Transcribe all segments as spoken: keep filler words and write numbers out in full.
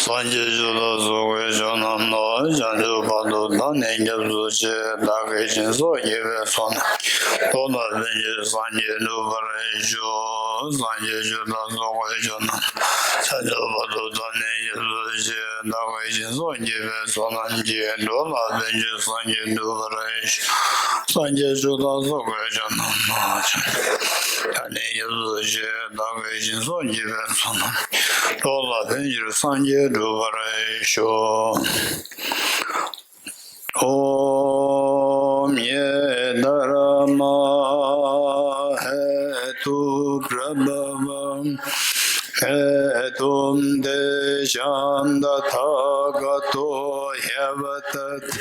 སངས་རྒྱས་ཆོས་དང་ཚོགས་ཀྱི་མཆོག་རྣམས་ལ། བྱང་ཆུབ་བར་དུ་བདག་ནི་སྐྱབས་སུ་མཆི། བདག་གིས་སྦྱིན་སོགས་བགྱིས་པའི་ཚོགས་རྣམས་ཀྱིས། འགྲོ་ལ་ཕན་ཕྱིར་སངས་རྒྱས་འགྲུབ་པར་ཤོག་སངས་རྒྱས་ཆོས་དང་ཚོགས་ཀྱི་མཆོག་རྣམས་ལ། བྱང་ཆུབ་བར་དུ་བདག་ནི་སྐྱབས་སུ་མཆི། བདག་གིས་སྦྱིན་སོགས་བགྱིས་པའི་ཚོགས་རྣམས་ཀྱིས། འགྲོ་ལ་ཕན་ཕྱིར་སངས་རྒྱས་འགྲུབ་པར་ཤོག་སངས་རྒྱས་ཆོས་དང་ཚོགས་ཀྱི་མཆོག་རྣམས་ལ། བདག་ནི་སྐྱབས་སུ་མཆི། བདག་གིས་སྦྱིན་སོགས་བགྱིས་པའི་ཚོགས་རྣམས་ཀྱིས། འགྲོ་ལ་ཕན་ཕྱིར་སངས་རྒྱས་འགྲུབ་པར་ཤོག ॐ ये धर्मा हेतु प्रभवं हेतुं तेषां तथागतो ह्यवदत्।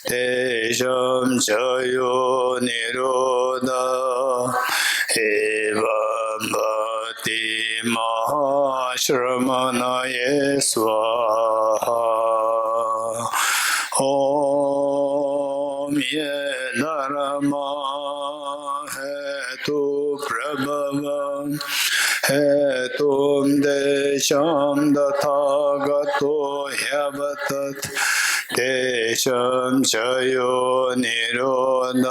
तेषां च यो निरोध एवं भवति महाश्रमणये स्वाहा। ॐ ये धर्मा हेतु प्रभवं हेतुं तेषां तथागतो ह्यवदत्। तेषां च यो निरोध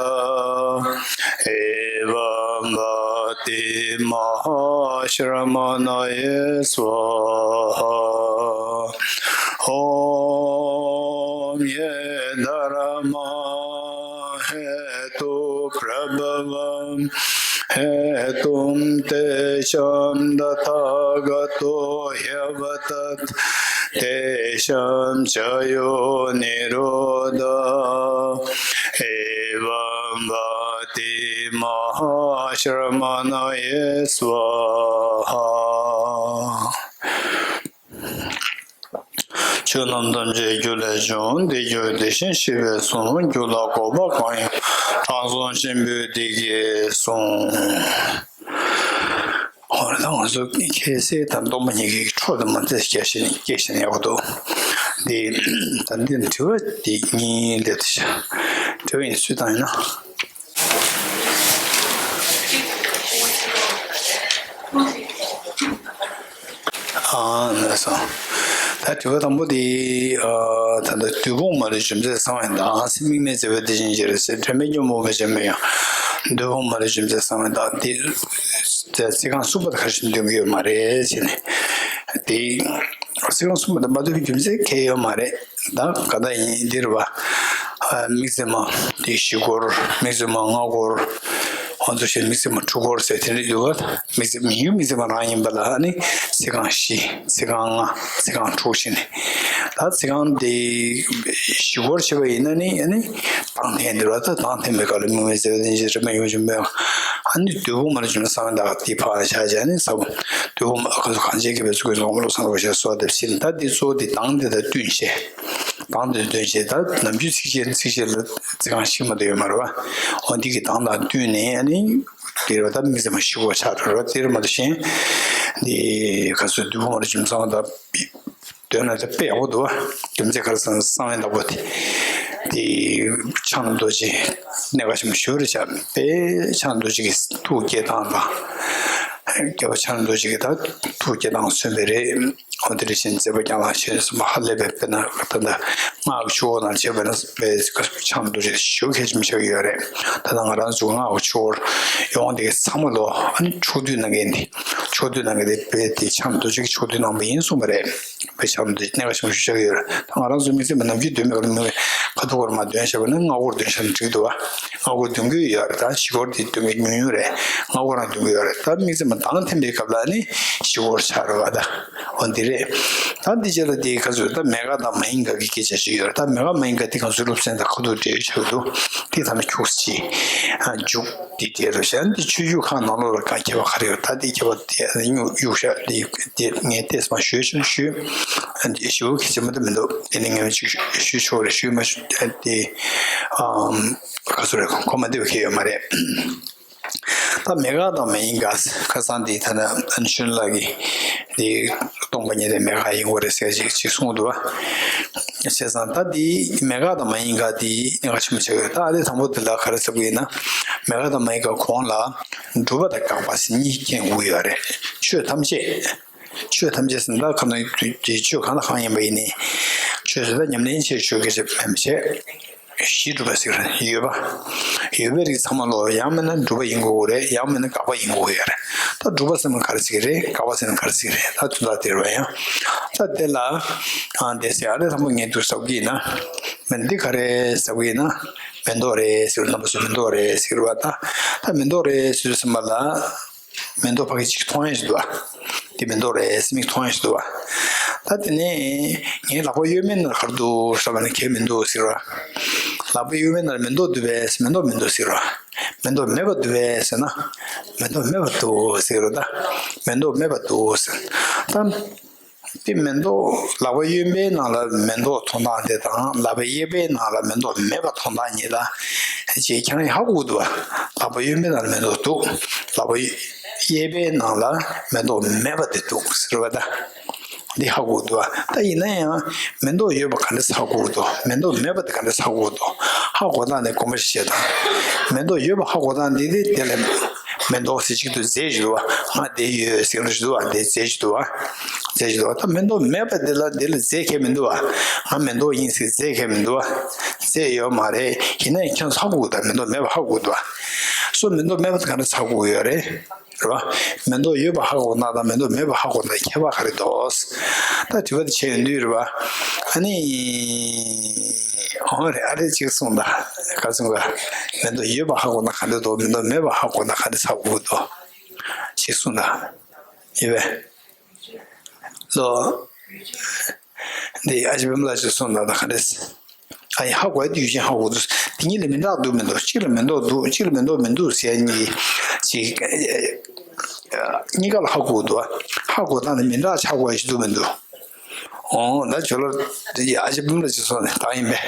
एवं भवति महाश्रमणये स्वाहा। ॐ ये धर्मा हेतु प्रभवं हेतुं तेषां तथागतो ह्यवदत्। तेषां च यो निरोध एवं भवति महाश्रमणये स्वाहा। ཆོས་རྣམས་ཐམས་ཅད་རྒྱུ་ལས་བྱུང་། དེ་རྒྱུ་དེ་བཞིན་གཤེགས་པས་གསུངས། རྒྱུ་ལ་འགོག་པ་གང་ཡང་། དྲང་སྲོང་ཆེན་པོས་འདི་སྐད་གསུངས། འོ་ན་ང་ཚོ་ཁ་སང་དང་སྟོང་པ་ཉིད་ཀྱི་འཕྲོ་དུ་མ་ཚད་སྐྱེ་ཞིང་སྐྱེ་ཞིང་ཡག་པོ་འདུག་འདི་ད་འདི་དྲི་བ་འདི་གཉིས་སླེབས་ཏེ་བྱ། དྲི་བ་ཡིན་སུས་བཏང་ཡིན་ན། ཨ་ནི་སོ། ད་དྲི་བ་དང་པོ་དེ། ཨ། ད་ལྟ་བདུད་དཔུང་མ་ལུས་རྒྱུ་མཚན་གསང་བའི་མདངས། སྲིད་དམིགས་མེད་མཛད་པ་དེ་བཞིན་གཤེགས་པའི་ཚེ། དྲན་མེད་སྙོམས་འོང་བའི་བྱ་མོ་ཡང་། བདུད་དཔུང་མ་ལུས་རྒྱུ་མཚན་གསང་བའི་མདངས། དེ་ཚིག་རྐང་གསུམ་པ་དང་ཁ་ཤས་འདོན་གྱི་ཡོད་མ་རེད་ཟེར་ནས། དེ་ཚིག་རྐང་གསུམ་པ་དང་མ་འདོན་པའི་རྒྱུ་མཚན་གང་ཡང་ཡོད་མ་རེད། ད་ག་ད་ཡིན་འདིར་བ། དམིགས་བརྩེ་མ་དེ་བཞི་སྐོར། དམིགས་བརྩེ་མ་ལྔ་སྐོར། ང་ཚོ་ཞེས་དམིགས་བརྩེ་མ་དྲུག་སྐོར་ཟེར་དེ་འདྲ་འདུག་བ། དམིགས་བརྩེ་མ་ཡིན་དམིགས་བརྩེ་མ་རང་ཡིན་པ་ལ་ནི་ཚིག་རྐང་བཞི། ཚིག་རྐང་ལྔ། ཚིག་རྐང་དྲུག་བྱས་ནས། ད་ཚིག་རྐང་དེ་བཞི་སྐོར་བྱས་པ་ཡིན་ན་ནི་ནི་དང་ལྡན་འདུག་བ། ད་དང་ལྡན་པའི་སྐབས་ལ་དམིགས་མེད་མཛད་པ་དེ་བཞིན་གཤེགས་པའི་ཚེ། དྲན་མེད་སྙོམས་འོང་བའི་བྱ་མོ་ཡང་། ཨ་ནི་བདུད་དཔུང་མ་ལུས་རྒྱུ་མཚན་གསང་བའི་མདངས་དེ་ཕར་བཞག་བྱས་ནས་ས་བོན་བདུད་དཔུང་མ་གང་ཚོ་གང་བྱས་ཀྱི་བའི་ཚུལ་གྱིས་ངོ་མ་ལོ་སང་རོ་ཞེས་གསོལ་བ་འདེབས་ཟིན། ད་འདི་གཙོ་བོ་དེ་གདངས་དེ་དང་བསྟུན་བྱས། གདངས་དེ་དང་བསྟུན་བྱས། ད་ནམ་རྒྱུན་ཚིགས་བཅད་ཚིགས་བཅད་ལ་ཚིག་རྐང་བཞི་མ་གཏོགས་ཡོད་མ་རེད་བ། འོ་འདི་གི་གདངས་དང་བསྟུན་ནས་ཨ་ནི་དེ་རེད་བ། ད་དམིགས་བརྩེ་མ་བཞི་སྐོར་ཆགས་འགྲོ་རེད་བ། དེ་རེད་མ་གཏོགས་གཞན་འདི་ག་ཚོད་བདུད་དཔུང་མ་ལུས་རྒྱུ་མཚན་གསང་བའི་མདངས་འདོན་ན་ད་དཔེ་ཡག་པོ་འདུག་བ། རྒྱུ་མཚན་ག་རེ་ཟེར་ན་གསང་བའི་མདངས་པོ་དེ་དེ་ཕྱག་ན་རྡོ་རྗེ་གནད་འགག་ཆེན་པོ་ཞེ་པོ་རེད་བྱ། དཔེ་ཕྱག་ན་རྡོ་རྗེ་གི་ཐུགས་བསྐྱེད་སྟངས་དང་། རྒྱལ་བ་ཕྱག་ན་རྡོ་རྗེ་གི་ད་ཐུགས་བསྐྱེད་སྟངས་མཚོན་པ་རེད། འོ་དེ་འདྲ་བཞིན་མཛད་པ་རྒྱང་ལ་ཞེས་གསུངས་པ་ཧ་ལས་པའི། དཔེར་ན་ད་ལྟ་སྔགས་ཀྱི་ཆུ་བོ་ནང་བྱས་པ་ན་དཔེ་ཕྱག་ན་རྡོ་རྗེ་ཞེ་པོ་གལ་ཆེན་པོ་ཆགས་ཀྱི་ཡོད་རེད། ད་ལྟ་ང་རང་ཚོ་སྔགས་ཀྱི་ཆུ་བོར་ཡོང་དེ་ཚང་མ་ལོ། ཨ་ནི་ཕྱོགས་བསྡུས་གནང་མཁན་དེ། ཕྱོགས་བསྡུས་གནང་མཁན་དེ་དཔེ་དེ་ཕྱག་ན་རྡོ་རྗེ་གི་ཕྱོགས་བསྡུས་གནང་བ་ཡིན་གསུངས་པ་རེད། དཔེ་ཕྱག་ན་རྡོ་རྗེ་གནད་འགག་ཆེན་པོ་ཞེ་པོ་ཆགས་ཀྱི་ཡོད་རེད། ད་ང་རང་ཚོ་དམིགས་བརྩེ་མ་ནམ་རྒྱུན་འདོན་པའི་སྐབས་ལ་དམིགས་བརྩེ་ཁ་ཐུག་སྐོར་མ་འདོན་བྱས་པ་ན་ལྔ་སྐོར་འདོན་བྱས་ན་འགྲིག་འདུག་བ། ལྔ་སྐོར་འདོན་གྱི་ཡོད་རེད། ད་བཞི་སྐོར་དེ་འདོན་གྱི་ཉུང་ཉུང་རེད། ལྔ་སྐོར་རང་འདོན་གྱི་ཡོད་རེད། ད་དམིགས་བརྩེ་མ་གདངས་འཐེན་པའི་སྐབས་ལ་ནི་བཞི་སྐོར་ཆགས་རེད་བ། ད་འོ་འདི་རེད། ད་འདི་རྗེས་ལ་དེའི་སྐབས་སུ་ད་མེད་དགག་དང་མ་ཡིན་དགག་གི་སྐད་ཆ་ཞིག་ཡོད་རེད། ད་མེད་དགག་མ་ཡིན་དགག་དེ་ང་ཚོའི་སློབ་ཚན་དང་ཁ་ཐུག་འབྲེལ་ཡོད་ཆགས་ཀྱི་འདུག་དེ་ད་ནི་ཁྱུག་ཙམ་ཅིག་མཇུག་དེ་དེ་རུ་བཞག་འདི་ཆོས་བརྒྱུད་ཁག་ནང་ལོགས་ལ་ག་ཁྱད་པར་ག་རེ་ཡོད། ད་དེ་ཁྱད་པར་དེ་གཡུག་གཡུག་བཞག་དེ་དེ་ངས་ཏོག་ཙམ་ཞུས་ཤིང་ཞུས། ཞུ་གི་བྱེད་མ་ཐུབ་མི་འདུག་དེ་ནི་ངས་ཅིག་ཞུས་ཆོག་རེད། ཞུས་མ་ཞུ་དེ་ཨམ་ག་ཚོད་རེད། གོ་མ་བདེ་བ་གང་ཡོད་མ་རེད། ད་མེད་དགག་དང་མ་ཡིན་དགག་ཁ་སང་དེ་ཐ་ན་ཨན་ཤུན་ལགས་ཀྱིས་དེ་སྟོང་པ་ཉིད་དེ་མེད་དགག་ཡིན་དགོས་རེད་ཟེར་ཅིག་ཅིག་གསུངས་འདུག་བ། བྱས་ཙང་ད་དེ་མེད་དགག་དང་མ་ཡིན་དགག་དེ་གནད་འགག་ཆེན་པོ་ཆགས་ཡོད། ད་དེ་དང་པོ་དེ་ལ་ག་རེ་ཟེར་གྱི་ཡིན་ན། མེད་དགག་དང་མ་ཡིན་དགག་གོང་ལ་སྒྲུབ་པ་དང་དགག་པ་ཟེར་གཉིས་སྐྱེ་དགོས་ཡོད་རེད། ཆོས་ཐམས་ཅད། ཆོས་ཐམས་ཅད་ཟེར་ན་ད་ག་ནང་གི་ཆོས་གང་དང་གང་ཡིན་པ་ཡིན་ནི། ཆོས་ཟེར་ན་ཉམས་ལེན་བྱེད་ཆོས་ཀྱི་ཆེད་མེད་པ་བྱས། གཞི་གྲུབ་པ་ཟེར་ཡོད་པ། ཡོད་པའི་རིགས་ཚང་མ་ལོ་ཡང་མིན་ན་གྲུབ་པ་ཡིན་དགོས་རེད། ཡང་མིན་ན་དགག་པ་ཡིན་དགོས་ཡོད་རེད། ད་གྲུབ་པ་ཟེར་ན་ག་རེ་ཟེར་གི་རེད། དགག་པ་ཟེར་ན་ག་རེ་ཟེར་གི་རེད། ད་དོན་དག་དེ་རེད་པ། ཡང་ད་དེ་ལ་ཨ་དེ་ཟེར་ཨ་རེ་དང་པོ་ངས་འདུག་ཟེར་གི་ཡིན་ན། མིན་འདི་ག་རེ་ཟེར་གི་ཡིན་ན། མེ་ཏོག་རེད་ཟེར་རྣམ་པ་ཚོ་མེ་ཏོག་རེད་ཟེར་བ་ད། ད་མེ་ཏོག་རེད་ཟེར་ཟེར་མ་ལ། མེ་ཏོག་ཕ་གི་གཅིག་མཐོང་ཡ་ཞིག་འདུག་བ། འདི་མེ་ཏོག་རེད་ཟེར་མིག་མཐོང་ཡ་ཞིག་འདུག་བ། ད་དེ་ནས་ངའི་ལག་པ་གཡོན་མའི་ནང་ག་རེ་འདུག་ཟེར་བ་ནི་གས་མི་འདུག་ཟེར་བ། ལག་པ་གཡོན་མའི་ནང་མེ་ཏོག་འདུག་པས་མེ་ཏོག་མི་འདུག་ཟེར་བ། མེ་ཏོག་མེད་པ་འདུག་པས་ཟེར་ན། མེ་ཏོག་མེད་པ་འདུག་ཟེར་རོ་ད། མེ་ཏོག་མེད་པ་འདུག་ཟེར། ད། དེ་མེ་ཏོག་ལག་པ་གཡོན་པའི་ནང་ལ་མེ་ཏོག་མཐོང་སྟངས་དེ་དང་ལག་པ་གཡས་པའི་ནང་ལ་མེ་ཏོག་མེད་པ་མཐོང་སྟངས་གཉིས་ལ། ཅེས་ཁྱེད་རང་ཧ་གོ་གི་འདུག་བ། ལག་པ་གཡོན་པའི་ནང་ལ་མེ་ཏོག་འདུག་ལག་པ་གཡས་པའི་ནང་ལ་མེ་ཏོག་མེད་པ་དེ་འདུག་ཟེར་བ་ད། འདི་ཧ་གོ་གི་འདུག་བ། ད་ཡིན་ན་ཡང་མེ་ཏོག་ཡོད་པ་ག་འདྲ་ཧ་གོ་གི་འདུག་མེ་ཏོག་མེད་པ་དེ་ག་འདྲ་ཧ་གོ་གི་འདུག་ཧ་གོ་སྟངས་ནས་དགོངས་པ་བཞེས་དང་། མེ་ཏོག་ཡོད་པ་ཧ་གོ་སྟངས་འདི་དེ་དེ་ལས། མེ་ཏོག་ཟེར་གཅིག་ཏུ་རྫས་ཞིག་འདུག་བ། ང་དེ་ཡོད་ཟེར་ལ་ཞིག་འདུག་བ། དེ་རྫས་ཞིག་འདུག་བ། རྫས་ཞིག་འདུག་བ། ད་མེ་ཏོག་མེད་པ་དེ་ལ་དེ་ལ་རྫས་ཁས་མི་འདུག་བ། ང་མེ་ཏོག་ཡིན་ཟེར་རྫས་ཁས་མི་འདུག་བ། རྫས་ཡོད་མ་རེད། ཡིན་ན་ཡང་ཁྱོད་ཚ་གུ་ད་མེ་ཏོག་མེད་པ་ཧ་གོ་འདུག་བ། སོ་མེ་ཏོག་མེད་པ་དེ་ག་འདྲ་ཚ་གུ་ཡོད་རེད། རེད་བ། མེ་ཏོག་ཡོད་པ་ཧ་གོ་ན་དང་མེ་ཏོག་མེད་པ་ཧ་གོ་ན་ཁྱད་པར་ག་རེ་འདུག་ད་དྲི་བ་དེ་བྱས་ཡོང་དུས་རེད་བ། ཨ་ནི། འོ་རེད། ཨ་རེ་གཅིག་གསུངས་ད། ག་གསུངས་ག་མེ་ཏོག་ཡོད་པ་ཧ་གོ་ན་ག་འདྲ་འདུག་མེ་ཏོག་མེད་པ་ཧ་གོ་ན་ག་འདྲ་ཚ་གུ་འདུག་ཅེས་གསུངས་ད། ཡོད་པས། ལོ། འདི་ཨ་ཅེ་བེམ་ལ་ཅིག་གསུངས་ད་ད་ག་འདྲས། ཨ་ཡི་ཧ་གོ་ཡ་དེ་ཡུལ་ཅན་ཧ་གོ་འདུག་དེ་གཉིས་ལ་མི་འདྲ་འདུག་མི་འདུག་གཅིག་ལ་མེ་ཏོག་འདུག་གཅིག་ལ་མེ་ཏོག་མི་འདུག་ཟེར་གཉིས། ཅིག་གཉིས་ཀ་ལ་ཧ་གོ་འདུག་ཧ་གོ་སྟངས་ནི་མི་འདྲ་ཆགས་དགོས་ཡ་ཞིག་འདུག་མི་འདུག་འོ་ད་ཇོ་ལ་དེ་ཡ་ཨ་ཅེ་བེམ་ལ་ཅིག་གསུངས་ནས་ད་ཡིན་པས།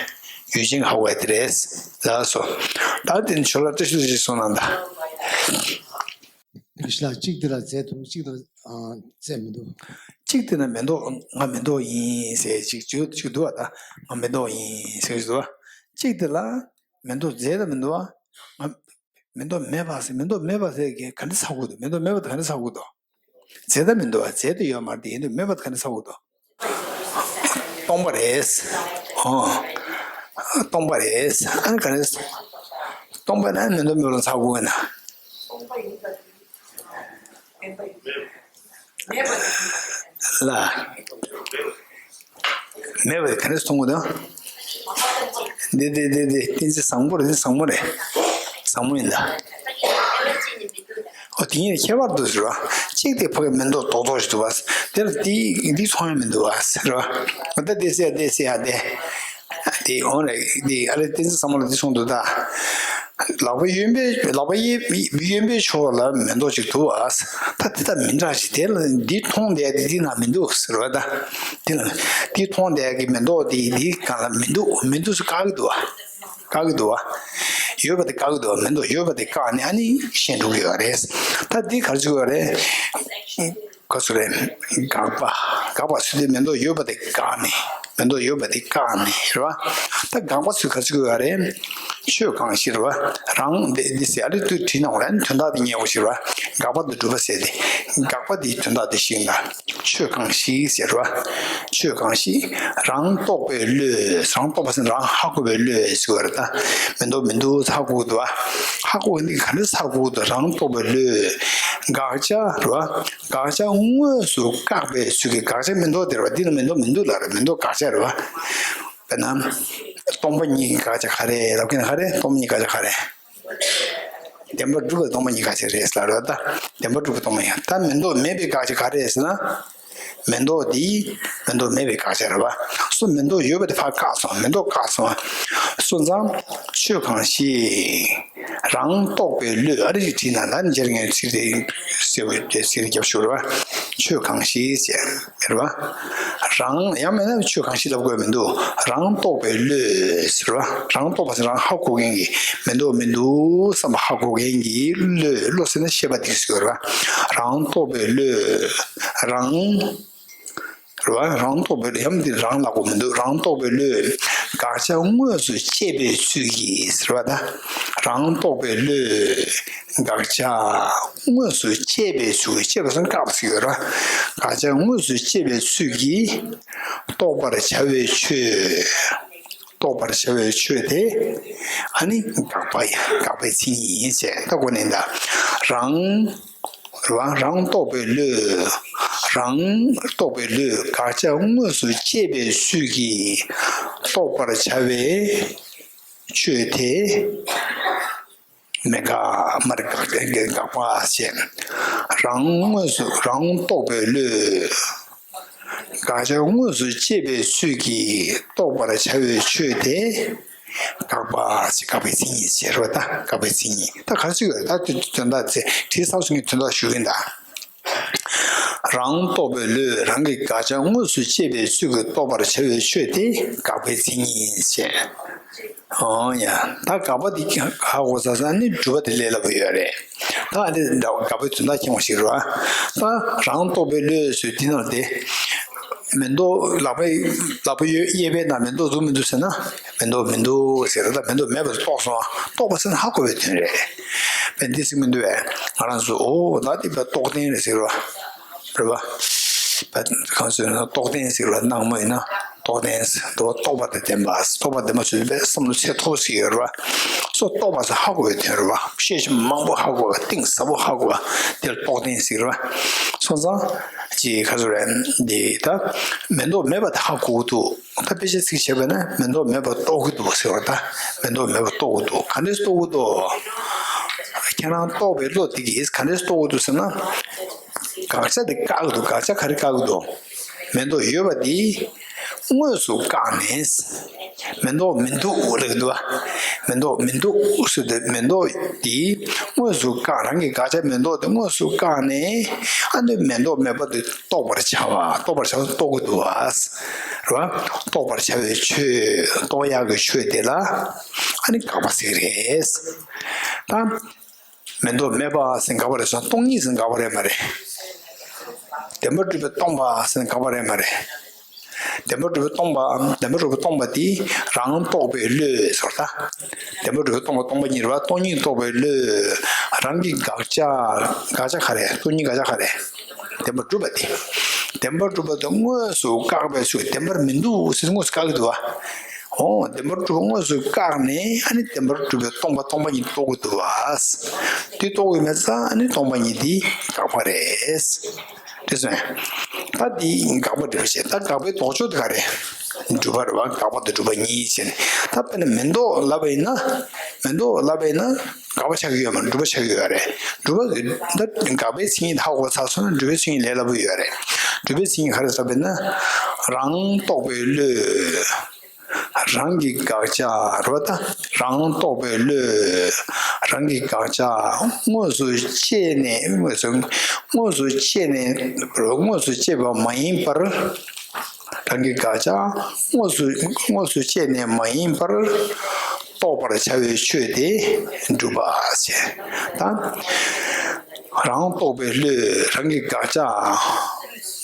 ཡུལ་ཅན་ཧ་གོ་ཡ་དེ་རེད། ལགས་སོ། ད་དེ་ནི་ཇོ་ལ་བཀྲ་ཤིས་ལ་ཅིག་གསུངས་ན་ད། ཞི་ལ་གཅིག་དེ་ལ་རྫས་འདུག་གཅིག་དང་ཨ་རྫས་མི་འདུག་གཅིག་དེ་ན་མེ་ཏོག་ང་མེ་ཏོག་ཡིན་ཟེར་གཅིག་བརྗོད་གཅིག་འདུག་བ། ད་ང་མེ་ཏོག་ཡིན་ཟེར་གཅིག་འདུག་བ། གཅིག་དེ་ལ་མེ་ཏོག་རྫས་དང་མི་འདུག་བ། ང་མེ་ཏོག་མེད་པ་ཟེར་མེ་ཏོག་མེད་པ་ཟེར་གི་ག་འདྲ་ཚ་གུ་འདུག་མེ་ཏོག་མེད་པ་དེ་ག་འདྲ་ཚ་གུ་འདུག་རྫས་དང་མི་འདུག་བ། རྫས་དེ་ཡོད་མ་རེད། དེ་ཡིན་དུས་མེད་པ་དེ་ག་འདྲ་ཚ་གུ་འདུག་སྟོང་པ་རེད། ཨོ། སྟོང་པ་རེད། ཨ་ནི་ག་རེ། སྟོང་པ་ན་མེ་ཏོག་མེད་པ་ལ་ཚ་གུ་ཡིན་ན། ལ། མེད་པ་རེད། ག་རེ་སྟོང་པ་དང་། འདི་འདི་འདི་འདི་བསྟན་འཛིན་བཟང་པོ་རེད། འདི་བཟང་མོ་རེད། བཟང་མོ་ཡིན་ད། ཨོ་དེ་གཉིས་ཁྱད་པར་འདུག་ཟེར་བ། གཅིག་དེ་ཕ་གི་མེ་ཏོག་རྡོག་རྡོག་ཞིག་འདུག་བ། དེ་ལ་དེ་འདི་ཚོང་ཡང་མི་འདུག་བ་ཟེར་བ། ད་དེ་ཟེར་དེ་ཟེར་ཡ་དེ། དེ་འོང་རེད། དེ་ཨ་རེ་བསྟན་འཛིན་བཟང་མོ་ལ་དེ་གསུངས་འདུག་ད། ལག་པ་གཡོན་པའི་ལག་པ་གཡས་གཡོན་པའི་ཕྱོགས་ལ་མེ་ཏོག་ཅིག་འདུག་བ། ད་དེ་ད་མི་འདྲ་ཞིག་དེ་ལ་འདི་མཐོང་བསྡད་དེ་འདི་ན་མི་འདུག་ཟེར་བ་ད། དེ་ལ་འདི་མཐོང་བསྡད་ཀྱི་མེ་ཏོག་དེ་འདི་གང་ལ་མི་འདུག་མི་འདུག་ཟེར་བཀག་གི་འདུག་བ། བཀག་གི་འདུག་བ། ཡོད་པ་དེ་བཀག་གི་འདུག་བ། མི་འདུག་ཡོད་པ་དེ་བཀག་ནས་ཨ་ནི་ཤེས་འགྲོ་གི་ཡོད་རེད། ད་འདི་ག་རེ་བྱེད་དགོས་རེད། ག་ཚོད་རེད། དགག་པ། དགག་པ་ཚུལ་དེ་མེ་ཏོག་ཡོད་པ་དེ་བཀག་ནས། མེ་ཏོག་ཡོད་པ་དེ་བཀག་ནས་རེད་བ། ད་དགག་པ་ཚུལ་ག་ཚོད་ཡོད་རེད། ཆོས་གང་ཞིག་རེད་བ། རང་དེ་འདི་ཟེར་ཨ་རི་ཏུ་བྲིས་ན་འོ་རེད། དོན་དག་དེ་ཉེ་བོ་ཞིག་རེད་བ། དགག་པ་དང་སྒྲུབ་པ་ཟེར་ཏེ། དགག་པ་དེའི་དོན་དག་དེ་ཤེས་ན། ཆོས་གང་ཞིག་ཟེར་བ། ཆོས་གང་ཞིག་རང་རྟོག་པའི་བློས། རང་རྟོག་པ་ཟེར་ན་རང་ཧ་གོ་བའི་བློས་ཟེར་བ་རེད་ད། མི་འདུག་མི་འདུག་ཚ་གུ་འདུག་བ། ཧ་གོ་བའི་ག་འདྲ་ཚ་གུ་འདུག་རང་རྟོག་པའི་བློས། དགག་བྱ་རེད་བ། དགག་བྱ་དངོས་སུ་བཀག་པའི་ཚུལ་གྱིས། དགག་བྱ་མི་འདུག་དེ་རེད་བ། འདི་ལ་མི་འདུག་མི་འདུག་ལ་རེད། མི་འདུག་དགག་བྱ་རེད་བ། དཔེར་ན། སྟོང་པ་ཉིད་ཀྱི་དགག་བྱ་ག་རེ་ལབ་ཀྱི་ན་ག་རེ། སྟོང་པ་ཉིད་དགག་བྱ་ག་རེ། བདེན་པར་གྲུབ་པའི་སྟོང་པ་ཉིད་དགག་བྱ་རེད་ཟེར་ལ་རེད་ད། བདེན་པར་གྲུབ་པའི་སྟོང་པ་ཉིད། ད་མེ་ཏོག་མེད་པའི་དགག་བྱ་ག་རེ་ཟེར་ན། མེ་ཏོག་འདི་མེ་ཏོག་མེད་པའི་དགག་བྱ་རེད་བ། སོ་མེ་ཏོག་ཡོད་པ་དེ་ཕར་བཀག་སོང་། མེ་ཏོག་བཀག་སོང་། སོང་ཙང་ཆོས་གང་ཞིག་རང་རྟོག་པའི་བློས། ཨ་རི་ཅིག་བྲིས་ན་ད་ནི་རྗེས་ངས་ཚིག་དེ་གསལ་བའི་དེ་ཚིག་རྒྱབ་ཞུ་རེད་བ། ཆོས་གང་ཞིག་ཟེར། རེད་བ། རང་ཡང་མིན་ན་ཆོས་གང་ཞིག་ལབ་དགོས་མི་འདུག་རང་རྟོག་པའི་བློས་ཟེར་བ། རང་རྟོག་པ་ཟེར་རང་ཧ་གོ་མཁན་གྱི། མི་འདུག་མི་འདུག་བསམ་པ་ཧ་གོ་མཁན་གྱི་བློས། བློ་ཟེར་ན་ཤེས་པ་དེ་ཟེར་བ། རང་རྟོག་པའི་བློས། རང་རེད་བ། རང་རྟོག་པའི་བློས། ཡང་འདི་རང་ལབ་དགོས་མི་འདུག་རང་རྟོག་པའི་བློས། དགག་བྱ་དངོས་སུ་བཅད་པའི་ཚུལ་གྱིས་ཟེར་བ་ད། རང་རྟོག་པའི་བློས་དགག་བྱ་དངོས་སུ་བཅད་པའི་ཚུལ། བཅད་པ་ཟེར་ན་བཀག་པ་ཟེར་གྱི་ཡོད་རེད་བ། དགག་བྱ་དངོས་སུ་བཅད་པའི་ཚུལ་གྱིས་རྟོགས་པར་བྱ་བའི་ཆོས། རྟོགས་པར་བྱ་བའི་ཆོས་དེ་ཨ་ནི་དགག་པ་ཡིན། དགག་པའི་མཚན་ཉིད་ཡིན་ཅེས་ད་གོ་ནས་ད། རང་རང་རང་རྟོག་པའི་བློས། རང་རྟོག་པའི་བློས་དགག་བྱ་དངོས་སུ་བཅད་པའི་ཚུལ་གྱིས་རྟོགས་པར་བྱ་བའི་ཆོས་དེ་མེད་དགག་མ་རེད། དགག་དགག་པ་ཞེས། རང་དངོས་སུ་རང་རྟོག་པའི་བློས་དགག་བྱ་དངོས་སུ་བཅད་པའི་ཚུལ་གྱིས་རྟོགས་པར་བྱ་བའི་ཆོས་དེ་དགག་པ་ཞེས། དགག་པའི་མཚན་ཉིད་ཅེས་རེད་བ་ད། དགག་པའི་མཚན་ཉིད་ད་ག་རེ་ཟེར་དགོས་རེད། ད་དེ་དོན་དག་དེ་བྲིས་ཚར་སོང་གི་དོན་དག་ཞུ་གི་ཡིན་ད། རང་རྟོག་པའི་བློས་རང་གི་དགག་བྱ་དངོས་སུ་བཅད་པའི་ཚུལ་གྱིས་རྟོགས་པར་བྱ་བའི་ཆོས་དེ་དགག་པའི་མཚན་ཉིད་ཡིན་ཞེས། ཨོ་ཡ། ད་དགག་པ་འདི་ཧ་གོ་ཚར་སོང་ན་ནི་སྒྲུབ་པ་དེ་ལས་སླ་པོ་ཡོད་རེད། ད་འདི་དགག་པའི་དོན་དག་མཁྱེན་པ་ཞིག་རེད་བ། ད་རང་རྟོག་པའི་བློས་ཟེར་དེ་ནང་དེ། མེ་ཏོག་ལག་པའི་ལག་པ་གཡས་པའི་ནང་མེ་ཏོག་འདུག་མི་འདུག་ཟེར་ན། མེ་ཏོག་མི་འདུག་ཟེར། ད་མེ་ཏོག་མེད་པ་རྟོགས་སོང་། རྟོགས་པ་ཟེར་ན་ཧ་གོ་བའི་དོན་རེད། བས་འདི་ཟེར་མི་འདུག་བས། ང་རང་ཚོ་ཨོ་ད་འདི་བས་རྟོགས་ལྡན་རེད་ཟེར་བ། རེད་བ། བས་གང་ཟེར་ན་རྟོགས་ལྡན་ཟེར་བ་སྣང་མ་ཡིན་ན་རྟོགས་ལྡན་ཟེར། འདུག་བ། རྟོགས་པ་དང་ལྡན་པ། རྟོགས་པ་ལྡན་པ་ཚོས་བས་བསམ་བློ་ཚད་མཐོ་ཟེར་ཡོད་རེད་བ། སོ་རྟོགས་པ་ཟེར་ཧ་གོ་བའི་དོན་རེད་བ། ཤེས་བྱ་མང་པོ་ཧ་གོ་བ། གཏིང་ཟབ་པོ་ཧ་གོ་བ། དེར་རྟོགས་ལྡན་ཟེར་བ། སོང་ཙང་ཅི་ག་ཚོད་རེད་འདི་ད། མེ་ཏོག་མེད་པ་དེ་ཧ་གོ་གི་འདུག་ད་དཔེ་ཆ་ཚིག་བྱས་པ་ན་མེ་ཏོག་མེད་པ་རྟོགས་ཀྱི་འདུག་ཟེར་བ་ད། མེ་ཏོག་མེད་པ་རྟོགས་ཀྱི་འདུག་ག་འདྲས་རྟོགས་ཀྱི་འདུག་ཁྱེད་རང་རྟོགས་པའི་བློ་དེ་གིས་ག་འདྲས་རྟོགས་ཀྱི་འདུག་ཟེར་ན། དགག་བྱ་དེ་བཀག་གི་འདུག་དགག་བྱ་ག་རེ་བཀག་གི་འདུག་མེ་ཏོག་ཡོད་པ་དེ་དངོས་སུ་བཀག་ནས། མེ་ཏོག་མི་འདུག་ལབ་ཀྱི་འདུག་བ། མེ་ཏོག་མི་འདུག་ཟེར་ཏེ་མེ་ཏོག་དེ་དངོས་སུ་བཀག་རང་གི་དགག་བྱ་མེ་ཏོག་དེ་དངོས་སུ་བཀག་ནས། ཨ་ནི་མེ་ཏོག་མེད་པ་དེ་རྟོགས་པར་བྱ་བ། རྟོགས་པར་བྱ་བ་རྟོགས་ཀྱི་འདུག་བ། རེད་བ། རྟོགས་པར་བྱ་བའི་ཆོས། རྟོགས་ཡག་གི་ཆོས་དེ་ལ་ཨ་ནི་དགག་པ་ཟེར་གྱི་རེད། ད་མེ་ཏོག་མེད་པ་ཟེར་དགག་པ་རེད་སོང་། སྟོང་ཉིད་ཟེར་དགག་པ་རེད་མ་རེད། བདེན་པར་གྲུབ་པས་སྟོང་པ་ཟེར་དགག་པ་རེད་མ་རེད། བདེན་པར་གྲུབ་པས་སྟོང་པའམ་བདེན་པར་གྲུབ་པས་སྟོང་པ་དེ་རང་རྟོགས་པའི་བློས་ཟེར་ད། བདེན་པར་གྲུབ་པས་སྟོང་པ་སྟོང་པ་ཉིད་རེད་བ། སྟོང་ཉིད་རྟོགས་པའི་བློས་རང་གི་དགག་བྱ། དགག་བྱ་ག་རེ། སྟོང་ཉིད་དགག་བྱ་ག་རེ། བདེན་པར་གྲུབ་པ་དེ། བདེན་པར་གྲུབ་པ་དེ་དངོས་སུ་བཀག་པའི་ཚུལ། བདེན་པར་མི་འདུག་ཟེར་དངོས་སུ་བཀག་གི་འདུག་བ། འོ་བདེན་པར་གྲུབ་པ་དངོས་སུ་བཀག་ནས་ཨ་ནི་བདེན་པར་གྲུབ་པས་སྟོང་པ་སྟོང་པ་ཉིད་རྟོགས་ཀྱི་འདུག་བ། དེ་རྟོགས་ཀྱི་མེད་ཙང་ཨ་ནི་སྟོང་པ་ཉིད་དེ་དགག་པ་རེད། དེ་སོང་། ད་འདི་དགག་པ་སྒྲུབ་བྱེད། ད་དགག་པའི་ལྡོག་ཕྱོགས་དེ་ག་རེ། སྒྲུབ་པ་རེད་བ། དགག་པ་དང་སྒྲུབ་པ་གཉིས་བྱས་ནས། ད་དཔེར་ན་མེ་ཏོག་ལབ་པ་ཡིན་ན། མེ་ཏོག་ལབ་པ་ཡིན་ན་དགག་པ་ཆགས་ཀྱི་ཡོད་མ་རེད། སྒྲུབ་པ་ཆགས་ཀྱི་ཡོད་རེད། སྒྲུབ་པ་ད་དགག་པའི་མཚན་ཉིད་ཧ་གོ་ཚར་སོང་ན་སྒྲུབ་པའི་མཚན་ཉིད་ལས་སླ་པོ་ཡོད་རེད། སྒྲུབ་པའི་མཚན་ཉིད་ག་རེ་ཟེར་བ་ཡིན་ན། རང་རྟོགས་པའི་བློས། རང་གི་དགག་བྱ་རེད་བ་ད། རང་རྟོགས་པའི་བློས་རང་གི་དགག་བྱ་དངོས་སུ་བཅད་ནས། དངོས་སུ་དངོས་སུ་བཅད་ནས། དངོས་སུ་བཅད་པ་མ་ཡིན་པར། རང་གི་དགག་བྱ་དངོས་སུ་དངོས་སུ་བཅད་ནས་མ་ཡིན་པར་རྟོགས་པར་བྱ་བའི་ཆོས་དེ་སྒྲུབ་པ་ཞེས། ད་རང་རྟོགས་པའི་བློས་རང་གི་དགག་བྱ་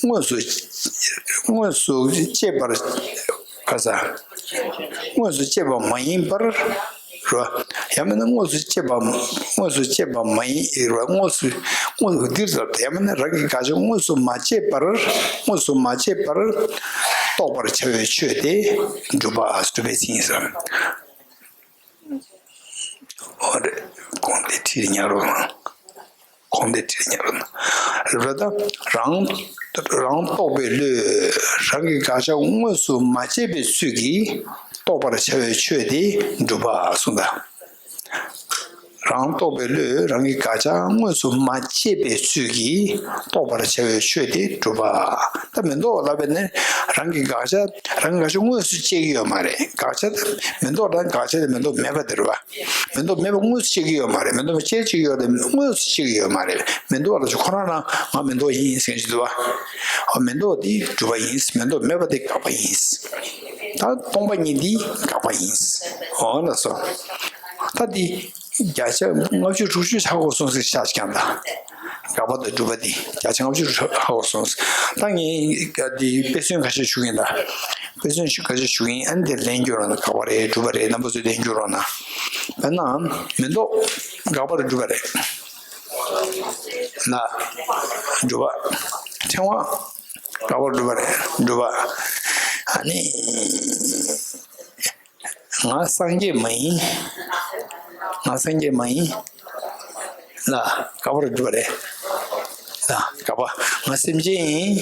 དངོས་སུ་དངོས་སུ་བཅད་པར། ག་ས། དངོས་སུ་བཅད་པ་མ་ཡིན་པར། རོ། ཡང་མིན་ན་དངོས་སུ་བཅད་པ། དངོས་སུ་བཅད་པ་མ་ཡིན་རོ། དངོས་སུ། དངོས་སུ་འདིར་ཡང་མིན་ན་རང་གི་དགག་བྱ་དངོས་སུ་མ་བཅད་པར། དངོས་སུ་མ་བཅད་པར། རྟོགས་པར་བྱ་བའི་ཆོས་དེ་སྒྲུབ་པ། སྒྲུབ་པའི་མཚན་ཉིད་ཟེར། འོ་རེད། གོང་དེ་ཁྲིད་ཉར་རོ། གོང་དེ་ཁྲིད་ཉར་རོ། རེད་བ་ད། རང་རང་རྟོགས་པའི་བློས་རང་གི་དགག་བྱ་དངོས་སུ་མ་བཅད་པའི་ཚུལ་གྱིས་རྟོགས་པར་བྱ་བའི་ཆོས་དེ་སྒྲུབ་པ་གསུངས་ད། རང་རྟོགས་པའི་བློས་རང་གི་དགག་བྱ་དངོས་སུ་མ་བཅད་པའི་ཚུལ་གྱིས་རྟོགས་པར་བྱ་བའི་ཆོས་དེ་སྒྲུབ་པ། ད་མེ་ཏོག་ལབ་པ་ནི་རང་གི་དགག་བྱ། རང་གི་དགག་བྱ་དངོས་སུ་བཅད་ཀྱི་ཡོད་མ་རེད། དགག་བྱ་དེ་མེ་ཏོག་དང་། དགག་བྱ་དེ་མེ་ཏོག་མེད་པ་དེ་རེད་བ། མེ་ཏོག་མེད་པ་དངོས་སུ་བཅད་ཀྱི་ཡོད་མ་རེད། མེ་ཏོག་མེད་པ་བཅད་ཀྱི་ཡོད་རེད། དངོས་སུ་བཅད་ཀྱི་ཡོད་མ་རེད། མེ་ཏོག་ལ་ཁོ་རང་རང་ང་མེ་ཏོག་ཡིན་ཟེར་གྱི་འདུག་བ། ཨ་མེ་ཏོག་དེ་སྒྲུབ་པ་ཡིན། མེ་ཏོག་མེད་པ་དེ་དགག་པ་ཡིན། ད་སྟོང་པ་ཉིད་དེ་དགག་པ་ཡིན། འོ་ལགས་སོ། ད་དེ་བརྒྱ་ཆ་ལྔ་བཅུ་དྲུག་ཅུ་ཧ་གོ་སོང་ཟེར་ཤག་ཅིག་ཀྱང་ད། དགག་པ་དང་སྒྲུབ་པ་དེ་བརྒྱ་ཆ་ལྔ་བཅུ་དྲུག་ཅུ་ཧ་གོ་སོང་ཟེར། ད་ངས་དེ་དཔེ་མཚོན་ཁ་ཤས་ཞུ་གི་ཡིན་ད། དཔེ་མཚོན་ཞིག་སྐད་ཆ་ཞུ་གི་ཡིན། ཨ་ནི་དེ་ལན་སྐྱོན་རོགས་གནང་། དགག་པ་རེད་སྒྲུབ་པ་རེད་རྣམ་པ་ཚོས་ལན་སྐྱོན་རོགས་གནང་། དཔེར་ན་མེ་ཏོག་དགག་པ་རེད་སྒྲུབ་པ་རེད། ལ། སྒྲུབ་པ། ཕྲེང་བ། དགག་པ་རེད་སྒྲུབ་པ་རེད་སྒྲུབ་པ། ཨ་ནི། ང་སངས་རྒྱས་མ་ཡིན། ང་སངས་རྒྱས་མ་ཡིན། ལ། དགག་པ་རེད་སྒྲུབ་པ་རེད། ལ། དགག་པ། ང་སེམས་ཅན་ཡིན།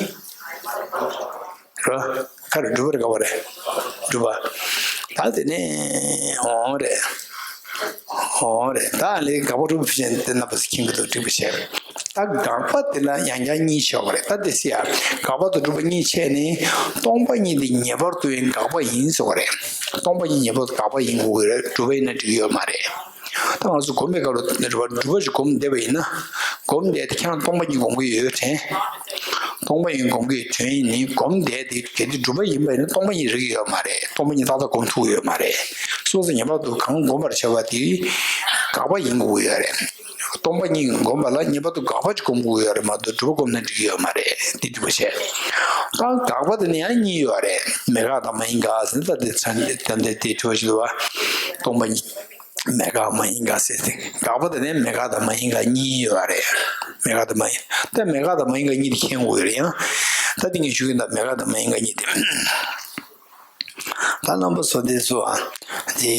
རོ། ཁ་རེད་སྒྲུབ་པ་རེད་དགག་པ་རེད། སྒྲུབ་པ། ད་དེ་ནས་འོང་རེད། འོང་རེད། ད་ལས་དགག་པ་སྒྲུབ་པ་ཕྱིན་དེ་རྣམ་པ་ཚོ་མཁྱེན་གྱི་འདུག་འགྲིག་པ་བྱས། ད་དགག་པ་དེ་ལ་ཡང་བསྐྱར་གཉིས་ཕྱེ་བ་རེད། ད་དེ་སྲིད་ཡ་དགག་པ་དང་སྒྲུབ་པ་གཉིས་ཕྱེ་ནས་སྟོང་པ་ཉིད་དེ་ངེས་པར་དུ་ཡང་དགག་པ་ཡིན་ཟེར་བ་རེད། སྟོང་པ་ཉིད་ངེས་པར་དུ་དགག་པ་ཡིན་དགོས་ཀྱི་རེད། སྒྲུབ་པ་ཡིན་ན་འགྲིག་ཡོད་མ་རེད། ད་ང་ཚོ་སྒོམ་པའི་སྐབས་ལ་སྒྲུབ་པ་སྒྲུབ་པ་ཞིག་སྒོམ་བསྡད་པ་ཡིན་ན། སྒོམ་བསྡད་དེ་ཁྱེད་རང་སྟོང་པ་ཉིད་སྒོམ་གྱི་ཡོད་དྲན། སྟོང་པ་ཉིད་སྒོམ་གྱི་དོན་ཡིན་ནི་སྒོམ་བསྡད་དེ་གལ་ཏེ་སྒྲུབ་པ་ཡིན་པ་ཡིན་ན་སྟོང་པ་ཉིད་རིག་གི་ཡོད་མ་རེད། སྟོང་པ་ཉིད་ཏག་ཏག་སྒོམ་ཐུབ་ཀྱི་ཡོད་མ་རེད། སོ་སོ་ངེས་པར་དུ་གང་སྒོམ་པར་བྱ་བ་དེ་དགག་པ་ཡིན་དགོས་ཀྱི་ཡོད་རེད། སྟོང་པ་ཉིད་སྒོམ་པ་ལ་ངེས་པར་དུ་དགག་པ་ཅིག་སྒོམ་དགོས་ཡོད་རེད་མ་གཏོགས་སྒྲུབ་པ་སྒོམ་ན་འགྲིག་གི་ཡོད་མ་རེད། དེ་འགྲིག་པ་བྱས། ད་དགག་པ་དེ་ནི་ཡང་གཉིས་ཡོད་རེད། མེད་དགག་དང་མ་ཡིན་དགག་ཟེར་ན་ད་དེ་ཚན་ད་འདི་དེ་དྲི་བ་ཞིག་འདུག་བ། སྟོང་པ་ཉིད་མེད་དགག་མ་ཡིན་དགག་ཟེར་ཏེ། དགག་པ་དེ་ནི་མེད་དགག་དང་མ་ཡིན་དགག་གཉིས་ཡོད་རེད། མེད་དགག་དང་མ་ཡིན། ད་མེད་དགག་དང་མ་ཡིན་དགག་གཉིས་དེ་མཁྱེན་དགོས་རེད། ཡང་ད་དེ་ངས་ཞུ་གི་ཡིན། ད་མེད་དགག་དང་མ་ཡིན་དགག་གཉིས་དེ། ད་རྣམ་པ་ཚོ་དེ་ཚོ་ཨ། དེ།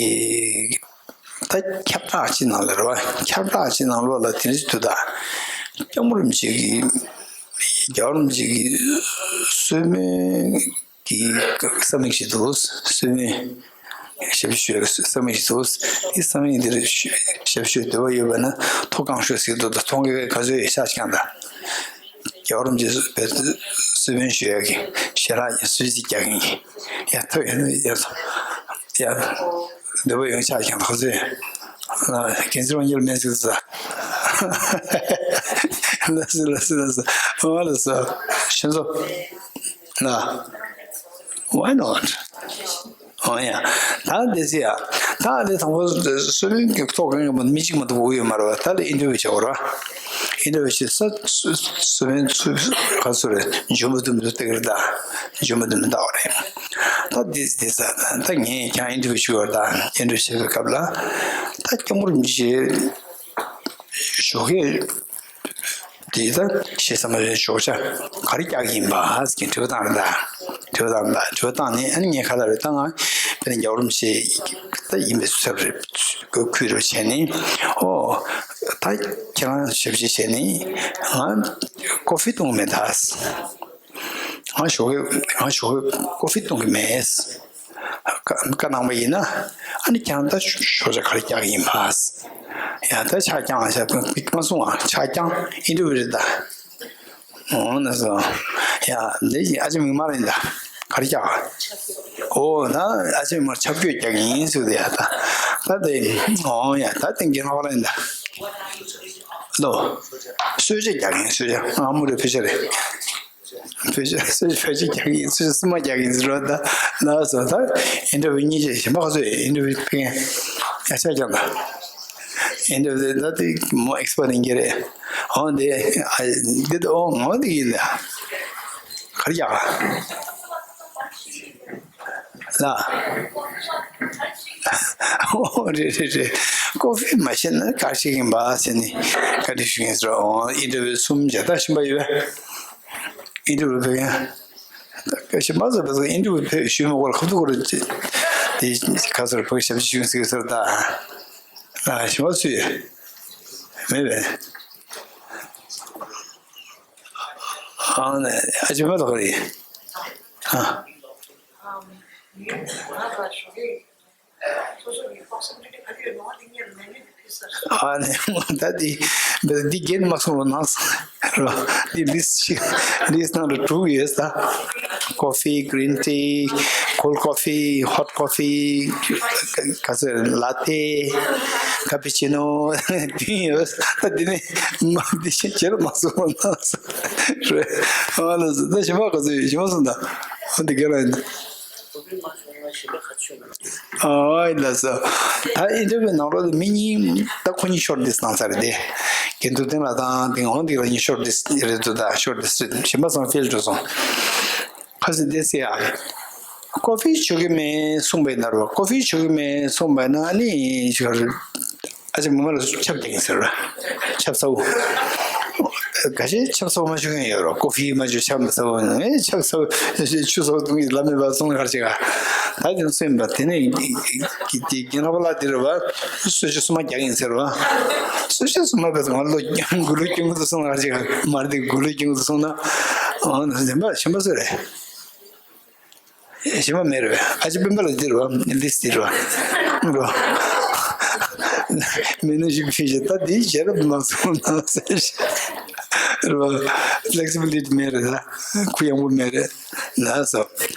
ད་ཁྱབ་བསྒྲགས་ཅིག་ནང་ལ་རེད་བ། ཁྱབ་བསྒྲགས་ཅིག་ནང་ལོགས་ལ་དེ་འདྲ་ཞིག་འདུག་ད། སྐྱབས་མགོན་རིན་པོ་ཆེ་གི། རྒྱལ་བ་རིན་པོ་ཆེ་གི་གསོལ་སྨོན་གྱི་ས་མིག་ཞིག་འདུག་གསོལ་སྨོན་ཞབས་ཞུ་ཞུ་བའི་ས་མིག་ཞིག་འདུག་དེ་ས་མིག་འདིར་ཞུ་ཞབས་ཞུ་འདོད་པ་ཡོད་པ་ན་ཐོ་གང་ཤོག་ཟེར་གྱི་འདུག་ད་མཐོང་གི་ག་ཚོད་ཡོད་ཤག་ཅིག་ཀྱང་ད། རྒྱལ་བ་རིན་པོ་ཆེ་བོད་དུ་གསོལ་སྨོན་ཞུ་ཡག་གི་ཞལ་ལག་གསོལ་ཚིགས་རྒྱག་གིན་གི། ཡ་ཐུབ་ཡ་ཡ་ཡ། འདོད་པ་ཡོད་ཤག་ཀྱང་ཁོ་ཚོས་འགན་འཛིན་རང་ཉིད་མེད་ཟེར་ས། ལགས་སོ་ལགས་སོ་ལགས་སོ། ཨོ་ལགས་སོ། ཤེས་སོ། ལ། Why not? ཨོ་ཡ། ད་འདི་ཚེ་ཡ། ད་འདི་དང་པོ་སུ་ལེན་གྱི་ཐོག་གང་ཡང་མི་གཅིག་མ་གཏོགས་དགོས་ཡོད་མ་རེད་བ། ད་ལ་ཨིན་ཊར་བིའུ་བྱེད་དགོས་རེད་བ། ཨིན་ཊར་བིའུ་བྱེད་ས་སུ་ལེན་ཚུ་ག་ཚོད་རེད། འཇོན་པོ་འདུག་མི་འདུག་བལྟ་གི་རེད་ད། འཇོན་པོ་འདུག་མི་འདུག་རེད། ད་འདི་འདི་ས་ད་ངས་ཀྱང་ཨིན་ཊར་བིའུ་ཞུ་བར་ད་ཨིན་ཊར་བིའུ་བྱེད་པའི་སྐབས་ལ་ད་སྐྱབས་མགོན་རིན་པོ་ཆེ་ཞོགས་ཀས། དེ་ད་ཞེ་ས་མ་རེད། ཞོགས་ཇ་ག་རེ་རྒྱག་གི་ཡིན་པ་ཟེར་གྱི་དྲི་བ་བཏང་རེད་ད། དྲི་བ་བཏང་རེད་ད། དྲི་བ་བཏང་ནས་ཨ་ནི་ངས་ཁ་ལག་རེ་བཏང་ང་། དཔེར་ན་རྒྱལ་བ་རིན་པོ་ཆེ་ད་ཡིན་པའི་ཚབ་རེད། ཁོས་ཁུལ་རེ་བྱས་ནས། ཨོ། ད་ཁྱེད་རང་ཞབས་ཕྱི་བྱས་ནས་ང་ཀོ་ཧྥི་བཏུང་གི་མེད་ད། ང་ཞོགས་ཀས་ང་ཞོགས་ཀས་ཀོ་ཧྥི་བཏུང་གི་མེད། བཀའ་བཀའ་གནང་བ་ཡིན་ན་ཨ་ནི་ཁྱེད་རང་ད་ཞོགས་ཇ་ག་རེ་རྒྱག་གི་ཡིན་པ། ཡང་ད་ཕྱག་བརྐྱངས་ཞབས་མ་གསུང་ཨ། ཕྱག་བརྐྱངས་ཨིན་ཊར་བིའུ་རེད་ད། འོ་ན་སོ། ཡ་འདི་ཡིན་ཨ་ཅེ་མིག་དམར་ཡིན་ད། ག་རེ་རྒྱག་ཨ། འོ་ན་ཨ་ཅེ་མིག་དམར་ཆབ་སྐྱོད་རྒྱག་གི་ཡིན་ཟེར་ཏེ་ཡ་ད། ད་དེ་འོ་ཡ་ད་དེ་འགན་ལོག་ར་ཡིན་ད། ལོ། གསོལ་ཇ་རྒྱག་གི་ཡིན་གསོལ་ཇ། ཨ་མོ་རེ་ཕུལ་ཆ་རེད། བོད་ཆས་བོད་ཆས་རྒྱག་གི་ཡིན་ཚུལ་སྲུང་མ་རྒྱག་གི་ཡིན་ཚུལ་རོ་ད་ལ་སོ་ད་ཨིན་ཊར་བིའུ་གཉིས་ཆེ་ཞིམ་པ་ག་ཚོད་ཨིན་ཊར་བིའུ་ཕིང་ཡ་ཆ་ཀྱང་ད་ཨིན་ཊར་བིའུ་ད་དེ་མོ་ཨེག་སི་པར་ཡིན་གྱི་རེད། འོ་འདི་ཨ་འདི་ད་འོ་ངོ་འདི་ཡིན་ད་ག་རེ་རྒྱག་ལ། འོ་རེད་རེད་རེད། ཀོ་ཧྥི་མ་ཤེས་ན་ག་རེ་ཤེས་ཀྱིན་པ་ཟེར་ནས་བཀའ་འདྲི་ཞུ་མཁན་ཚོ་འོ་ཨིན་ཊར་བིའུ་གསུམ་བྱས་ད་ཞིམ་པ་ཡོད། ཨིན་ཊར་བིའུ་ཕེབས་མཁན། ཞིམ་པ་ཟེར་བ་ཟེར་ཨིན་ཊར་བིའུ་ཕེབས་ཞུས་མ་གོ་ལ་ཁ་ཐུག་གོ་རེ་དེ་ཁ་སར་ཕོ་ཞབས་ཕྱི་ཞུ་ཟེར་ཟེར་ད། ཨ་ཞིམ་པ་སུ་ཡོད། མེད་པས། ཨ་ནི་ཨ་ཞིམ་པ་ལ་གོ་རེ། ཨ། སོ་སོ་གི་པོག་སི་བི་ལི་ཊི་ག་རེ་ཡོད་ནོ་དེ་ངས་མེ་ནུ་དེ་ཕུལ་ས་རེད། ཨ་ནི་ད་དེ་འདི་འདི་རྒྱན་མ་གསུང་རོགས་གནང་ཟེར་རོ། འདི་ལིསི་ཊི་ཞིག་ལིསི་ཊི་ནང་དུ་དྲུག་ཡོད་ས། ཀོ་ཧྥི་གི་རིན་ཊི་ཁོལ་ཀོ་ཧྥི་ཧོཊ་ཀོ་ཧྥི་ག་ཚོད་ལ་ཏེ་ཀ་པི་ཅི་ནོ་དེ་ཡོད་ས། ད་འདི་ནས་མ་འདི་ཞིག་ཁྱེད་རང་མ་གསུང་རོགས་གནང་ཟེར་རེད། ཨ་ལ་ཟེར་ད་ཞིམ་པ་ག་ཚོད་ཡོད་ཞིམ་པ་གསུང་ད་འདི་རྒྱན་ལ་ཡིན་ད། ཨོ་ལགས་སོ། ད་ཨིན་ཊར་བིའུ་ནང་ལོགས་ལ་མི་གཉིས་ད་ཁོ་གཉིས་ཤོར་ཊི་ལིསི་ཊི་གནང་ས་རེད་དེ། དགེ་འདུན་བསྟན་ལགས་དང་དེ་འོང་དེ་ལ་གཉིས་ཤོར་ཊི་ལིསི་ཊི་རེད་འདུག་ད་ཤོར་ཊི་ལིསི་ཊི་རེད། གཞན་པ་ཚང་ཕེལ་འགྲོ་སོང་། ཁ་སང་དེ་ཟེར་ཡ། ཀོ་ཕི་མཆོད་ཀྱི་མེད་གསུངས་པའི་ནར་བ། ཀོ་ཕི་མཆོད་ཀྱི་མེད་གསུངས་པ་ན་ནི་ཨ་ཅེ་མི་མ་ལ་ཆབ་རྒྱག་གིན་ཟེར་བ། ཆབ་གསོལ། ག་ཤེད་ཆབ་གསོལ་མ་མཆོད་མཁན་ཡོད་རོ། ཀོ་ཕི་མ་མཆོད་ཆབ་མ་གསོལ། ཨེ་ཆབ་གསོལ་ཆུ་གསོལ་གཏོང་གི་ལ་མེད་པ་སོང་ལ་གར་ཅིག་ག་ད་དེ་ཚོ་ཡིན་པ་དེ་ནས་དེ་རྒན་ལགས་པ་ལ་དེ་རུ་བ་གསོལ་ཆུ་སུ་མ་རྒྱག་གིན་ཟེར་བ། གསོལ་ཆུ་སུ་མ་བས་ང་ལོ་དགུ་ལོ་ཀྱང་དུ་སོང་ལ་གར་ཅིག་ག་མར་དེ་དགུ་ལོ་ཀྱང་དུ་སོང་ན་ཨང་ཟིན་པ་ཆེན་པ་སུ་རེད། ཞེ་མ་མེད་རེད། ཨ་ཅེ་སྤེན་པ་ལ་འདི་རེད་བ། ལིས་འདི་རེད་བ། རེད་བ། མི་ནུ་ཞིག་ཕི་ཞེ་ད་འདི་ཞེ་རབ་མ་སོང་ན་ཟེར་ཞེ། རེད་བ། ཕི་ལེག་སི་བི་ལི་ཊི་མེད་རེད་ད། གུ་ཡངས་པོ་མེད་རེད། ན་སོ།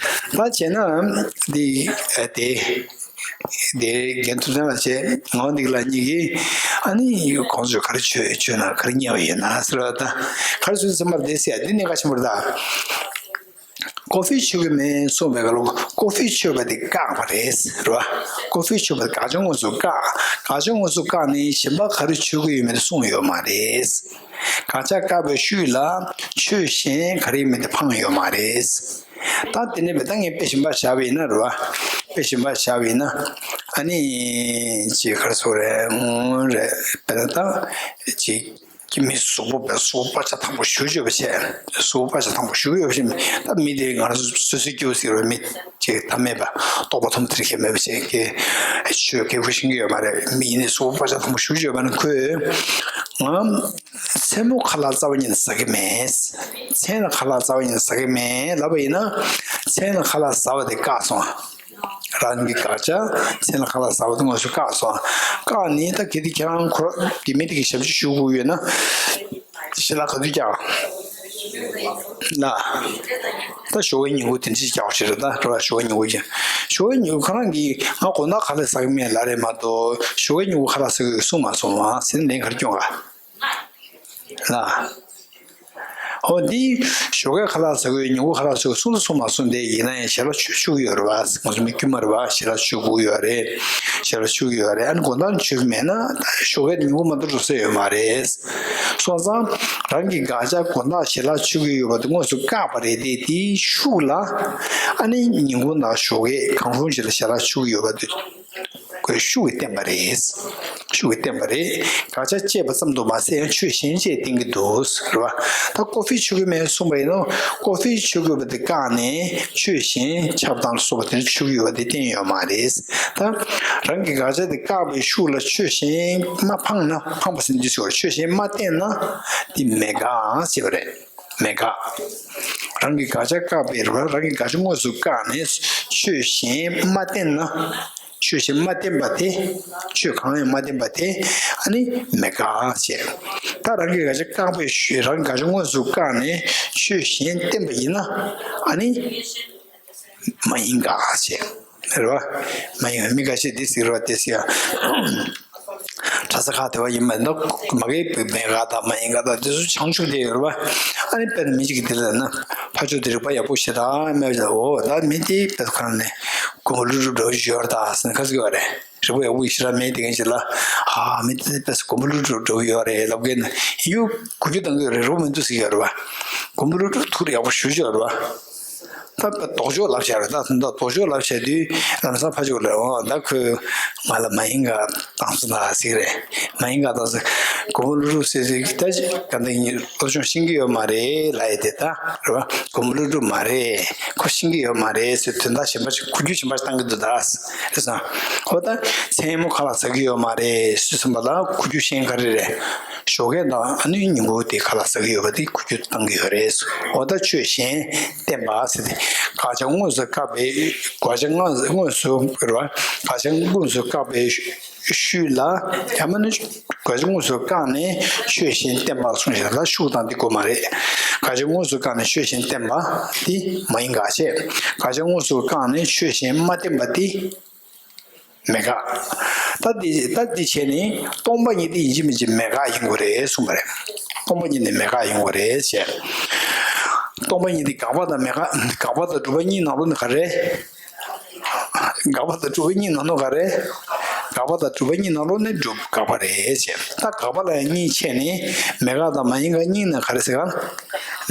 ད་བྱས་ན་འདི་ཨ་དེ་དེ་རྒན་ཐུབ་བསྟན་ལགས་བྱས་ངོ་འདི་ལ་གཉིས་ཀྱིས་ཨ་ནི་ཁོང་ཚོས་ག་རེ་བྱོས་བྱོས་ན་ག་རེ་ཉེ་བ་ཡོད་ན་ཟེར་བ་ད་ག་རེ་བྱོས་ཚང་མར་བསྡད་ཟེར་ཡ་འདི་གནད་འགག་ཆེན་པོ་རེད་ད། ཀོ་ཕི་མཆོད་ཀྱི་མེད་གསུངས་པའི་སྐབས་ལ་ཀོ་ཕི་མཆོད་པ་དེ་བཀག་པ་རེད་རེད་བ། ཀོ་ཕི་མཆོད་པ་དེ་དགག་བྱ་དངོས་སུ་བཀག་དགག་བྱ་དངོས་སུ་བཀག་ནས་གཞན་པ་ག་རེ་མཆོད་ཀྱི་ཡོད་མེད་དེ་གསུངས་ཡོད་མ་རེད། དགག་བྱ་བཀག་པའི་ཤུལ་ལ་ཆོས་གཞན་ག་རེ་ཡོད་མེད་དེ་འཕངས་ཡོད་མ་རེད། ད་དེ་ནས་བས་ད་ངས་དཔེ་གཞན་པ་བཞག་པ་ཡིན་ན་རེད་བ། དཔེ་གཞན་པ་བཞག་པ་ཡིན་ན་ཨ་ནི་ཅིག་ག་རེ་ཟེར་དགོས་རེད། རེད་དཔེར་ན་ད་ཅིག་ཀྱི་མི་གཟུགས་པོ་བས་གཟུགས་པོ་པ་ཆ་དང་པོ་ཞུ་བརྗོད་པ་བྱས། གཟུགས་པོ་པ་ཆ་དང་པོ་ཞུ་གི་ཡོད་པ་བཞིན་ད་མི་དེ་ང་རང་ཚོ་སོ་སོའི་སྐྱེ་བོ་ཟེར་བའི་མི་ཅིག་ཐ་མལ་པ་རྟོག་པ་ཐོག་མ་དེར་ཁྱེད་མེད་པ་བྱས་ཀྱི་ཆོས་སྐད་ཁུ་ཤེས་ཀྱི་ཡོད་མ་རེད། མི་ཡིན་ནི་གཟུགས་པོ་པ་ཆ་དང་པོ་ཞུ་བརྗོད་པ་ནི་ཁོས་ང་མཚན་མོ་ཁ་ལག་རྩ་བ་ཉིད་ནས་ཟ་གི་མེད། མཚན་ལ་ཁ་ལག་རྩ་བ་ཉིད་ནས་ཟ་གི་མེད་ལབ་པ་ཡིན་ན་མཚན་ལ་ཁ་ལག་ཟ་བ་དེ་བཀག་སོང་། རང་གི་དགག་བྱ་མཚན་ལ་ཁ་ལག་ཟ་བ་དེ་དངོས་སུ་བཀག་སོང་། བཀག་ནི་ད་གལ་ཏེ་ཁྱེད་རང་ཁོ་ར་གི་མི་དེ་གི་ཞབས་ཕྱི་ཞུ་དགོས་ཡོད་ན་ཞལ་ལག་ག་དུས་རྒྱག་ལ། ད་ཞོགས་ཀའི་ཉིན་གུང་དེ་འདྲ་ཞིག་རྒྱག་ཞེས་རེད། ད་རེད་བ། ཞོགས་ཀའི་ཉིན་གུང་ཀྱང་ཞོགས་ཀའི་ཉིན་གུང་ཁོ་རང་གིས་ང་དགོང་དག་ཁ་ལག་ཟ་གི་མེད་ལབ་རེད་མ་གཏོགས་ཞོགས་ཀའི་ཉིན་གུང་ཁ་ལག་ཟ་གི་ཡོད་གསུངས་མ་སོང་བ་ཟེར་ནས་ལན་ག་རེ་སྐྱོན་ག་ལ། འོ་འདི་ཞོགས་ཀའི་ཁ་ལག་ཟ་དགོས་ཉིན་གུང་ཁ་ལག་ཟ་དགོས་གསུང་དུ་གསུང་མ་གསུང་དེ་ཡིན་ན་ཡང་ཞལ་ལག་མཆོད་མཆོད་ཀྱི་ཡོད་རེད་བ། ང་ཚོ་མི་དཀྱུས་མ་རེད་བ། ཞལ་ལག་མཆོད་དགོས་ཡོད་རེད། ཞལ་ལག་མཆོད་ཀྱི་ཡོད་རེད། ཨ་ནི་དགོང་དག་མཆོད་ཀྱི་མེད་ན་ད་ཞོགས་ཀའི་ཉིན་གུང་མ་གཏོགས་འགྲོ་ས་ཡོད་མ་རེད། སོང་ཙང་རང་གི་དགག་བྱ་དགོང་དག་ཞལ་ལག་མཆོད་ཀྱི་ཡོད་པ་དེ་དངོས་སུ་བཀག་པ་རེད་དེ་དེའི་ཤུགས་ལ་ཨ་ནི་ཉིན་གུང་དང་ཞོགས་ཀའི་གང་རུང་ཞིག་ལ་ཞལ་ལག་མཆོད་ཀྱི་ཡོད་པ་དེ། ཁོས་ཤུགས་ཀྱིས་བསྟན་པ་རེད། ཤུགས་ཀྱིས་བསྟན་པ་རེད། དགག་བྱ་བཅས་པ་ཙམ་དུ་མ་ཟད་ཡང་ཆོས་གཞན་བཅས་བསྟན་གྱི་འདུག་རེད་བ། ད་ཀོ་ཕི་མཆོད་ཀྱི་མེད་གསུངས་པ་ཡིན་ནོ། ཀོ་ཕི་མཆོད་དགོས་པ་དེ་བཀག་ནས་ཆོས་གཞན་ཆབ་དང་ལ་སོགས་པ་དེ་མཆོད་ཀྱི་ཡོད་པ་དེ་བསྟན་ཡོད་མ་རེད། ད་རང་གི་དགག་བྱ་དེ་བཀག་པའི་ཤུགས་ལ་ཆོས་གཞན་མ་འཕངས་ན། འཕངས་པ་ཟེར་འདི་ཟེར་བ་ཆོས་གཞན་མ་བསྟན་ན་དེ་མེད་དགག་ཟེར་བ་རེད། མེད་དགག་རང་གི་དགག་བྱ་བཀག་པའི་རེད་བ། རང་གི་དགག་བྱ་དངོས་སུ་བཀག་ནས་ཆོས་གཞན་མ་བསྟན་ན། ཆོས་གཞན་མ་བསྟན་པ་དེ། ཆོས་གང་ཡང་མ་བསྟན་པ་དེ་ཨ་ནི་མེད་དགག་བྱས། ད་རང་གི་དགག་བྱ་བཀག་པའི་ཤུ་རང་གི་དགག་བྱ་དངོས་སུ་བཀག་ནས་ཆོས་གཞན་བསྟན་པ་ཡིན་ན་ཨ་ནི་མ་ཡིན་དགག་བྱས། རེད་བ། མ་ཡིན་པ་མི་འགའ་ཤས་འདི་ཟེར་བ་དེ་ཟེར་ཡ། གྲྭ་ས་ཁག་དེ་བ་ཡིན་པ་འདུག་མ་གི་མེད་དགག་དང་མ་ཡིན་དགག་དང་དེ་ཚོ་བྱང་ཆུབ་དེ་ཡོད་རེད་བ། ཨ་ནི་དཔེར་ན་མི་གཅིག་གིས་དེ་ལ་ན་ཕ་ཆོས་དེ་རིག་པ་ཡག་པོ་ཞེ་དྲག་མེད་པ་ཞིག་ལ་འོ་ད་མི་དེ་དཔེ་ཁོ་ན་ནས་མགོན་པོ་ཀླུ་སྒྲུབ་འདྲ་བོ་ཞིག་ཡོད་རེད་ད་ཟེར་ན་ཁ་ཟིག་ཡོད་རེད། རིག་པ་ཡག་པོ་ཞེ་དྲག་མེད་དེ་གན་ཞིག་ལ་ཨ་མི་དེ་དཔེ་མགོན་པོ་ཀླུ་སྒྲུབ་འདྲ་བོ་ཡོད་རེད་ལབ་གན་ཡུ་གུ་རྒྱུ་གཏང་གི་ཡོད་རེད། རིག་པ་མི་འདུག་ཟེར་གི་ཡོད་རེད་བ། མགོན་པོ་ཀླུ་སྒྲུབ་ཐུགས་ཡག་པོ་ཞེ་པོ་ཅིག་ཡོད་རེད་བ། ད་ལྡོག་ཕྱོགས་ལབ་བྱས་རེད། ད་ད་ལྡོག་ཕྱོགས་ལབ་བྱས་དུས་ལམ་སང་ཕ་ཆོས་ལ་འོ་ད་ཁོས་ང་ལ་མ་ཡིན་དགག་བཏང་སོང་ད་ཟེར་གི་རེད། མ་ཡིན་དགག་བཏང་སོང་། མགོན་པོ་ཀླུ་སྒྲུབ་ཟེར་ཟེར་གི་ད་ཅི་ག་འདི་ཡིན་སློབ་སྦྱོང་ཤེས་ཀྱི་ཡོད་མ་རེད་ལབ་ཡ་དེ་ད་རེད་བ། མགོན་པོ་ཀླུ་སྒྲུབ་མ་རེད། ཁོ་ཤེས་ཀྱི་ཡོད་མ་རེད་ཟེར་དོན་དག་གཞན་པ་ཞིག་གོ་རྒྱུ་གཞན་པ་ཞིག་བཏང་གི་འདུག་ད་ཟེར་སོང་། ཁོ་ད་མཚན་མོ་ཁ་ལག་ཟ་གི་ཡོད་མ་རེད་ཟེར་སོང་བ་ལ་གོ་རྒྱུ་གཞན་ག་རེ་རེད། ཞོགས་ཀས་དང་ཨ་ནི་ཉིན་གུང་དེ་ཁ་ལག་ཟ་གི་ཡོད་པ་དེ་གོ་རྒྱུ་བཏང་གི་ཡོད་རེད། འོ་ད་ཆོས་གཞན་བསྟན་པ་ཟེར་ཏེ་དགག་བྱ་དངོས་སུ་བཀག་པའི་དགག་བྱ་དངོས་དངོས་སུ་རེད་བ། དགག་བྱ་དངོས་སུ་བཀག་པའི་ཤུལ་ལ་ཡང་མིན་ན་དགག་བྱ་དངོས་སུ་བཀག་ནས་ཆོས་གཞན་བསྟན་པ་གསུངས་ཤིང་ལ་ཤུགས་དང་འདི་དགོས་མ་རེད། དགག་བྱ་དངོས་སུ་བཀག་ནས་ཆོས་གཞན་བསྟན་པ་འདི་མ་ཡིན་དགག་བྱས། དགག་བྱ་དངོས་སུ་བཀག་ནས་ཆོས་གཞན་མ་བསྟན་པ་འདི། མེད་དགག་ད་འདི་ད་འདི་བྱས་ནས་སྟོང་པ་ཉིད་དེ་ཡིན་གཅིག་མིན་གཅིག་མེད་དགག་ཡིན་དགོས་རེད་གསུངས་པ་རེད། སྟོང་པ་ཉིད་ནི་མེད་དགག་ཡིན་དགོས་རེད་ཅེས། སྟོང་པ་ཉིད་དེ་དགག་པ་དང་མེད་དགག་དགག་པ་དང་སྒྲུབ་པ་གཉིས་ནང་ལོགས་ནས་ག་རེ། དགག་པ་དང་སྒྲུབ་པ་གཉིས་ནང་ལོགས་ག་རེ། དགག་པ་དང་སྒྲུབ་པ་གཉིས་ནང་ལོགས་ནས་སྒྲུབ་དགག་པ་རེད་ཅེས། ད་དགག་པ་ལ་ཡང་གཉིས་ཕྱེ་ནས་མེད་དགག་དང་མ་ཡིན་དགག་གཉིས་ནས་ག་རེ་ཟེར་ག་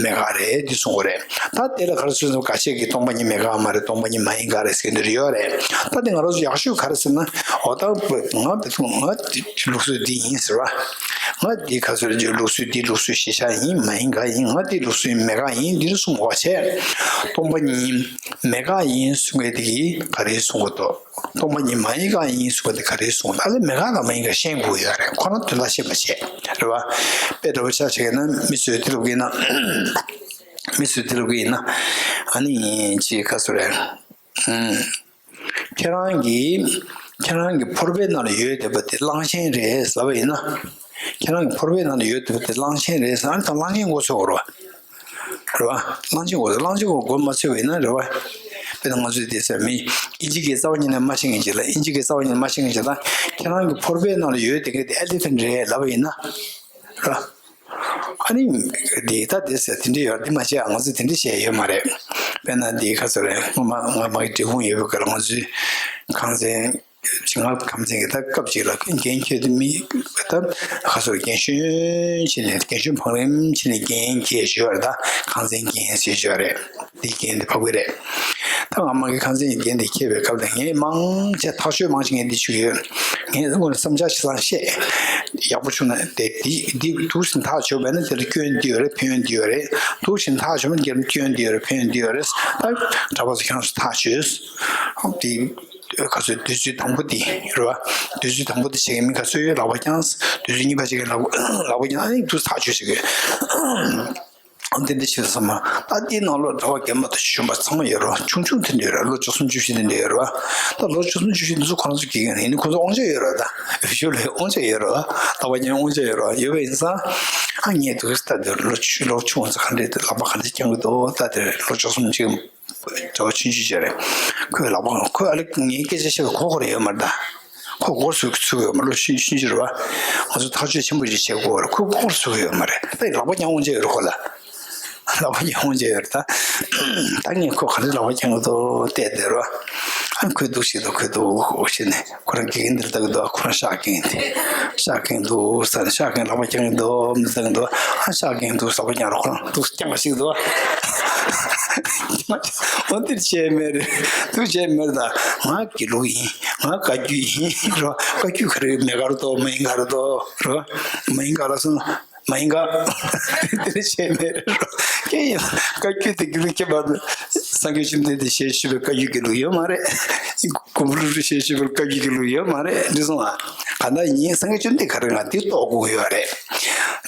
མེད་དགག་རེད་འདི་གསུང་གི་རེད། ད་དེ་ལ་ག་རེ་གསུངས་སོང་། འགའ་ཤས་ཀྱིས་སྟོང་པ་ཉིད་མེད་དགག་མ་རེད། སྟོང་པ་ཉིད་མ་ཡིན་དགག་རེད་ཟེར་འདི་རེ་ཡོད་རེད། ད་དེ་ང་རང་ཚོ་ཡག་ཤོས་ག་རེ་ཟེར་ན། འོ་ད་ང་ང་ལུགས་སྲོལ་འདི་ཡིན་ཟེར་བ། ང་འདི་ག་ཚོད་རེད། ལུགས་སྲོལ་འདི་ལུགས་སྲོལ་གཞིར་བཞག་ཡིན། མ་ཡིན་དགག་ཡིན། ང་འདི་ལུགས་སྲོལ་མེད་དགག་ཡིན་འདི་རུ་གསུང་བ་བྱས། སྟོང་པ་ཉིད་མེད་དགག་ཡིན་གསུང་མཁན་དེ་གིས་ག་རེ་གསུང་གི་འདུག་སྟོང་པ་ཉིད་མ་ཡིན་དགག་ཡིན་གསུང་མཁན་དེ་ག་རེ་གསུང་། ཨ་ལས་མེད་དགག་དང་མ་ཡིན་དགག་ཤེས་དགོས་ཡོད་རེད། ཁོ་རང་དོན་དག་ཤེས་པ་བྱས་རེད་བ། དཔེ་འདྲ་པོ་ཆ་བཞག་ན་མི་ཚོས་དེ་ལབ་ཀྱི་ཡིན་ན། མི་ཚོས་དེ་ལབ་ཀྱི་ཡིན་ན། ཨ་ནི་ཅི་ག་ཚོད་རེད། ཨུམ། ཁྱེད་རང་གིས་ཁྱེད་རང་གི་ཕོར་པའི་ནང་ལ་ཡོད་བསྡད་པ་དེ་གླང་ཆེན་རེད་ལབ་པ་ཡིན་ན། ཁྱེད་རང་གི་ཕོར་པའི་ནང་ལ་ཡོད་བསྡད་པ་དེ་གླང་ཆེན་རེད་ཟེར་ན། ད་གླང་ཆེན་མགོ་ཚོས་དགོས་རེད་བ། རེད་བ། གླང་ཆེན་མགོ་ཚོས། གླང་ཆེན་མགོ་མགོ་མ་ཚོས་པ་ཡིན་ན་རེད་བ། དཔེར་ན་ང་ཚོས་དེ་ཟེར་མི་ཨིན་ཇི་གི་རྩ་བ་ཉིད་ནས་མ་ཤེས་མཁན་ཅིག་ལ། ཨིན་ཇི་གི་རྩ་བ་ཉིད་ནས་མ་ཤེས་མཁན་ཅིག་ལ། ཁྱེད་རང་གི་ཕོར་པའི་ནང་ལ་ཡོད་བསྡད་མཁན་དེ་ཨེ་ལི་ཕེན་རེད་ལབ་པ་ཡིན་ན། རེད་བ། ཨ་ནི། འདི་ད་འདི་ཟེར་དེ་འདྲ་ཡོད་རེད། འདི་མ་བྱས་ང་ཚོས་དེ་འདྲ་བྱས་ཡོད་མ་རེད། དཔེར་ན་འདི་ག་ཚོད་རེད། སྔོན་མ་ང་མ་གི་འབྲས་སྤུངས་ཡོད་པའི་སྐབས་ལ་ང་ཚོའི་ཁང་ཚན་ཅིག་ང་ཁང་ཚན་གྱི་ད་སྐབས་ཅིག་ལ་འགན་འཁྱེར་དུས་མི་ད་ག་ཚོད་རྒན་གཞོན་བྱས་ནས་རྒན་གཞོན་བང་རིམ་བྱས་ནས་འགན་འཁྱེར་བཞག་ཡོད་རེད། ད་ཁང་ཚན་འགན་ཟེར་བཞག་ཡོད་རེད། འདི་འགན་འདི་ཕབ་གི་རེད། ད་ང་མ་གི་ཁང་ཚན་གྱི་འགན་འདི་འཁྱེར་བའི་སྐབས་ལ་ངས་མང་ཆེ་ཐག་གཅོད་མང་ཆེ་ངས་འདི་ཞུ་གི་ཡོད། ངས་སྔོན་ལ་བསམ་འཆར་ཆ་ཚང་བཤད། ཡག་པོ་བྱུང་ན་དེ་འདི་འདི་འདུག་སེ་ཐག་ཆོད་པ་ན་དེ་ལ་སྐྱོན་འདི་ཡོད་རེད། ཕན་ཡོན་འདི་ཡོད་རེད། འདུག་སེ་ཐག་ཆོད་པ་ན་དེ་ལ་སྐྱོན་འདི་ཡོད་རེད། ཕན་ཡོན་འདི་ཡོད་རེད། ད་གྲྭ་པ་ཚོ་ཁྱེད་རང་ཚོ་ཐག་ཆོད། འདི་ག་ཚོད་དུས་ཚོད་དང་པོ་འདི་རེད་བ། དུས་ཚོད་དང་པོ་འདི་བྱེད་མཁན་མི་ག་ཚོད་ཡོད་ལག་པ་བརྐྱངས། དུས་ཚོད་གཉིས་པ་བྱེད་མཁན་ལག་པ་ལག་པ་བརྐྱངས། ཨ་ནི་འདུག་སེ་ཐག་ཆོད་བྱེད་དགོས། འདི་འདྲ་བྱེད་བསམ་མ། ད་འདིའི་ནང་ལོགས་གྲྭ་པ་རྒན་པ་དང་གཞོན་པ་ཚང་མ་ཡོད་རེད་བ། ཆུང་ཆུང་དེ་འདྲ་ཡོད་རེད། ལོ་བཅུ་གསུམ་བཅུ་བཞི་དེ་འདྲ་ཡོད་རེད་བ། ད་ལོ་བཅུ་གསུམ་བཅུ་བཞི་འདི་ཚོ་ཁོ་རང་ཚོ་དགེ་རྒན་རེད། ཡིན་ནའི་ཁོ་ཚོ་དབང་ཆ་ཡོད་རེད། ད་ཞོར་ལ་དབང་ཆ་ཡོད་རེད་བ། ལག་པ་བརྐྱང་དབང་ཆ་ཡོད་རེད་བ། ཡོད་པ་ཡིན་ཙང་ཨ་ངས་འདུག་སེ་ད་འདིར་ལོ་ཆུ་ལོ་ཆུང་ཙག་ག་འདྲས་དེ་ལག་པ་ག་འདྲས་བརྐྱང་གི་འདུག་ད་དེར་ལོ་བཅུ་གསུམ་ཅིག་གྲྭ་པ་ཆུང་ཆུང་ཅིག་རེད། ཁོས་ལག་པ་ཁོས་ཨ་ལེ་ངའི་སྐད་ཆ་བཤད་པ་གོ་གི་རེད་ཡོད་མ་རེད་ད། ཁོ་མགོ་ཚོས་ཚོས་ཡོད་མ་རེད། ལོ་ཆུང་ཆུང་ཅིག་རེད་བ། ང་ཚོ་ཐག་གཅོད་ཆེན་པོ་ཅིག་བྱེད་དགོས་རེད། ཁོས་མགོ་ཚོས་ཡོད་མ་རེད། ད་ལག་པ་བརྐྱང་དབང་ཆ་ཡོད་རེད་ཁོ་ལ། ལག་པ་བརྐྱང་དབང་ཆ་ཡོད་རེད་ད། ད་ངས་ཁོ་ག་རེ་ལག་པ་བརྐྱང་གི་འདུག་བལྟས་བསྡད་རེད་བ། ཨ་ཁོས་འདུག་བྱེད་འདུག་ཁོས་འདུག་བྱེད་ནས་ཁོ་རང་དགེ་རྒན་འདིར་ལྟ་གི་འདུག་ཁོ་རང་ཤག་རྒན་དེ་ཤག་རྒན་འདུག་ཟེར་ནས་ཤག་རྒན་ལག་པ་བརྐྱང་གི་འདུག་མི་ལྟ་གི་འདུག་ཨ་ཤག་རྒན་འདུག་ལག་པ་བརྐྱང་རོགས་ཁོ་རང་འདུག་བརྐྱང་བ་ཞིག་འདུག་འོ་འདིར་བྱས་མེད་རེད། འདུག་བྱས་མེད་རེད་ད། ང་དགེ་ལུགས་ཡིན། ང་བཀའ་བརྒྱུད་ཡིན་རོ། བཀའ་བརྒྱུད་ག་རེ་མེད་ག་རེ་འདུག་མ་ཡིན་ག་རེ་འདུག་རོ། མ་ཡིན་ག་རེ་སོང་། མ་ཡིན་ག་དེ་འདྲ་བྱས་མེད་རོ། ཀྱེ་ཡིན། བཀའ་བརྒྱུད་དེ་དགེ་ལུགས་ཁྱད་པར་འདུག་སངས་རྒྱས་བཅོམ་ལྡན་འདས་ཞེས་ཞུས་པའི་བཀའ་བརྒྱུད་དགེ་ལུགས་ཡོད་མ་རེད། མགོན་པོ་ཀླུ་སྒྲུབ་ཞེས་ཞུས་པའི་བཀའ་བརྒྱུད་དགེ་ལུགས་ཡོད་མ་རེད། འདི་སོང་ཨ། ག་ད་ཡིན། སངས་རྒྱས་བཅོམ་ལྡན་ག་རེ་ང་འདི་རྟོགས་དགོས་ཀྱི་ཡོད་རེད།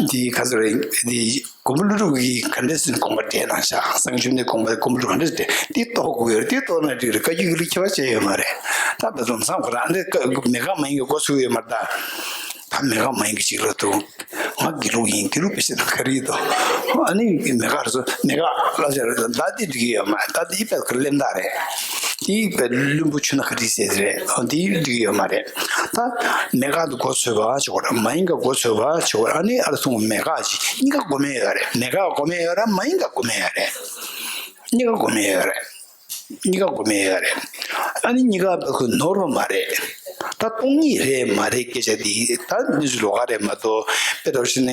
འདི་ག་ཚོད་རེད་འདི། མགོན་པོ་ཀླུ་སྒྲུབ་ཀྱིས་ག་འདྲས་སེ་དགོངས་པ་འགྲེལ་གནང་ཤག་སངས་རྒྱས་བཅོམ་ལྡན་དགོངས་པ་མགོན་པོ་ཀླུ་སྒྲུབ་ག་འདྲས་འགྲེལ་འདི་རྟོགས་དགོས་ཡོད་རེད། འདི་རྟོགས་ན་འགྲིག་རེད། བཀའ་བརྒྱུད་ཀྱི་ལུགས་ཁྱད་པར་ཅི་ཡོད་མ་རེད། ད་ད་དུང་མཚམས་ཁོ་རང་འདི་མེད་དགག་མ་ཡིན་གྱི་མགོ་ཚོས་ཡོད་མ་རེད་ད། ད་མེད་དགག་མ་ཡིན་གྱི་ཅིག་ལ་འདུག་ང་དགེ་ལུགས་ཡིན། དགེ་ལུགས་པའི་ཕྱིར་ན་ག་རེ་ཡིན་དོ། ཨ་ནི་མེད་དགག་རེད་སོ། མེད་དགག་ལབ་བྱས་རེད། ད་འདི་འགྲིག་གི་ཡོད་མ་རེད། ད་འདི་དཔེ་ག་ལེན་ད་རེད། འདི་དཔེ་བླུན་པོ་ཆུ་ན་ག་རེ་ཟེར་རེད། འོ་འདི་འགྲིག་གི་ཡོད་མ་རེད། ད་མེད་དགག་འདི་མགོ་ཚོས་པ་ཆོག་རེད། མ་ཡིན་དགག་མགོ་ཚོས་པ་ཆོག་རེད། ཨ་ནི་ཨ་རུ་སོང་མེད་དགག་ཅིག་གཉིས་ཀ་སྒོམ་ཡས་ཡོད་རེད། མེད་དགག་སྒོམ་ཡས་ཡོད་རེད། མ་ཡིན་དགག་སྒོམ་ཡས་ཡོད་རེད། གཉིས་ཀ་སྒོམ་ཡས་ཡོད་རེད། གཉིས་ཀ་སྒོམ་ཡས་ཡོད་རེད། ཨ་ནི་གཉིས་ཀ་ཁོ་ནོར་བ་མ་རེད། ད་སྟོང་ཉིད་རེད་མ་རེད་སྐད་ཆ་འདི་ད་གནས་ཚུལ་ལོགས་ཀ་རེད་མ་གཏོགས། དཔེ་འདྲ་བོ་བྱས་ན་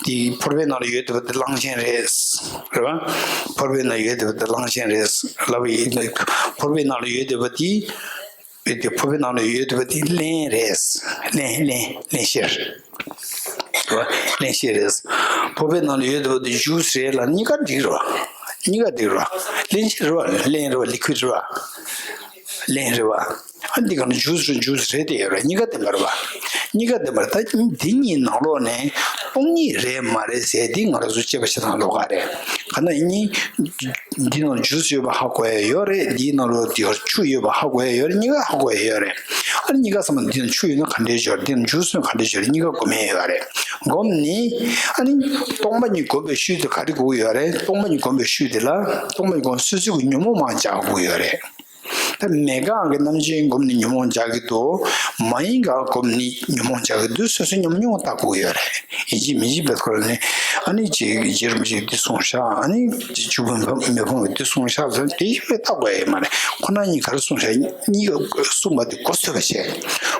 འདི་ཕོར་པའི་ནང་ལ་ཡོད་བསྡད་པ་འདི་གླང་ཆེན་རེད། རེད་བ། ཕོར་པའི་ནང་ཡོད་བསྡད་པ་འདི་གླང་ཆེན་རེད་ལབ་པ་ཡིན། ཕོར་པའི་ནང་ལ་ཡོད་བསྡད་པ་འདི། འདི་ཕོར་པའི་ནང་ལ་ཡོད་བསྡད་པ་འདི་རླན་རེད། རླན་རླན་རླན་གཤེར། རེད་བ། རླན་གཤེར་རེད། ཕོར་པའི་ནང་ལ་ཡོད་བསྡད་པ་འདི་ཇུས་རེད་ལབ་ན་གཉིས་ཀ་འགྲིག་རེད་བ། གཉིས་ཀ་འགྲིག་རེད་བ། རླན་གཤེར་རེད་བ། རླན་རེད་བ། ལི་ཁུའི་རེད་བ། རླན་རེད་བ། ཨ་འདི་ག་ན་ཇུས་རེད། ཇུས་རེད་དེ་ཡོད་རེད། གཉིས་ཀ་བདེན་པ་རེད་བ། གཉིས་ཀ་བདེན་པ་རེད། ད་འདི་གཉིས་ནང་ལོགས་ནས་སྟོང་ཉིད་རེད་མ་རེད་ཟེར་འདི་ང་རང་ཚོ་དཔྱད་པ་བྱེད་སྟངས་ལོགས་ཀ་རེད། ག་ན་ཡིན། འདི་ནང་ཇུས་ཡོད་པ་ཧ་གོ་ཡ་ཡོད་རེད། འདིའི་ནང་ལོགས་འདི་ཆུ་ཡོད་པ་ཧ་གོ་ཡ་ཡོད་རེད། གཉིས་ཀ་ཧ་གོ་ཡ་ཡོད་རེད། ཨ་ནི་གཉིས་ཀ་ཚང་མ་འདི་ནང་ཆུ་ཡོད་ན་ག་འདྲས་ཡོད་རེད། འདི་ནང་ཇུས་ཡོད་ན་ག་འདྲས་ཡོད་རེད། གཉིས་ཀ་སྒོམ་ཡ་ཡོད་རེད། སྒོམ་ནི་ཨ་ནི་སྟོང་པ་ཉིད་སྒོམ་པའི་ཤུལ་དེ་ག་རེ་དགོས་ཀྱི་ཡོད་རེད། སྟོང་པ་ཉིད་སྒོམ་པའི་ཤུལ་དེ་ལ་སྟོང་པ་ཉིད་སྒོམ་སོ་སོའི་ཉོན་མོངས་མར་འཇགས་དགོས་ཀྱི་ཡོད་རེད། ད་མེད་དགག་གི་རྣམ་བཅད་བསྒོམས་ནས་ཉོན་མོངས་སྦྱང་གི་འདུག་མ་ཡིན་དགག་བསྒོམས་ནས་ཉོན་མོངས་སྦྱང་གི་འདུག་སོ་སོའི་ཉམས་མྱོང་ལྟ་དགོས་ཡོད་རེད། ཡིན་གཅིག་མིན་གཅིག་བེད་ཁོ་ནས་ཨ་ནི་ཅིག་རྗེ་རིན་པོ་ཆེས་འདི་གསུངས་ཤག་ཨ་ནི་ཅིག་ཆོས་ཀྱི་མེ་ཕུང་གིས་འདི་གསུངས་ཤག་ཟེར་དེ་ཡིན་པས་ལྟ་དགོས་ཡ་མ་རེད། ཁོ་ན་གཉིས་ག་རེ་གསུངས་ཤག་གཉིས་ཀ་གསུངས་པ་དེ་མགོ་ཚོས་པ་བྱས།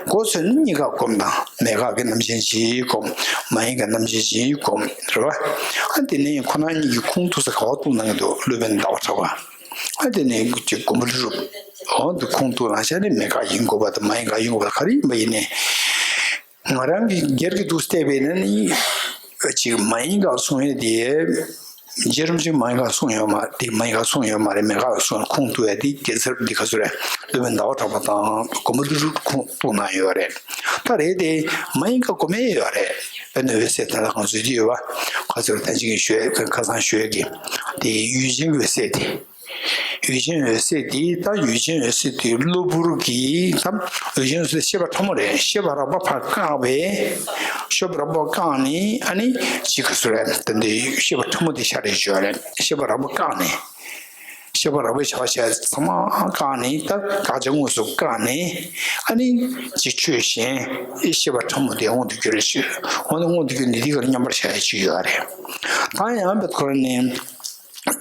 མགོ་ཚོས་ནས་གཉིས་ཀ་བསྒོམས་དང་མེད་དགག་གི་རྣམ་བཅད་ཅིག་བསྒོམ། མ་ཡིན་དགག་རྣམ་བཅད་ཅིག་བསྒོམ་རེད་བ། ཨ་དེ་ནས་ཁོ་ན་གཉིས་ཀྱི་ཁུངས་གཏུགས་ས་ག་པར་གཏུགས་གནང་གི་འདུག་སློབ་དཔོན་ཟླ་བ་གྲགས་པ། ཨ་དེ་ནས་ཀྱི་མགོན་པོ་ཀླུ་སྒྲུབ། འོ་འདི་ཁུངས་གཏུགས་ལ་བྱས་ནས་མེད་དགག་ཡིན་དགོས་པ་དང་མ་ཡིན་དགག་ཡིན་དགོས་པ་ག་རེ་ཡིན་པ་ཡིན་ནའི། ང་རང་གིས་སྒེར་གྱི་འདུག་བལྟས་པས་ན་ནི། ཅིག་མ་ཡིན་དགག་གསུང་ཡས་དེ། རྗེ་རིན་པོ་ཆེས་མ་ཡིན་དགག་གསུང་ཡོད་མ་དེ་མ་ཡིན་དགག་གསུང་ཡོད་མ་རེད། མེད་དགག་གསུང་ཁུངས་གཏུགས་ཡས་དེ་སྒེར་སར་འདི་ག་ཚོད་རེད། སློབ་དཔོན་ཟླ་བ་གྲགས་པ་དང་མགོན་པོ་ཀླུ་སྒྲུབ་ཁུངས་གཏུགས་གནང་ཡོད་རེད། ད་རེད་དེ། མ་ཡིན་དགག་དགོས་མེད་ཡོད་རེད། དཔེར་ན་འོད་གསལ་དེ་ལ་གང་ཚོད་ཅི་ཡོད་པ། ག་ཚོད་ཐན་ཅིག་གིས་ཞུས་ཁ་སང་ཞུས་ཀྱི། དེ་ཡུལ་ཅན་གྱི་འོད་གསལ་དེ། ཡུལ་ཅན་འོད་གསལ་འདི་ད་ཡུལ་ཅན་འོད་གསལ་འདི་གློ་བུར་གྱི་ད་ཡུལ་ཅན་འོད་གསལ་ཤེས་པ་ཕྲ་མོ་རེད། ཤེས་པ་རགས་པ་ཕར་བཀག་པས། ཤེས་པ་རགས་པ་བཀག་ནས་ཨ་ནི་ཅི་ག་ཚོད་རེད། ད་འདི་ཤེས་པ་ཕྲ་མོ་འདི་ཤར་རེད་བརྗོད་རེད། ཤེས་པ་རགས་པ་བཀག་ནས། ཤེས་པ་རགས་པའི་བྱ་བ་བྱས་ཚང་མ་བཀག་ནས་ད་དགག་བྱ་དངོས་སུ་བཀག་ནས་ཨ་ནི་ཅི་ཆོས་གཞན་ཤེས་པ་ཕྲ་མོ་འདི་མངོན་དུ་གྱུར་རེད་ཞུ། འོ་ན་མངོན་དུ་གྱུར་ནས་འདི་གར་མཉམ་པར་བཞག་ཡ་ཅིག་ཡོད་རེད། ད་ཡང་བེད་ཁོ་རང་ནས།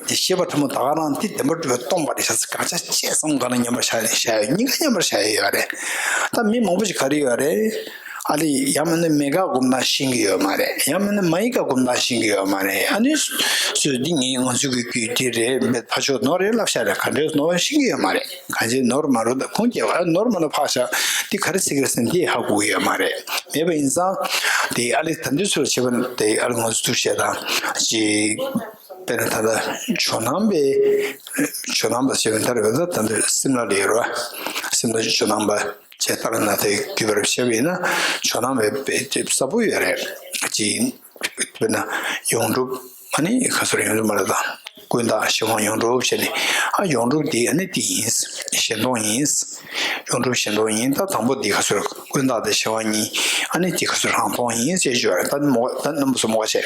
དེ་ཤེས་པ་ཕྲ་མོ་ད་ག་རང་དེ་བདེན་པར་གྲུབ་པས་སྟོང་པ་རེད་ཤག་ཟེར་དགག་བྱ་བྱས་ཙང་ག་ལ་མཉམ་པར་བཞག་རེད་བཞག་ཡོད། གཉིས་ཀ་མཉམ་པར་བཞག་ཡོད་རེད། ད་མི་མང་པོ་ཞིག་ག་རེ་ཡོད་རེད། ཨ་ལས་ཡང་མིན་ན་མེད་དགག་སྒོམ་སྟངས་ཤེས་ཀྱི་ཡོད་མ་རེད། ཡང་མིན་ན་མ་ཡིན་དགག་སྒོམ་སྟངས་ཤེས་ཀྱི་ཡོད་མ་རེད། ཨ་ནི་སུས་འདི་ངའི་ང་ཚོའི་གི་རྒྱུད་འདི་རེད་མེད་ཕ་ཆོས་ནོར་རེད་ལབ་ཤག་རེད། ག་འདྲས་ནོར་ཤེས་ཀྱི་ཡོད་མ་རེད། གང་ཅི་ནོར་མ་རུང་ད་ཁུངས་སྐྱེལ་བ་ནོར་མ་ནོར་ཕག་ཤག་འདི་ག་རེ་ཟེར་གི་རེད་ཟེར་འདི་ཧ་གོ་གི་ཡོད་མ་རེད། མེད་པ་ཡིན་ཙང་དེ་ཨ་ལས་ད་འདི་ཚོར་བྱེད་པ་དེ་ཨ་ལས་ང་ཚོ་ཐུགས་བཤད་དང་ཅི། དཔེར་ན་ད་ལྟ་ཇོ་ནང་པའི། ཇོ་ནང་པ་ཞེས་པའི་མཐའ་རེ་བ་ད་ད་འདི་སིམ་ལ་ལ་ཡོད་རེད་བ། སིམ་ལ་ཇོ་ནང་པ་བྱས་ཏཱ་ལ་ནཱ་ཐའི་བརྒྱུད་པར་བཤད་པ་ཡིན་ན་ཇོ་ནང་པའི་དཔེ་དེབ་གསལ་པོ་ཡོད་རེད། ཅིག་དཔེར་ན་ཡོངས་གྲུབ་ཨ་ནི་ག་ཚོད་ཡོངས་གྲུབ་མ་རེད་ད། ཀུན་བརྟགས་གཞན་དབང་ཡོངས་གྲུབ་བྱས་ནས་ཨ་ཡོངས་གྲུབ་འདི་ཨ་ནི་འདི་ཡིན། གཞན་སྟོང་ཡིན། ཡོངས་གྲུབ་གཞན་སྟོང་ཡིན། ད་དང་པོ་འདི་ག་ཚོད་ཀུན་བརྟགས་དང་གཞན་དབང་གཉིས། ཨ་ནི་འདི་ག་ཚོད་རང་སྟོང་ཡིན་ཅེས་བརྗོད་རེད། ད་མོ་ད་རྣམ་པ་ཚོ་མོ་བཤད།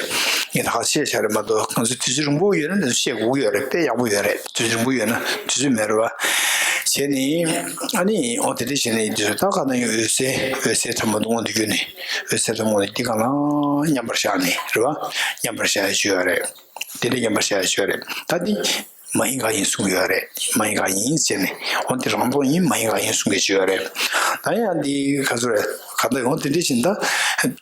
ངས་ད་ག་བཤད་བྱ་རེད་མ་གཏོགས་ང་ཚོ་དུས་ཚོད་རིང་པོ་ཡོད་ན་འདི་ཚོ་བཤད་དགོས་ཀྱི་ཡོད་རེད། དཔེ་ཡག་པོ་ཡོད་རེད། དུས་ཚོད་རིང་པོ་ཡོད་ན་དུས་ཚོད་མེད་རེད་བ། བྱས་ནས་ཨ་ནི་འོ་དེ་འདྲ་བྱས་ནས་འདི་ཚོ་ད་ག་ན་ཡོད་འོད་གསལ་འོད་གསལ་ཕྲ་མོ་འདི་མངོན་དུ་གྱུར་ནས་འོད་གསལ་ཕྲ་མོ་ནི་འདི་ག་ལ་མཉམ་པར་བཞག་ནས་རེད་བ། མཉམ་པར་བཞག་ཡ་ཅིག་ཡོད་རེད། དེ་འདྲ་མཉམ་པར་བཞག་ཡ་ཅིག་ཡོད་རེད། ད་འདི། མ་ཡིན་དགག་ཡིན་གསུང་གི་ཡོད་རེད། མ་ཡིན་དགག་ཡིན་ཟེར་ནས་འོ་འདི་རང་སྟོང་ཡིན་མ་ཡིན་དགག་ཡིན་གསུང་གི་ཡོད་རེད། ད་ཡང་འདི་ག་ཚོད་རེད། ག་ད་འོ་དེ་འདྲ་བཞིན་ད་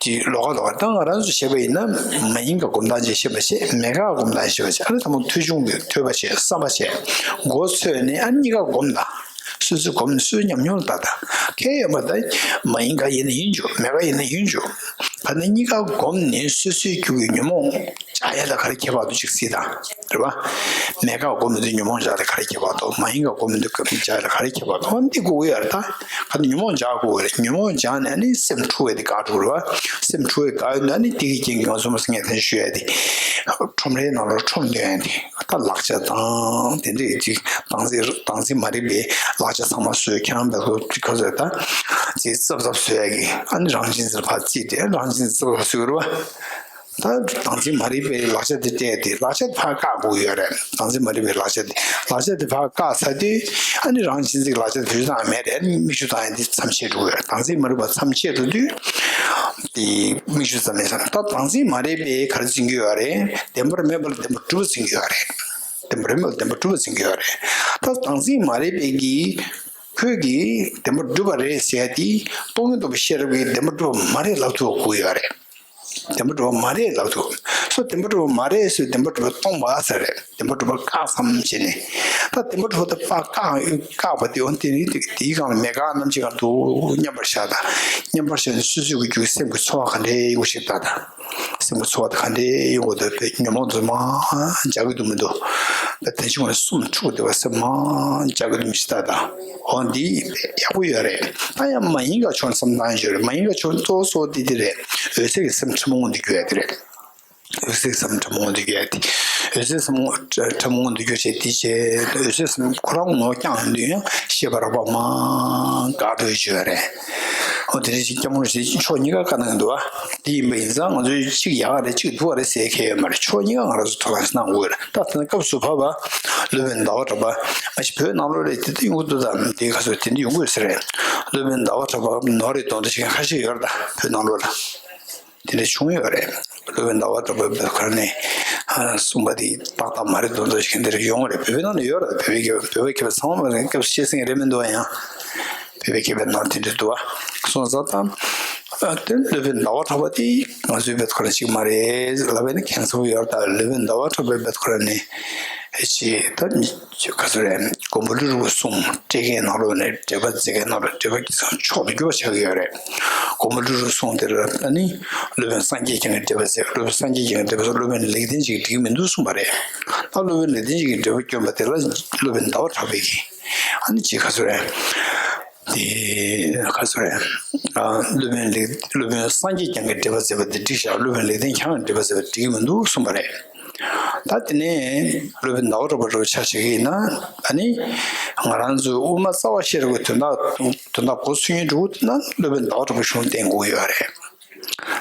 ཀྱི་ལོགས་ཀ་ལོགས་ཀ་ད་ང་རང་ཚོ་བྱས་པ་ཡིན་ན་མ་ཡིན་དགག་སྒོམ་སྟངས་ཅིག་ཤེས་པ་བྱས། མེད་དགག་སྒོམ་སྟངས་ཤེས་པ་བྱས། ཨ་ནི་ད་མོ་ཐོས་བྱུང་གི་ཐོས་པ་བྱས་བསམ་པ་བྱས་མགོ་ཚོས་ནས་ཨ་ནི་གཉིས་ཀ་སྒོམ་ད། སོ་སོའི་སྒོམ་ནས་སོ་སོའི་ཉམས་མྱོང་ལ་ལྟ་ད། ཁྱད་ཡོད་མ་ད། མ་ཡིན་དགག་ཡིན་ན་ཡིན་འཇུག་མེད་དགག་ཡིན་ན་ཡིན་འཇུག་ག་ནས་གཉིས་ཀ་སྒོམ་ནས་སོ་སོའི་རྒྱུད་ཀྱི་ཉོན་མོངས་བྱ་ཡ་ལ་ག་རེ་ཁྱད་པར་འདུག་ཅིག་གཟིགས་དང་། རེད་བ། མེད་དགག་སྒོམ་མི་འདུག་ཉོན་མོངས་བྱ་ལ་ག་རེ་ཁྱད་པར་འདུག་མ་ཡིན་དགག་སྒོམ་མི་འདུག་སྐབས་བྱ་ལ་ག་རེ་ཁྱད་པར་འདུག་འདི་དགོས་ཀྱི་ཡོད་རེད་ད། ག་ནས་ཉོན་མོངས་བྱ་དགོས་ཀྱི་རེད། ཉོན་མོངས་བྱ་ནས་ཨ་ནི་སེམས་འཁྲུལ་བའི་དེ་དགག་འགྲོ་གི་རེད་བ། སེམས་འཁྲུལ་བའི་དགག་ཡོད་ན་ཨ་ནི་དེ་གི་རྐྱེན་གྱིས་ང་ཚོ་མ་སེང་ངས་དེ་ཞུ་ཡ་དེ། ཁྲོམ་རའི་ནང་ལ་ཁྲོམ་འདོན་ཡ་དེ། ད་ལག་ཆ་དང་དེ་འདྲའི་ཅིག་བདག་འཛིན་བདག་འཛིན་མ་རིག་པའི་ལག་ཆ་ཚང་མ་བཟོས། ཁྱེད་རང་བལ་ཁོ་ཁ་བཟོས་ད་ཅིག་ཙབ་ཙབ་བཟོས་ཡ་གི་ཨ་ནི་རང་བཞིན་ཟེར་ཕར་བརྩིས་ཏེ་རང་བཞིན་ཙབ་ཙབ་བཟོས་རེད་བ། ད་བདག་འཛིན་མ་རིག་པའི་ལག་ཆ་དེ་སྤྲད་དེ་ལག་ཆ་དེ་ཕར་བཀག་དགོས་ཡོད་རེད། བདག་འཛིན་མ་རིག་པའི་ལག་ཆ་དེ་ལག་ཆ་དེ་ཕར་བཀག་ཚར་དུས་ཨ་ནི་རང་བཞིན་ཅིག་ལག་ཆ་དེ་བེད་སྤྱོད་བཏང་ཡ་མེད་རེད། ཨ་ནི་མིག་ཆུ་བཏང་ཡ་དེ་མཚམས་ཆད་འགྲོ་གི་ཡོད་རེད། བདག་འཛིན་མ་རིག་པ་མཚམས་ཆད་འགྲོ་དུས་དེ་མིག་ཆུ་ཙམ་མེད་ཙང་ད་བདག་འཛིན་མ་རིག་པས་ག་རེ་འཛིན་གྱི་ཡོད་རེད། བདེན་པར་མེད་པ་ལ་བདེན་པར་གྲུབ་པ་འཛིན་གྱི་ཡོད་རེད། བདེན་པར་མེད་པ་ལ་བདེན་པར་གྲུབ་པ་འཛིན་གྱི་ཡོད་རེད། ད་བདག་འཛིན་མ་རིག་པའི་གི་ཁོས་ཀྱིས་བདེན་པར་གྲུབ་པ་རེད་ཟེར་ཡ་དེ་སྟོང་ཉིད་རྟོགས་པའི་ཤེས་རབ་ཀྱིས་བདེན་པར་གྲུབ་པ་མ་རེད་ལབ་ཐུབ་དགོས་ཡོད་རེད། བདེན་པར་གྲུབ་པ་མ་རེད་ལབ་ཐུབ། སོ་བདེན་པར་གྲུབ་པ་མ་རེད་ཟེར་བདེན་པར་གྲུབ་པ་སྟོང་པ་ཟེར་རེད། བདེན་པར་གྲུབ་པ་བཀག་ཙམ་བྱས་ནས། ད་བདེན་པར་གྲུབ་པ་དེ་ཕར་བཀག་བཀག་པ་དེ་འོ་དེ་ནི་དེ་དེའི་སྒང་ལ་མེད་དགག་རྣམ་བཅད་སྒང་དུ་མཉམ་པར་བཞག་དང་། མཉམ་པར་བཞག་ནས་སོ་སོའི་གི་རྒྱུད་སེམས་ཀྱི་ཚོར་བ་ག་འདྲའི་ཡོང་གི་ཞིག་ལྟ་དང་། སེམས་ཀྱི་ཚོར་བ་དེ་ག་འདྲའི་ཡོང་གི་འདུག་དཔེ་ཉོན་མོངས་དེ་མར་འཇགས་ཀྱི་འདུག་མི་འདུག་དཔེ་དེ་བྱུང་ནས་སེམས་འཁྲུགས་བསྡད་པ་སེམས་མར་འཇགས་ཀྱི་འདུག་མི་ཞིག་ལྟ་དང་། འོ་འདི་ཡག་པོ་ཡོད་རེད། ད་ཡང་མ་ཡིན་དགག་ཕྱོགས་ནས་བསམ་བློ་བཏང་ཡོད་རེད། མ་ཡིན་དགག་ཕྱོགས་གཙོ་བོ་གཙོ་བོ་འདི་འདི་རེད། འོད་གསལ་གྱི་སེམས་ཕྲ་མོ་འདི་གྱུར་ཡ་དེ་རེད། འོད་གསལ་གྱི་སེམས་ཕྲ་མོ་འདི་གྱུར་ཡ་དེ། འོད་གསལ་སེམས་ཕྲ་མོ་འདི་གྱུར་བྱས་དེ་བྱས་འོད་གསལ་སེམས་ཁོ་རང་ངོ་བོ་རྐྱང་ཡིན་དུས་ཡང་ཤེས་པ་རགས་པ་མར་འགག་འགྲོ་ཡི་ཡོད་རེད། ཨོ་དེ་རེད། ཅིག་སྐྱབས་མགོན་རིན་པོ་ཆེ་ཕྱོགས་གཉིས་ཀ་བཀའ་གནང་གི་འདུག་བ། དེ་ཡིན་པ་ཡིན་ཙང་ང་ཚོས་གཅིག་ཡག་ག་རེད་གཅིག་སྡུག་ག་རེད་ཟེར་མཁན་ཡོད་མ་རེད། ཕྱོགས་གཉིས་ཀ་ང་རང་ཚོ་ཐོག་ལ་གནང་དགོས་རེད། ད་དེ་ན་སྐབས་སུ་བབས་པ་སློབ་དཔོན་ཟླ་བ་གྲགས་པ་མ་གཞི་བོད་ནང་ལོགས་ལ་དེ་འདྲ་ཡོང་གི་འདུག་དམ། དེ་ག་ཚོད་དེ་འདྲ་ཡོང་གི་ཡོད་ས་རེད། སློབ་དཔོན་ཟླ་བ་གྲགས་པ་ནོར་རེད་དོན་དུ་བྱེད་མཁན་ཁ་ཤས་ཡོད་རེད། ད་བོད་ནང་ལོགས་ལ། དེ་འདྲ་བྱུང་ཡོད་རེད། སློབ་དཔོན་ཟླ་བ་གྲགས་པའི་བོད་སྐད་ནས་གསུངས་པ་དེ་ཏག་ཏག་མ་རེད་དོན་དུ་ཞིག་འདིར་ཡོང་བ་རེད། བོད་པའི་ནང་ལ་ཡོད་རེད། བོད་པའི་སྐད་བོད་པའི་སྐད་པ་ཚང་མ་རེད། སྐད་ཆ་བཤད་སྲིད་རེད་མི་འདུག་ཡང་། བོད་པའི་སྐད་པའི་ནང་དེ་འདྲ་འདུག་བ། སོང་ཙང་ད་དེ་སློབ་དཔོན་ཟླ་བ་གྲགས་པ་དེ་ང་ཚོའི་བོད་སྐད་ཅིག་མ་རེད་ལབ་པ་ནི་ཁྱད་མཚར་པོ་ཡོད་རེད། ད་སློབ་དཔོན་ཟླ་བ་གྲགས་པའི་བོད་སྐད་ནས་ཅི་ད། ག་ཚོད་རེད། མགོན་པོ་ཀླུ་སྒྲུབ་ཀྱི་གསུང་སྤྲད་མཁན་ནང་ལོགས་ནས་འགྲེལ་པ་མཛད་མཁན་ནང་ལོགས་འགྲེལ་པ་མཆོག་ཏུ་གྱུར་པ་ཆགས་ཀྱི་ཡོད་རེད། མགོན་པོ་ཀླུ་སྒྲུབ་གསུང་དེ་ལ་ཨ་ནི་སློབ་དཔོན་སངས་རྒྱས་བསྐྱངས་ཀྱིས་འགྲེལ་པ་མཛད། སློབ་དཔོན་སངས་རྒྱས་བསྐྱངས་ཀྱིས་འགྲེལ་པ་མཛད། སློབ་དཔོན་ལེགས་ལྡན་འབྱེད་ཀྱིས་འགྲིག་གི་མི་འདུག་གསུངས་པ་རེད། ད་སློབ་དཔོན་ལེགས་ལྡན་འབྱེད་ཀྱིས་འགྲེལ་པ་བསྐྱོན་པ་དེ་ལ་སློབ་དཔོན་ཟླ་བ་གྲགས་པས་ཀྱིས་ཨ་ནི་ཅི་ག་ཚོད་རེད། དེ་ག་ཚོད་རེད། སློབ་དཔོན་ལེགས་སློབ་དཔོན་སངས་རྒྱས་བསྐྱངས་ཀྱིས་འགྲེལ་པ་མཛད་པ་དེ་འགྲིག་བཞག་སློབ་དཔོན་ལེགས་ལྡན་འབྱེད་ཀྱིས་འགྲེལ་པ་མཛད་པ་འགྲིག་གི་མི་འདུག་གསུངས་པ་རེད། ད་དེ་ནས་སློབ་དཔོན་ཟླ་བ་གྲགས་པ་འདྲ་བོ་ཆ་བཞག་གི་ཡིན་ན། ཨ་ནི་ང་རང་ཚོའི་དབུ་མ་རྩ་བ་ཤེས་རབ་ཀྱི་དོན་དག་དོན་དག་གོ་ཚོད་ཡིན་འགྲོ་གི་འདུག་ན་སློབ་དཔོན་ཟླ་བ་གྲགས་པའི་གཞུང་བསྟེན་དགོས་ཀྱི་ཡོད་རེད།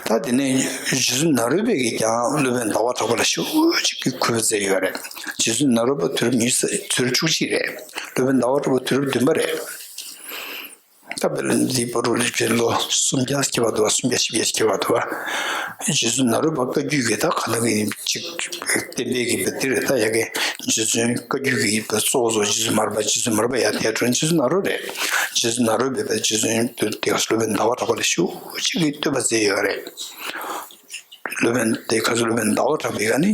ད་དེ་ནས་རྗེ་བཙུན་ནཱ་རོ་པས་ཀྱིས་ཀྱང་སློབ་དཔོན་ཟླ་བ་གྲགས་པ་ལ་ཞེ་པོ་ཅིག་གི་གུས་པ་མཛད་ཡོད་རེད། རྗེ་བཙུན་ནཱ་རོ་པ་དུས་རབས་ཉི་ཤུ་རྩ་དུས་རབས་བཅུ་གཅིག་རེད། སློབ་དཔོན་ཟླ་བ་གྲགས་པ་དུས་རབས་བདུན་པ་རེད། ད་དཔེར་ན་འདི་བར་དུ་ལས་ཕྱིན་ལོ་སུམ་བརྒྱ་ཁྱད་པར་འདུག་བ། སུམ་བརྒྱ་བཞི་བརྒྱ་ཁྱད་པར་འདུག་བ། རྗེ་བཙུན་ནཱ་རོ་པ་བཀའ་བརྒྱུད་ཀྱི་ད་ག་ན་གི་ཅིག་བསྟན་པའི་གི་བ་འདི་རེད། ད་ཡ་གི་རྗེ་བཙུན་བཀའ་བརྒྱུད་ཀྱི་བ་གཙོ་བོ་ཚོ་རྗེ་བཙུན་མར་པ། རྗེ་བཙུན་མར་པ་ཡར་ཐལ་འགྲོ་རྗེ་བཙུན་ནཱ་རོ་རེད། རྗེ་བཙུན་ནཱ་རོ་པས་རྗེ་བཙུན་དེ་ག་སློབ་དཔོན་ཟླ་བ་གྲགས་པ་ལ་ཞེ་པོ་ཅིག་གི་བསྟོད་པ་མཛད་ཡོད་རེད། སློབ་དཔོན་དེ་ག་ཚོད་སློབ་དཔོན་ཟླ་བ་གྲགས་པའི་ཀ་ནི་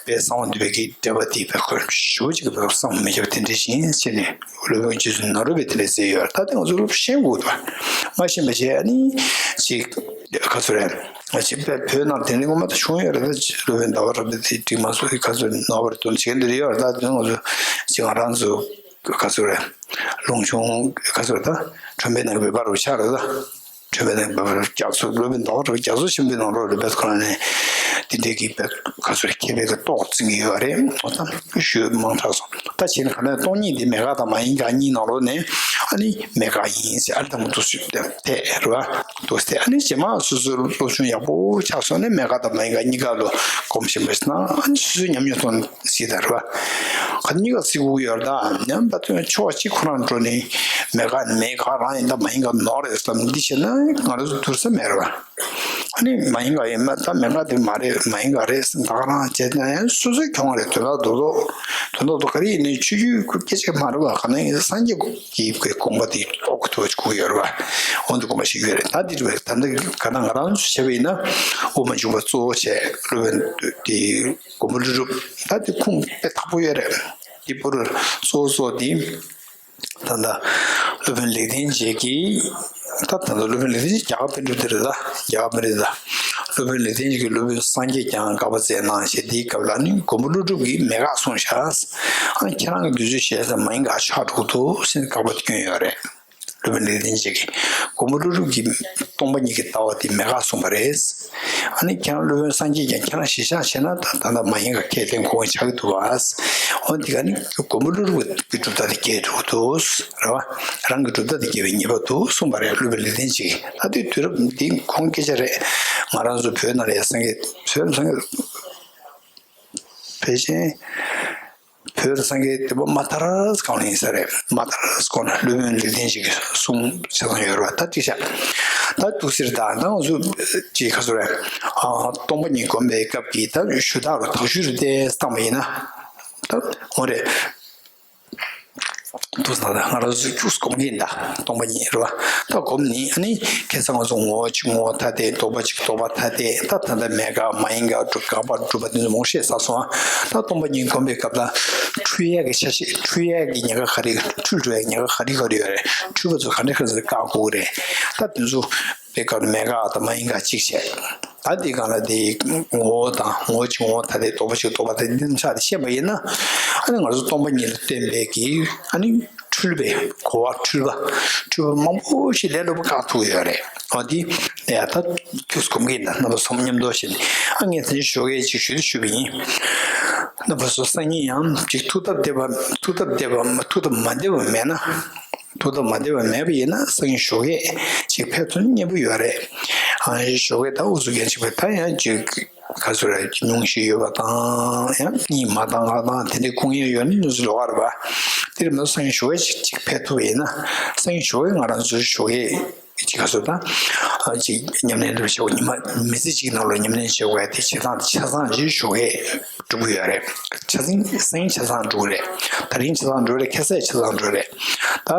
དཔལ་གསང་བ་འདུས་པའི་གི་འགྲེལ་པ་དེ་དཔེ་ཁོ་ཞེ་པོ་ཅིག་གི་བསམ་མི་ཁྱབ་དེ་འདྲ་ཞིག་ཡིན་ཟེར་ནས་སློབ་དཔོན་རྗེ་བཙུན་ནཱ་རོ་པས་དེ་འདྲ་ཟེར་ཡོད། ད་དེ་ང་ཚོ་ཤེས་དགོས་འདུག་མ་ཤེས་པ་བྱས་ཨ་ནི་ཅིག་ག་ཚོད་རེད། ཅིག་དཔེ་བོད་ནང་དེ་འདྲའི་ངོ་མ་ད་བྱུང་ཡོད་རེད། ད་སློབ་དཔོན་ཟླ་བ་གྲགས་པས་དེ་འགྲིག་མ་སོང་གི་ག་ཚོད་ནོར་བ་རེད་དོན་བྱེད་འདི་རེད་ཡོད་རེད། ད་དེ་ང་ཚོ་ཅིག་ང་རང་ཚོ་ག་ཚོད་རེད། ལུང་ཆུང་ག་ཚོད་རེད། ད་ཁྲོན་པའི་ནང་གི་བོད་པ་རུ་ཆགས་རེད། ད་ཁྲོན་པའི་ནང་གི་བོད་པ་རུ་རྒྱ་མཚོ་སློབ་དཔོན་ཟླ་བ་གྲགས་པ་རྒྱ་མཚོ་ཆེན་པོའི་ནང་ལོགས་ལ་བོད་ཁོ་ན་ནས་དེ་འདྲའི་གི་བོད་ག་ཚོད་རེད། མཁས་པའི་གི་ཏོག་བརྩི་གི་ཡོད་རེད། འོ་ད་ཞུ་མང་དྲགས་སོང་། ད་བྱས་ན་ག་ནས་སྟོང་ཉིད་འདི་མེད་དགག་དང་མ་ཡིན་དགག་གཉིས་ནང་ལོགས་ནས་ཨ་ནི་མེད་དགག་ཡིན་ཟེར་ཨ་ལི་དང་མུ་ཏུ་སུ་དེ་རེད་བ། དུ་སྟེ་ཨ་ནི་རྗེས་མ་སོ་སོའི་སློབ་སྦྱོང་ཡག་པོ་ཆགས་སོང་ནས་མེད་དགག་དང་མ་ཡིན་དགག་གཉིས་ཀ་ལོ་གོམས་ཤིང་པ་ཞིག་ན་ཨ་ནི་སོ་སོའི་ཉམས་མྱོང་ཐོག་ནས་སྲིད་དར་བ། ག་གཉིས་ཀ་སྲིད་དགོས་ཡོད་ད་ཉམས་པ་ཐོན་ཕྱོགས་གཅིག་ཁོ་རང་འགྲོ་ནས་མེད་དགག་མེད་དགག་རང་ཡིན་ད་མ་ཡིན་དགག་ནོར་རེད་བསམ་འདི་བྱས་ན་ང་རང་ཚོ་བསྡུར་ས་མེད་རེད་བ། ཨ་ནི་མ་ཡིན་དགག་ཡིན་མ་ད་མེད་དགག་དེ་མ་རེད་མ་ཡིན་དགག་རེད་བསམ་ད་ག་རང་བྱས་ན་ཡང་སོ་སོའི་གྱོང་རེད། དོན་དག་རྡོག་རྡོག་དོན་དག་རྡོག་ག་རེ་ཡིན་ནའི་ཆོས་བརྒྱུད་སྐད་ཆ་མ་རེད་བ། ག་ནང་ཡིན་སངས་རྒྱས་ཀྱི་དགོངས་པ་དེ་རྟོགས་ཐུབ་པ་ཅིག་དགོས་ཡོད་རེད་བ། འོ་འདི་དགོངས་པ་ཞིག་ཡོད་རེད། ད་འདི་རེད་བ། ད་འདི་ག་ན་ང་རང་ཚོ་བྱས་པ་ཡིན་ན་དབུ་མ་འཇུག་པ་གཙོ་བོ་བྱས་སློབ་དཔོན་དེ། མགོན་པོ་ཀླུ་སྒྲུབ་ད་དེ་ཁུངས་དཔེ་ཐག་པོ་ཡོད་རེད། དེ་བར་གཙོ་བོ་གཙོ་དེ་ད་ལྟ་སློབ་དཔོན་ལེགས་ལྡན་འབྱེད་ཀྱིས་ད་ད་ལྟ་སློབ་དཔོན་ལེགས་ལྡན་འབྱེད་རྒྱ་གར་པཎྜི་ཏ་དེ་རེད། ད་རྒྱ་གར་པཎྜི་ཏ་ད་སློབ་དཔོན་ལེགས་ལྡན་འབྱེད་ཀྱིས་སློབ་དཔོན་སངས་རྒྱས་བསྐྱངས་དགག་པ་མཛད་གནང་ཞེས་དེའི་སྐབས་ལ་ནི་མགོན་པོ་ཀླུ་སྒྲུབ་ཀྱིས་མེད་དགག་གསུངས་ཤག་ཨ་ཁྱེད་རང་གི་འདོད་ཚུལ་བཤད་ས་མ་ཡིན་དགག་ཆགས་འགྲོ་གི་འདུག་ཟེར་ནས་དགག་པ་དེ་བསྐྱོན་ཡོད་རེད། སློབ་དཔོན་ལེགས་ལྡན་འབྱེད་ཀྱིས་མགོན་པོ་ཀླུ་སྒྲུབ་ཀྱིས་སྟོང་པ་ཉིད་ཀྱི་ལྟ་བ་དེ་མེད་དགག་གསུངས་པ་རེད། ཨ་ནི་ཁྱེད་རང་སློབ་དཔོན་སངས་རྒྱས་ཀྱང་ཁྱེད་རང་གཞི་བཞག་བྱས་ན་ད་ད་ལྟ་མ་ཡིན་དགག་ཁས་ལེན་དགོས་མཁན་ཆགས་ཀྱི་འདུག་བ། འོ་འདི་ག་ནི་མགོན་པོ་ཀླུ་སྒྲུབ་ཀྱི་གྲུབ་མཐའ་དེ་འགལ་འགྲོ་གི་འདུག་རེད་བ། རང་གི་གྲུབ་མཐའ་དེ་འགལ་བའི་ཉེས་པ་འདུག་གསུངས་པ་རེད། སློབ་དཔོན་ལེགས་ལྡན་འབྱེད་ཀྱིས། ད་དེ་དུས་རབས་འདི་ཁོང་སྐད་ཆ་རེད། ང་རང་ཚོ་བོད་ནང་ལ་ཡ་སངས་རྒྱས་བོད་སངས་རྒྱས་ཕལ་ཆེར། བོད་སངས་རྒྱས་བསྟན་པ་མ་དར་གོང་ལ་ཡིན་ས་རེད། མ་དར་གོང་ལ་སློབ་དཔོན་ལེགས་ལྡན་འབྱེད་ཀྱི་གསུང་ཆ་ཚང་ཡོད་རེད་བ། ད་ཅི་བྱ། ད་འདུག་ཟེར་ད་ད་ང་ཚོ་ཅི་ག་ཚོད་རེད། ཨ་སྟོང་པ་ཉིད་སྒོམ་པའི་སྐབས་ཀྱི་ད་ཞུ་དག་རུ་དག་ཞུ་རུ་ཏེ་བཏང་བ་ཡིན་ན། ད་འོ་རེད། འདུག་ཟེར་ད་ང་རང་ཚོ་ཁྱུག་སྒོམ་གྱིན་ད་སྟོང་པ་ཉིད་རེད་བ། ད་སྒོམ་ནི་ཨ་ནི་ཁ་སང་ང་ཚོ་ངོ་བོ་གཅིག་ངོ་བོ་ཐ་དད། རྟོག་པ་གཅིག་རྟོག་པ་ཐ་དད། ད་ད་ལྟ་མེད་དགག་མ་ཡིན་དགག་སྒྲུབ་དགག་པ་སྒྲུབ་པ་དེ་ཚོ་མང་པོ་བཤད་ཚར་སོང་ཨ། ད་སྟོང་པ་ཉིད་སྒོམ་པའི་སྐབས་ལ་འཁྲུལ་ཡས་ཀྱི་ཆ་ཤས། འཁྲུལ་ཡས་ཀྱི་ཉེན་ཁ་ག་རེ། འཁྲུལ་འགྲོ་ཡས་ཉེན་ཁ་ག་རེ་ག་རེ་ཡོད་རེད། འཁྲུལ་པ་ཚོ་ག་འདྲ་ག་འདྲ་བཀག་དགོས་རེད། ད་དེ་ཚོ་པའི་སྐབས་ལ་མེད་དགག་དང་མ་ཡིན་དགག་གཅིག་བྱས། ད་དེ་སྒང་ལ་དེ་ངོ་བོ་དང་ངོ་བོ་གཅིག་ངོ་བོ་ཐ་དད། རྟོག་པ་གཅིག་རྟོག་པ་ཐ་དད། འདི་རྣམ་གཞག་དེ་ཤེས་པ་ཡིན་ན། ཨ་ནི་ང་ཚོ་སྟོང་པ་ཉིད་ལ་བརྟེན་པའི་གི་ཨ་ནི་འཁྲུལ་པའི་གོ་བ། འཁྲུལ་པ་འཁྲུལ་པ་མང་པོ་ཞིག་ལས་སླ་པོ་བཀག་ཐུབ་ཡོད་རེད། ཨ་དེ་ཡ་ད་ཁྱུག་སྒོམ་གྱིན་ད་རྣམ་པ་ཚོ་མཉམ་དུ་བྱས་ནས། ཨ་ངས་དེ་ནས་ཞོགས་ཀས་ཅིག་ཞུ་དུ་ཞུས་པ་ཡིན། རྣམ་པ་ཚོ་སང་ཉིན་ཡང་ཅིག་ཐུག་སྟབས་བདེ་བ། ཐུག་སྟབས་བདེ་བ། ཐུག་སྟབས་མ་བདེ་བ་མེད་ན། ཐུགས་སྟོབས་མ་བདེ་བ་མེད་པ་ཡིན་ན་སང་ཉིན་ཞོགས་ཀས་ཅིག་ཕེབས་ཐུབ་ན་སྙན་པོ་ཡོད་རེད། ཨ་ཞོགས་ཀས་ད་ཨུ་ཚུགས་རྒྱག་ཅིག་ཕེབས་ད་ཡང་ཅིག་ག་ཚོད་རེད་ཉུང་ཞིག་ཡོད་པ་དང་ཡང་གཉིད་མ་བཏང་ང་བཏང་དེ་འདྲའི་ཁུངས་སྐྱེལ་ཡོད་ན་ཉུང་ཙམ་ལོགས་ཀ་རེད་པ། དེ་རེད་མ་སང་ཉིན་ཞོགས་ཀས་ཅིག་ཅིག་ཕེབས་ཐུབ་པ་ཡིན་ན་སང་ཉིན་ཞོགས་ཀས་ང་རང་ཚོ་ཞོགས་ཀས་ཅིག་ག་ཚོད་ད་ཅིག་ཉམས་ལེན་འདྲ་བྱེད་དགོས། ཉི་མ་མི་ཚེ་གཅིག་ནང་ལ་ཉམས་ལེན་བྱེད་དགོས་ཡ་དེ་བྱེད་སྟངས་དེ་ཆ་ཚང་ཅིག་ཞོགས་ཀས་འགྲུབ་ཀྱི་ཡོད་རེད། ཆ་ཚང་སང་ཉིན་ཆ་ཚང་འགྲོ་གི་རེད། ད་རིང་ཆ་ཚང་འགྲོ་རེད། ཁ་སང་ཆ་ཚང་འགྲོ་རེད། ད་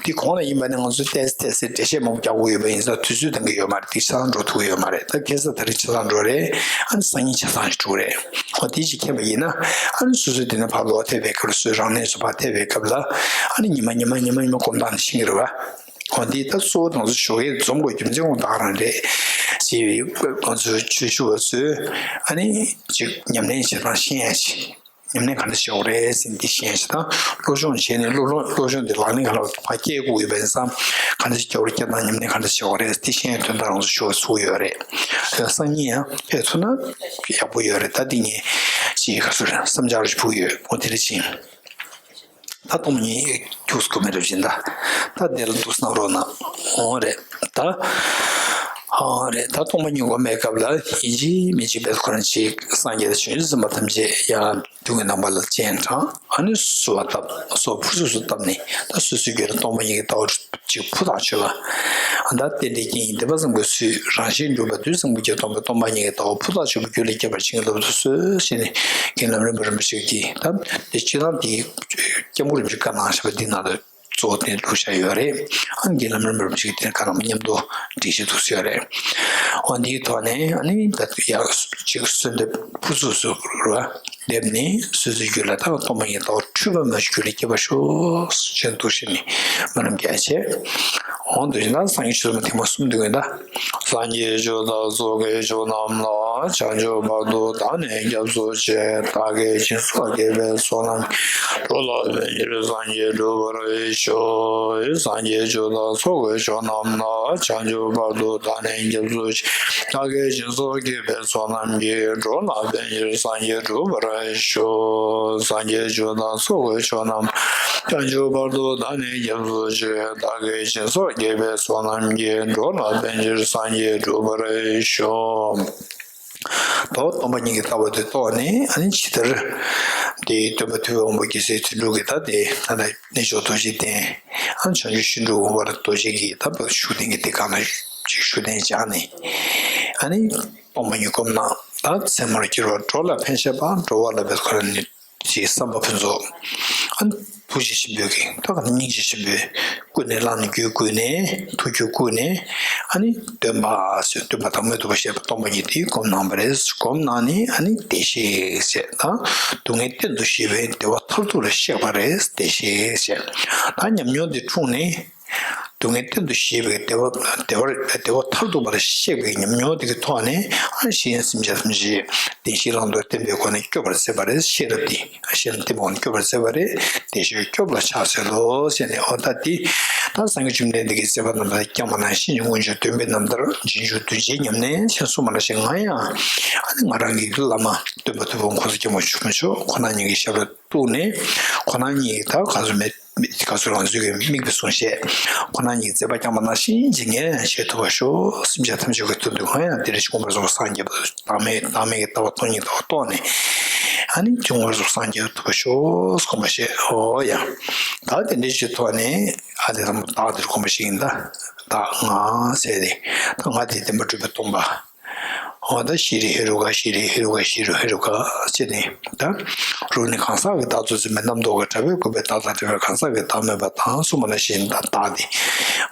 དེ་གོང་ལ་ཡིན་པ་ནི་ང་ཚོས་ཏོག་ཙམ་ཏོག་ཙམ་འགྲེལ་བཤད་མང་པོ་རྒྱག་དགོས་ཡོད་པ་ཡིན་ཙང་དུས་ཚོད་འདང་གི་ཡོད་མ་རེད། དེ་ཆ་ཚང་འགྲོ་ཐུབ་ཀྱི་ཡོད་མ་རེད། ད་ཁ་སང་ད་རིང་ཆ་ཚང་འགྲོ་རེད། ཨ་ནི་སང་ཉིན་ཆ་ཚང་ཞིག་འགྲོ་གི་རེད། འོ་དེ་ཅིག་མཁྱེན་པ་ཡིན་ན་ཨ་ནི་སོ་སོའི་དེ་ནས་ཕར་ལོག་ཐེབས་པའི་སྐབས་ལ་སོའི་རང་གནས་སུ་ཕར་ཐེབས་པའི་སྐབས་ལ་ཨ་ནི་ཉི་མ་ཉི་མ་ཉི་མ་ཉི་མ་སྒོམ་སྟངས་འདི་ཤེས་ཀྱི་རེད་བ། འོ་འདི་ད་གཙོ་བོ་དང་གཙོ་ཞོགས་ཀས་འཛོམས་དགོས་རྒྱུ་མཚན་ཁོང་ད་ག་རང་རེད། ཅེས་ང་ཚོའི་ཆོས་ཞུ་བ་ཚོས་ཨ་ནི་ཅིག་ཉམས་ལེན་བྱེད་སྟངས་ཤེས་ཡ་ཅིག་ཉམས་ལེན་ག་འདྲ་བྱེད་དགོས་རེད་ཟེར་འདི་ཤེས་ཡ་ཅིག་དང་སློབ་སྦྱོང་བྱས་ནས་སློབ་སློབ་སློབ་སྦྱོང་འདི་ལག་ལེན་ག་ལ་བ་སྐྱེལ་དགོས་ཡོད་པ་ཡིན་ཙང་ག་འདྲ་ཞིག་སྐྱེལ་བར་སྐྱེལ་སྟངས་ཉམས་ལེན་ག་འདྲ་བྱེད་དགོས་རེད་འདི་ཤེས་ཡ་དོན་དག་རང་ཚོ་ཞུ་བ་ཚུགས་ཡོད་རེད། སང་ཉིན་ཡང་ཕེབས་ཐུབ་ན་ཡག་པོ་ཡོད་རེད། ད་འདི་ངས་ཅིག་ག་ཚོད་རེད་བསམ་འཆར་ཞིག་ཕུལ་གྱི་ཡོད། འོ་དེ་རེད་ཅིང་། ད་སྟོང་པ་ཉིད་ཁྱུགས་སུ་གོ་མེད་རབ་ཅིང་ད། ད་དེ་ལ་འདུག་བསམ་རོགས་གནང་། འོ་རེད་ད། ཨ་རེད་ད་སྟོང་པ་ཉིད་གོ་མེད་སྐབས་ལ་ཡིན་གཅིག་མིན་གཅིག་བེད་ཁོ་རང་གཅིག་སངས་རྒྱས་དང་བྱང་ཆུབ་སེམས་དཔའ་ཐམས་ཅད་ཡང་དུས་ཀྱི་ནམ་མཁའ་ལ་སྤྱན་དྲངས་ཨ་ནི་གསོལ་བ་བཏབ་གསོལ་ཕུར་ཚུགས་སུ་བཏབ་ནས་ད་སོ་སོའི་རྒྱུད་ལ་སྟོང་པ་ཉིད་ཀྱི་ལྟ་བ། ཅིག་ཕུ་ཐག་ཆོད་པ། ད་རྟེན་འབྲེལ་རྐྱེན་ཡིན་བདེན་པ་བཟང་པོའི་ཚུལ་རང་གཞན་འགྲུབ་པ་དུས་བཟང་པོ་བརྒྱད་སྟོང་པའི་སྟོང་པ་ཉིད་ཀྱི་ལྟ་བ་ཕུ་ཐག་ཆོད་པའི་རྒྱུད་ལ་སྐྱེ་བར་བྱིན་གྱིས་བརླབ་ཏུ་གསོལ་ཞེས་ནས་རྒན་ལམ་རིམ་པ་རིན་པོ་ཆེ་གིས་ད་དེ་སྤྱི་བཏང་དེའི་སྐྱབས་མགོན་རིན་པོ་ཆེས་བཀའ་གནང་བཞག་པ་འདི་ནང་དུ་གཙོ་བོ་དེ་བླུགས་བཞག་ཡོད་རེད། ཨ་རྒན་ལམ་རིམ་པ་རིན་པོ་ཆེ་གིས་དེ་བཀའ་གནང་བ་མཉམ་དུ་སྒྲིག་གཞི་འདུག་ཟེར་ཡོད་རེད། འོ་འདིའི་ཐོག་ནས་ཨ་ནི་ད་ཡག་ཅིག་གསོལ་འདེབས་ཕུར་ཚུགས་སུ་རུ་བ། འདེབས་ནས་སོ་སོའི་རྒྱུད་ལ་ད་སྟོང་པ་ཉིད་ལྟ་བ་འཁྲུལ་པ་མེད་པའི་རྒྱུད་ལ་སྐྱེ་བར་ཤོག་ཅེས་འདུག་ཞེས་ནས་སྨོན་ལམ་རྒྱག་བྱས། འོང་དུ་ཞིག་ན་སངས་རྒྱས་ཆོས་ཚོགས་ཐེངས་མ་གསུམ་འདུག་གི་ད། སངས་རྒྱས་ཆོས་བདག་ཚོགས་ཀྱི་མཆོག་རྣམས་ལ། བྱང་ཆུབ་བར་དུ་བདག་ནི་སྐྱབས་སུ་མཆི། བདག་གིས་སྦྱིན་སོགས་བགྱིས་པའི་ཚོགས་རྣམས་ཀྱིས། འགྲོ་ལ་ཕན་ཕྱིར་སངས་རྒྱས་འགྲུབ་པར་ཤོག་སངས་རྒྱས་ཆོས་བདག་ཚོགས་ཀྱི་མཆོག་རྣམས་ལ། བྱང་ཆུབ་བར་དུ་བདག་ནི་སྐྱབས་སུ་མཆི། བདག་གིས་སྦྱིན་སོགས་བགྱིས་པའི་ཚོགས་རྣམས་ཀྱིས། འགྲོ་ལ་ཕན་ཕྱིར་སངས་རྒྱས་འགྲུབ་པར་ཤོག་སངས་རྒྱས་ཆོས་དང་ཚོགས་ཀྱི་མཆོག་རྣམས། བྱང་ཆུབ་བར་དུ་བདག་ནི་སྐྱབས་སུ་མཆི། བདག་གིས་སྦྱིན་སོགས་བགྱིས་པའི་ཚོགས་རྣམས་ཀྱིས། འགྲོ་ལ་ཕན་ཕྱིར་སངས་རྒྱས་འགྲུབ་པར་ཤོག་ད་སྟོང་པ་ཉིད་ཀྱི་ལྟ་བ་དེ་རྟོགས་ནས་ཨ་ནི་ཇི་ལྟར་དེའི་སྟོན་པ་ཐུབ་པའི་དབང་པོ་རྒྱལ་སྲས་དོན་གྲུབ་ཀྱིས་ད་དེ་ད་ལྟ་གནས་མཆོག་རྡོ་རྗེ་གདན་ཨ་ནི་བྱང་ཆུབ་ཤིང་འབྲུག་དབང་པོ་རྡོ་རྗེ་གིས་ད་བཞུགས་གདན་གྱི་དེ་གང་ན་ཅིག་བཞུགས་གདན་བཅག་ནས་ཨ་ནི། སྟོང་པ་ཉིད་སྒོམ་གནང་། ད་ཚད་མར་གྱུར་པ་འགྲོ་ལ་ཕན་བྱེད་པ་འགྲོ་བ་ལ་བས་ཁོ་རང་ནི་ཅེས་བསམ་པ་ཕུན་ཚོགས། ཨ་ཐུགས་རྗེ་ཆེན་པོས་ཀྱིས་ད་ག་ནི་སྙིང་རྗེ་ཆེན་པོས་ཀུན་ནས་བསླངས་ནས་རྒྱུད་བསྐུལ་ནས་ཐུགས་རྒྱུད་བསྐུལ་ནས་ཨ་ནི་སྟོན་པ་ཟེར་སྟོན་པ་དང་མོས་ཐོག་པ་ཞེས་པ་སྟོང་པ་ཉིད་དེ་སྒོམ་གནང་བ་རེད། སྒོམ་གནང་ནས་ཨ་ནི་བདེ་གཤེགས་ཟེར་ད་སྡུག་བསྔལ་གཏན་དུ་ཞི་བའི་བདེ་བ་མཐར་ཐུག་ལ་གཤེགས་པ་རེད། བདེ་གཤེགས་ཟེར་ད་ཉམས་མྱོང་དེ་འཁྲུངས་ནས། སྡུག་བསྔལ་གཏན་དུ་ཞི་བའི་བདེ་བ་བདེ་བར་བདེ་བ་མཐར་ཐུག་པར་གཤེགས་པའི་ཉམས་མྱོང་དེ་གི་ཐོག་ནས་ཨ་གཞན་སེམས་ཅན་ཐམས་ཅད་བདེན་བཞིའི་ལམ་དུ་བསྟན་པའི་སྒོ་ནས་སྐྱོབ་པར་མཛད་པ་རེད། ཤེས་རབ་དེ་གཞན་ལ་བསྟན་པའི་སྒོ་ནས་སྐྱོབ་པར་མཛད་པ་རེད། བདེ་གཤེགས་སྐྱོབ་ལ་ཕྱག་འཚལ་ལོ་ཟེར་ནས་འོ་ད་དེ་ད་སངས་རྒྱས་བཅོམ་ལྡན་འདས་ཀྱིས་མཛད་པ་རྣམས་ལ་བསྐྱངས་པ་ན་ཤིན་ཏུ་སྔོན་བྱོན་སྟོན་པའི་རྣམ་ཐར་རྗེས་འཇུག་གདུལ་བྱའི་ཉམས་ལེན་ཞེས་གསུངས་པ་ནང་བཞིན་ང་ཡང་ཨ་ནི་ང་རང་གི་བླ་མ་སྟོན་པ་ཐུབ་པ་ཁོང་ཚོ་སྐྱབས་མགོན་ཆེན་པོ་མཆོག་ཁོང་རྣམ་གཉིས་ཀྱི་ཞབས་ལ་གཏུགས་ནས་ཁོང་རྣམ་གཉིས་ཀྱི་ད་ག་ཚོད་མེད། མི་ག་ཚོད་རང་ཚུལ་གྱི་དམིགས་པའི་གསུང་བཤད། ཁོ་ན་ཉིད་མཛད་པ་བསྐྱངས་པ་ནང་བཞིན་ཇི་སྙེད་བྱེད་ཐུབ་པར་ཤོག་སེམས་ཅན་ཐམས་ཅད་ཀྱི་དོན་དུ་ང་ཡང་དེ་རིང་མངོན་པར་རྫོགས་སངས་རྒྱས་པ་བདག་མེད་བདག་མེད་ཀྱི་ལྟ་བ་སྟོང་ཉིད་ལྟ་བ་རྟོགས་ནས་ཨ་ནི་མངོན་པར་རྫོགས་སངས་རྒྱས་ཐུབ་པར་ཤོག་དགོངས་པ་བཞེས། འོ་ཡ། ད་དེ་འདྲའི་ཞིག་ཐོག་ནས་ཨ་དེ་ལ་བདག་དེར་དགོངས་པ་བཞེས་ཡིན། ད་བདག་ང་ཟེར་ཏེ་ད་ང་དེ་བདེན་པར་གྲུབ་པའི་སྟོང་པ། འོ་ད་ཤྲཱི་ཧེ་རུ་ཀ་ཤྲཱི་ཧེ་རུ་ཀ་ཤྲཱི་ཧེ་རུ་ཀ་ཟེར་ནས་ད་རུ་ནི་གང་ཟག་གི་བདག་ཏུ་འཛིན་པའི་རྣམ་རྟོག་གིས་བྲལ་བའི་གུས་པས་བདག་དང་བྲལ་བའི་གང་ཟག་གི་བདག་མེད་པ་དང་གསུངས་པ་ནང་བཞིན་ད་བདག་འདི་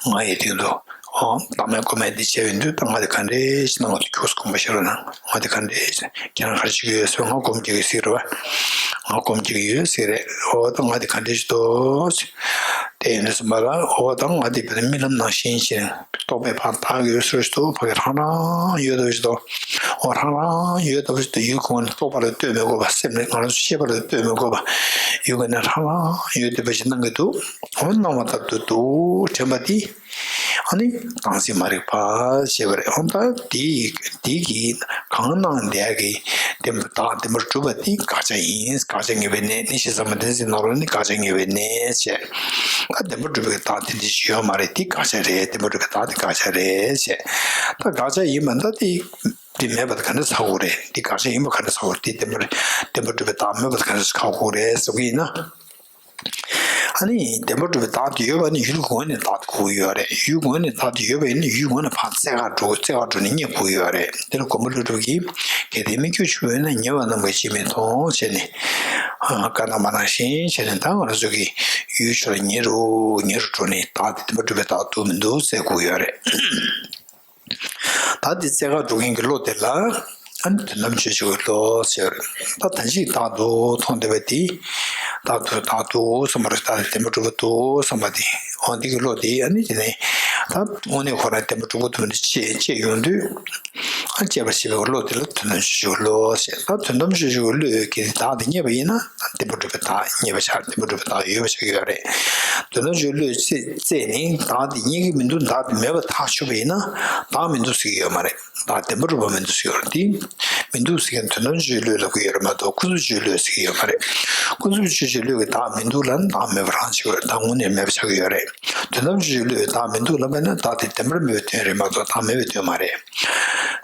ང་ཡི་སྟེང་དུ་འོ་བདག་མེད་ཀུན་མེད་འདི་བྱས་པའི་མདུན་ད་ང་འདི་ག་འདྲས་ཤིག་ན་ང་འདི་ཁྱོད་སུ་དགོངས་པ་བཞེས་རོགས་གནང་། ང་འདི་ག་འདྲས་ཤིག་ཁྱེད་རང་ག་རེ་བྱེད་ཀྱི་ཡོད་ཟེར་ང་སྒོམ་རྒྱག་གི་ཟེར་རེད་བ། ང་སྒོམ་རྒྱག་གི་ཡོད་ཟེར་རེད། འོ་ད་ང་འདི་ག་འདྲས་ཤིག་འདུག་ཟེར། དེ་ཡིན་དུས་ཙམ་པ་ལ་འོ་ད་ང་འདི་བས་རྨི་ལམ་ནང་བཞིན་ཞིག་རྟོག་པས་ཕར་བདག་གི་ཡོད་ཟེར་ཞིག་འདུག་ཕ་གི་རང་རང་ཡོད་འདུག་ཞིག་འདུག་འོ་རང་རང་ཡོད་འདུག་ཞིག་འདུག་ཡུལ་གོང་ནས་རྟོག་པ་ལ་ལྟོས་མི་དགོས་པ་སེམས་ནས་ང་རང་ཚོ་ཤེས་པ་ལ་ལྟོས་མི་དགོས་པ་ཡུལ་གོང་ནས་རང་རང་ཡོད་འདུག་པ་ཞིག་སྣང་གི་འདུག་འོ་སྣང་བ་ལྟར་དུ་འདུག་དྲན་པ་འདི། ནི་དང་ཚིག་མ་རིག་པ་ཞེས་པ་རེད། འོ་ད་དེ་དེ་གི་གང་སྣང་དེ་གི་བདེན་པ་བདག་བདེན་པར་གྲུབ་པ་དེ་དགག་བྱ་ཡིན། དགག་བྱ་ངེས་པའི་གནས། གནས་ཞེས་བྱ་བ་འདི་ཚིག་ནང་ལོགས་ནི་དགག་བྱ་ངེས་པའི་གནས་བྱས། ད་བདེན་པར་གྲུབ་པའི་བདག་དེ་འདྲ་ཞིག་ཡོད་མ་རེད། དེ་དགག་བྱ་རེད། བདེན་པར་གྲུབ་པའི་བདག་དེ་དགག་བྱ་རེད་བྱས། ད་དགག་བྱ་ཡིན་པ་ད་དེ་དེ་མེད་པ་དེ་ག་འདྲ་ཚ་དགོས་རེད། དེ་དགག་བྱ་ཡིན་པ་ག་འདྲ་ཚ་དགོས་རེད། དེ་བདེན་པར་བདེན་པར་གྲུབ་པའི་བདག་མེད་པ་དེ་ག་འདྲ་ཚ་དགོས་རེད་ཟེར་གྱི་ཡིན་ན། ཨ་ནི་བདེན་པར་གྲུབ་པའི་བདག་དེ་ཡོད་པ་ནི་ཡུལ་གྱི་ངོས་ནས་བདག་དེ་གོ་གི་ཡོད་རེད། ཡུལ་གྱི་ངོས་ནས་བདག་དེ་ཡོད་པ་ཡིན་ན་ཡུལ་གྱི་ངོས་ནས་ཕར་རྩེ་གར་འགྲོ། རྩེ་གར་འགྲོ་ནས་རྙེད་དགོས་ཀྱི་ཡོད་རེད། དེ་ལ་མགོན་པོ་ཀླུ་སྒྲུབ་ཀྱིས་གལ་ཏེ་སྨིག་རྒྱུ་ཆུ་ཡོད་ན། ཉེ་བར་སྣང་བས་ཅིས་མི་མཐོང་བྱས་ནས། བཀའ་གདམས་པ་ནང་བཞིན་བྱས་ནས་ད་ང་རང་ཚོ་གི་ཡུལ་ཕྱོགས་ལ་ཉེ་རུ་ཉེ་རུ་འགྲོ་ནས་བདག་དེ་བདེན་པར་གྲུབ་པའི་བདག་འདུག་མི་འདུག་རྩེ་དགོས་ཀྱི་ཡོད་རེད། ད་འདི་རྩེ་གར་འགྲོ་མཁན་གྱི་བློ་དེ་ལ་ཨ་ནི་དོན་དམ་དཔྱོད་བྱེད་ཀྱི་བློ་ཟེར། ད་ད་ཅིག་བདག་འདུག་མཐོང་བསྡད་པ་དེ། བདག་འདུག་བདག་འདུག་བསམ་པ་རེད། བདག་དེ་བདེན་པར་གྲུབ་པ་འདུག་བསམ་པ་དེ། འོ་འདི་གི་བློ་དེ་ཨ་ནི་དེ་ནས་ད་དངོས་གནས་ཁོ་རང་བདེན་པར་གྲུབ་པ་འདུག་འདི་དཔྱད་དཔྱད་ཡོང་དུས། ཨ་དཔྱད་པར་བྱེད་པའི་བློ་དེ་ལ་དོན་དམ་དཔྱོད་བྱེད་ཀྱི་བློ་ཟེར། ད་དོན་དམ་དཔྱོད་བྱེད་ཀྱི་བློས་གལ་ཏེ་བདག་དེ་རྙེད་པ་ཡིན་ན། བདེན་པར་གྲུབ་པའི་བདག་རྙེད་པ་ཆགས། བདེན་པར་གྲུབ་པའི་བདག་ཡོད་པ་ཆགས་ཀྱི་ཡོད་རེད། དོན་དམ་དཔྱོད་བློས་རྩད་རྩད་ནས་བདག་དེ་རྙེད་ཀྱི་མི་འདུག་བདག་དེ་མེད་པ་ཐག་ཆོད་པ་ཡིན་ན། བདག་མི་འདུག་ཟེར་གྱི་ཡོད་མ་རེད། བདག་བདེན་པར་གྲུབ་པ་མི་འདུག་ཟེར་གྱི་ཡོད་རེད། དེ་མི་འདུག་ཟེར་མཁན་དོན་དམ་དཔྱོད་བློས་ལབ་ཀྱི་ཡོད་རེད་མ་གཏོགས་ཀུན་རྫོབ་དཔྱོད་བློས་ཟེར་གྱི་ཡོད་མ་རེད། ཀུན་རྫོབ་དཔྱོད་བློས་ཀྱི་བདག་མི་འདུག་ལབ་ན་བདག་མེད་པ་རང་ཆགས་ཀྱི་ཡོད་རེད། བདག་དངོས་གནས་མེད་པ་ཆགས་ཀྱི་ཡོད་རེད། དོན་དམ་དཔྱོད་བློས་བདག་མི་འདུག་ལབ་པ་ཡིན་ན་བདག་དེ་བདེན་པར་མེད་པའི་དོན་རེད་མ་གཏོགས་བདག་མེད་པའི་དོན་མ་རེད།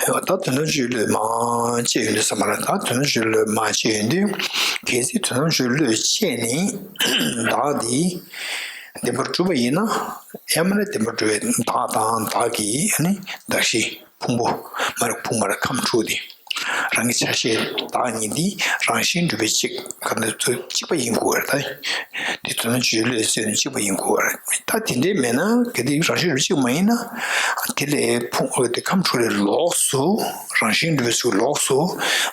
ད་དོན་དམ་དཔྱོད་བློས་མར་དཔྱད་ཡོང་དུས་ཙམ་པ་ལ། ད་དོན་དམ་དཔྱོད་བློས་མར་དཔྱད་ཡོང་དུས། གལ་སྲིད་དོན་དམ་དཔྱོད་བློས་དཔྱད་ནས་བདག་འདི་བདེན་པར་གྲུབ་པ་ཡིན་ན། ཡང་མིན་ན་བདེན་པར་གྲུབ་པའི་བདག་དང་བདག་གི་ཨ་ནི་གདགས་གཞི་ཕུང་པོ་མ་རེད། ཕུང་པོ་མ་རེད། ཁམས་དྲུག་དེ་རང་གི་ཆ་ཤས་བདག་ཉིད་འདི་རང་བཞིན་གྲུབ་པའི་གཅིག་ག་འདྲ་ཚོ་གཅིག་པ་ཡིན་དགོས་པ་རེད། ད་དེ་དོན་དམ་དཔྱོད་བློས་དཔྱད་ནས་གཅིག་པ་ཡིན་དགོས་པ་རེད། ད་དེ་འདྲའི་མེད་ན་གལ་ཏེ་རང་བཞིན་གྲུབ་གཅིག་མ་ཡིན་ན། དེ་ལས་ཕུང་པོ་དེ་ཁམས་དྲུག་ལས་ལོགས་སུ། རང་བཞིན་གྲུབ་པའི་ཚུལ་ལོགས་སུ་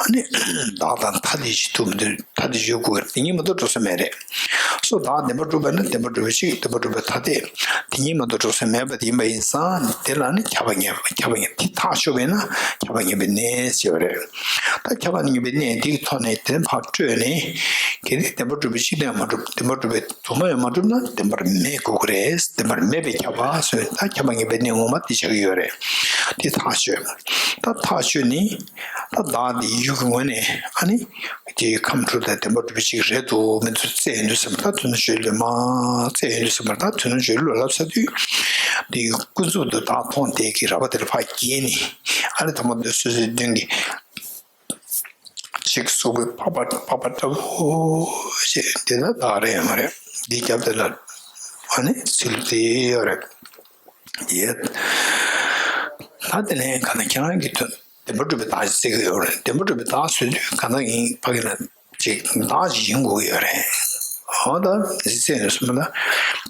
ཨ་ནི་བདག་དང་ཐ་དད་ཅིག་ཐུག་མི་འདུག་ཐ་དད་ཡོད་དགོས་པ་རེད། དེ་གཉིས་མ་གཏོགས་འགྲོ་ས་མེད་རེད། སོ་བདག་བདེན་པར་གྲུབ་པ་ན་བདེན་པར་གྲུབ་པའི་གཅིག་བདེན་པར་གྲུབ་པའི་ཐ་དད། དེ་གཉིས་མ་གཏོགས་འགྲོ་ས་མེད་པ་དེ་ཡིན་པ་ཡིན་ཙང་། དེ་ལ་ནི་ཁྱབ་པ་ངེས་པ། ཁྱབ་པ་ངེས་པ་དེ་ཐག་ཆོད་པས་ན་ཁྱབ་པ་ངེས་པའི་གནས་ཞེས་པ་རེད། ད་ཁྱབ་པ་ངེས་པའི་གནས་དེ་གི་ཐོག་ནས་དེ་ཕར་སྤྲོས་ནས། གལ་ཏེ་བདེན་པར་གྲུབ་པའི་གཅིག་དང་མ་གྲུབ། བདེན་པར་གྲུབ་པའི་དུ་མ་ཡང་མ་གྲུབ་ན་བདེན་པར་མེད་དགོས་ཀྱི་རེད། བདེན་པར་མེད་པས་ཁྱབ་པ་ཟེར། ད་ཁྱབ་པ་ངེས་པའི་གནས་ངོ་མ་དེ་ཆགས་ཀྱི་ཡོད་རེད། དེ་ཐག་ཆོད། ད་ཐག་ཆོད་ནི། ད་བདག་དེ་ཡུལ་གྱི་ངོས་ནས་ཨ་ནི་དེ་ཁམས་དྲུག་དང་བདེན་པར་གྲུབ་པའི་གཅིག་རེད་འདུག་མི་འདུག་རྩད་ཡོང་དུས་ཙམ། ད་དོན་དམ་དཔྱོད་བློས་མར་རྩད་ཡོང་དུས་ཙམ་པར། ད་དོན་དམ་དཔྱོད་བློས་ལབ་ཚར་དུས། དེ་ཀུན་རྫོབ་ཏུ་བདག་མཐོང་དེ་གི་རགས་པ་དེ་ལ་ཕར་བརྒལ་ནས། ཨ་ནི་ད་མ་འདོད་སོ་སོའི་དོན་གྱི་ཅིག་གཟུགས་པོའི་འཕགས་པ་འཕགས་པ་ལྟ་བུ་ཞེས། འདི་ལ་བདག་རེད་ཡོད་མ་རེད། འདི་རྒྱབ་དེ་ལ་ཨ་ནི་ཚུལ་དེ་ཡོད་རེད། ཡེ། ད་དེ་ནས་ག་ན་ཁྱེད་རང་གི་དོན་བདེན་པར་གྲུབ་པའི་བདག་ཅིག་ཟེར་གྱི་ཡོད་རེད། བདེན་པར་གྲུབ་པའི་བདག་ཟེར་དུས་ག་ན་ཡིན་ཕ་གི་ན་ཅིག་བདག་ཅིག་ཡིན་དགོས་ཀྱི་ཡོད་རེད། འོ་ད་རྩད་ཡོང་དུས་ཙམ་པ་ལ་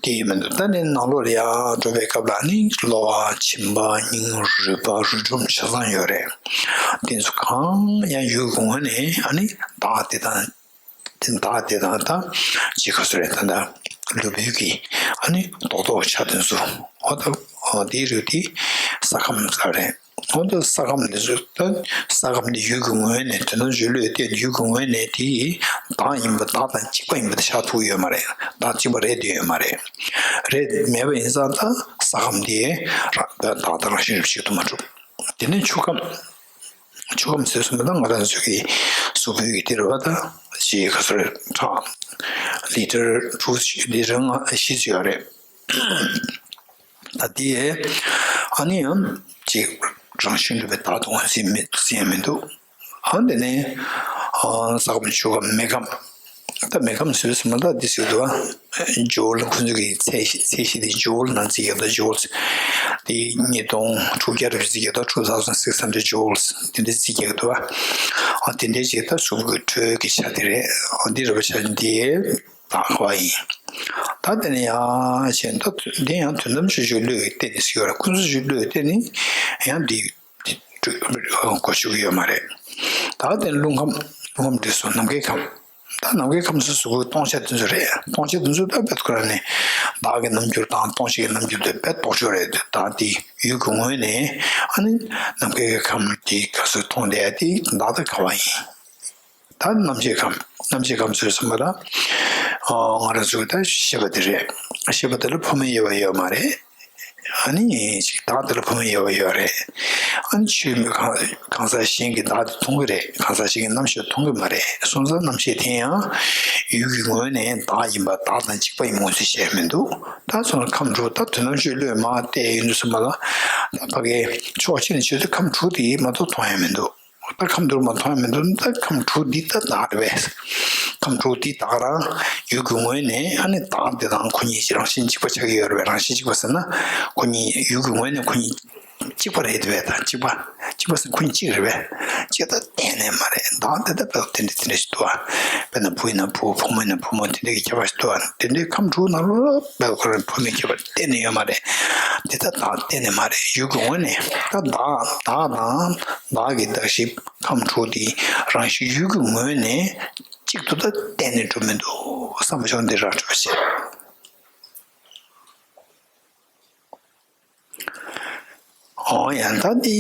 དེ་ཡིན་མི་འདུག་ད་ནི་ནང་ལོགས་ལ་ཡར་འགྲོ་བའི་སྐབས་ལ་ནི་གློ་བ། མཆིན་པ། སྙིང་རུས་པ། རུས་སྒྲོམ་ཆ་ཚང་ཡོད་རེད། དེ་ཚོ་གང་ཡང་ཡུལ་གྱི་ངོས་ནས་ཨ་ནི་བདག་དེ་དང་། དེ་བདག་དེ་དང་ད་ཅི་ག་ཚོད་རེད། ད་ད་ལུས་པོའི་གི་ཨ་ནི་རྡོག་རྡོག་ཆ་དེ་ཚོ། འོ་ད་འོ་དེའི་རིགས་དེ་ས་ཁམས་ས་རེད། འོ་ད་ས་ཁམས་དེ་ཚོ་ད་ས་ཁམས་དེ་ཡུལ་གྱི་ངོས་ནས། དོན་དམ་དཔྱོད་བློས་བལྟས་ཡུལ་གྱི་ངོས་ནས་དེ་བདག་ཡིན་པ། བདག་དང་གཅིག་པ་ཡིན་པ་དེ་ཆགས་ཐུབ་ཡོད་མ་རེད། བདག་གཅིག་པ་རེད་བསྡད་ཡོད་མ་རེད། རེད་མེད་པ་ཡིན་ཙང་ད་ས་ཁམས་དེ་རང་ད་བདག་དང་རང་བཞིན་རུབ་ཞིག་ཏུ་མ་གྲུབ། དེ་ནས་ཆུ་ཁམས། ཆུ་ཁམས་ཟེར་སོང་པ་ད་ང་རང་ཚོ་གི་གཟུགས་པོའི་གི་དེ་རུ་བ་ད་ཅི་ག་ཚོད་རེད། ཁྲག་ལི་ཊར་དྲུག་ལི་ཊར་ལྔ་བཞི་ཙམ་ཡོད་རེད། ད་དེ་ཨ་ནི་ཡང་ཅིག་རང་བཞིན་གྲུབ་པའི་བདག་ཏུ་ངོས་འཛིན་མི་འཛིན་ཡ་མི་འདུག་ཨ་དེ་ནས་ཨ་ས་ཁམས། ཆུ་ཁམས། མེ་ཁམས། ད་མེ་ཁམས་ཟེར་སོང་པ་ད་འདི་ཟེར་འདུག་ཨ། ཇོ་ལ་ཁོང་ཚོ་གི་ཚད་གཞི་ཚད་གཞི་དེ་ཇོ་ལ་ནང་རྩིས་རྒྱག་ད་ཇོ་ལ་དེ་ཉིས་སྟོང་དྲུག་བརྒྱ་རེ་རྩིས་རྒྱག་ད་two thousand six hundred joules དེ་འདྲ་རྩིས་རྒྱག་འདུག་ཨ། ཨ་དེ་འདྲའི་ཅིག་ད་གཟུགས་པོའི་དྲོད་ཀྱི་ཆ་དེ་རེད། ཨ་འདི་རེད་པ། ཆ་འདི་བདག་ཁོ་ཡིན། ད་དེ་ནས་ཡང་བྱས་ད་འདི་ཡང་དོན་དམ་དཔྱོད་བློས་བལྟས་ནས་ཟེར་གྱི་ཡོད་རེད། ཀུན་རྫོབ་དཔྱོད་བློས་བལྟས་ནས་ཡང་འདི་གོ་ཆོད་ཀྱི་ཡོད་མ་རེད། ད་དེ་རླུང་ཁམས། རླུང་ཁམས་འགྲིག་སོང་། ནམ་མཁའི་ཁམས། ད་ནམ་མཁའི་ཁམས་སུ་གཟུགས་པོ་སྟོང་ཆ་དེ་ཚོ་རེད། སྟོང་ཆ་དེ་ཚོ་ད་དཔེ་ཁོ་རང་ནས་བདག་གི་རྣམ་འགྱུར་དང་སྟོང་ཆ་གི་རྣམ་འགྱུར་དེ་དཔེ་རྟོགས་ཆོག་རེད། ད་དེ་ཡུལ་གྱི་ངོས་ནས་ཨ་ནི་ནམ་མཁའི་ཁམས་དེ་ག་ཚོད་མཐོང་བསྡད་དེ་བདག་ད་ག་བ་ཡིན། ད་རྣམ་ཤེས་ཁམས། རྣམ་ཤེས་ཁམས་ཟེར་སོང་པ་ལ་ང་རང་ཚོ་ད་ཤེས་པ་དེ་རེད། ཤེས་པ་དེ་ལ་ཕོ་མོའི་དབྱེ་བ་ཡོད་མ་རེད། ཨ་ནི་ཅིག་བདག་དེ་ལ་བུ་མོ་ཡོད་པ་ཡོད་རེད། ཨ་ནི་ཆོས་མི་གང་གང་ཟག་གཞན་གྱིས་བདག་དེ་མཐོང་གི་རེད། གང་ཟག་གཞན་གྱིས་རྣམ་ཤེས་མཐོང་གི་མ་རེད། སོང་ཙང་རྣམ་ཤེས་དེ་ཡང་ཡུལ་གྱི་ངོས་ནས་བདག་ཡིན་པ། བདག་དང་གཅིག་པ་ཡིན་ངོས་འཛིན་བྱས་མི་འདུག་ད་སོང་ན་ཁམས་དྲུག་ད་དོན་དམ་ཆོས་བློས་མར་བལྟས་ཡོང་དུས་ཙམ་པ་ལ། ད་ཕ་གིའི་ཕྱོགས་གཅིག་ནས་བྱས་ཏེ་ཁམས་དྲུག་དེ་མ་གཏོགས་མཐོང་ཡ་མི་འདུག་ད་ཁམས་དྲུག་མ་མཐོང་ཡ་མི་འདུག་ད་ཁམས་དྲུག་འདི་ད་བདག་རེད་པས། ཁམས་དྲུག་འདི་བདག་རང་ཡུལ་གྱི་ངོས་ནས། ཨ་ནི་བདག་འདི་དང་ཁོ་གཉིས་རང་བཞིན་གཅིག་པ་ཆགས་ཀྱི་ཡོད་རེད་པས། རང་བཞིན་གཅིག་པ་ཟེར་ན་ཁོ་གཉིས་ཡུལ་གྱི་ངོས་ནས་ཁོ་གཉིས་གཅིག་པ་རེད་དེ་བས། ད་གཅིག་པ་གཅིག་པ་ཟེར་ཁོ་གཉིས་གཅིག་རེད་པས། གཅིག་ད་གཏན་ནས་མ་རེད། བདག་འདི་ད་བདག་དེ་འདྲ་དེ་འདྲ་ཞིག་འདུག་ཨ། དཔེར་ན་བུ་ཡིན་ན་བུ། བུ་མོ་ཡིན་ན་བུ་མོ། དེ་འདྲ་གི་ཁྱད་པར་ཞིག་འདུག་ཨ། དེ་འདྲའི་ཁམས་དྲུག་ནང་ལོགས་ལ་དཔེ་ཁོ་རང་བུད་མེད་ཁྱད་པར་གཏན་ནས་ཡོད་མ་རེད། འདི་ད་བདག་གཏན་ནས་མ་རེད། ཡུལ་གྱི་ངོས་ནས་ད་བདག་བདག་དང་བདག་གི་བདག་གཞན་ཁམས་དྲུག་དེ་རང་བཞིན་ཡུལ་གྱི་ངོས་ནས་གཅིག་ཏུ་ད་གཏན་ནས་གྲུབ་མི་འདུག་བསམ་པ་ཤོག་འདི་ར་འཕྲོད་པ་བྱེད། འོ་ཡང་ད་འདི་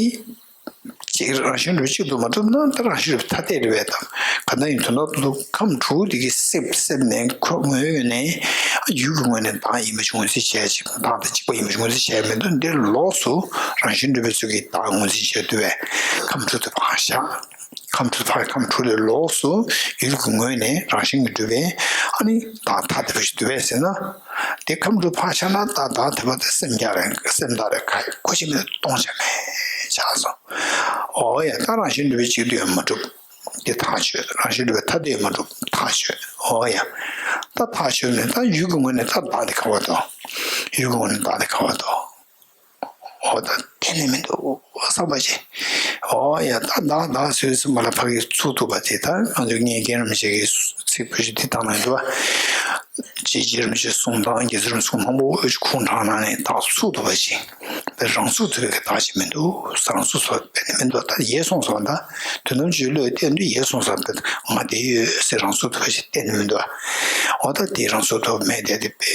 གཅིག་རང་བཞིན་གྲུབ་གཅིག་ཏུ་མ་གྲུབ་ན་ད་རང་བཞིན་གྲུབ་ཐ་དད་རེད་པས། ད་ག་ན་ཡིན་དོན་དག་ཏུ་ཁམས་དྲུག་དེ་གི་སེམས་སེམས་ནས་ཁོ་ངོས་ནས་ཡུལ་གྱི་ངོས་ནས་བདག་ཡིན་པ་ཞིག་ངོས་འཛིན་བྱས་ཅིག་བདག་དང་གཅིག་པ་ཡིན་པ་ཞིག་ངོས་འཛིན་བྱས་མི་འདུག་འདིར་ལོགས་སུ་རང་བཞིན་གྲུབ་པའི་ཚུལ་གྱིས་བདག་ངོས་འཛིན་བྱས་འདུག་པས། ཁམས་དྲུག་ཏུ་ཕར་བཞག་ཁམས་དྲུག་ཕར། ཁམས་དྲུག་ལས་ལོགས་སུ་ཡུལ་གྱི་ངོས་ནས་རང་བཞིན་གྱིས་གྲུབ་པའི་ཨ་ནི་བདག་ཐ་དད་པ་ཞིག་འདུག་པས་ཟེར་ན། དེ་ཁམས་དྲུག་ཕར་བཞག་ན་ད་བདག་ཐ་དད་པ་དེ་སེམས་རྒྱ་རེད། སེམས་བདག་རེད། ག་ཡི་གོ་ཆེ་མེད་སྟོང་ཆ་མེད་ཆགས་སོང་། འོ་ཡ། ད་རང་བཞིན་གྲུབ་པའི་གཅིག་ཏུ་ཡང་མ་གྲུབ། དེ་ཐག་ཆོད། རང་བཞིན་གྲུབ་པའི་ཐ་དད་མ་གྲུབ་ཐག་ཆོད། འོ་ཡ། ད་ཐག་ཆོད་ནས་ད་ཡུལ་གྱི་ངོས་ནས་ད་བདག་དེ་ག་པར་འདུག་ཡུལ་གྱི་ངོས་ནས་བདག་དེ་ག་པར་འདུག་འོ་ད་གཏན་ནས་མི་འདུག་བསམ་པ་བྱེད། འོ་ཡ། ད་བདག་བདག་ཟེར་ཙམ་པ་ལ་ཕ་གིར་ཚུགས་ཐུབ་པ་དེ། ད་ང་ཚོས་རྒན་རྒན་རིན་པོ་ཆེ་གི་ཚིག་བོད་ཞུ་འདི་དང་ནང་འདུག་བ། རྗེ་རིན་པོ་ཆེ་གསུང་དང་རྗེ་བཙུན་རིན་པོ་ཆེ་གསུང་མང་པོ་ཁུངས་དྲངས་གནང་ནས་བདག་ཚུགས་ཐུབ་པ་ཞིག་རང་ཚུགས་ཐུབ་པའི་བདག་ཅིག་མི་འདུག་རང་ཚུགས་ཐུབ་པ་གཏན་ནས་མི་འདུག་ད་ཡལ་སོང་ཟེར་བ་ད་དོན་དམ་ཆོས་བློས་བལྟས་དུས་ཡལ་སོང་ཟེར་བ་ད་ང་བདེ་ཡོད་ཟེར་རང་ཚུགས་ཐུབ་པ་ཞིག་གཏན་ནས་མི་འདུག་འོ་ད་དེ་རང་ཚུགས་ཐུབ་པ་མེད་དེ་དེ་དཔེ་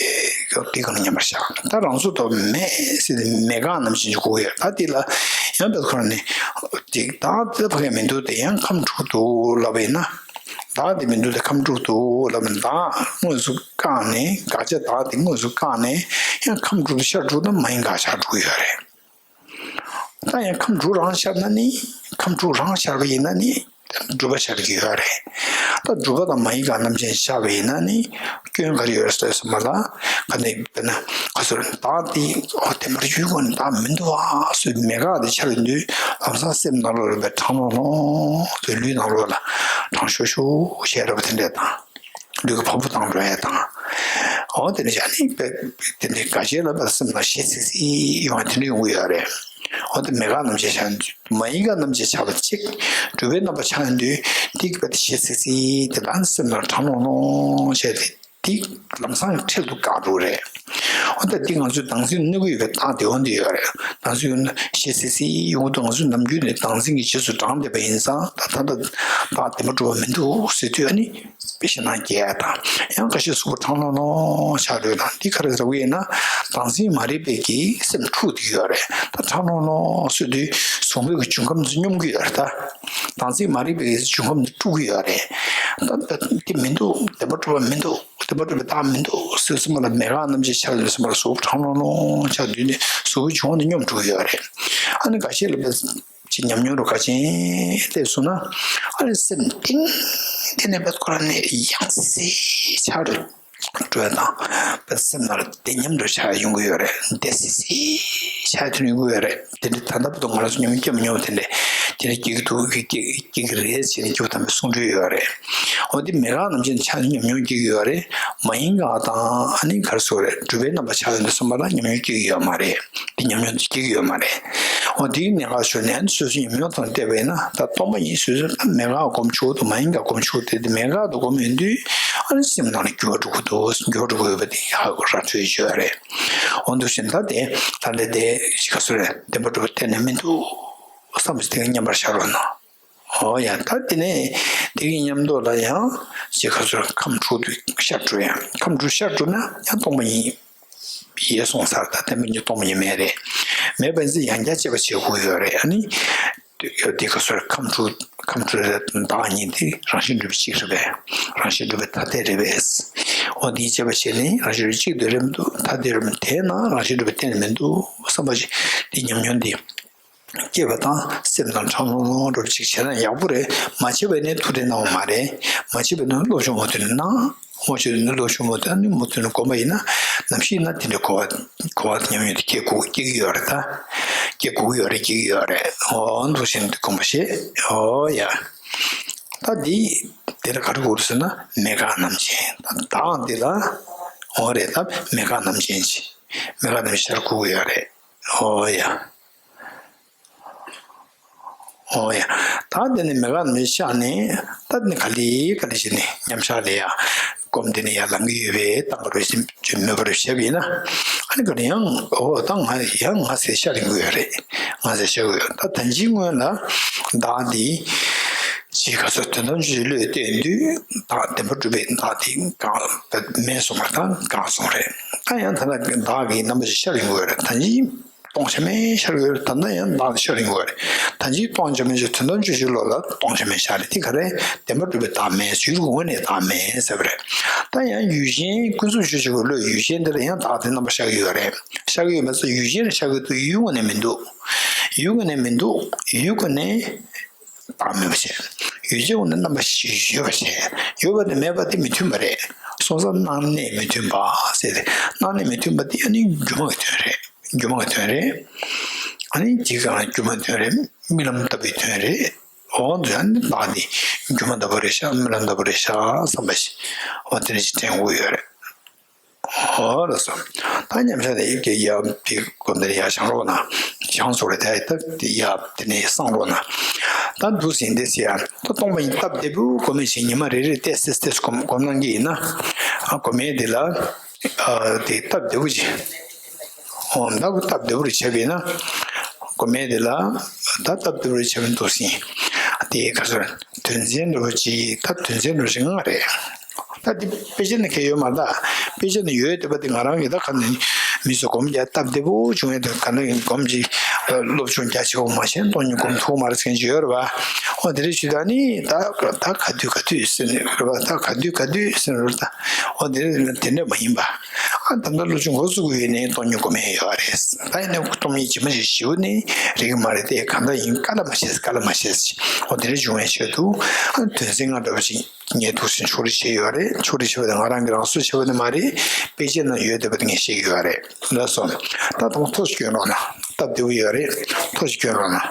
དེ་གང་ཉམས་པར་བཞག་ད་རང་ཚུགས་ཐུབ་པ་མེད་ཟེར་ཏེ་མེད་དགག་རྣམ་བཞིན་གྱི་གོ་ཡོད། ད་དེ་ལ་ཡང་བལ་ཁོ་རང་ནས་དེ་ད་དེ་ཕ་གི་མི་འདུག་དེ་ཡང་ཁམས་དྲུག་ཏུ་ལབ་པ་ཡིན་ན། བདག་དེ་མི་འདུག་དེ་ཁམས་དྲུག་ཏུ་ལབ་ནས་བདག་དངོས་སུ་བཀག་ནས། དགག་བྱ་བདག་དེ་དངོས་སུ་བཀག་ནས་ཡང་ཁམས་དྲུག་ཏུ་ཤར་འགྲོ་ན་མ་ཡིན་དགག་བྱ་འགྲོ་གི་ཡོད་རེད། ད་ཡང་ཁམས་དྲུག་རང་ཤར་ན་ནི། ཁམས་དྲུག་རང་ཤར་བ་ཡིན་ན་ནི་སྒྲུབ་པ་ཤར་གྱི་ཡོད་རེད། ད་སྒྲུབ་པ་དང་མ་ཡིན་དགག་རྣམ་བཞིན་ཤར་བ་ཡིན་ན་ནི་སྐྱོན་ག་རེ་ཡོད་རེད་ཟེར་ཙམ་པ་ལ། ག་ནས་དཔེར་ན་ཁ་སོར་བདག་དེ་འོ་དེ་མར་ཡུལ་གྱི་ངོས་ནས་བདག་མི་འདུག་ཨ་ཟེར་མེད་དགག་དེ་ཤར་དུས་ལམ་སང་སེམས་ནང་ལོགས་ལ་བའི་གྲང་ལྷོང་ལྷོང་དེ་ལུས་ནང་ལོགས་ལ་གྲང་ཤུར་ཤུར་བྱས་རེད་པ། དེ་འདྲས་དང་། ལུས་ཀྱི་བ་སྤུ་ལྡང་འགྲོ་ཡས་དང་། འོ་དེ་ནས་ཡང་ནི་དཔེ་དེ་འདྲའི་དགག་བྱ་ལ་བ་སེམས་ལ་ཞེ་སྲིད་སྲིད་ཡོང་བ་དེ་འདྲ་ཡོང་གི་ཡོད་རེད། འོ་དེ་མེད་དགག་རྣམ་བཞིན་ཤར་དུས་མ་ཡིན་དགག་རྣམ་བཞིན་ཤར་བ་གཅིག་སྒྲུབ་པའི་རྣམ་པ་ཤར་དུས་དེ་གི་བ་དེ་ཞེ་སྲིད་སྲིད་དེ་ལ་སེམས་ལ་གྲང་ལྷོང་ལྷོང་བྱས་ཏེ་དེ་ལམ་སང་འཕྲལ་དུ་འགག་འགྲོ་གི་རེད། འོ་ད་འདི་ང་ཚོས་བདག་འཛིན་གནོད་ཀྱི་ཡོད་པའི་རྟགས་དེ་འོ་འདི་ཡོད་རེད། བདག་འཛིན་ཡོད་ན་ཞེ་སྲིད་སྲིད་ཡོང་དུས་ང་ཚོས་ནམ་རྒྱུན་ནས་བདག་འཛིན་གྱི་རྗེས་སུ་འབྲངས་བསྡད་པ་ཡིན་ཙང་ད་ད་ལྟ་བདག་བདེན་པར་གྲུབ་པ་མི་འདུག་ཟེར་དུས་ཨ་ནི་དཔེ་ཞེ་སྡང་སྐྱེ་ཡ་དང་། ཡང་ཁ་ཤས་གཟུགས་པོ་གྲང་ལྷོང་ལྷོང་ཆགས་འགྲོ་ཡ་དང་། འདི་ག་རེ་ཟེར་དགོས་ཡིན་ན་བདག་འཛིན་མ་རིག་པའི་གི་སེམས་འཁྲུགས་བསྡད་ཀྱི་ཡོད་རེད། ད་གྲང་ལྷོང་ལྷོང་ཟེར་དུས་གཟུགས་པོའི་གི་འབྱུང་ཁམས་དེ་སྙོམས་ཀྱི་ཡོད་རེད། ད་བདག་འཛིན་མ་རིག་པའི་གི་འབྱུང་ཁམས་དེ་དཀྲུག་གི་ཡོད་རེད། ད་ད་འདི་མི་འདུག་བདེན་པར་གྲུབ་པ་མི་འདུག་བདེན་པར་གྲུབ་པའི་རྟགས་མི་འདུག་ཟེར་ཙམ་པ་ལ་མེད་དགག་རྣམ་བཞིན་ཤར་ཡོང་ཙམ་པ་ལ་གཟུགས་པོ་གྲང་ལྷོང་ལྷོང་ཆགས་དུས་ནས་གཟུགས་པོའི་འབྱུང་ཁམས་དེ་སྙོམས་འགྲོ་གི་ཡོད་རེད། ཨ་ནི་འགའ་ཤས་ལ་དཔེ་ཅིག་ཉམས་མྱོང་རུ་ག་ཅིག་སླེབས་སོང་ན། ཨ་ནི་སེམས་གཏིང་དེ་ནས་དཔེ་ཁོ་རང་ནས་ཡང་སེ་ཆགས་འགྲོ་འགྲོ་ཡ་དང་། དཔེ་སེམས་ནང་ལ་བདེ་ཉམས་འདྲ་ཆགས་ཡོང་གི་ཡོད་རེད། བདེ་སི་སི་ཆགས་དུ་ཡོང་གི་ཡོད་རེད། དེ་འདྲ་ད་ལྟ་བར་དུ་ང་རང་ཚོ་ཉམས་མྱོང་སྐྱེ་མ་མྱོང་བ་དེ་འདྲ་དེ་འདྲ་སྐྱེ་གི་འདུག་སྐྱེ་སྐྱེ་སྐྱེ་གི་རེད་ཅེས་ནས་སྐྱེ་བོ་དམ་པའི་གསུང་སྒྲོས་ཡོད་རེད། འོ་དེ་མེད་དགག་རྣམ་བཞིན་ཆགས་ནས་ཉམས་མྱོང་སྐྱེ་གི་ཡོད་རེད། མ་ཡིན་དགག་དང་ཨ་ནི་ག་རེ་ཟེར་དགོས་རེད། སྒྲུབ་པའི་རྣམ་པ་ཆགས་ཡོང་དུས་ཙམ་པ་ལ་ཉམས་མྱོང་སྐྱེ་གི་ཡོད་མ་རེད། དེ་ཉམས་མྱོང་དེ་སྐྱེ་གི་ཡོད་མ་རེད། འོ་དེའི་གནད་འགག་ཞུ་ནས་ཨ་ནི་སོ་སོའི་ཉམས་མྱོང་དང་བལྟས་པ་ཡིན་ན་ད་སྟོང་པ་ཉིད་སོ་སོའི་ད་མེད་དགག་སྒོམ་ཆོག་འདུག་མ་ཡིན་དགག་སྒོམ་ཆོག་དེ་དེ་མེད་དགག་ཏུ་སྒོམ་ཡོང་དུས་ཨ་ནི་སེམས་ནང་ལ་འགྱུར་བ་འགྲོ་གི་འདུག་འགྱུར་བ་འགྲོ་གི་ཡོད་པ་དེ་ཡག་ར་འཕྲོད་ཡོད་རེད། འོ་འདུག་བཞིན་ད་དེ་ད་ལྟ་དེ་ཞིག་ག་ཚོད་རེད། བདེན་པར་གྲུབ་པ་གཏན་ནས་མི་འདུག་བསམ་པ་ཞིག་དེ་ག་མཉམ་པར་བཞག་རོགས་གནང་། འོ་ཡ། ད་དེ་ནས་དེ་གི་མཉམ་དུ་ལ་ཡང་ཅིག་ག་ཚོད་ཁམས་དྲུག་ཏུ་ཤར་འགྲོ་ཡ། ཁམས་དྲུག་ཤར་འགྲོ་ན་ཡང་སྟོང་པ་ཉིད་ཡལ་སོང་ཚར། ད་བདེན་པ་ཉིད་སྟོང་པ་ཉིད་མེད་རེད། མེད་པ་ཡིན་ཙང་ཡང་བསྐྱར་དཔྱད་པ་བྱེད་དགོས་ཡོད་རེད། ཨ་ནི་དེ་ག་ཚོད་ཁམས་དྲུག་ཁམས་དྲུག་རེད། བདག་ཉིད་དེ་རང་བཞིན་གྲུབ་པ་གཅིག་རེད་པས། རང་བཞིན་གྲུབ་པའི་ཐ་དད་རེད་པས། འོ་དེའི་དཔྱད་པ་བྱས་ནས་རང་བཞིན་གྲུབ་པ་གཅིག་ཏུ་རེད་མི་འདུག་ཐ་དད་རེད་མི་འདུག་དེས་ན་རང་བཞིན་གྲུབ་པ་གཏན་ནས་མི་འདུག་བསམ་པ་ཞིག་དེ་ཉམས་མྱོང་འདི་སྐྱེས་པ་དང་སེམས་དང་འཁྲུལ་སྣང་སྣང་འགྲོ་ཅིག་བྱས་ན་ཡག་པོ་རེད། མ་བྱས་པ་ནི་ཐུགས་ཁྲལ་གནང་བ་མ་རེད། མ་བྱས་པ་ནི་སློབ་སྦྱོང་མུ་མཐུད་ནས་གནང་། མ་བྱས་པ་ནི་སློབ་སྦྱོང་མུ་མཐུད་ནས་མུ་མཐུད་ནས་སྒོམ་པ་ཡིན་ན་ནམ་ཞིག་ན་དེ་འདྲའི་གོ་བ་གོ་བ་དང་ཉམས་མྱོང་དེ་སྐྱེ་དགོས་སྐྱེ་གི་ཡོད་རེད། ད་སྐྱེ་དགོས་ཀྱི་ཡོད་རེད། སྐྱེ་གི་ཡོད་རེད། འོ་འདུག་བྱས་ནས་སྒོམ་པ་བྱེད། འོ་ཡ། ད་འདི་དེ་ལ་ག་རེ་དགོས་རེད་ཟེར་ན་མེད་དགག་རྣམ་མཁྱེན། ད་བདག་འདི་ལ་འོ་རེད། ད་མེད་དགག་རྣམ་མཁྱེན་ཅིག་མེད་དགག་རྣམ་མཁྱེན་ཤར་དགོས་ཀྱི་ཡོད་རེད། འོ་ཡ། འོ་ཡ། ད་འདི་ནི་མེད་དགག་རྣམ་མཁྱེན་ཤར་ནས་ད་འདི་ནི་ག་ལེ་ག་ལེ་བྱས་ནས་མཉམ་བཞག་ལ་ཡ། སྒོམ་དེ་ནི་ཡར་ལངས་ཀྱི་ཡོད་པས་བཏང་བ་རེད་ཟེར་མོས་པ་རེ་བྱས་པ་ཡིན་ན། ཨ་ནི་ག་ནི་ཡང་འོ་ད་ང་ཡང་ང་ཟེར་ཤར་ཡོང་གི་ཡོད་རེད། ང་ཟེར་ཤར་གི་ཡོད། ད་ད་ཅིའི་སྔོན་ལ་བདག་འདི་ཅིག་ག་ཚོད་དོན་དམ་ཆོས་ཅན་བློས་བལྟས་དུས་བདག་བདེན་པར་གྲུབ་པའི་བདག་དེ་གང་མེད་སོང་བ་དང་གང་སོང་རེད། ད་ཡང་ད་ལྟ་བདག་གི་རྣམ་པ་ཞིག་ཤར་ཡོང་གི་ཡོད་རེད། ད་ཅིའི་སྟོང་ཆ་མེད་ཤར་ཡོད་རེད། ད་ལྟ་ཡང་བདག་ཤར་ཡོང་གི་རེད། ད་ཅིའི་སྟོང་ཆ་མེད་ཤར། དོན་དམ་ཆོས་ཅན་བློ་ལ་སྟོང་ཆ་མེད་ཤར་རེད། དེ་ག་རེ་བདེན་པར་གྲུབ་པའི་བདག་མེད་ཡུལ་དངོས་གནས་བདག་མེད་ཟེར་བ་རེད། ད་ཡང་ཡུལ་ཅན་ཀུན་རྫོབ་ཆོས་ཅན་གྱི་བློ་ཡུལ་ཅན་འདི་ལ་ཡང་བདག་དེ་རྣམ་པ་ཤར་གྱི་ཡོད་རེད། ཤར་གྱི་ཡོད་མ་ཚད་ཡུལ་ཅན་ལ་ཤར་གྱི་འདུག་ཡུལ་དངོས་གནས་མི་འདུག་ཡུལ་དངོས་གནས་མི་འདུག་ཡུལ་དངོས་གནས་བདག་མེད་པ་བྱས། ཡུལ་ཅན་དངོས་གནས་རྣམ་པ་ཞིག་ཡོད་པ་བྱས། ཡོད་པ་དང་མེད་པ་དེ་མི་མཐུན་པ་རེད། སོང་ཙང་སྣང་གནས་མི་མཐུན་པ་ཟེར་ཏེ། སྣང་གནས་མི་མཐུན་པ་དེ་ཨ་ནི་སྒྱུ་མ་གི་དོན་རེད། སྒྱུ་མ་གི་དོན་རེད། ཨ་ནི་ཅིག་ཀྱང་སྒྱུ་མ་དོན་རེད། རྨི་ལམ་ལྟ་བུའི་དོན་རེད། འོ་འདི་ཨ་ནི་བདག་འདི་སྒྱུ་མ་ལྟ་བུ་རེད་ཤག་རྨི་ལམ་ལྟ་བུ་རེད་ཤག་བསམ་པ་ཞིག་འོ་དེ་འདྲ་ཞིག་དྲན་དགོས་ཡོད་རེད། འོ་ལགས་སོ། ད་མཉམ་བཞག་དེ་ཡབ་ཀྱི་ཡབ་དེ་སྒོམ་དེ་ཡར་བཞེངས་རོགས་གནང་། བཞེངས་སོང་རེད། དེ་ཡབ་དེ་ནས་བསྲང་རོགས་གནང་། ད་འདུག་ཟིན་དེ་ཟེར་ཡ། ད་སྟོང་པ་ཉིད་སྟབས་བདེ་པོ་སྒོམ་མི་བྱེད། ཉི་མ་རེ་རེ་ཏོག་ཙམ་ཏོག་ཙམ་སྒོམ་སྒོམ་གནང་གི་ཡིན་ན། ཨ་སྒོམ་ཡས་དེ་ལ་ཨ་དེ་སྟབས་བདེ་པོ་ཅིག་འོ་ད་སྟབས་བདེ་པོ་རེ་བྱས་པ་ཡིན་ན། སྒོམ་ཡས་དེ་ལ་ད་སྟབས་བདེ་པོ་རེ་བྱས་པ་འདུག་ཟིན། དེ་ག་ཚོད་དོན་ཚན་འདྲ་པོ་ཅིག་ད་དོན་ཚན་འདྲ་པོ་ཅིག་ལྔ་རེད། ད་འདི་དཔེ་ཆ་ནང་ག་ཡོད་མ་རེད་ད། དཔེ་ཆ་ནང་ཡོད་བསྡད་པ་དེ་ང་རང་གིས་ད་ག་ནས་མི་ཚོ་སྒོམ་རྒྱག་སྟབས་བདེ་པོ་བྱུང་ཡས་དེ་ག་ནས་སྒོམ་གྱི་སློབ་སྦྱོང་རྒྱ་ཆེ་བོ་མ་བྱས་སྟོང་ཉིད་སྒོམ་ཐུབ་མ་རེད་ཟེར་མཁན་ཅིག་ཡོད་རེད་པ། འོ་དེ་རེད་ཞུ་ད་ནི་ད་ད་ག་དུས་ག་དུས་ཟེར་ནས་རེད་པ། ད་ག་དུས་ག་དུས་ཟེར་ནས་རེད་ད། འོ་དེ་རེད་དེ་འདྲ་མ་ཡིན་པ། ཨ་ད་ལྟ་སློབ་སྦྱོང་འགོ་བཙུགས་ཡོད་ནས་སྟོང་ཉིད་སྒོམ་ཡས་ཡོད་རེད། ད་ཡིན་ནའི་སྟོང་ཉིད་ཇི་མ་ཇི་བཞིན་ཞི་བ་ནི་རིག་གི་མ་རེད་དེ་གང་ལྟར་ཡིན་དཀའ་ལས་མ་བྱས་དཀའ་ལས་མ་བྱས། འོ་དེ་རེད་བྱུང་བའི་ཆེད་དུ་ཨ་དོན་ཚན་ལྔ་འདྲ་པོ་ཅིག་ངས་འདུག་སེ་ཕྱོགས་རིས་བྱས་ཡོད་རེད། ཕྱོགས་རིས་བྱས་པ་དེ་ང་རང་གིས་རང་བཟོ་བྱས་པ་དེ་མ་རེད། དཔེ་ཆ་ནང་ཡོད་བསྡད་པ་དེ་ངས་བཤད་ཀྱི་ཡོད་རེད། ལགས་སོ། ད་དང་པོ་ཐོ་ཞིག་སྐྱོན་རོགས་གནང་། སྟབས་བདེ་པོ་ཡོད་རེད། ཐོ་ཞིག་སྐྱོན་རོགས་གནང་།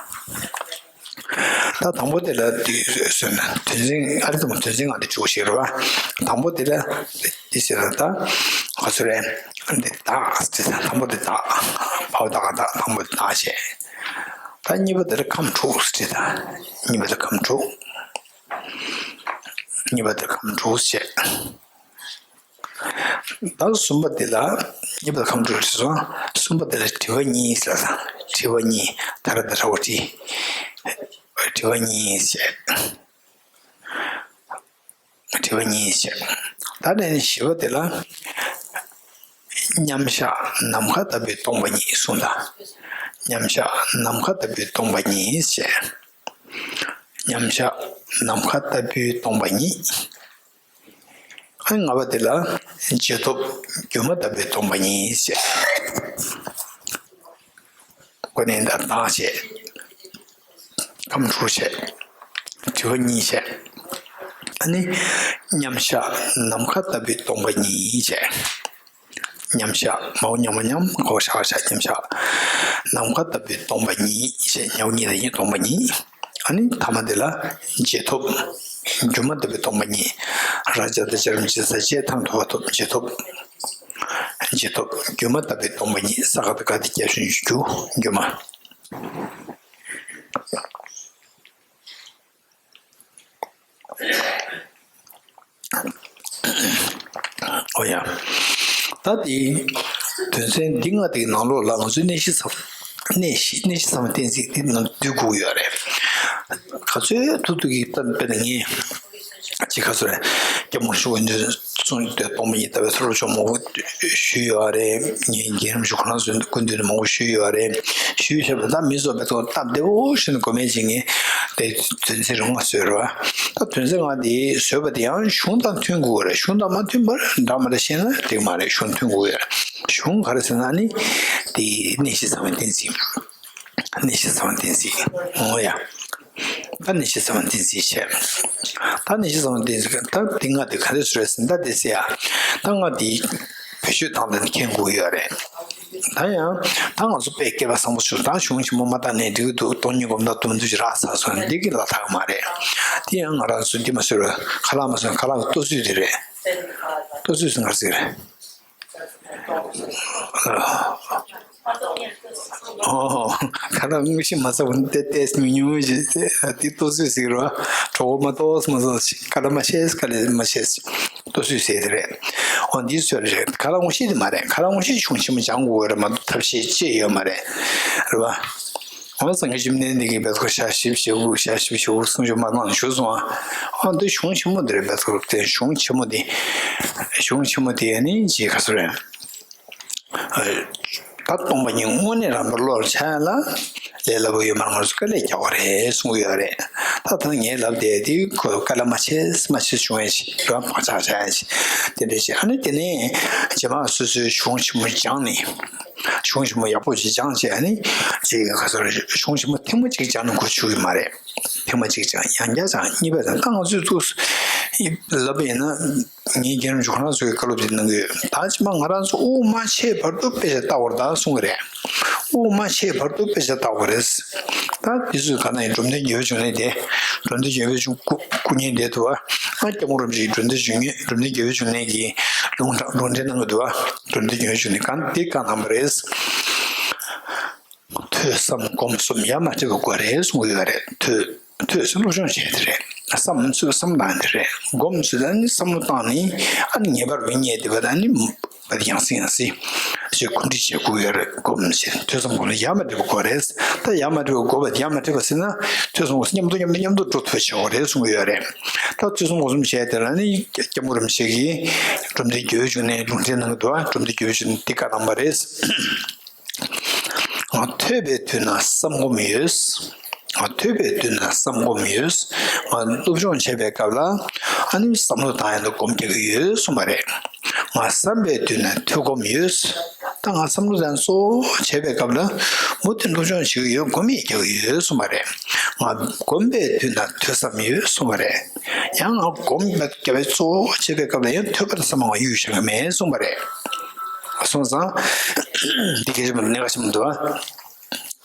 ད་དང་པོ་དེ་ལ་དུས་ཟོས་ན་དོན་ཚན་ཨ་རི་དང་དོན་ཚན་ལྔ་དེ་བཅུག་ཤེས་རེད་པ། དང་པོ་དེ་ལ་དེ་ཟེར་ན་ད་ག་ཚོད་རེད། འདི་བདག་ཟེར་དང་པོ་དེ་བདག་བ་བདག་བདག་དང་པོ་དེ་བདག་བྱས། ད་གཉིས་པ་དེ་ལ་ཁམས་དྲུག་ཟེར་དང་གཉིས་པ་དེ་ཁམས་དྲུག་གཉིས་པ་དེ་ཁམས་དྲུག་བྱས། ད་གསུམ་པ་དེ་ལ་གཉིས་པ་དེ་ཁམས་དྲུག་བྱས་སོང་། གསུམ་པ་དེ་ལ་དྲི་བ་གཉིས་ཟེར་དང་དྲི་བ་གཉིས་ད་ར་ད་ར་བ་དྲི། དྲི་བ་གཉིས་བྱས། དྲི་བ་གཉིས་བྱས། ད་ནས་བཞི་པ་དེ་ལ། མཉམ་གཞག་ནམ་མཁའ་ལྟ་བུའི་སྟོང་པ་ཉིད་གསུངས་དང་། མཉམ་གཞག་ནམ་མཁའ་ལྟ་བུའི་སྟོང་པ་ཉིད་བྱས། མཉམ་གཞག་ནམ་མཁའ་ལྟ་བུའི་སྟོང་པ་ཉིད། ཨ་ལྔ་པ་དེ་ལ་རྗེས་ཐོབ་སྒྱུ་མ་ལྟ་བུའི་སྟོང་པ་ཉིད་བྱས། ཁོ་ནས་ད་བདག་བྱས། ཁམས་དྲུག་བྱས། དྲི་བ་གཉིས་བྱས། ཨ་ནི་མཉམ་གཞག་ནམ་མཁའ་ལྟ་བུའི་སྟོང་པ་ཉིད་བྱས། མཉམ་གཞག་མའོ་མཉམ་མ་མཉམ་གོ་ཤ་ཤ་མཉམ་གཞག་ནམ་མཁའ་ལྟ་བུའི་སྟོང་པ་ཉིད་བྱས། མའོ་གཉིས་དང་གཉིས་སྟོང་པ་ཉིད། ཨ་ནི་ཐ་མ་དེ་ལ་རྗེས་ཐོབ་སྒྱུ་མ་ལྟ་བུའི་སྟོང་པ་ཉིད། ར་ཇ་ད་ཇ་རམ་ཇི་ས་ཇེ་ཐམ་ཐོ་བ་ཐོབ་རྗེས་ཐོབ། རྗེས་ཐོབ་སྒྱུ་མ་ལྟ་བུའི་སྟོང་པ་ཉིད། ས་ག་ད་ག་ཏེ་སྐྱབས་སུ་འཇུག་སྒྱུ་མ། ཨོ་ཡ། ད་དེ་དོན་ཚན་འདི་ལྔ་དེའི་ནང་ལོགས་ལ་ང་ཚོས་གནས་གཞི་ཚང་གནས་གཞི་གནས་གཞི་ཚང་མ་གཏན་ཚིགས་དེ་ནང་བསྡུ་དགོས་ཡོད་རེད། ག་ཚོད་ཐུབ་ཐུབ་ཀྱིས་ད་དཔེར་ན་ངས་ཅིག་ག་ཚོད་རེད། སྐྱབས་མགོན་ཆེན་པོ་མཆོག་གསུངས་ཏེ་སྟོང་པ་ཉིད་ལྟ་བའི་ཚོར་བ་ཅུང་མང་པོ་ཞུས་ཡོད་རེད། ངས་རྒན་རིམ་ཞུ་ཁོ་རང་ཚོའི་སྐུ་མདུན་ནས་མང་པོ་ཞུས་ཡོད་རེད། ཞུས་བྱས་པ་ད་མི་ཚོ་བས་ཐོག་སྟབས་བདེ་བོ་ཞུ་ནས་གོ་མེད་ཅིག་ངས་དེ་དོན་ཚན་རིང་བ་བཟོས་རེད་བ། ད་དོན་ཚན་ལྔ་དེ་བཟོས་པ་དེ་ཡང་གཞུང་དང་མཐུན་དགོས་རེད། གཞུང་དང་མ་མཐུན་པར་འདྲ་མ་འདྲ་བཤད་ན་འགྲིག་མ་རེད། གཞུང་མཐུན་དགོས་ཡོད་རེད། གཞུང་ག་རེ་ཟེར་ན་ནི། དེ་གནས་བཞི་གསང་བའི་གཏན་ཚིགས། གནས་བཞི་གསང་བའི་གཏན་ཚིགས། འོ་ཡ། ད་གནས་བཞི་གསང་བའི་གཏན་ཚིགས་བྱས། ད་གནས་བཞི་གསང་བའི་གཏན་ཚིགས། ད་དེ་ལྔ་དེ་ག་རེ་ཟེར་རེད་ཟེར་ན། ད་དེ་ཟེར་ཡ། ད་ལྔ་དེ་བེད་སྤྱོད་བཏང་སྟེ་མཁྱེན་དགོས་ཡོད་རེད། ད་ཡང་ད་ང་ཚོ་དཔེ་སྐལ་པ་བཟང་པོ་བྱུང་། ད་གཞུང་ཆེན་མོ་མ་བཏང་ནས་འགྲིག་གི་འདུག་སྟོང་ཉིད་སྒོམ་དང་སྟོང་ཉིད་རྟོགས་པ་རག་ཚར་སོང་། འདི་གི་ལ་ཐག་མ་རེད། དེ་ཡང་ང་རང་ཚོ་འདི་མ་བཟོས་ར། ཁ་ལག་མ་བཟོས། ཁ་ལག་གི་ལྟོ་ཚོད་དེ་རེད། ལྟོ་ཚོད་ཟེར་ང་ཟེར། ཨོ། ཁ་ལག་དངོས་གཞི་མ་ཟ་བ་ནི་ཏོག་ཙམ་མི་ཉུང་ངུ་ཞིག་དེ་ལྟོ་ཚོད་ཟེར་རོ། གྲོགས་པོ་མ་ཏོག་ཙམ་མ་ཟ་ཞིག་ཁ་ལག་མ་ཤེས། ཁ་ལག་མ་ཤེས། ལྟོ་ཚོད་ཟེར་དེ་རེད། ཨོ་འདི་ཚོད་རེད། ཁ་ལག་དངོས་གཞི་དེ་མ་རེད། ཁ་ལག་དངོས་གཞི་གཞུང་ཆེན་མོ་སྦྱང་དགོས་རེད་མ་གཏོགས་ཐབས་ཤེས་ཅི་ཡོད་མ་རེད། རེད་བ། འོ་སངས་རྒྱས་བཅོམ་ལྡན་འདས་ཀྱིས་བེད་ཁོ་ཞག་བཞི་བཅུ་དགུ། ཞག་བཞི་བཅུ་དགུ་གསུང་ཆོས་མ་གནང་ཞུ་སོང་ཨ། འོ་འདི་གཞུང་ཆེན་མོ་འདི་རེད། བེད་ཁོ་དེ་གཞུང་ཆེན་མོ་འདི། གཞུང་ཆེན་མོ་དེ་ནི་ཅི་ག་ཚོད་རེད། ད་སྟོང་པ་ཉིད་དངོས་གནས་རང་དཔེ་བློ་ལ་འཆར་ཡ་ལ་ལས་སླ་པོ་ཡོད་མ་རེད། ང་ཚོ་དཀའ་ལས་རྒྱག་དགོས་རེད་གསུང་གི་ཡོད་རེད། ད་ད་ངས་ལབ་བསྡད་དེ་ཁོ་དཀའ་ལས་མ་བྱེད་མ་བྱེད་བྱུང་ཡ་ཞིག་རང་བག་ཆགས་བྱ་ཡ་ཞིག་དེ་འདྲ་བྱེད། ཨ་ནི་དེ་ནས་རྗེས་མ་སོ་སོའི་གཞུང་ཆེན་མོ་སྦྱངས་ནས། གཞུང་ཆེན་མོ་ཡག་པོ་ཞིག་སྦྱངས་བྱས་ནས་ཅིག་ག་ཚོད་རེད། གཞུང་ཆེན་མོ་ཐེངས་མ་གཅིག་སྦྱངས་ན་གོ་ཆོད་ཀྱི་མ་རེད། ཐེངས་མ་གཅིག་སྦྱངས། ཡང་བསྐྱར་སྦྱངས། གཉིས་པ་སྦྱངས། ད་ང་ཚོས་ཚུགས་ལབ་པ་ཡིན་ན། ངའི་རྒན་རིན་པོ་ཆེ་ཁོ་རང་ཚོས་བཀའ་སློབ་དེ་གནང་གི་ཡོད། ད་ཕྱི་མ་ང་རང་ཚོ་དབུགས་མ་ཆད་བར་དུ་དཔེ་ཆ་ལྟ་བར་གདའ་གསུང་གི་རེད། དབུགས་མ་ཆད་བར་དུ་དཔེ་ཆ་ལྟ་དགོས་རེད། ད་དེ་ཚོས་ག་ན་ཡིན། འབྲོམ་སྟོན་རྒྱལ་བའི་འབྱུང་གནས་དེ། འབྲོམ་སྟོན་རྒྱལ་བའི་འབྱུང་སྐུ་སྐུ་བརྙན་དེ་འདུག་ཨ། སྐྱབས་མགོན་རིན་པོ་ཆེའི་འབྲོམ་སྟོན་འབྱུང་གནས། འབྲོམ་སྟོན་རྒྱལ་བའི་འབྱུང་གནས་ཀྱི་ལུང་དྲངས་ལུང་འདྲེན་གནང་གི་འདུག་ཨ། འབྲོམ་སྟོན་རྒྱལ་བའི་འབྱུང་གནས་གང་དེ་བཀའ་གནང་བ་རེད། ཐོས་བསམ་སྒོམ་གསུམ་ཡ་མ་བྲལ་བ་དགོས་རེད་གསུང་གི་ཡོད་རེད། ཐོས་ཐོས་ཚོ་སློབ་སྦྱོང་བྱས་དེ་རེད། བསམ་ཚོ་བསམ་བློ་བཏང་དེ་རེད། སྒོམ་ཚོ་ད་ནི་བསམ་བློ་བཏང་ནི་ཨ་ནི་ངེས་པར་དུ་རྙེད་བསྡད་པ་ད་ནི་བ་དེ་ཡང་སེ་ཡང་སེ་ཞེས་གོམས་འདྲིས་བྱེད་དགོས་ཡོད་རེད། སྒོམ་ཞེས་ཐོས་བསམ་སྒོམ་ལ་ཡ་མ་བྲལ་བ་དགོས་རེད། ད་ཡ་མ་བྲལ་བ་དགོས་པ་ཡ་མ་བྲལ་བ་ཟེར་ན་ཐོས་བསམ་སྒོམ་གསུམ་མཉམ་དུ་མཉམ་དུ་མཉམ་དུ་འགྲོ་ཐུབ་བྱེད་དགོས་རེད་གསུང་གི་ཡོད་རེད། ད་ཐོས་བསམ་སྒོམ་གསུམ་བྱས་དེ་ལ་ནི་སྐྱབས་མགོན་རིན་པོ་ཆེ་གིས་འབྲོམ་སྟོན་རྒྱལ་བའི་འབྱུང་གནས་ལུང་འདྲེན་གནང་གི་འདུག་ཨ། འབྲོམ་སྟོན་རྒྱལ་བའི་འབྱུང་གནས་འདི་བཀའ་གནང་བ་རེད། ང་ཐོས་པའི་དུས་ན་བསམ་སྒོམ་ཡོད། ང་ཐོས་པའི་དུས་ན་བསམ་སྒོམ་ཡོད། ང་སློབ་སྦྱོང་བྱེད་པའི་སྐབས་ལ་ཨ་ནི་བསམ་བློ་བཏང་ཡ་ལ་སྒོམ་རྒྱག་གི་ཡོད་གསུངས་པ་རེད། ང་བསམ་པའི་དུས་ན་ཐོས་སྒོམ་ཡོད། ད་ང་བསམ་བློ་བཏང་གཙོ་བོ་བྱེད་པའི་སྐབས་ལ་མུ་མཐུད་སློབ་སྦྱོང་བྱེད་ཀྱི་ཡོད། སྒོམ་ཡང་རྒྱག་གི་ཡོད་གསུངས་པ་རེད། ང་སྒོམ་པའི་དུས་ན་ཐོས་བསམ་ཡོད་གསུངས་པ་རེད། ཡང་ང་སྒོམ་རྒྱག་པའི་གཙོ་བོ་བྱེད་པའི་སྐབས་ལ་ཡང་ཐོས་པ་དང་བསམ་པ་ང་གཡུག་བཞག་གི་མེད་གསུངས་པ་རེད། སོང་ཙང་། འདི་སྐད་ཆ་མ་གནད་འགག་ཆེན་པོ་འདུག་ཨ།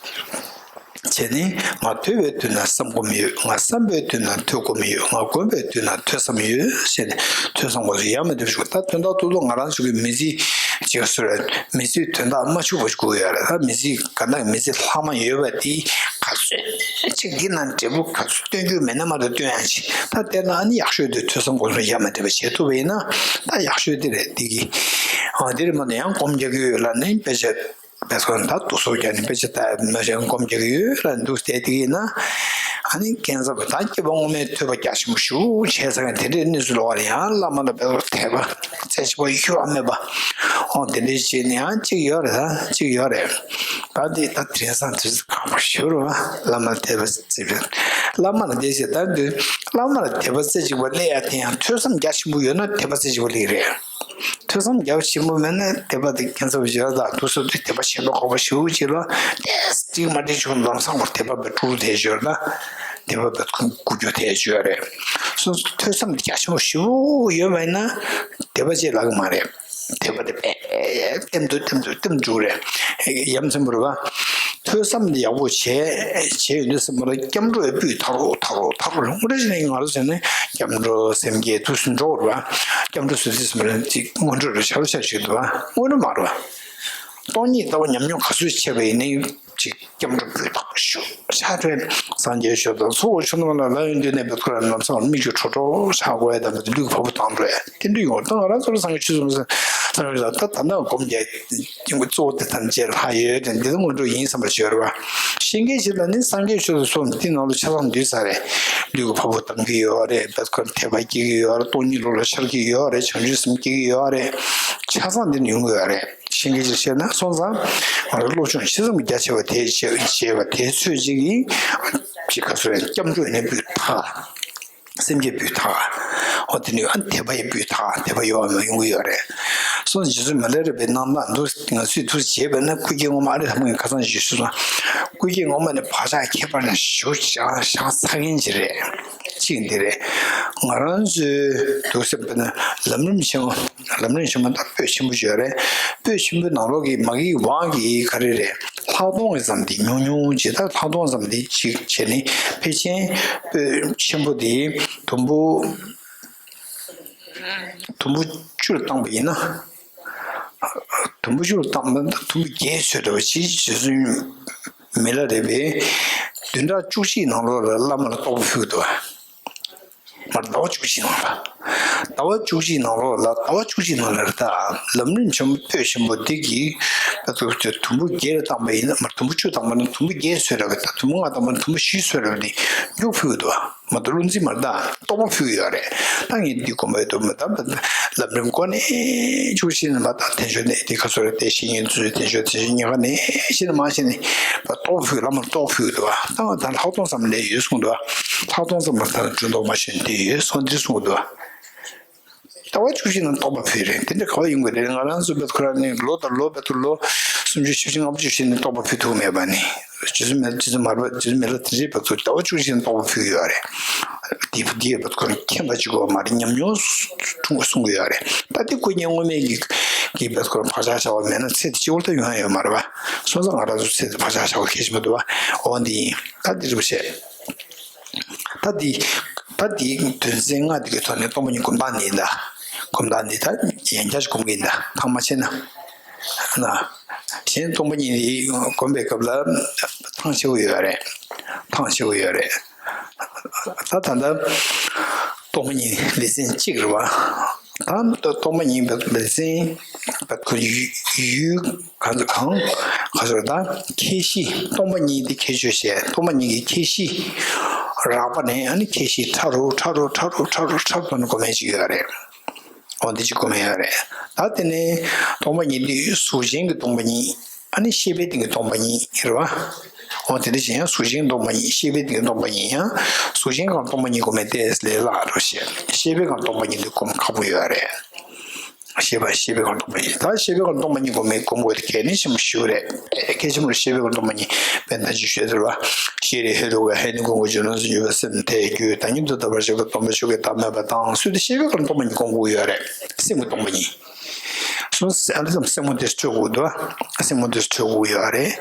བྱས་ནས་ང་ཐོས་པའི་དུས་ན་བསམ་སྒོམ་ཡོད། ང་བསམ་པའི་དུས་ན་ཐོས་སྒོམ་ཡོད། ང་སྒོམ་པའི་དུས་ན་ཐོས་བསམ་ཡོད་ཟེར་ནས་ཐོས་བསམ་སྒོམ་གསུམ་ཡ་མ་བྲལ་བ་ཞིག་ད་དོན་དག་ཏུ་ལོ་ང་རང་ཚོ་གི་མི་ཚེ་ཅིག་སོ་ར་མི་ཚེའི་དོན་དག་མ་འཕྱུགས་པ་ཞིག་དགོས་ཡོད་རེད། ད་མི་ཚེ་ག་ན་མི་ཚེ་ལྷག་མ་ཡོད་པ་དེ་ག་ཚོད་ཅིག་འདི་ན་འབྲས་བུ་ག་ཚོད་སྟོན་རྒྱུ་མེད་ན་མ་གཏོགས་སྟོན་ཡ་ཅིག་ད་དེ་ན་ཨ་ནི་ཡག་ཤོས་དེ་ཐོས་བསམ་སྒོམ་གསུམ་ཡ་མ་བྲལ་བ་བྱེད་ཐུབ་པ་ཡིན་ན་ད་ཡག་ཤོས་དེ་རེད། དེ་གི་ཨ་དེ་རེད་མ་གཏོགས་ཡང་སྒོམ་རྒྱག་གི་ཡོད་ལ་ནི་དཔེ་ཆ། དཔེ་ཚོ་ད་དུ་སོ་རྒྱག་ནི་དཔེ་ཆ་ལྟ་མ་ཤེས་སྒོམ་རྒྱག་གི་ཡོད་ལ་འདུག་བསྡད་དེ་ཡིན་ན། ཨ་ནི་ཁྱེད་ཚོ་ད་སྐྱེ་བ་སྔོན་མའི་ཐོས་པ་རྒྱ་ཆེན་པོ་ཞེ་པོ་བྱས་ཚར་མཁན་དེ་འདྲའི་གནས་ཚུལ་ལོག་པར་ཡང་བླ་མ་ལ་དཔེ་དད་པ་རྩེ་གཅིག་པ་གཡོ་བ་མེད་པ། ཨོ་དེ་འདྲའི་བྱས་ནས་ཡང་གཅིག་ཡོད་རེད། ད་གཅིག་ཡོད་རེད། ད་འདི་ད་དེང་སང་དུས་ཚོད་ཁག་པོ་ཞེ་པོ་རེད་བ། བླ་མ་ལ་དད་པ་རྩེ་གཅིག་པ། བླ་མ་ལ་དད་ཅེས་ད་འདི་བླ་མ་ལ་དད་པ་རྩེ་གཅིག་པ་སླེབས་ཡ་དེ་ཡང་ཐོས་བསམ་རྒྱ་ཆེན་པོ་ཡོད་ན་དད་པ་རྩེ་གཅིག་པ་སླེབས་རེད། ཐོས་བསམ་རྒྱ་ཆེན་པོ་མེད་ན་དད་པ་དེ་ཁྱད་མཚར་པོ་ཡོད་ལ། དུས་སོ་དུས་དད་པ་ཆེན་པོ་ཁོག་པ་ཞེ་པོ་ཅིག་ལ་ཏེས་ཅིག་མ་འདྲེས་བྱུང་ལམ་སང་བར་དད་པ་བས་དཀྲུག་དེ་ཞོར་ལ་དད་པ་བས་ཁུ་རྒྱུ་དེ་ཞོར་རེད། སོ་སོ་ཐོས་བསམ་རྒྱ་ཆེན་པོ་ཞེ་པོ་ཡོད་མེད་ན་དད་པ་ཅེས་ལབ་གི་མ་རེད། དད་པ་དེ་བས་ལྟེམ་དུ་ལྟེམ་དུ་ལྟེམ་འཇུག་རེད། ཡ་མཚན་པོ་རེད་བ། ཐོས་བསམ་འདི་ཡག་པོ་བྱས་བྱས་ཡོད་དུས་སེམས་པ་ལ་སྐྱབས་འགྲོ་ཡི་སྤུས་དག་རུ་དག་རུ་དག་རུ་ལུང་རེ་བཞིན་ང་རང་ཚོ་ནི་སྐྱབས་འགྲོ་སེམས་བསྐྱེད་དུས་སུ་འགྲོ་བར་སྐྱབས་འགྲོ་ཟེར་དུས་སེམས་པ་ལ་ཅིག་སྔོན་འགྲོ་རེ་ཆ་རུ་ཆ་ཞིག་འདུག་བ། སྔོན་འགྲོ་མ་རུ་བ། སྟོང་ཉིད་ལྟ་བ་ཉམས་མྱོང་ག་ཚོད་ཆེ་བ་ཡིན་ནའི་ཅིག་སྐྱབས་འགྲོ་སྤུས་དག་པོ་ཞུ་ཆ་རེ་སངས་རྒྱས་ཆོས་དང་ཚོགས་ཆོས་རྣམས་ལ་ལ་ཡོན་ཏན་ནས་འབད་ཁོ་ར་ལམ་སང་མིག་ཆུ་ཁྲོ་ཁྲོ་ཆགས་དགོས་ཡ་དང་འབད་ལུས་ཕ་བུ་དང་འགྲོ་ཡ་དེ་འདྲ་ཡོང་ད་ང་རང་ཚོ་ལ་སངས་རྒྱས་ཆོས་གསུངས་སངས་རྒྱས་ད་ད་ནང་སྒོམ་རྒྱག་གཙོ་བོ་དེ་ཐམས་ཅད་ལྷག་ཡོད་དེ་འདི་ལ་སྔོན་འགྲོ་ཡིན་བསམ་པ་བྱོས་ར་བ། ཤེས་མཁན་ཞིག་ལ་ནི་སངས་རྒྱས་ཆོས་སུ་སོང་འདི་ནང་ལ་ཆ་ཚང་འདུས་ས་རེད། ལུས་ཀྱི་ཕ་བུ་བཏང་གི་ཡོད་རེད། བེད་ཁོ་དད་པ་སྐྱེ་གི་ཡོད་རེད། སྟོང་ཉིད་བློ་ལ་འཆར་གི་ཡོད་རེད། བྱང་ཆུབ་སེམས་སྐྱེ་གི་ཡོད་རེད། ཆ་ཚང་འདི་ནས་ཡོང་གི་ཡོད་རེད། ཤེས་མཁན་ཞིག་བཤད་ན་སོང་ཙང་ང་ཚོ་སློབ་སྦྱོང་ཆེ་ཙམ་རྒྱ་ཆེ་བ་དེ་བྱེད་བྱེད་པ་དེ་ཚོད་ཅིག་གིས་ཅིག་ག་ཚོད་རེད། སྐྱབས་འགྲོ་ནས་སྤུས་དག་སེམས་བསྐྱེད་སྤུས་དག་འོ་དེ་ནས་ཨ་དད་པ་ཡི་སྤུས་དག་དད་པ་ཡོད་པ་མ་ཡོང་གི་ཡོད་རེད། སོང་ཙང་རྗེ་བཙུན་མི་ལ་རས་པའི་རྣམ་ཐར་འདུག་ང་ཚོས་འདུག་བྱས་པ་ན་སྐུ་སྐྱེ་སྔོན་མ་ཨ་རི་ཐ་མ་གི་ཁ་སང་ཞུས་སོང་། སྐུ་སྐྱེ་སྔོན་མ་ནས་བག་ཆགས་ཁྱད་པར་ཅན་ཞིག་བཞག་བཞག་ཚར་མཁན་ཅིག་རེད། གཅིག་འདི་རེད། ང་རང་ཚོའི་འདུག་སེ་བྱས་ན་ལམ་རིམ་ཆེན་མོ། ལམ་རིམ་ཆེན་མོ་དང་པོད་ཆེན་པོ་ཅིག་ཡོད་རེད། པོད་ཆེན་པོའི་ནང་ལོགས་ཀྱི་མ་གི་བག་གི་ག་རེ་རེད། ལྷག་མཐོང་གི་ཙམ་འདི་ཉུང་ཉུང་ཅིག་ད་ལྷག་མཐོང་ཙམ་འདི་གཅིག་བྱས་ནས་ཕལ་ཆེར་པོད་ཆེན་པོ་འདི་དུམ་བུ། དུམ་བུ་བཅུ་ལ་བཏང་པ་ཡིན་ན། དུམ་བུ་བཅུ་ལ་བཏང་པ་ན་དུམ་བུ་བརྒྱད་ཚོད་འདྲ་བ་ཅིག་རྗེ་བཙུན་མི་ལ་རས་པས་བདུན་ཕྲག་བཅུ་གཅིག་ནང་ལོགས་ལ་བླ་མ་ལ་རྟོགས་པ་ཕུལ་འདུག་མར་ཟླ་བ་བཅུ་གཅིག་ནང་ལ། ཟླ་བ་བཅུ་གཅིག་ནང་ལོགས་ལ་ཟླ་བ་བཅུ་གཅིག་ནང་ལ་རེད་ད། ལམ་རིམ་ཆེན་མོ་པོད་ཆེན་པོ་འདི་གི་ད་དུ་དུམ་བུ་བརྒྱད་ལ་བཏང་པ་ཡིན་ན། མར་དུམ་བུ་བཅུ་བཏང་པ་ན་དུམ་བུ་བརྒྱད་ཚོད་འདྲ་བ་དང་། དུམ་བུ་ལྔ་བཏང་པ་ན་དུམ་བུ་བཞི་ཚོད་འདྲ་བ་འདི་མཇུག་ཕུལ་འདུག་མ་གཏོགས་བློ་འཛིན་མ་རེད་ད། རྟོགས་པ་ཕུལ་གྱི་ཡོད་རེད། ད་ངས་འདི་དགོངས་པ་ཡོད་དུ་མ་ད་ལམ་རིམ་འགོ་ནས་བཅུ་བཞི་ནས་མ་ད་དལ་འབྱོར་ནས་འདི་ག་ཚོད་རེད་དེ་བཤེས་གཉེན་ཚོས་དལ་འབྱོར་དལ་འབྱོར་ཉེ་ག་ནས་བཤད་ནས་མ་བཤད་ནས་ད་རྟོགས་པ་ཕུལ། བླ་མར་རྟོགས་པ་ཕུལ་གྱི་འདུག་ད་ང་ད་ལྷག་མཐོང་ཙམ་ལས་ཡོད་གསུངས་འདུག་ལྷག་མཐོང་ཙམ་ལ་ད་སྒྲོ་འདོགས་མ་ཆོད་ནས་དེ་ཡོད་སོང་འདིར་གསུངས་འདུག་ཟླ་བ་བཅུ་གཅིག་ནང་རྟོགས་པ་ཕུལ་རེད། དེ་འདྲ་ག་བ་ཡོང་གི་རེད། ང་རང་ཚོ་བེད་ཁོ་ར་ནི་ལོ་དང་ལོ་བེད་ལོ་སུམ་ཅུ་བཞི་བཅུ་ལྔ་བཅུ་བྱས་ནས་རྟོགས་པ་ཕུལ་ཐུབ་མེད་པ་ནི། རྗེ་བཙུན་མི། རྗེ་བཙུན་མར་པ། རྗེ་བཙུན་མི་ལ་དེ་འདྲའི་བེད་ཚོ་ཟླ་བ་བཅུ་གཅིག་ནང་རྟོགས་པ་ཕུལ་གྱི་ཡོད་རེད། དེ་བུ་དེ་བེད་ཁོ་ར་མཁྱེན་པ་གཅིག་གོ་མ་རེད། ཉམས་མྱོང་ཐུང་གསུང་གི་ཡོད་རེད། ད་དེ་སྐུ་བརྙན་སྔོན་མའི་གི་གི་བེད་ཁོ་ར་བག་ཆགས་བཞག་པ་མེད་ན་ཚེ་འདི་སྤྱི་བོར་ད་ཡོང་ཡ་ཡོད་མ་རེད་པ། སོང་ཙང་ང་རང་ཚོ་ཚེ་འདི་བག་ཆགས་བཞག་པ་གལ་ཆེན་པོ་འདུག་པ། འོ་འདི་ཡིན། ད་འདི་རུ་བཤད། ད་འདི། ད་འདི་དོན་ཚན་ལྔ་འདི་གི་ཐོག་ནས་སྟོང་པ་ཉིད་སྒོམ་སྟངས་འདི་ཡིན་ད། སྒོམ་སྟངས་འདི་ད་ཡང་བསྐྱར་ཞིག་སྒོམ་གྱི་ཡིན་ད། ཐག་མ་ཆད་ན། ན། གཞན་སྟོང་པ་ཉིད་འདི་སྒོམ་པའི་སྐབས་ལ་ཐང་ཆད་པོ་ཡོད་རེད། ཐང་ཆད་པོ་ཡོད་རེད། ད་ད་ལྟ་སྟོང་པ་ཉིད་ལེ་ཚན་གཅིག་རེད་པ། ད་སྟོང་པ་ཉིད་ལེ་ཚན་ཁོ་ཡུལ་ཡུལ་གང་ཚོ་གང་ག་ཚོད་ད་ཁྱད་གཞི། སྟོང་པ་ཉིད་དེ་ཁྱད་ཆོས་བཤད། སྟོང་པ་ཉིད་ཀྱི་ཁྱད་གཞི། རགས་པ་ནས་ཨ་ནི་ཁྱད་གཞི་ཕྲ་རུ་ཕྲ་རུ་ཕྲ་རུ་ཕྲ་རུ་ཕྲ་རུ་ཕྲ་རུ་ཕྲ་རུ་ཕྲ་རུ་སྒོམ་ཡ་ཅིག་ཡོད་རེད། འོ་འདི་ཅིག་སྒོམ་ཡ་ཡོད་རེད། ད་དེ་ནས་སྟོང་པ་ཉིད་དེ་གཟུགས་ཅན་གྱི་སྟོང་པ་ཉིད། ཨ་ནི་ཤེས་པའི་སྟེང་གི་སྟོང་པ་ཉིད་རེད་པ། འོ་དེ་འདྲ་བྱས་ཡང་གཟུགས་ཅན་སྟོང་པ་ཉིད། ཤེས་པའི་སྟེང་གི་སྟོང་པ་ཉིད། ཡང་གཟུགས་ཅན་སྒང་སྟོང་པ་ཉིད་སྒོམ་ཡ་ཏོག་ཙམ་ལས་སླ་རུ་བཤད། ཤེས་པའི་སྒང་སྟོང་པ་ཉིད་དེ་སྒོམ་ཁག་པོ་ཡོད་རེད། ཤེས་པ། ཤེས་པའི་སྒང་སྟོང་པ་ཉིད། ད་ཤེས་པའི་སྒང་སྟོང་པ་ཉིད་སྒོམ་ཡ་སྒོམ་དགོས་དེ་གལ་གནད་ཆེན་པོ་ཞིག་རེད། གལ་ཆེན་པོ་རེད། ཤེས་པའི་སྒང་སྟོང་པ་ཉིད་དཔེར་ན་ཅིག་ཤོད་ཟེར་བ། ཤེས་རིག་ཧེ་རུ་ཀ་ཧེ་ནི་ཀུན་གྱི་རྒྱུ་ལོངས་སུ་གྱུར་པའི་སེམས་དེ་རྒྱུད་བདག་ཉིད་དུ་ཐོབ་པར་བྱེད་པའི་སྟོང་པའི་ཆོས་ཀྱི་བདག་མེད་པ་དང་སྲིད་དུ། ཤེས་པའི་སྒང་སྟོང་པ་ཉིད་སྒོམ་དགོས་ཡོད་རེད། སེམས་ཀྱི་སྟོང་པ་ཉིད། སོང་ཙང་ཨ་ལེ་ཙམ་སེམས་ངོ་དེ་འཕྲོད་དགོས་འདུག་སེམས་ངོ་དེ་འཕྲོད་དགོས་ཡོད་རེད།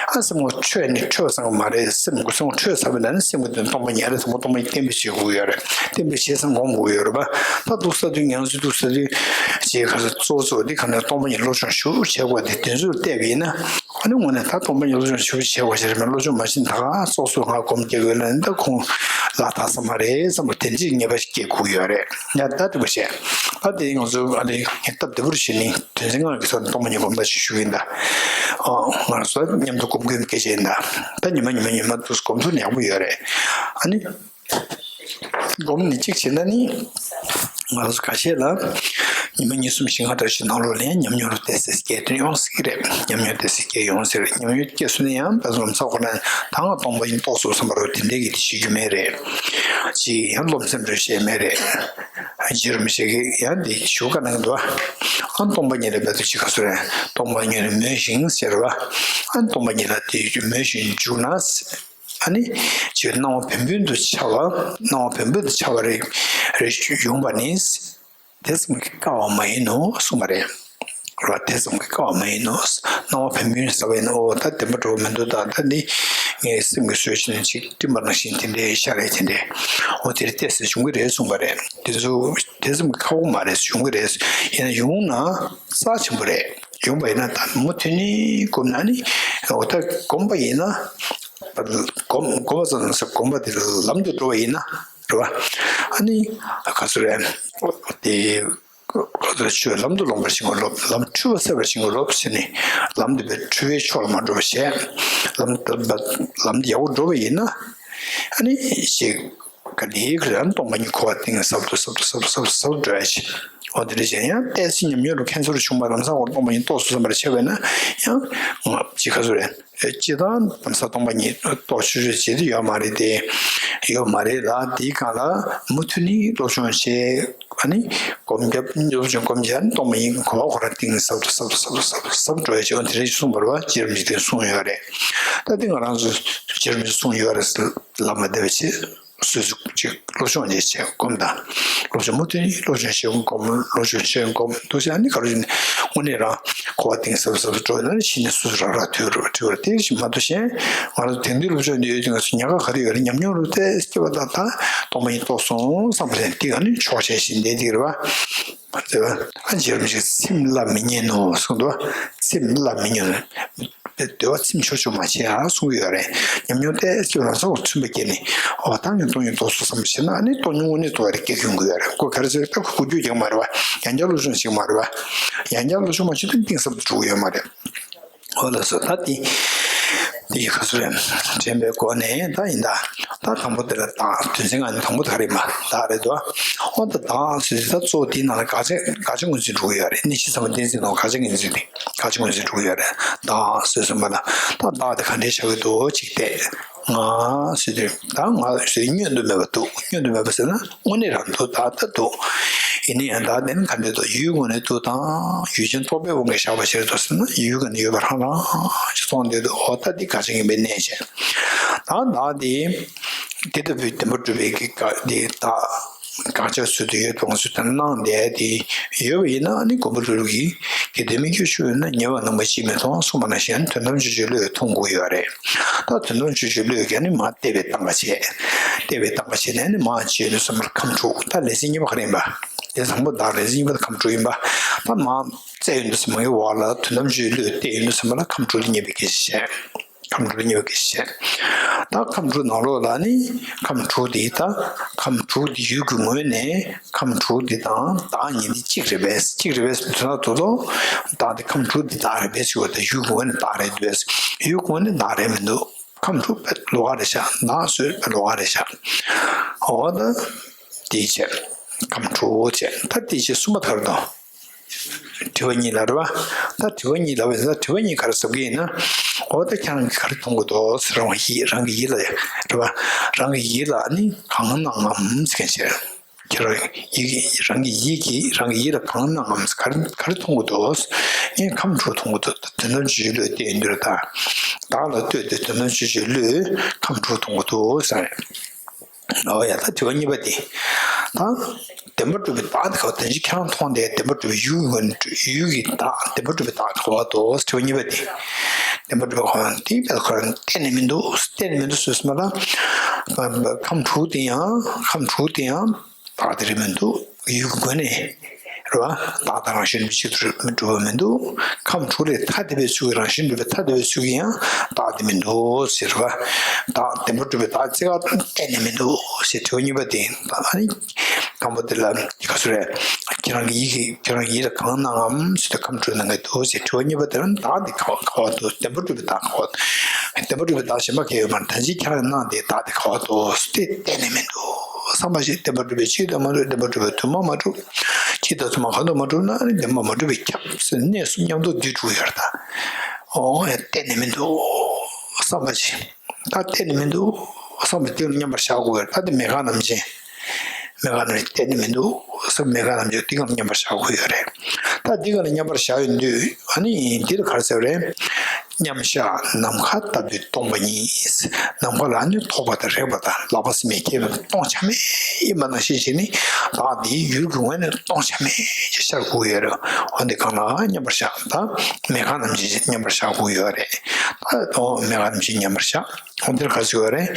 ཨ་སེམས་ངོ་འཕྲོད་ནི་འཕྲོད་ཚར་བ་མ་རེད། སེམས་ངོ་སེམས་ངོ་འཕྲོད་ཚར་བ་ན་ནི་སེམས་ངོ་དེ་སྟོང་པ་ཉིད་རེད། སེམས་ངོ་སྟོང་པ་ཉིད་གཏན་འབེབས་བྱེད་དགོས་ཡོད་རེད། གཏན་འབེབས་བྱས་ཙང་སྒོམ་དགོས་ཡོད་རེད་པ། ད་འདུག་ས་དུས་ཉལ་ས་འདུག་ས་དུས་ཅེས་ཁ་ས་གཙོ་གཙོ་འདི་ག་ནས་སྟོང་པ་ཉིད་སློབ་སྦྱོང་ཞུ་བྱེད་དགོས་དེ་དེ་ཚོར་བལྟས་པ་ཡིན་ན། ཨ་ནི་དངོས་གནས་ད་སྟོང་པ་ཉིད་སློབ་སྦྱོང་ཞུ་བྱེད་དགོས་ཞེས་རེད་མ། སློབ་སྦྱོང་མ་བྱས་ན་ད་ག་སོ་སོ་ང་སྒོམ་རྒྱག་དགོས་ལ་ནི་ད་ཁོང་ལ་ད་ས་མ་རེད་བསམ་པ་དེ་འདྲའི་ངེས་པ་ཞིག་སྐྱེ་དགོས་ཡོད་རེད། ཡ་ད་འདུག་པ་བྱས། ད་དེ་ང་ཚོ་ཨ་ནི་ངས་སྟབས་བདེ་པོར་བྱས་ནས་དོན་ཚན་ལྔ་གི་ཐོག་ནས་སྟོང་པ་ཉིད་སྒོམ་ཐབས་ཤིག་ཞུ་གི་ཡིན་ད། ཨ་ང་རང་ཚོ་མཉམ་དུ་སྒོམ་དགོས་སྐད་ཆ་ཡིན་ད། ད་ཉི་མ་ཉི་མ་ཉི་མ་འདུག་སྒོམ་ཐུབ་ན་ཡག་པོ་ཡོད་རེད། ཨ་ནི། སྒོམ་ནི་གཅིག་བྱས་ན་ནི། ང་ཚོ་ཁ་ཤས་ལ། ཉི་མ་གཉིས་གསུམ་བཞི་ལྔ་འདྲ་ཞིག་ནང་ལོགས་ལ་ཡང་ཉམས་མྱོང་རུ་ཏོག་ཙམ་སྐྱེ་དོན་ཡོང་སྲིད་ཀྱི་རེད། ཉམས་མྱོང་ཏོག་ཙམ་སྐྱེ་ཡོང་སྲིད་རེད། ཉམས་མྱོང་སྐྱེ་སོང་ན་ཡང་བལ་ཙམ་ཚ་ཁོ་ན་ད་ང་སྟོང་པ་ཡིན་རྟོགས་སོང་བསམ་པ་རུ་དེ་འདྲའི་གི་དེ་ཤེས་རྒྱུ་མེད་རེད། ཅིག་ཡང་རློམ་སེམས་རུ་བཤད་མེད་རེད། རྗེ་རིན་པོ་ཆེ་གིས་ཡང་འདི་ཞུ་ག་གནང་འདུག་ཨ་སྟོང་པ་ཉིད་ལ་འབད་དུ་ཅི་ག་སུ་རེད། སྟོང་པ་ཉིད་ལ་མོས་ཤིང་ཟེར་བ། ཨ་སྟོང་པ་ཉིད་ལ་དེ་མོས་ཤིང་འཇུག་ན། ཨ་ནི། ཅིག་སྣང་བ་བན་བུན་དུ་འཆར་བ། སྣང་བ་བན་བུན་དུ་འཆར་བ་རེ་རེ་ཡོང་བ་ནི། དེ་ཙམ་གྱིས་དཀའ་བ་མ་ཡིན་ནོ་གསུངས་པ་རེད། རེད་བ། དེ་ཙམ་གྱིས་དཀའ་བ་མ་ཡིན་ནོ། སྣང་བ་བན་བུན་ཟེར་བ་ཡིན་ནོ། ད་བདེན་པ་འགྲོ་བ་མི་འདུག་ད་ད་འདི་ངའི་སེམས་ཀྱི་ཟོལ་ཞིག་ནས་ཅིག་སྤྲིན་པ་ནང་བཞིན་དེ་འདྲའི་ཤར་རེ་དེ་འདྲའི། འོ་དེ་རེད། ཏོག་ཙམ་བྱུང་གི་རེད་གསུངས་པ་རེད། དེ་ཚོ་དེ་ཙམ་གྱིས་ཁག་པོ་མ་རེད། བྱུང་གི་རེད། ཡིན་ན་ཡོང་ན་རྩ་ཆེན་པོ་རེད། ཡོང་བ་ཡིན་ན་ད་མུ་མཐུད་ནས་སྒོམ་ན་ནི། འོ་ད་སྒོམ་པ་ཡིན་ན། སྒོམ་སྒོམ་པ་ཙམ་ཟེར་སྒོམ་པ་དེ་ལམ་དུ་འགྲོ་བ་ཡིན་ན་རེད་བ། ཨ་ནི་ག་ཚོད་རེད། དེ་ག་ཚོད་ཆོས་ལམ་དུ་ལོངས་པར་བྱིང་བར་སློབ། ལམ་འཁྲུལ་པ་སེལ་བར་བྱིང་བར་སློབ་ཟེར་ནས་ལམ་དེ་བས་འཁྲུལ་པའི་ཕྱོགས་ལ་མ་འགྲོ་བ་བྱས། ལམ་དེ་ལམ་དེ་ཡག་པོ་འགྲོ་བ་ཡིན་ན། ཨ་ནི་ཞིག་ག་ནི་ག་རང་སྟོང་པ་ཉིད་གོ་བ་གཏིང་ཟབ་ཏུ་ཟབ་ཏུ་ཟབ་ཏུ་ཟབ་ཏུ་ཟབ་ཏུ་འགྲོ་ཡ་ཆེ། འོ་དེ་འདྲ་བྱས་ཡང་ཏོག་ཙམ་ཉམས་མྱོང་རུ་ཁྱད་མཚར་བྱུང་བ་ལམ་སང་འོ་སྟོང་པ་ཉིད་རྟོགས་སོང་བསམ་པར་ཆགས་པས་ན་ཡང་ཅི་ག་ཚོད་རེད། སྤྱིར་བཏང་ལམ་སང་སྟོང་པ་ཉིད་རྟོགས་ཆོག་ཆོག་བྱེད་དུ་ཡོད་མ་རེད་དེ། ཡོད་མ་རེད་ལ་དེའི་སྒང་ལ་མུ་མཐུད་ནས་སློབ་སྦྱོང་བྱས། ཨ་ནི་སྒོམ་རྒྱབ་སློབ་སྦྱོང་སྒོམ་བྱས་ནས་སྟོང་པ་ཉིད་གོ་བ་ཁོ་རང་གཏིང་ཟབ་ཏུ་ཟབ་ཏུ་ཟབ་ཏུ་ཟབ་ཏུ་ཟབ་འགྲོ་ཡ་བྱེད་པ་དེ་འདྲ་ཞིག་གསུངས་པ་རེད་བ། རྗེ་རིན་པོ་ཆེས་གསུངས་ཡོད་རེད། ད་དེ་ང་རང་ཚོ་རྗེ་རིན་པོ་ཆེས་གསུངས་ཡོད་རེད་ལབ་མ་བསྡད་པ་བྱས། སོ་སོ་ཅིག་སློབ་སྦྱོང་བྱས་བྱས་སྒོམ་དང་། སློབ་སྦྱོང་མུ་མཐུད་ནས་སློབ་སྦྱོང་བྱས་སྒོམ། སློབ་སྦྱོང་བྱས་སྒོམ་འདུག་བྱས་ནས་ག་རེ་ཞིག་ནས་དངོས་གནས་རང་གོ་བ་གཏིང་ཟབ་ཟབ་འགྲོ་ཡོད་ན་ཕྱི་ནས་སོ་སོ་རང་རང་ཐོས་རུ་བྲིས་པར་དེ་བཞིན་མ་གཏོགས་གཞན་ང་ཚོ་དེང་དུས་སློབ་སྦྱོང་འདི་ཡོད་དུས་ང་ཚོ་ཉག་ག་ག་རེ་ཡོད་རེད། ཉམས་མྱོང་རུ་ཏོག་ཙམ་སྐྱེས་པ་དང་ད་སྟོང་པ་ཉིད་རྟོགས་སོང་བསམ་པ་དེ་ག་ནི་ཆོག་བྱས་ཤིང་བསྡད་དེ་རེད་བ། དེ་བ་ཨ་རྗེ་རིན་པོ་ཆེས་ཚིམ་སླ་མི་ཉན་ནོ་གསུངས་འདུག་ཚིམ་སླ་མི་ཉན་ནོ། འདོད་པ་ཚིམ་ཆོག་ཆོག་མ་བྱེད་ཨ་གསུང་གི་ཡོད་རེད། ཉམས་མྱོང་ཏོག་ཙམ་ལམ་སང་འོ་ཚིམ་པ་སྐྱེས་ནས་འོ་ད་ངས་སྟོང་ཉིད་རྟོགས་སོང་བསམ་བྱས་ན་ཨ་ནི་སྟོང་ཉིད་དངོས་གནས་རྟོགས་ཡ་རེད་སྐད་ཁྱོད་དགོས་ཡ་རེད། ཁོ་ག་རེ་ཟེར་ད་ཁོ་གོ་རྒྱུ་ཡོད་མ་རེད་བ། ཡང་བསྐྱར་སློབ་སྦྱོང་བྱེད་ཀྱི་མ་རེད་བ། ཡང་བསྐྱར་སློབ་སྦྱོང་མ་བྱེད་དུས་གཏིང་ཟབ་ཏུ་འགྲོ་གི་ཡོད་མ་རེད། འོ་ལགས་སོ། ད་དེ་དེ་ཡི་ཁ་སུ་རེད། དྲན་པའི་སྒོ་ནས་ད་ཡིན་ད། ད་དང་པོ་དེ་ལ་བདག་དོན་ཚན་ལྔ་ནི་དང་པོ་དེ་ག་རེ་ཡིན་པ་བདག་རེད་དོ། འོ་ད་བདག་ཟེར་དུས་ད་གཙོ་བོ་དེའི་ནང་ལ་དགག་བྱ་དགག་བྱ་ངོས་འཛིན་འགྲོ་གི་ཡོད་རེད། གནས་གཞི་ཚང་མ་བདེན་འཛིན་ནང་དགག་བྱ་ངོས་འཛིན་དེ་དགག་བྱ་ངོས་འཛིན་འགྲོ་གི་ཡོད་རེད། བདག་ཟེར་སོང་པ་ན་ད་བདག་དེ་ག་འདྲས་བྱ་གི་འདུག་ཅིག་བལྟས། ང་ཟེར་དུས་ད་ང་ཟེར་བརྙོས་འདུག་མེད་པ་འདུག་བརྙོས་འདུག་མེད་པ་ཟེར་ན་དངོས་གནས་རང་འདུག་བདག་ད་འདུག་ཡིན་ན་ཡང་བདག་དེ་ནི་ག་འདྲས་འདུག་ཡུལ་ངོས་ནས་འདུག་དང་ཡུལ་ཅན་རྟོག་པའི་དབང་གིས་བཞག་པ་ཞིག་རེད་འདུག་ཟེར་ན་ཡུལ་ངོས་ནས་ཡོད་པ་རང་རང་ཅིག་མཐོང་བསྡད་འདུག་འོ་ད་འདི་དགག་བྱ་ངན་པའི་གནས་བྱས། ད་བདག་དེ་དེ་ལྟ་བུའི་བདེན་པར་གྲུབ་པའི་གི་དགག་དེ་དག་དགག་བྱ་ཚུལ་དུ་ཡོད་དོ་ཚུལ་དུ་སྣང་བསྡད་དེ་ཡོད་པ་ཡིན་ན་ནི་མགོན་པོ་ཀླུ་སྒྲུབ་ཀྱིས་གལ་ཏེ་མིག་ཆུ་ཤོར་ན་ཉེ་བར་སྣང་བ་ཅིས་མི་མཐོང་གསུངས་པ་ནང་བཞིན་དོན་དམ་ཆོས་ཅན་བློས་མཐོང་དགོས་ཡོད་རེད། ད་དོན་དམ་ཆོས་ཅན་བློས་ཀྱང་ནི་མར་བལྟས་པའི་སྟངས་ཀ་བྱས། བལྟས་པའི་སྟངས་ཀ་བྱས་ནས་ནི་མར་བྱས་ནས་སོང་བར་ཁམས་དྲུག་ད་ལས་ཚིག་གཉིས་པ་ག་རེ་ཡིན་པ། དེ་དང་པོ་བདག་ལས་ཚིག་གཉིས་པ་ཁམས་དྲུག་ཡིན་པ། ད་མར་བཙལ་ཡོང་དུས་ཙམ་པ་གི་འོག་ལ་དོན་དམ་ཆོས་ཅན་བློས་བལྟས་ཡོང་དུས་ཙམ་པ་ལ་ཁམས་དྲུག་ལ་ངེས་པའི་སྐད་ཆ་བཤད། ཁམས་དྲུག་ལ་ངེས་པའི་སྐད་ཆ་བཤད། ད་ཁམས་དྲུག་ནང་ལོགས་ལ་ནི་ཁམས་དྲུག་དེ་ད་ཁམས་དྲུག་དེ་ཡུལ་གྱི་ངོས་ནས་ཁམས་དྲུག་དེ་དང་བདག་གཉིས་དེ་གཅིག་རེད་པས། གཅིག་རེད་པས་དོན་དག་ཏུ་ལོ། བདག་དེ་ཁམས་དྲུག་དེ་བདག་རེད་པས་ཞུ་བ་དང་ཡུལ་གྱི་ངོས་ནས་བདག་རེད་འདུག་ཡུལ་གྱི་ངོས་ནས་བདག་རེད་མི་འདུག་ཁམས་དྲུག་པའི་ལོགས་ཀ་རེད་ཤག་བདག་ཟེར་བའི་ལོགས་ཀ་རེད་ཤག་འོ་ད་དེ་བྱས། ཁམས་དྲུག་བྱས། ད་དེ་བྱས་གསུམ་པ་དེ་ག་རེ་དང་། དྲི་བ་གཉིས་ལ་རེད་བ། ད་དྲི་བ་གཉིས་ལ་བས་ད་དྲི་བ་གཉིས་ག་རེ་ཟེར་གྱི་ཡིན་ན། འོ་ད་ཁྱེད་རང་གིས་ག་རེ་མཐོང་གི་འདུག་ཟེར། རང་ཡིད་རང་གི་ཡིད་ལ་རེད་བ། རང་གི་ཡིད་ལ་ནི་གང་སྣང་ངམ་ཟེར་མཁན་ཞིག་ཁྱེད་རང་ཡིད་ཀྱིས་རང་གི་ཡིད་ཀྱིས་རང་གི་ཡིད་ལ་གང་སྣང་ངམ་ཟེར། ག་རེ་ག་རེ་མཐོང་གི་འདུག་ངས་ཁམས་དྲུག་མཐོང་གི་འདུག་དོན་དམ་ཆོས་ཅན་བློས་བལྟས་ཡོང་དུས་ད། བདག་ལ་ལྟོས་ཏེ་དོན་དམ་ཆོས་ཅན་བློས་ཁམས་དྲུག་མཐོང་གི་འདུག་ཟེར། ཨོ་ཡ། ད་དྲི་བ་གཉིས་པ་དེ། ད་བདེན་པར་གྲུབ་པའི་བདག་དེ་ག་བ་དོན་གྱིས་ཁྱེད་རང་མཐོང་སྟེ་བདེན་པར་གྲུབ་པའི་ཡུལ་ཡུལ་གྱི་བདག་བདེན་པར་གྲུབ་པའི་བདག་དེ་ག་བ་འདུག་དྲི་བ་གཉིས་པ་དེ། བདེན་པར་གྲུབ་པའི་ག་བ་དེ་བས་ཁོ་རང་གཏན་ནས་མི་འདུག་གཏན་ནས་མི་འདུག་ཟེར་སོང་ན། ཁམས་དྲུག་དེ་ཡང་ཁམས་དྲུག་དེ་ཡང་བདག་དེ་རེད་མི་འདུག་ཡུལ་གྱི་སྒོ་ནས། རེད་བ། བདག་དང་རང་བཞིན་གཅིག་ཏུ་གྲུབ་པ་མི་འདུག་ཁམས་དྲུག་ལས་ཐ་དད་པའི་ཚུལ་གྱིས་རང་བཞིན་གྲུབ་པའི་ཐ་དད་པའི་ཚུལ་གྱིས་ཡང་བདག་དེ་མི་འདུག་ཟེར་བ། བདག་བདེན་པར་གྲུབ་པའི་བདག་ཅིག་ག་གཏན་ནས་མི་འདུག་ཟེར་དྲི་བ་གཉིས་པ་དེ། ཨ་ནི། དང་པོ་དེ་ལ་ག་ཚོད་རེད། ཁྱེད་རང་གི་ཡིད་ཀྱིས་ཁྱེད་རང་གི་ཡིད་ལ་གང་སྣང་ངམ་ཟེར་དུས་ཁམས་དྲུག་སྣང་གི་འདུག་ཟེར། དྲི་བ་གཉིས་པ་དེ་ལ་བདག་དེ་ག་བ་ག་བ་འདུག་བདེན་པར་གྲུབ་པའི་བདག་ག་བ། བདེན་པར་གྲུབ་པའི་བདག་གཞན་པ་གང་ཡོད་མ་རེད། ད་ཅི་ཁྱེད་རང་གི་སྣང་དེ་བདག་དེ་ག་བ་འདུག་དེ་གཏན་ནས་མི་འདུག་བསམ་པ་ཞིག་བདེན་པར་གྲུབ་པའི་གཅིག་དང་མ་གྲུབ། བདེན་པར་གྲུབ་པའི་དུ་མ་མ་གྲུབ། གཅིག་དང་དུ་མ་གང་དུ་མ་གྲུབ་ན་ནི་བདེན་པ་མ་གྲུབ་པས་ཁྱབ་ཟེར་གནས་གསུམ་མཉམ་དུ་སྡུད་འགྲོ་ཡོད་རེད་ད། ཨོ་ཡ། གཏན་ནས་མི་འདུག་བསམ་པ་ཅིག་ད་གཏན་ནས་མི་འདུག་བསམ་པ་དེ་ལ་མཉམ་པར་བཞག་དགོས་རེད། ད་དེ་མེད་དགག་རྣམ་བཅད། མེད་དགག་རྣམ་བཅད་གཏན་ནས་མི་འདུག་བསམ་མེད་དགག་རྣམ་བཅད་དེ་ག་ལ་མཉམ་པར་བཞག་དགོས་ཡོད་རེད། ད་དེ་ག་ལ་མཉམ་པར་བཞག་ཡོང་དུས་ཨ་ནི་འདི་ལ་ག་རེ་ཟེར་བ་རེད། མཉམ་བཞག་ནམ་མཁའ་ལྟ་བུའི་སྟོང་པ་ཉིད། ནམ་མཁའ་ལ་ནི་ཐོགས་པ་དང་རེག་པ་དང་ལག་པ་སེམས་མེད་ཁྱད་པར་སྟོང་ཆ་མེད་ཡིན་པ་ནང་བཞིན་བྱས་ནས་བདག་འདིའི་ཡུལ་གྱི་ངོས་ནས་སྟོང་ཆ་མེད་ཅེས་ཤར་དགོས་ཡོད་རེད། འོ་འདི་གང་ལ་མཉམ་པར་བཞག་ད་མེད་དགག་རྣམ་བཅད་མཉམ་པར་བཞག་དགོས་ཡོད་རེད། ད་འོ་མེད་དགག་རྣམ་བཅད་མཉམ་པར་བཞག་འོ་འདིར་ག་ཟེར་བ་རེད།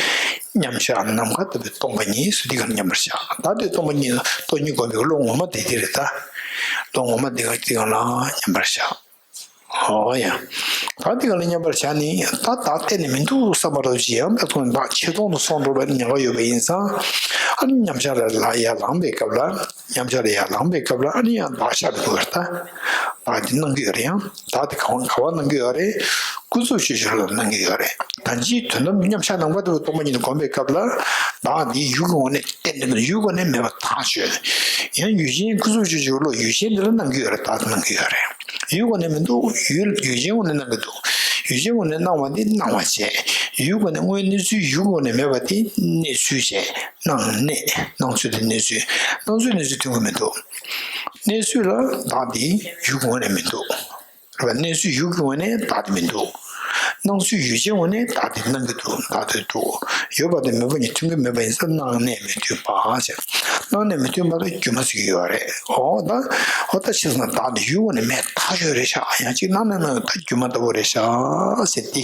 མཉམ་བཞག་ནམ་མཁའ་ལྟ་བུའི་སྟོང་པ་ཉིད་ཟེར་འདི་གང་མཉམ་པར་བཞག་ད་དེ་སྟོང་པ་ཉིད་སྟོང་ཉིད་སྒོམ་པའི་བློ་ངོ་མ་དེ་དེ་རེད་ད། བློ་ངོ་མ་འདི་ག་འདི་གང་ལ་མཉམ་པར་བཞག་ཨོ་ཡ། ད་འདི་གང་ལ་མཉམ་པར་བཞག་ནས་ད་བདག་གཏན་ནས་མི་འདུག་བསམ་པ་རོ་ཅི་ཡང་བདག་ཐོག་ནས་བདག་ཆེ་མཐོང་དུ་སོང་འགྲོ་བའི་ཉེན་ཁ་ཡོད་པ་ཡིན་ཙང་། ཨ་ནི་མཉམ་བཞག་ལ་ལ་ཡར་ལངས་པའི་སྐབས་ལ་མཉམ་བཞག་ལ་ཡར་ལངས་པའི་སྐབས་ལ་ཨ་ནི་ཡང་བདག་ཤར་དགོས་པར་ད། བདག་དེ་སྣང་གི་ཡོད་རེད། ཡང་བདག་དེ་ག་བ་ག་བ་སྣང་གི་ཡོད་རེད། ཀུན་རྫོབ་ཆོས་ཅན་ལ་སྣང་གི་ཡོད་རེད། ད་ཅིའི་དོན་དམ་མཉམ་གཞག་ནང་པ་དེ་སྟོང་པ་ཉིད་དུ་སྒོམ་པའི་སྐབས་ལ་བདག་དེ་ཡུལ་གྱི་ངོས་ནས་གཏན་ནས་མེད། ཡུལ་སྒོ་ནས་མེད་པར་ཐག་ཆོད། ཡང་ཡུལ་ཅན་ཀུན་རྫོབ་ཆོས་ཅན་ལ་ཡུལ་ཅན་དེ་ལ་སྣང་གི་ཡོད་རེད། བདག་དེ་སྣང་གི་ཡོད་རེད། ཡུལ་སྒོ་ནས་མི་འདུག་ཡུལ་ཡུལ་ཅན་སྒོ་ནས་སྣང་གི་འདུག་ཡུལ་ཅན་སྒོ་ནས་སྣང་བ་འདི་སྣང་བ་བྱས། ཡུལ་སྒོ་ནས་དངོས་གནས་ཚུལ་ཡུལ་སྒོ་ནས་མེད་པ་དེ་གནས་ཚུལ་བྱས། སྣང་གནས། སྣང་ཚུལ་དེ་གནས་ཚུལ། སྣང་ཚུལ་གནས་ཚུལ་མཐུན་གྱི་མི་འདུག་གནས་ཚུལ་ལ་བདག་དེ་ཡུལ་སྒོ་ནས་མི་འདུག་རེད་པ། གནས་ཚུལ་ཡུལ་གྱི་ངོས་ནས་བདག་དེ་མི་འདུག་སྣང་ཚུལ་ཡུལ་ཅན་ངོས་ནས་བདག་དེ་སྣང་གི་འདུག་བདག་དེ་འདུག་ཡོད་པ་དང་མེད་པ་གཉིས་མཐུན་གྱི་མེད་པ་ཡིན་ཙང་སྣང་གནས་མི་མཐུན་པ་ཟེར། སྣང་གནས་མི་མཐུན་པ་ལ་སྒྱུ་མ་ཟེར་གྱི་ཡོད་རེད། འོ་ད། འོ་ད་ཕྱིས་སུ་བདག་དེ་ཡུལ་སྒོ་ནས་མེད་ཐག་ཆོད་རེད་ཤག་ཡང་གཅིག་སྣང་ནས་སྣང་ད་སྒྱུ་མ་ལྟ་བུ་རེད་ཤག་ཟེར་ཏེ།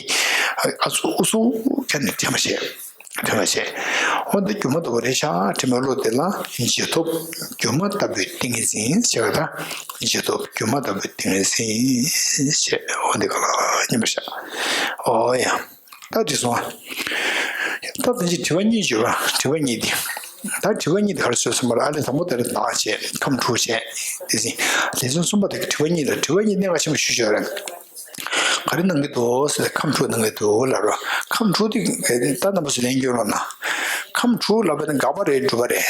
ཨ་ཚུ་ཨུ་ཚུགས་ཁྱེར་ནས་འཐེན་པ་བྱས། འཐེན་པ་བྱས། འོ་ད་སྒྱུ་མ་ལྟ་བུ་རེད་ཤག་དྲན་པའི་བློ་དེ་ལ་རྗེས་ཐོབ་སྒྱུ་མ་ལྟ་བུའི་ཏིང་ངེ་འཛིན་ཟེར་བ་དང་། རྗེས་ཐོབ་སྒྱུ་མ་ལྟ་བུའི་ཏིང་ངེ་འཛིན་ཞེས་འོ་འདི་ག་ལ་སྙམ་པར་བཞག་འོ་ཡ། ད་དེ་སོང་། ད་དེ་ཅི་དྲི་བ་གཉིས་བརྗོད་པ། དྲི་བ་གཉིས་དེ། ད་དྲི་བ་གཉིས་དེ་ག་རེ་ཟེར་སོང་བ་ལ། ཨ་ལས་དང་པོ་དེ་རེད། བདག་བྱས་ཁམས་དྲུག་བྱས། དེ་ཟིན། ལས་ཚན་གསུམ་པ་དེ་གི་དྲི་བ་གཉིས་ལ། དྲི་བ་གཉིས་གནད་འགག་ཆེན་པོ་ཞུ་ཆོག་རེད། ག་རེ་སྣང་གི་འདུག་ཟེར་ཏེ་ཁམས་དྲུག་སྣང་གི་འདུག་ལབ་རོགས། ཁམས་དྲུག་དེ་ད་རྣམ་པ་ཚོ་ལན་སྐྱོན་རོགས་གནང་། ཁམས་དྲུག་ལབ་པ་དེ་དགག་པ་རེད་སྒྲུབ་པ་རེད།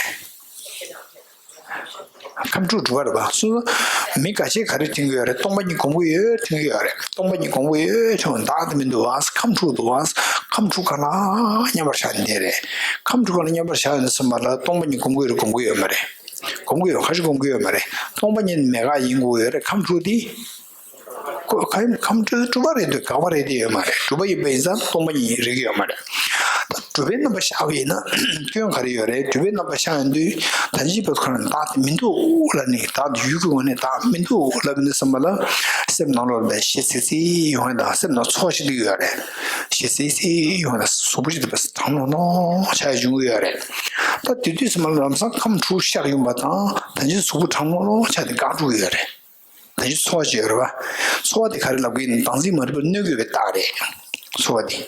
ཁམས་དྲུག་སྒྲུབ་པ་རེད་པ། སོ་སོ་མི་འགའ་ཤས་ག་རེ་དྲན་གྱི་ཡོད་རེད། སྟོང་པ་ཉིད་སྒོམ་གྱི་ཡོད་དྲན་གྱི་ཡོད་རེད། སྟོང་པ་ཉིད་སྒོམ་གྱི་ཡོད་དྲན། བདག་དེ་མི་འདུག་བ། ཁམས་དྲུག་འདུག་བ། ཁམས་དྲུག་གང་ལ་མཉམ་པར་བཞག་ནས་བསྡད་རེད། ཁམས་དྲུག་གང་ལ་མཉམ་པར་བཞག་ཡོད་ན་སེམས་པ་ལ་སྟོང་པ་ཉིད་སྒོམ་གྱི་ཡོད་སྒོམ་གྱི་ཡོད་མ་རེད། སྒོམ་གྱི་ཡོད། ག་རེ་སྒོམ་གྱི་ཡོད་མ་རེད། སྟོང་པ་ཉིད་མེད་དགག་ཡིན་དགོས་ཡོད་རེད། ཁམས་དྲུག་དེ། ཁམས་དྲུག་གྲུབ་པ་རེད་འདུག་དགག་པ་རེད་དེ་ཡོད་མ་རེད། གྲུབ་པ་ཡིན་པ་ཡིན་ཙང་སྟོང་པ་ཉིད་རིག་གི་ཡོད་མ་རེད། ད་གྲུབ་པའི་རྣམ་པ་ཤར་བ་ཡིན་ན་སྐྱོན་ག་རེ་ཡོད་རེད། གྲུབ་པའི་རྣམ་པ་ཤར་ཡོང་དུས་ད་ཅི་བས་ཁོ་ན་བདག་དེ་མི་འདུག་ལབ་ནས། བདག་དེ་ཡུལ་གྱི་ངོས་ནས་བདག་མི་འདུག་ལབ་ནས་སེམས་པ་ལ་སེམས་ནང་ལོགས་ལ་ཞེ་ཚིག་ཚིག་ཡོང་ཡ་དང་། སེམས་ནང་ཚོར་བ་ཞིག་སླེབས་ཡོད་རེད། ཞེ་ཚིག་ཚིག་ཡོང་ཡ་དང་། གཟུགས་པོ་ཞིག་དེ་བས་གྲང་མོག་མོག་ཆགས་ཡ་འབྱུང་གི་ཡོད་རེད། ད་དེ་དུས་སེམས་པ་ལ་ལམ་སང་ཁམས་དྲུག་ཤར་ཡོང་པ་དང་། ད་ཅི་གཟུགས་པོ་གྲང་མོག་མོག་ཆགས་ཏེ་འགག་འགྲོ་གི་ཡོད་རེད། ད་ཅི་ཚོར་བ་ཅིག་ཡོད་རེད་པ། ཚོར་བ་དེ་ག་རེ་ལབ་ཀྱི་ཡིན། བདག་འཛིན་མ་རིག་པ་གནོད་ཀྱི་ཡོད་པའི་རྟགས་རེད། ཚོར་བ་དེ།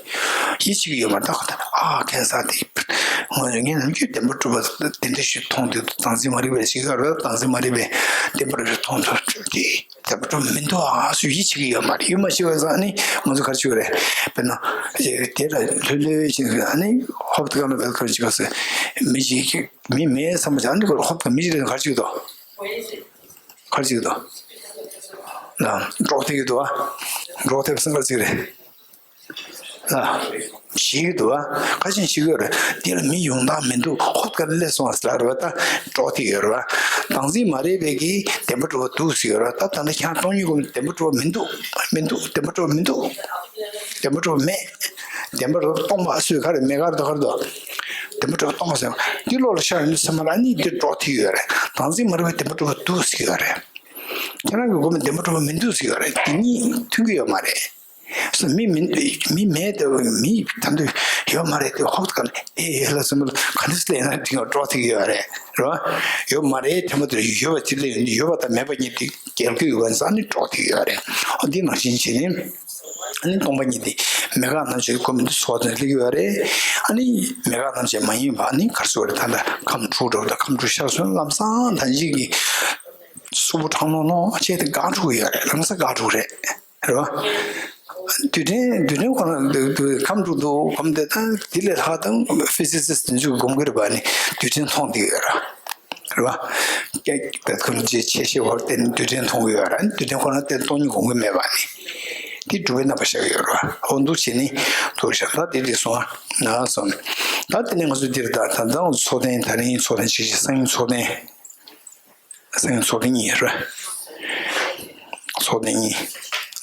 ཡིད་ཆེས་ཀྱི་ཡོད་མ་རེད། ད་ཁོ་ད་ཨ་ཁེན་ས་དེ། ང་ཚོ་ངས་ནམ་རྒྱུན་བདེན་པར་གྲུབ་པ་དེ་འདྲ་ཞིག་མཐོང་དུས། བདག་འཛིན་མ་རིག་པའི་ཞིག་ཡོད་རེད། བདག་འཛིན་མ་རིག་པའི་བདེན་པར་མཐོང་ཐུབ་ཀྱི། བདེན་པར་གྲུབ་མི་འདུག་ཨ་སུ་ཡིད་ཆེས་ཀྱི་ཡོད་མ་རེད། ཡིད་མ་ཆེས་པ་ཙང་ནི་ང་ཚོ་ག་རེ་བྱེད་དགོས་རེད། དཔེར་ན་དེ་ལ་ལྷོད་ལྷོད་བྱེད་དགོས། ཨ་ནི་ཧོབ་ཏེ་ག་ལ་བེལ་ཁར་བྱེད་དགོས་ཟེར། མི་ཞིག་མི་མེད་བསམ་པ་ཅང་ནི་ཁོ་ཧོབ་ཏེ་མི་ཞིག་ལ་ག་རེ་བྱེད་དགོས། ག་རེ་བྱེད་ཀྱི་འདུག་ན་འགྲོགས་བསྡད་ཀྱི་འདུག་ཨ། འགྲོགས་བསྡད་པ་སེམས་ཁར་ཚིག་རེད། ན་ཞིག་གི་འདུག་ཨ། ཁ་ཆེན་ཞིག་ཡོད་རེད། དེ་ལ་མི་ཡོང་སྟངས་མི་འདུག་ཧོབ་ཀ་སླེབས་སོང་ཟེར་རེད་པ། ད་འགྲོགས་བསྡད་ཡོད་རེད་པ། བདག་འཛིན་མ་རིག་པའི་གི་བདེན་པ་གྲུབ་པ་འདུག་ཟེར་ཡོད་རེད་པ། ད་ད་ནི་ཁྱེད་རང་སྟོང་ཉིད་སྒོམ་ནས་བདེན་པ་གྲུབ་པ་མི་འདུག་མི་འདུག་བདེན་པ་གྲུབ་པ་མི་འདུག་བདེན་པ་གྲུབ་པ་མེད། བདེན་པ་གྲུབ་པ་སྟོང་པ་སུས་ག་རེ་མེད་ག་རེ་ད་ག་རེ་འདུག་བདེན་པ་གྲུབ་པ་སྟོང་པ་ཟེར་འདི་བློ་ལ་ཤར་ཡོང་དུས་ཚང་མ་ལ་ཨ་ནི་འདིར་འགྲོགས་བསྡད་ཡོད་རེད། བདག་འཛིན་མ་རིག་པའི་བདེན་པ་གྲུབ་པ་འདུག་ཟེར་གྱི་ཡོད་རེད། ཁྱེད་རང་གི་སྒོམ་ནས་བདེན་པ་གྲུབ་པ་མི་འདུག་ཟེར་གྱི་ཡོད་རེད། དེ་གཉིས་མཐུན་གྱི་ཡོད་མ་རེད། སོ་མི་མི་མི་མེད་དེ་མི་ད་དུང་ཡོད་མ་རེད་དེ་ཧོབ་ཀ་ནས་ཨེ་ཨེ་ལ་སོ་མི་ལ་ག་འདྲ་སླེབས་ན་དེ་འགྲོགས་བསྡད་ཀྱི་ཡོད་རེད། རེད་པ། ཡོད་མ་རེད་དེ་མ་དེ་ཡོད་པ་དེ་སླེབས་ཡོད་པ་དང་མེད་པ་གཉིས་དེ་རྒྱལ་ཁྱོན་ཡོད་པ་ས་ནི་འགྲོགས་བསྡད་ཀྱི་ཡོད་རེད། འོ་འདི་ནང་བཞིན་བྱས་ནས། ཨ་ནི་སྟོང་པ་ཉིད་དེ་མེད་དགག་རྣམ་བཅད་སྒོམ་དུས་ཚོར་བ་དེ་སླེབས་ཀྱི་ཡོད་རེད། ཨ་ནི་མེད་དགག་རྣམ་བཅད་མ་ཡིན་པ་ནི་ག་རེ་ཟེར་དགོས་རེད། ད་ལྟ་ཁམས་དྲུག་འགྲོ་ད་ཁམས་དྲུག་ཤར་སོང་ལམ་སང་ད་ཅིག་གི་གཟུགས་པོ་གྲང་མོག་མོག་བྱས་ཏེ་འགག་འགྲོ་གི་ཡོད་རེད། ལམ་སང་འགག་འགྲོ་གི་རེད། རེད་པ། རྡུལ་ཕྲན་རྡུལ་ཕྲན་ཁོ་ན་འདུག་འདུག་ཁམས་དྲུག་འདུག་སྒོམ་དེ་ད་དེ་ལས་ལྷག་དང་ཕི་སི་སི་སི་དེ་ཚོས་སྒོམ་གྱི་རེད་པ། ནི་རྡུལ་ཕྲན་མཐོང་བསྡད་ཡོད་རེད། རེད་པ། ཀྱེ་ད་ཁོ་ན་ཅིག་ཆེ་ཤེལ་བར་བརྟེན་རྡུལ་ཕྲན་མཐོང་གི་ཡོད་རེད། རྡུལ་ཕྲན་ཁོ་ན་བརྟེན་སྟོང་ཉིད་སྒོམ་གྱི་མེད་པ་ནི། དེ་གྲུབ་པའི་རྣམ་པ་ཤར་གྱི་ཡོད་རེད་པ། འོ་འདུག་བྱས་ནི་འདུག་ཤག་ད་དེ་དེ་སོང་ང་སོང་། ད་དེ་ནས་ང་ཚོ་འདིར་ད་ད་ད་ཚོགས་ཐེངས་ད་རིང་ཚོགས་ཐེངས་གཅིག་གཅིག་སང་ཉིན་ཚོགས་ཐེངས། སང་ཉིན་ཚོགས་ཐེངས་གཉིས་རེད། ཚོགས་ཐེངས་གཉིས་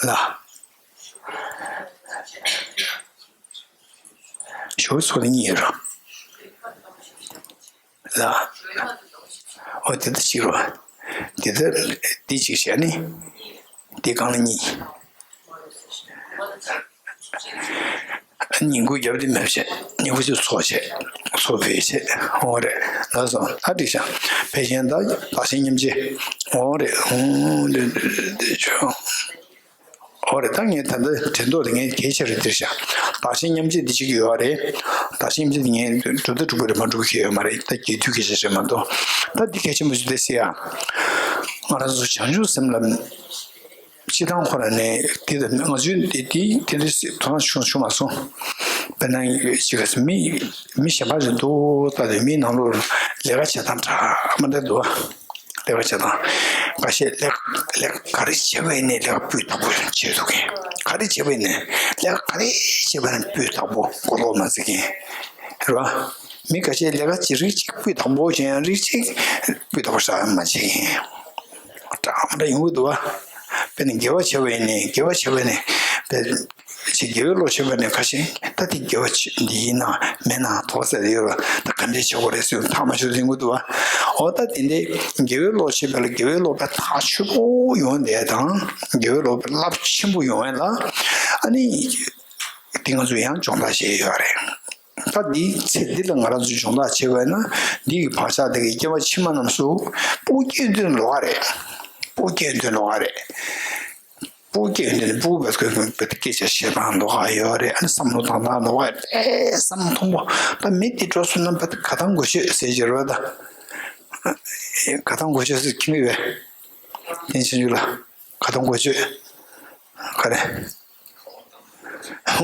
ལ། ཞོགས་ཚོགས་ཐེངས་གཉིས་རེད། ལ། འོ་དེ་ལྟར་གཅིག་རེད། དེ་ལྟར་འདི་གཅིག་བྱས་ནི། འདི་སྒང་ལ་གཉིས། ཉིན་གུང་རྒྱབ་དེ་མེད་བྱས། ཉིན་གུང་ཅིག་ཚོགས་བྱས། ཚོགས་བེད་བྱས། འོ་རེད། ལགས་སོ། ད་འགྲིག་ཤག་བེད་ཀྱང་ད་བདག་གཞན་མཉམ་བརྗེ། འོ་རེད། འོ་རེད་རེད་རེད་རེད་ཆོག་འོ་རེད། ད་ངས་ད་ལྟ་དྲན་ཐོག་དེ་ངས་གལ་ཆེ་རུ་བསྡུར་བཞག་བདག་གཞན་མཉམ་བརྗེ་འདི་གཅིག་ཡོད་རེད། བདག་གཞན་མཉམ་བརྗེ་འདི་ངས་གྲུབ་ད་གྲུབ་ཀྱི་རེད་མ་གྲུབ་ཀྱི་ཡོད་མ་རེད། ད་རྒྱས་བསྡུས་གལ་ཆེ་ཆེ་མ་གཏོགས། ད་འདི་གལ་ཆེན་པོ་ཞིག་རེད་ཟེར་ཡ། ང་རང་ཚོ་བྱང་ཆུབ་སེམས་ལ་ སྤྱི་བཏང་ཁོ་ར་ནས་དེ་ལ་ང་ཚོའི་འདི་འདི་དེ་འདྲའི་དོ་སྣང་བྱུང་བྱུང་མ་སོང་། དཔེར་ན་ཅིག་ག་མི་མི་གཞན་པ་ཞིག་འདུག་ལྟ་དུས་མིའི་ནང་ལོགས་ལས་ཀ་བྱེད་སྟངས་འདྲ་མ་འདྲ་འདུག་ཨ། ལས་ཀ་བྱེད་སྟངས་ཁ་ཤས་ལས་ལས་ཀ་ག་རེ་བྱེད་པ་ཡིན་ནའི་ལས་ཀ་སྤུས་དག་པོ་བྱེད་ཐུབ་མཁན། ག་རེ་བྱེད་པ་ཡིན་ནའི་ལས་ཀ་ག་རེ་བྱེད་པ་ཡིན་ནའི་སྤུས་དག་པོ་གོ་ལོག་མ་བརྩི་མཁན་རེད་བ། མི་ཁ་ཤས་ལས་ཀ་ཅིག་རིགས་གཅིག་སྤུས་དག་པོ་བྱེད་ཡང་རིགས་གཅིག་སྤུས་དག་པོ་ཞིག་མ་བྱེད་མཁན། འདྲ་མི་འདྲ་ཡོང་གི་འདུག་བ། དཔེར་ན་དགེ་བ་བྱེད་པ་ཡིན་ནའི་དགེ་བ་བྱེད་པ་ཡིན་ནའི་དཔེ་ཅིག་དགེ་བའི་བློ་བྱེད་པ་ནས་ཁ་ཤས་ད་དེ་དགེ་བ་ཅིག་འདི་ཡིན་ན་མེད་ན་དོགས་སེལ་ཡོད་ར། ད་ག་འདྲས་བྱེད་དགོས་རེད་ཟེར་ཐག་མ་ཆོད་ཟིན་གྱི་འདུག་བ། འོ་ད་དེ་འདྲའི་དགེ་བའི་བློ་བྱེད་པ་ལ་དགེ་བའི་བློ་དཔེ་ཐག་ཆོད་པོ་ཡོང་བསྡད་དང་དགེ་བའི་བློ་དཔེ་རླབས་ཆེན་པོ་ཡོང་བ་ལ་ཨ་ནི་དེ་ང་ཚོ་ཡང་སྦྱོང་བརྡར་བྱས་ཡོད་རེད། ད་འདིའི་ཚེ་འདི་ལ་ང་རང་ཚོས་སྦྱོང་བརྡར་བྱས་པ་ཡིན་ན་འདི་གི་བག་ཆགས་དེ་གི་སྐྱེ་བ་ཕྱི་མ་རྣམས་སུ་སྤུ་གུ་སྐྱེ་དུས་ལོགས་ཀ་རེད། སྤུ་གུ་སྐྱེ་དུས་ལོགས་ཀ་རེད། སྤུ་གུ་སྐྱེ་དུས་ནི་སྤུ་གུ་བས་ཁོས་བས་སྐད་ཆ་བཤད་སྟངས་ལོགས་ཀ་ཡོད་རེད། ཨ་ནི་བསམ་བློ་བཏང་སྟངས་ལོགས་ཀ་རེད། ཨེ་བསམ་མཐོང་པོ་ད་མི་དེ་འགྲོ་སོང་ན་བས་ག་ཐང་གོ་ཆོད་ཟེར་གྱི་རེད་བ། ད་ག་ཐང་གོ་ཆོད་ཟེར་ཁྱིམ་མི་བས་དེ་ཆུང་ཆུང་ལ། ག་དང་གོ་ཆོད། ག་རེ།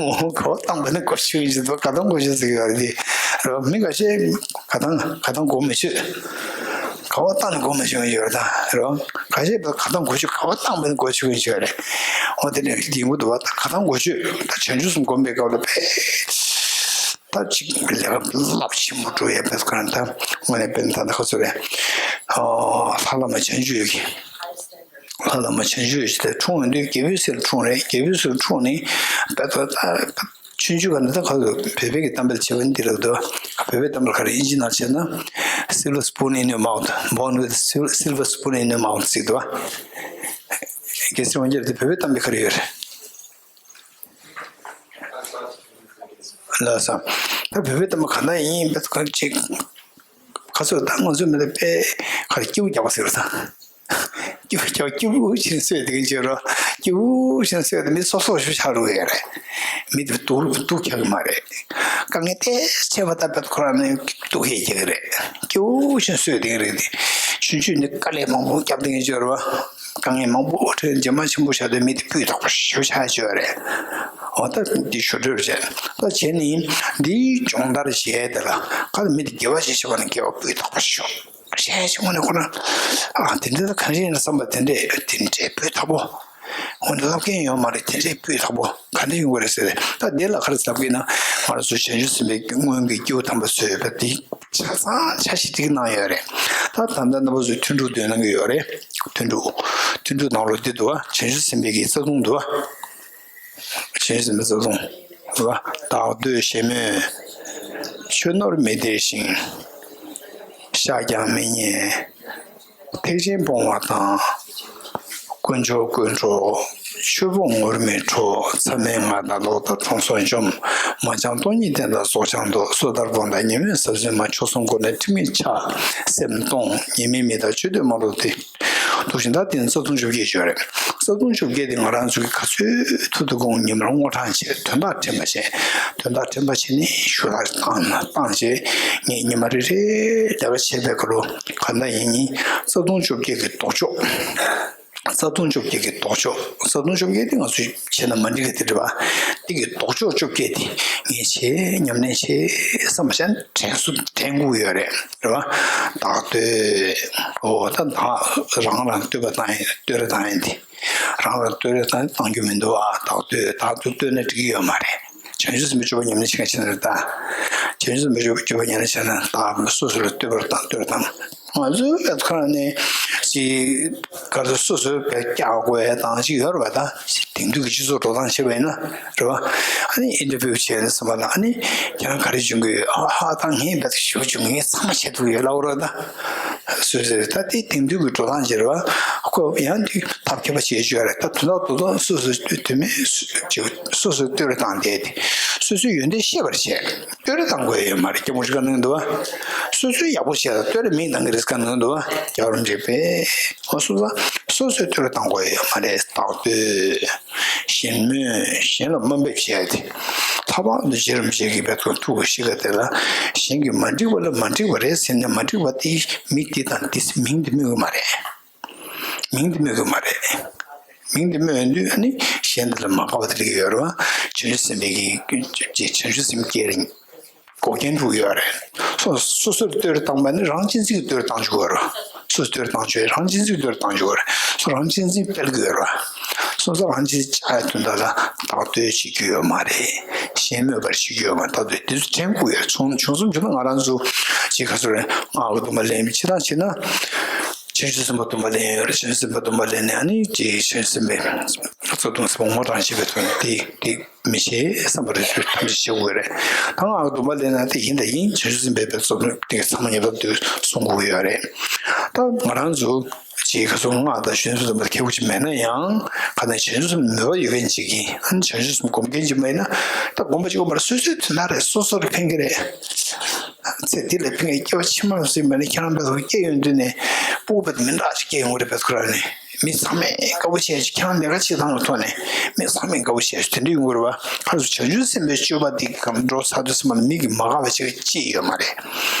འོ་ག་བ་བཏང་བ་ནི་གོ་ཆོད་ཡིན་ཟེར་དུས་ག་དང་གོ་ཆོད་ཟེར་གྱི་ཡོད་རེད་དེ། རོ་མི་འགའ་ཤས་ག་དང་ག་དང་གོ་མི་ཆོད། ག་བ་བཏང་ནི་གོ་མི་ཆོད་ཡོད་རེད་ད་རོ། འགའ་ཤས་ག་དང་གོ་ཆོད་ག་བ་བཏང་བ་ནི་གོ་ཆོད་ཡིན་ཆོད་རེད། འོ་དེ་ནས་ཡིན་གྱི་འདུག་བ། ད་ག་དང་གོ་ཆོད་ད་བྱང་ཆུབ་སེམས་སྒོམ་པའི་སྐབས་ལ་དཔེ། ད་ཅིག་ལས་ཀ་རླབས་ཆེན་པོ་འགྲོ་ཡ་དཔེ་ག་རང་ད་དངོས་གནས་དཔེ་ད་ད་ཁ་ཚོ་རེད། ཨོ་ལྷ་བླ་མ་བྱང་ཆུབ་ཀྱི། ལྷ་བླ་མ་བྱང་ཆུབ་ཀྱི་དེ་འཁྲུངས་ཡོང་དུས་རྒྱལ་པོའི་སྲས་ལ་འཁྲུངས་རེད། རྒྱལ་པོའི་སྲས་ལ་འཁྲུངས་ནས་དཔེ་ད་ད་ཆུང་ཆུང་ག་ནས་ད་ཁ་ཚོ་བོད་པའི་གི་གཏམ་དཔེ་བྱེད་པ་ནི་འདི་རེད་འདུག་བོད་པའི་གཏམ་དཔེ་ག་རེ་ཨིན་ཇི་ནང་བྱས་ན། Silver spoon in your mouth, born with sil- silver spoon in your mouth ཟེར་འདུག་བ། རྒྱལ་སྲས་དབང་རྒྱལ་དེ་བོད་པའི་གཏམ་དཔེ་ག་རེ་ཡོད་རེད། ལགས་སོ། ད་བོད་པའི་གཏམ་དཔེ་ག་ན་ཡིན་པའི་ཁ་ཅིག་ཁ་ཚོད་ད་ང་ཚོའི་མི་ལ་དཔེ་ག་རེ་སྐྱིད་པོ་རྒྱག་པ་ཟེར་བ་དང་། སྐྱིད་པོ་རྒྱག་སྐྱིད་པོ་ཕྱིན་གསོས་དེ་ག་བྱེད་རོགས། སྐྱིད་པོ་ཕྱིན་གསོས་དེ་མི་སོ་སོ་ཞུ་ཆགས་རུ་ཡོད་རེད། མི་དེ་སྡུག་སྡུག་ཁྱག་གི་མ་རེད། དཀའ་ངལ་ཏོག་ཙམ་བྱས་པ་ལྟ་བུ་ཁོ་རང་ནི་སྡུག་ཁྱག་རྒྱག་གི་རེད། སྐྱིད་པོ་ཕྱིན་གསོས་དེ་ག་རེད་དེ། ཆུང་ཆུང་ནི་དཀའ་ལས་མང་པོ་བརྒྱབ་དེ་ག་བྱེད་རོགས། དཀའ་ངལ་མང་པོ་འཕྲད་རྗེས་མ་ཆེན་པོ་བྱ་དུས་མི་དེ་སྤུས་དག་པོ་ཞེ་པོ་ཆགས་ཡོད་རེད། འོ་ད་འདི་ཞུ་འདོད་བྱས། ད་བྱས་ནི་འདིའི་སྦྱོང་བརྡར་བྱས་དེ་ལ་ག་ལ་མི་དེ་དགེ་བ་ཞིག་བྱེད་པ་ན་དགེ་བ་སྤུས་དག་པོ་ཞུ། ཞེ་ཞེ་དངོས་གནས་ཁོ་ན་ཨ་དེ་འདྲ་ད་གང་ཞིག་ཡིན་ན་བསམ་པ་དེ་འདྲས་དེ་འདྲས་སྤུས་དག་པོ། འོ་ན་ལབ་མཁན་ཡོད་མ་རེད། དེ་འདྲའི་སྤུས་དག་པོ་ག་འདྲ་ཡོང་གི་རེད་ཟེར་ཏེ། ད་དེ་ལ་ག་རེ་ལབ་ཀྱི་ན་ང་རང་ཚོ་བྱང་ཆུབ་སེམས་དཔའི་སྔོན་གྱི་སྐྱེས་བུ་དམ་པ་ཚོས་ད་དེ་ཆ་ཚང་ཆ་ཤས་ཅིག་གནང་ཡོད་རེད། ད་ད་ལྟ་རྣམ་པ་ཚོས་ཐུན་དྲུག་འདོན་གནང་གི་ཡོད་རེད། ཐུན་དྲུག་ཐུན་དྲུག་ནང་ལོགས་འདི་འདུག་བ། བྱང་ཆུབ་སེམས་དཔའི་གི་རྩ་ལྟུང་འདུག་བ། བྱང་ཆུབ་སེམས་དཔའི་རྩ་ལྟུང་འདུག་བ། བདག་བསྟོད་བཞད་མོས་ཆོས་ནོར་མི་སྟེར་ཞིང་། བཤགས་ཀྱང་མི་ཉན། ཐེག་ཆེན་སྤོང་བ་དང་། དཀོན་མཆོག་དཀོན་འགྲོ། ཆོས་སྤོང་ངུར་སྨྲིག་འགྲོ། མཚམས་མེད་ལྔ་དང་ལོག་ལྟ་གྲོང་སོགས་འཇོམས། མ་བྱམས་སྟོང་ཉིད་བསྟེན་དང་ཟོག་བྱམས་འདོད། སོ་ཐར་སྤོང་དང་ཉེས་མེད་ཟབ་གསོལ་མ། མཆོག་གསུམ་གོ་ནས་ཁྲིམས་ཀྱི་ཆག་སེམས་གཏོང་། ཉེས་མེད་མི་དང་སྤྱོད་འདོད་མ་ལོག་སྟེ། འདུག་བཞིན་ད་དེ་ནི་རྩ་ལྟུང་བཅོ་བརྒྱད་ཡོད་རེད། རྩ་ལྟུང་བཅོ་བརྒྱད་དེ་ང་རང་ཚོ་གི་ག་ཚོད་ཐུབ་ཐུབ་གོང་ཉི་མར་བསྔོ་བགྲང་བྱས་དོན་དག་དྲན་པ་བྱས། དོན་དག་དྲན་པ་བྱས་ནས་ཞུ་དག་བཏང་ན་བཏང་བྱས་ངས་ཉི་མ་རེ་རེ་ལས་ཀ་བྱས་པའི་སྐབས་ལ་གང་ལྟར་ཡིན་ཉིན་རྩ་ལྟུང་བཅོ་བརྒྱད་ཀྱི་ལྡོག་ཕྱོགས། རྩ་ལྟུང་བཅོ་བརྒྱད་ཀྱི་ལྡོག་ཕྱོགས། རྩ་ལྟུང་བཅོ་བརྒྱད་དེ་ང་ཚོས་བྱས་ན་མ་འགྲིག་གི་དེ་རེད་བ། དེ་གི་ལྡོག་ཕྱོགས་བཅོ་བརྒྱད་དེ་ངས་བྱས་ཉམས་ལེན་བྱས་བསམ་པ་བྱས་ན་དྲན་གསོ་དྲན་དགོས་ཡོད་རེད། རེད་བ། བདག་བསྟོད། འོ་ད་བདག་རང་རང་བསྟོད་པ་བཏང་ཡིན། བསྟོད་ར་བཏང་ཡིན་དེ། རང་ལ་བསྟོད་ར་བཏང་བཏང་རྒྱུ་མི་འདུག་ཨ། བདག་བསྟོད། བདག་ཏུ་བསྟོད་ན་འགྲིག་གི་ཡོད་མ་རེད། བྱང་ཆུབ་སེམས་དཔའི་སྤྱོད་པ་ཉམས་ལེན་བྱེད་མཁན་བྱས་ན་རེད་ད། བྱང་ཆུབ་སེམས་དཔའི་སྤྱོད་པ་ཉམས་ལེན་བྱས་ན་བདག་སོ་སོ་ལ་བསྟོད་པ་བཏང་བསྟོད་ར་བཏང་། ང་ཚོའི་བེད་ཁང་ནས་ཅིག་ག་ཚོད་སོ་སོའི་བེད་སྐྱག་དགོས་ཡ་དང་ཅིག་ཡོད་རེད་བ། ད་དེང་དུས་ཀྱི་སྤྱི་ཚོགས་འགྲོ་སྟངས་བྱས་པ་ཡིན་ན་རེད་བ། ཨ་ནི་ཨིན་ཊར་བིའུ་བྱས་ནས་སོང་བ་ལ་ཨ་ནི་ཁྱེད་རང་ག་རེ་སྦྱོང་གི་ཡོད། ཨ་ཧ་ད་ངས་བེད་ཞུ་སྦྱོང་གི་ངས་ཚང་མ་བྱེད་ཐུབ་ཡོད་ལབ་རེད་ད། སོ་སོའི་ད་དེ་དེང་དུས་ཀྱི་འགྲོ་སྟངས་བྱས་རེད་བ། ཁོ་ཡང་དེ་ཐབས་མཁས་པ་བྱེད་ཞུ་ཡ་རེད། ད་དོན་དག་རྡོག་རྡོག་སོ་སོའི་དུས་མིན་སོ་སོའི་བསྟོད་ར་བཏང་བསྡད་དེ་སོ་སོའི་ཡོན་ཏན་ཤེས་པར་བྱས། བསྟོད་ར་བཏང་དགོས་ཡོད་མ་རེད། སྐྱེ་མོ་ཅིག་ག་གནང་འདུག་བ། སོ་སོའི་ཡག་པོ་བྱས་ལ་བསྟོད་ར་མིང་བཏང་གི་རེད་ག་གནང་འདུག་བ། རྒྱལ་བ་རིན་པོ་ཆེ་པས་ཨོ་སོ་སོ་སོ་སོའི་བསྟོད་ར་བཏང་དགོས་ཡོད་མ་རེད། བདག་བསྟོད། གཞན་སྨོད། གཞན་ལ་དམའ་འབེབས་བྱས་ཏེ། ལྷག་པར་དུ་རྗེ་རིན་པོ་ཆེ་གི་བེད་ཁང་ཐུགས་ཀྱི་གཤིས་ཀ་དེ་ལ་གཞན་གྱིས་མ་འགྲིག་པ་ལ་མ་འགྲིག་པ་རེད་ཟེར་ནས་མ་འགྲིག་པ་དེའི་མི་དེ་དང་དེ་མིང་དེ་སྨོས་ཀྱི་མ་རེད། མིང་དེ་སྨོས་ཀྱི་མ་རེད། མིང་དེ་སྨོས་ཡོང་དུས་ཨ་ནི་གཞན་དེ་ལ་མ་དགའ་བ་དེ་སླེབས་ཀྱི་ཡོད་རེད་བ། བྱང་ཆུབ་སེམས་དཔའི་གི་བྱང་ཆུབ་སེམས་སྐྱེ་རིང་འགོག་རྐྱེན་དྲུག་ཡོད་རེད། སོ་སོ་སོར་བསྟོད་ར་བཏང་པ་ནི་རང་གཅེས་འཛིན་གྱི་བསྟོད་ར་བཏང་བཅུག་གི་ཡོད་རེད། སོ་སོར་བསྟོད་ར་བཏང་བཅུག་རང་གཅེས་འཛིན་གྱི་བསྟོད་ར་བཏང་བཅུག་གི་ཡོད་རེད། སོ་རང་གཅེས་འཛིན་སྤེལ་གྱི་ཡོད་རེད། སོ་སོ་རང་གཅེས་བཅག་ཡ་དོན་དག་ལ་བདག་བསྟོད་བྱེད་རྒྱུ་ཡོད་མ་རེད། གཞན་སྨོད་པར་བྱེད་རྒྱུ་ཡོད་མ་རེད། བདག་བསྟོད་དེ་ཚོ་དྲན་དགོས་ཡོད། བྱུང་བྱུང་སོང་བྱུང་ན་ང་རང་ཚོ་ཅིག་ག་ཚོད་རེད། སྔགས་ཀྱི་སྡོམ་པ་ལེན་ཅི་དང་བྱེད་ན། བྱང་ཆུབ་སེམས་དཔའ་སྡོམ་པ་ལེན་ཡོད་རེད། བྱང་ཆུབ་སེམས་དཔའ་སྡོམ་པ་ལེན་ནས་ཨ་ནི་ཅིག་བྱང་ཆུབ་སེམས་དཔའི་རྩ་ལྟུང་ཟེར་བ་ངོ་སྤྲོད་བྱེད་པའི་དོན་དེ་དེ། མི་ཤེས་བསམ་པ་རེ་ཚོས་ཐམས་ཅད་བྱེད་དགོས་རེད། ད་ང་གི་སྡོམ་པ་ལེན་ན་དེ་ཡིན་དང་ཡིན། བྱང་ཆུབ་སེམས་དཔའི་རྩ་ལྟུང་དེ་ཚང་མ་ངེས་པར་དུ་སྲུང་དགོས་ཡོད་རེད། ད་ང་རང་ཚོ་ཅིག་ག་ཚོད་སྔགས་དང་བྱང་ཆུབ་སེམས་དཔའ་ཁེ་པོ་ཅིག་མེད་ན་ཡང་ག་ནས་བྱང་ཆུབ་སེམས་མོས་པ་ཡོད་མཁན་ཅིག་ཡིན། ཨ་ནི་བྱང་ཆུབ་སེམས་སྒོམ་མཁན་ཅིག་མ་ཡིན་ན་ད་སྒོམ་པ་ཅིག་སྒོམ་པར་སོ་སོའི་དོན་དག་རེད། སོ་སོར་ཕན་གྱི་རེད། ཚེ་འདི་ལ་ཕན་གྱི་སྐྱེ་བ་ཕྱི་མ་ལ་སོགས་མེད་ན་ཁྱེད་རང་བས་སྐྱེ་ཡོང་དུས་ནས་སྤུ་གུ་བས་མི་འདྲ་ཅིག་སྐྱེ་ཡོང་གི་རེད། བས་ཁོ་རང་ནས། མི་ཚང་མས་དགའ་པོ་བྱས་ཤིག་ཁྱེད་རང་ལས་ཀ་བྱེད་སྟངས་ལ་ཐོག་ནས་མི་ཚང་མས་དགའ་པོ་བྱས་ཤིག་དེ་འདྲ་ཡོང་གི་རེད་བ། ཁ་སོ་བྱང་ཆུབ་སེམས་དཔའི་སྤྱོད་པ་འདི་གམ་འགྲོ་ཚར་དུས་ཙམ་པ་ལ་མི་གིས་མ་དགའ་བ་ཞིག་ཅི་ཡོད་མ་རེད།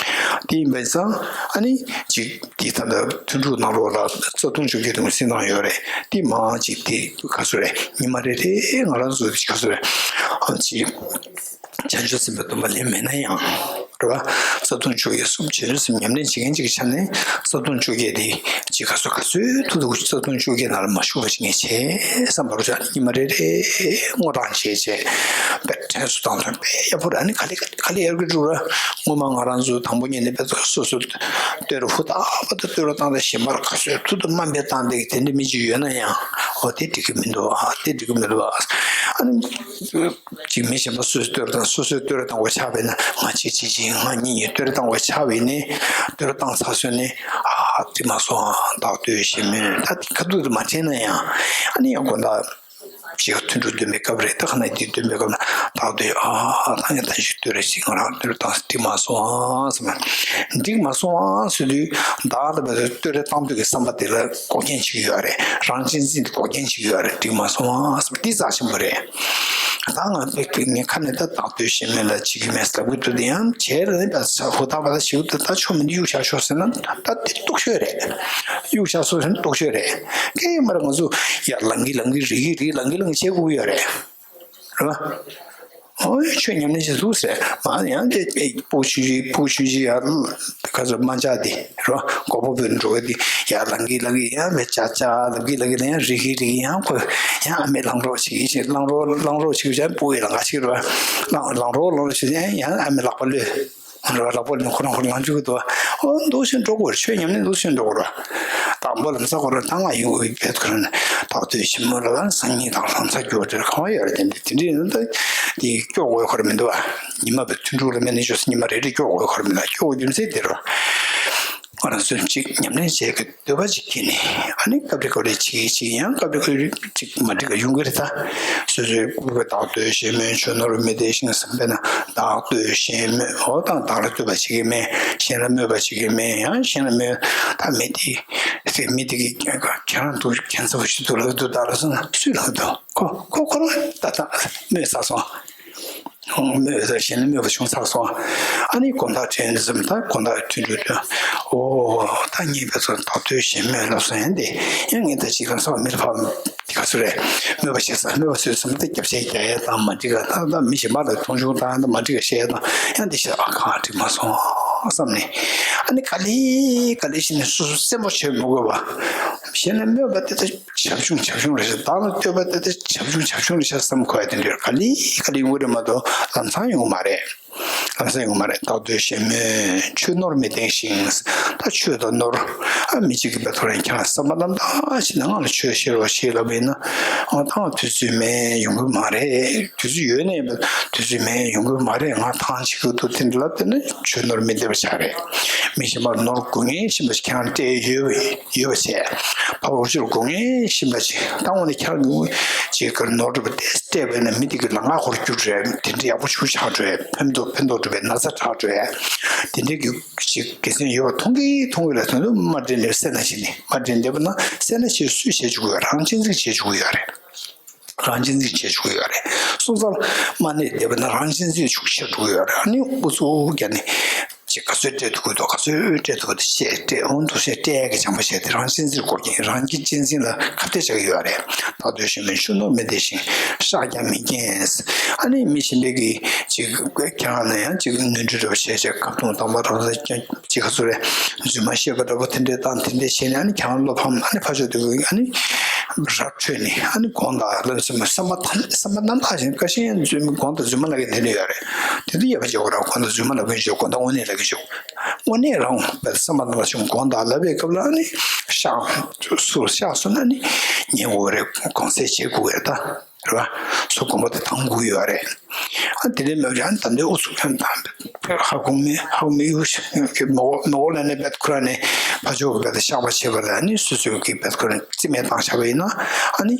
དེ་ཡིན་པས་ཙང་ཨ་ནི་ཅིག་འདི་ད་ལྟ་ཐུན་དྲུག་ནང་ལོགས་ལ་རྩ་ལྟུང་བཅོ་བརྒྱད་དུ་གསན་སྟངས་ཡོད་རེད། དེ་མང་ཅིག་དེ་ཁ་སོ་རེད། ཉི་མ་རེ་རེ་ང་རང་ཚོ་ཁ་སོ་རེད། ཨ་ཅིག་བྱང་ཆུབ་སེམས་དཔའི་སྡོམ་པ་ལེན་མེད་ན་ཡང་། རེད་བ། རྩ་ལྟུང་བཅོ་བརྒྱད་གསུམ་བྱང་ཆུབ་སེམས་ཉམས་ལེན་བྱེད་མཁན་ཅིག་གི་ཆ་ནས་རྩ་ལྟུང་བཅོ་བརྒྱད་དེ་ཅིག་ག་ཚོད་ག་ཚོད་ཐུབ་ཐུབ་རྩ་ལྟུང་བཅོ་བརྒྱད་ནང་ལ་མ་ཞུགས་པ་ཅིག་ངས་བྱས་བསམ་པ་རུ་ཆ་ཉི་མ་རེ་རེ་བསྔོ་བཏང་བྱས་བྱས་དཔེ་དྲན་གསོ་བཏང་ཐོན་དཔེ་ཡག་པོ་རེད། ཨ་ནི་ག་ལེ་ག་ལེ་ཡར་གི་འགྲོ་ར། སྔོན་མ་ང་རང་ཚོ་དང་པོ་ཉིད་ནས་དཔེ་ཚོ་སོ་སོ་བསྟོད་ར་ཧུར་ཐག་པ་དང་བསྟོད་ར་བཏང་དང་གཞན་པར་ག་ཚོད་ཐུབ་ཐུབ་དམའ་འབེབས་བཏང་དེ་དེ་འདྲ་མི་ཅིག་ཡོད་ན་ཡང་འོ་དེ་འགྲིག་གི་མི་འདུག་ཨ། དེ་འགྲིག་གི་མི་འདུག་ཨ། ཨ་ནི། ཅིག་མི་གཞན་པ་སོ་སོའི་བསྟོད་དང་སོ་སོའི་བསྟོད་བཏང་བ་ཆགས་པས་ན་ང་གཅིག་གཅིག་གཅིག་ང་གཉིས་གཉིས་བསྟོད་བཏང་བ་ཆགས་པས་ནི་བསྟོད་བཏང་ཚར་སོང་ནི་ཨ་དེ་མ་སོང་ཨ་བདག་བསྟོད་ཞེས་མོས་ད་དེ་ཁ་ཐུག་དུ་མ་དྲན་ན་ཡང་ཨ་ནི་ཡང་དགོང་དག་ཅིག་ཐུན་དྲུག་འདོན་པའི་སྐབས་རེད། ད་ཁ་ན་དེ་འདོན་པའི་སྐབས་ན་བདག་བསྟོད་ཨ་ད་ཡང་ད་ཞིག་བསྟོད་རེ་ཞིག་ང་རང་བསྟོད་བཏང་དེ་མ་སོང་ཨ་ཟེར་མ་འགྲིག་མ་སོང་ཨ་ཟེར་དུས་བདག་ལ་བསྟོད་རེ་བཏང་དུས་ཀྱི་བསམ་པ་དེ་ལ་འགོག་རྐྱེན་ཅིག་ཡོད་རེད། རང་གཅེས་འཛིན་དེ་འགོག་རྐྱེན་ཅིག་ཡོད་རེད། འགྲིག་མ་སོང་ཨ་ཟེར་མ་འདི་རྩ་ཆེན་པོ་རེད། ད་ང་ངའི་ཁ་ནས་ད་བདག་བསྟོད་ཞེས་མོས་ལ་བྱེད་ཀྱི་མེད་ཟེར་ལབ་གི་འདུག་དེ་ཡང་བྱས་ལ་ནི་ད་ཧུར་ཐག་པ་ད་བྱེད་ཀྱི་འདུག་ད་ཆོ་མི་འདུག་གཡུག་བཞག་ཤོག་ཟེར་ན་ད་དེ་སྡུག་ཤོས་རེད། གཡུག་བཞག་སོང་ཟེར་ན་སྡུག་ཤོས་རེད། སྐད་ཡིག་མ་རེད། ང་ཚོ་ཡར་ལངས་ཀྱི་ལངས་ཀྱི་རིལ་གྱི་རིལ་ལངས་ཀྱི་ལངས་ཀྱི་བྱེད་དགོས་ཀྱི་ཡོད་རེད། རེད་བ། ཨོ་ཆོས་ཉམས་ལེན་བྱེད་ཚུགས་ཟེར་མ་ཡང་དེ་སྤུ་གུ་ཆུང་ཆུང་སྤུ་གུ་ཆུང་ཆུང་ཡར་ག་ཚོད་དམར་ལྕགས་དེ་རོ་མགོ་བོ་བོད་འགྲོ་གི་དེ་ཡར་ལངས་ཀྱི་ལངས་ཀྱི་ཡང་མེད་ཅག་ཅག་ལངས་ཀྱི་ལངས་ཀྱི་ཡང་རིལ་གྱི་རིལ་གྱི་ཡང་ཁོ་ཡང་ཨ་མས་ལངས་རོགས་བྱེད་ཀྱི་ལངས་རོགས་ལངས་རོགས་བྱེད་ཀྱི་ཡང་སྤུ་གུ་ལངས་ཀ་བྱེད་རོ་ལངས་ལངས་རོགས་ལངས་རོགས་བྱེད་ཀྱི་ཡང་ཡང་ཨ་མས་ལག་པ་གློད་རོ་ལག་པ་གློད་ཁོ་རང་ཁོ་རང་ལངས་བཅུག་གི་འདུག་ཨོ་འདུག་ཤིང་འགྲོ་དགོས་རེད། ཆོས་ཉམས་ལེན་འདུག་ཤིང་འགྲོ་དགོས་རེད། དང་པོ་ལམ་སང་ཁོ་རང་ད་ང་ཡོང་གི་བེད་ཁོ་རང་བདག་བསྟོད་ཞེས་མོས་ལ་སང་ཉིན་དང་ལམ་སང་སྐྱོ་བ་དེར་གང་བ་ཡོད་རེད། དེ་འདྲ་དེ་འདྲ་ཡིན་ན་ད་དེ་སྐྱོ་དགོས་ཁོ་རང་མི་འདུག་ཨ། ཉི་མ་བའི་ཐུན་དྲུག་ལ་མེད་ན་ཅོ་སི་ཉི་མ་རེ་རེ་སྐྱོ་དགོས་ཁོ་རང་མི་འདུག་སྐྱོ་དགོས་རྒྱུ་མཚན་དེ་རེད། ང་རང་ཚོ་གཅིག་ཉམས་ལེན་བྱེད་ཀྱི་འདོད་པ་གཅིག་སྐྱེས་ནས་ཨ་ནི་སྐབས་རེ་སྐབས་རེ་གཅིག་གིས་གཅིག་ཡང་སྐབས་རེ་སྐབས་རེ་གཅིག་མ་འགྲིག་ག་ཡོང་གི་རེད། ད་སོ་སོའི་སྤུ་གུ་བདག་བསྟོད་ཞེས་མོས་ཆོས་ནོར་མི་བདེ་ཞིང་བསམ་པས་ན་བདག་བསྟོད་ཞེས་མོས་འོ་དང་བདག་ལ་བསྟོད་པ་བྱེད་ཀྱི་མེད། གཞན་ལ་སྨོད་པ་བྱེད་ཀྱི་མེད། ཡང་གཞན་ལ་སྨོད་ད་མི་དེ་ཟེར་མི་དེ་གི་ཁྱེད་རང་དུ་ཁྱད་མཚར་པོ་ཞིག་འདུག་ལབ་འདུག་ད་ལ་སོང་ན་སུས་ལབ་འདུག་ཁོ་ཁོ་ཁོ་རང་ད་ད་སྨོད་ཚར་སོང་། སྨོད་ཟེར་གཞན་ལ་སྨོད་པ་བྱུང་ཚར་སོང་། ཨ་ནི་དགོང་དག་དྲན་ཙམ་ད་དགོང་དག་ཐུན་དྲུག་དུ་ཨོ་ད་ངས་བེད་ཚོར་བདག་བསྟོད་ཞེས་མོས་ལབ་སོང་ཡང་དེ་ཡང་ངས་ད་ཅིག་གང་ཟག་མི་ལ་ཕབ་དེ་ག་ཚོད་རེད། སྨོད་པ་བྱེད་ས་སྨོད་པ་བཟོས་ཙམ་ད་རྒྱབ་ཆའི་རྒྱག་ཡས་དང་མ་འགྲིག་ག་ད་ད་མི་གཞན་པ་ལ་མཐོང་ཆུང་དང་ད་མ་འགྲིག་ག་བཤད་ཡས་དང་ཡང་དེ་བཤད་ཨ་གང་འགྲིག་མ་སོང་བསམ་ནས་ཨ་ནི་ག་ལེ་ག་ལེ་བྱས་ནས་སོ་སོ་སེམས་པ་བྱོས་མི་དགོས་པ་གཞན་ལ་སྨོད་པ་དེ་ད། བྱབ་ཆུང་བྱབ་ཆུང་རེད་ཤག་བདག་ལ་བསྟོད་པ་ལྟ་སྟེ་བྱབ་ཆུང་བྱབ་ཆུང་རེད་ཤག་བསམ་དགོས་ཡ་དེ་འདྲ་ག་ལེ་ག་ལེ་ཡོང་གི་རེད་མ་གཏོགས་ལམ་སང་ཡོང་གི་མ་རེད། ལམ་སང་ཡོང་གི་མ་རེད། བདག་བསྟོད་ཞེས་མོས་ཆོས་ནོར་མི་ལྡན་ཞིང་། ད་ཆོས་དང་ནོར་ཨ་མི་གཅིག་གིས་བ་ཐོ་རེ་ཁྱེད་རང་བསམ་པ་རྣམ་དག་བྱས་ནས་ང་ལ་ཆོས་བཤད་རོགས་ཞེས་ལབ་པ་ཡིན་ན་ཨ་ད་དུས་ཚོད་མེད་ཡོང་གི་མ་རེད། དུས་ཚོད་ཡོད་ནའི་དུས་ཚོད་མེད་ཡོང་གི་མ་རེད། ང་ཐང་ཆད་ཀྱི་འདུག་དེ་འདྲ་ལབ་བསྡད་ན་ཆོས་ནོར་མི་ལྡན་པ་ཆགས་རེད། མི་གཞན་པར་ནོར་དགོས་ངེས་ཤེས་པ་ཞིག་ཁྱེད་རང་སྤྲད་ཡོད་པ་ཡིན། ཡོད་པ་བྱས། ཕ་འུ་ཅག་ལ་དགོས་ངེས་ཤེས་པ་ཅིག་བཏང་བ་ནི་ཁྱེད་རང་གི་ཅིག་གར་ནོར་འགྲོ་བ་ཏེ་སྤྲད་པས་ན་མི་དེ་གི་ལང་ཀ་ཧོར་གྱུར་རེད། དེ་འདྲ་ཡག་པོ་ཞིག་ཆགས་འགྲོ་ཡ། ཕན་ཐོགས་ཕན་ཐོགས་འགྲོ་བའི་ན་ཚ་དྲག་འགྲོ་ཡ། དེ་འདྲའི་གི་ཅིག་དགེ་མཚན་ཡོད་པ་མཐོང་གི་མཐོང་གི་ལ་དོན་དུ་མ་དྲན་ལེ་སེར་སྣ་བྱེད་ནི་མ་དྲན་བསྡད་པ་ན་སེར་སྣ་བྱེད་སུས་བྱེད་བཅུག་ཡོད། རང་གཅེས་འཛིན་བྱེད་བཅུག་ཡོད་རེད། རང་གཅེས་འཛིན་བྱེད་བཅུག་ཡོད་རེད། སོང་ཙང་མ་གནས་བསྡད་པ་ན་རང་གཅེས་འཛིན་ཆུ་ཆེར་འགྲོ་གི་ཡོད་རེད། ཨ་ནི་ཨུ་ཚུགས་རྒྱག་ནི། ཅིག་ག་ཚོད་སྤྲད་ཐུབ་ཀྱི་འདུག་ག་ཚོད་སྤྲད་ཐུབ་ཀྱི་འདུག་བཤད་སྤྲད་འོང་འདུག་བཤད་སྤྲད་ཡག་གི་སྦྱང་བ་བྱས་ཏེ་རང་གཅེས་འཛིན་སྐོར་གྱི་རང་གི་གཅེས་འཛིན་ལ་ཁ་གཏད་བཅག་གི་ཡོད་རེད། བདག་འདོད་གཞན་མིན་ཤུགས་རྣོན་མི་བདེ་ཞིང་བཤགས་ཀྱང་མི་ཉན། ཨ་ནི་མི་གཞན་པའི་གི་ཅིག་ཁྱེད་རང་ལ་ཡང་ཅིག་ནོར་འཁྲུལ་འདྲ་པོ་བྱས་བྱས་བཀའ་གདམས་དམ་པ་རབ་ཅིག་ག་ཚོད་རེད། རྫུན་མ་བཤད་པ་འདྲ་པོ་དེ་འདྲས་བཏང་དེ་འདྲས་བྱས་ནས་ཨ་ནི་ཁྱེད་རང་བློ་ཕམ་ཨ་ནི་ཕར་ཕྱོགས་དེ་ཨ་ནི་ར་འཕྲོད་ནས་ཨ་ནི་དགོངས་དག་ལ་བསམ་པ་བསམ་པ་བསམ་པ་རྣམ་དག་ཅིག་ཁ་ཤས་ཡང་རྫུན་དགོངས་དག་རྫུན་མ་ལབ་མཁན་དེ་འདྲས་ཡོད་རེད། དེ་ཚོ་ཡག་པོ་བྱེད་དགོས་རེད། དགོངས་དག་རྫུན་མ་ལབ་མཁན་ཞིག་དགོངས་དག་དངོས་གནས་ལབ་མཁན་ཞིག་དངོས་གནས་རང་བསམ་པ་རྣམ་དག་ཅིག་དགོངས་དག་ལབ་པའི་སྐབས་ལ་ཨ་ནི་བཤགས་སོ་བཤགས་སོང་ན་ཨ་ནི་ཉན་དགོས་རེད། དགོངས་སེལ་བྱེད་དགོས་རེད་ད། རེད་བ། སོ་དགོངས་པ་དེ་དང་དགོས་ཡོད་རེད། ཨ་དེ་འདྲའི་མེད་ཀྱང་ད་ལྟའི་ཨུ་ཚུགས་ཁྱོན་དང་ཧ་གོ་མི་ཧ་གོ་མི་ཡོད་ཤག་གི་མི་གོ་མི་གོ་ལ་ནི་བེད་ཁོ་ར་ནི་ཕ་ཆོས་གི་བེད་བཤགས་པ་བྱེད་པ་ལ་ནི་སོ་སོ་གི་བེད་ཁོ་ར་རྩིས་མེད་བཏང་བཞག་པ་ཡིན་ན་ཨ་ནི་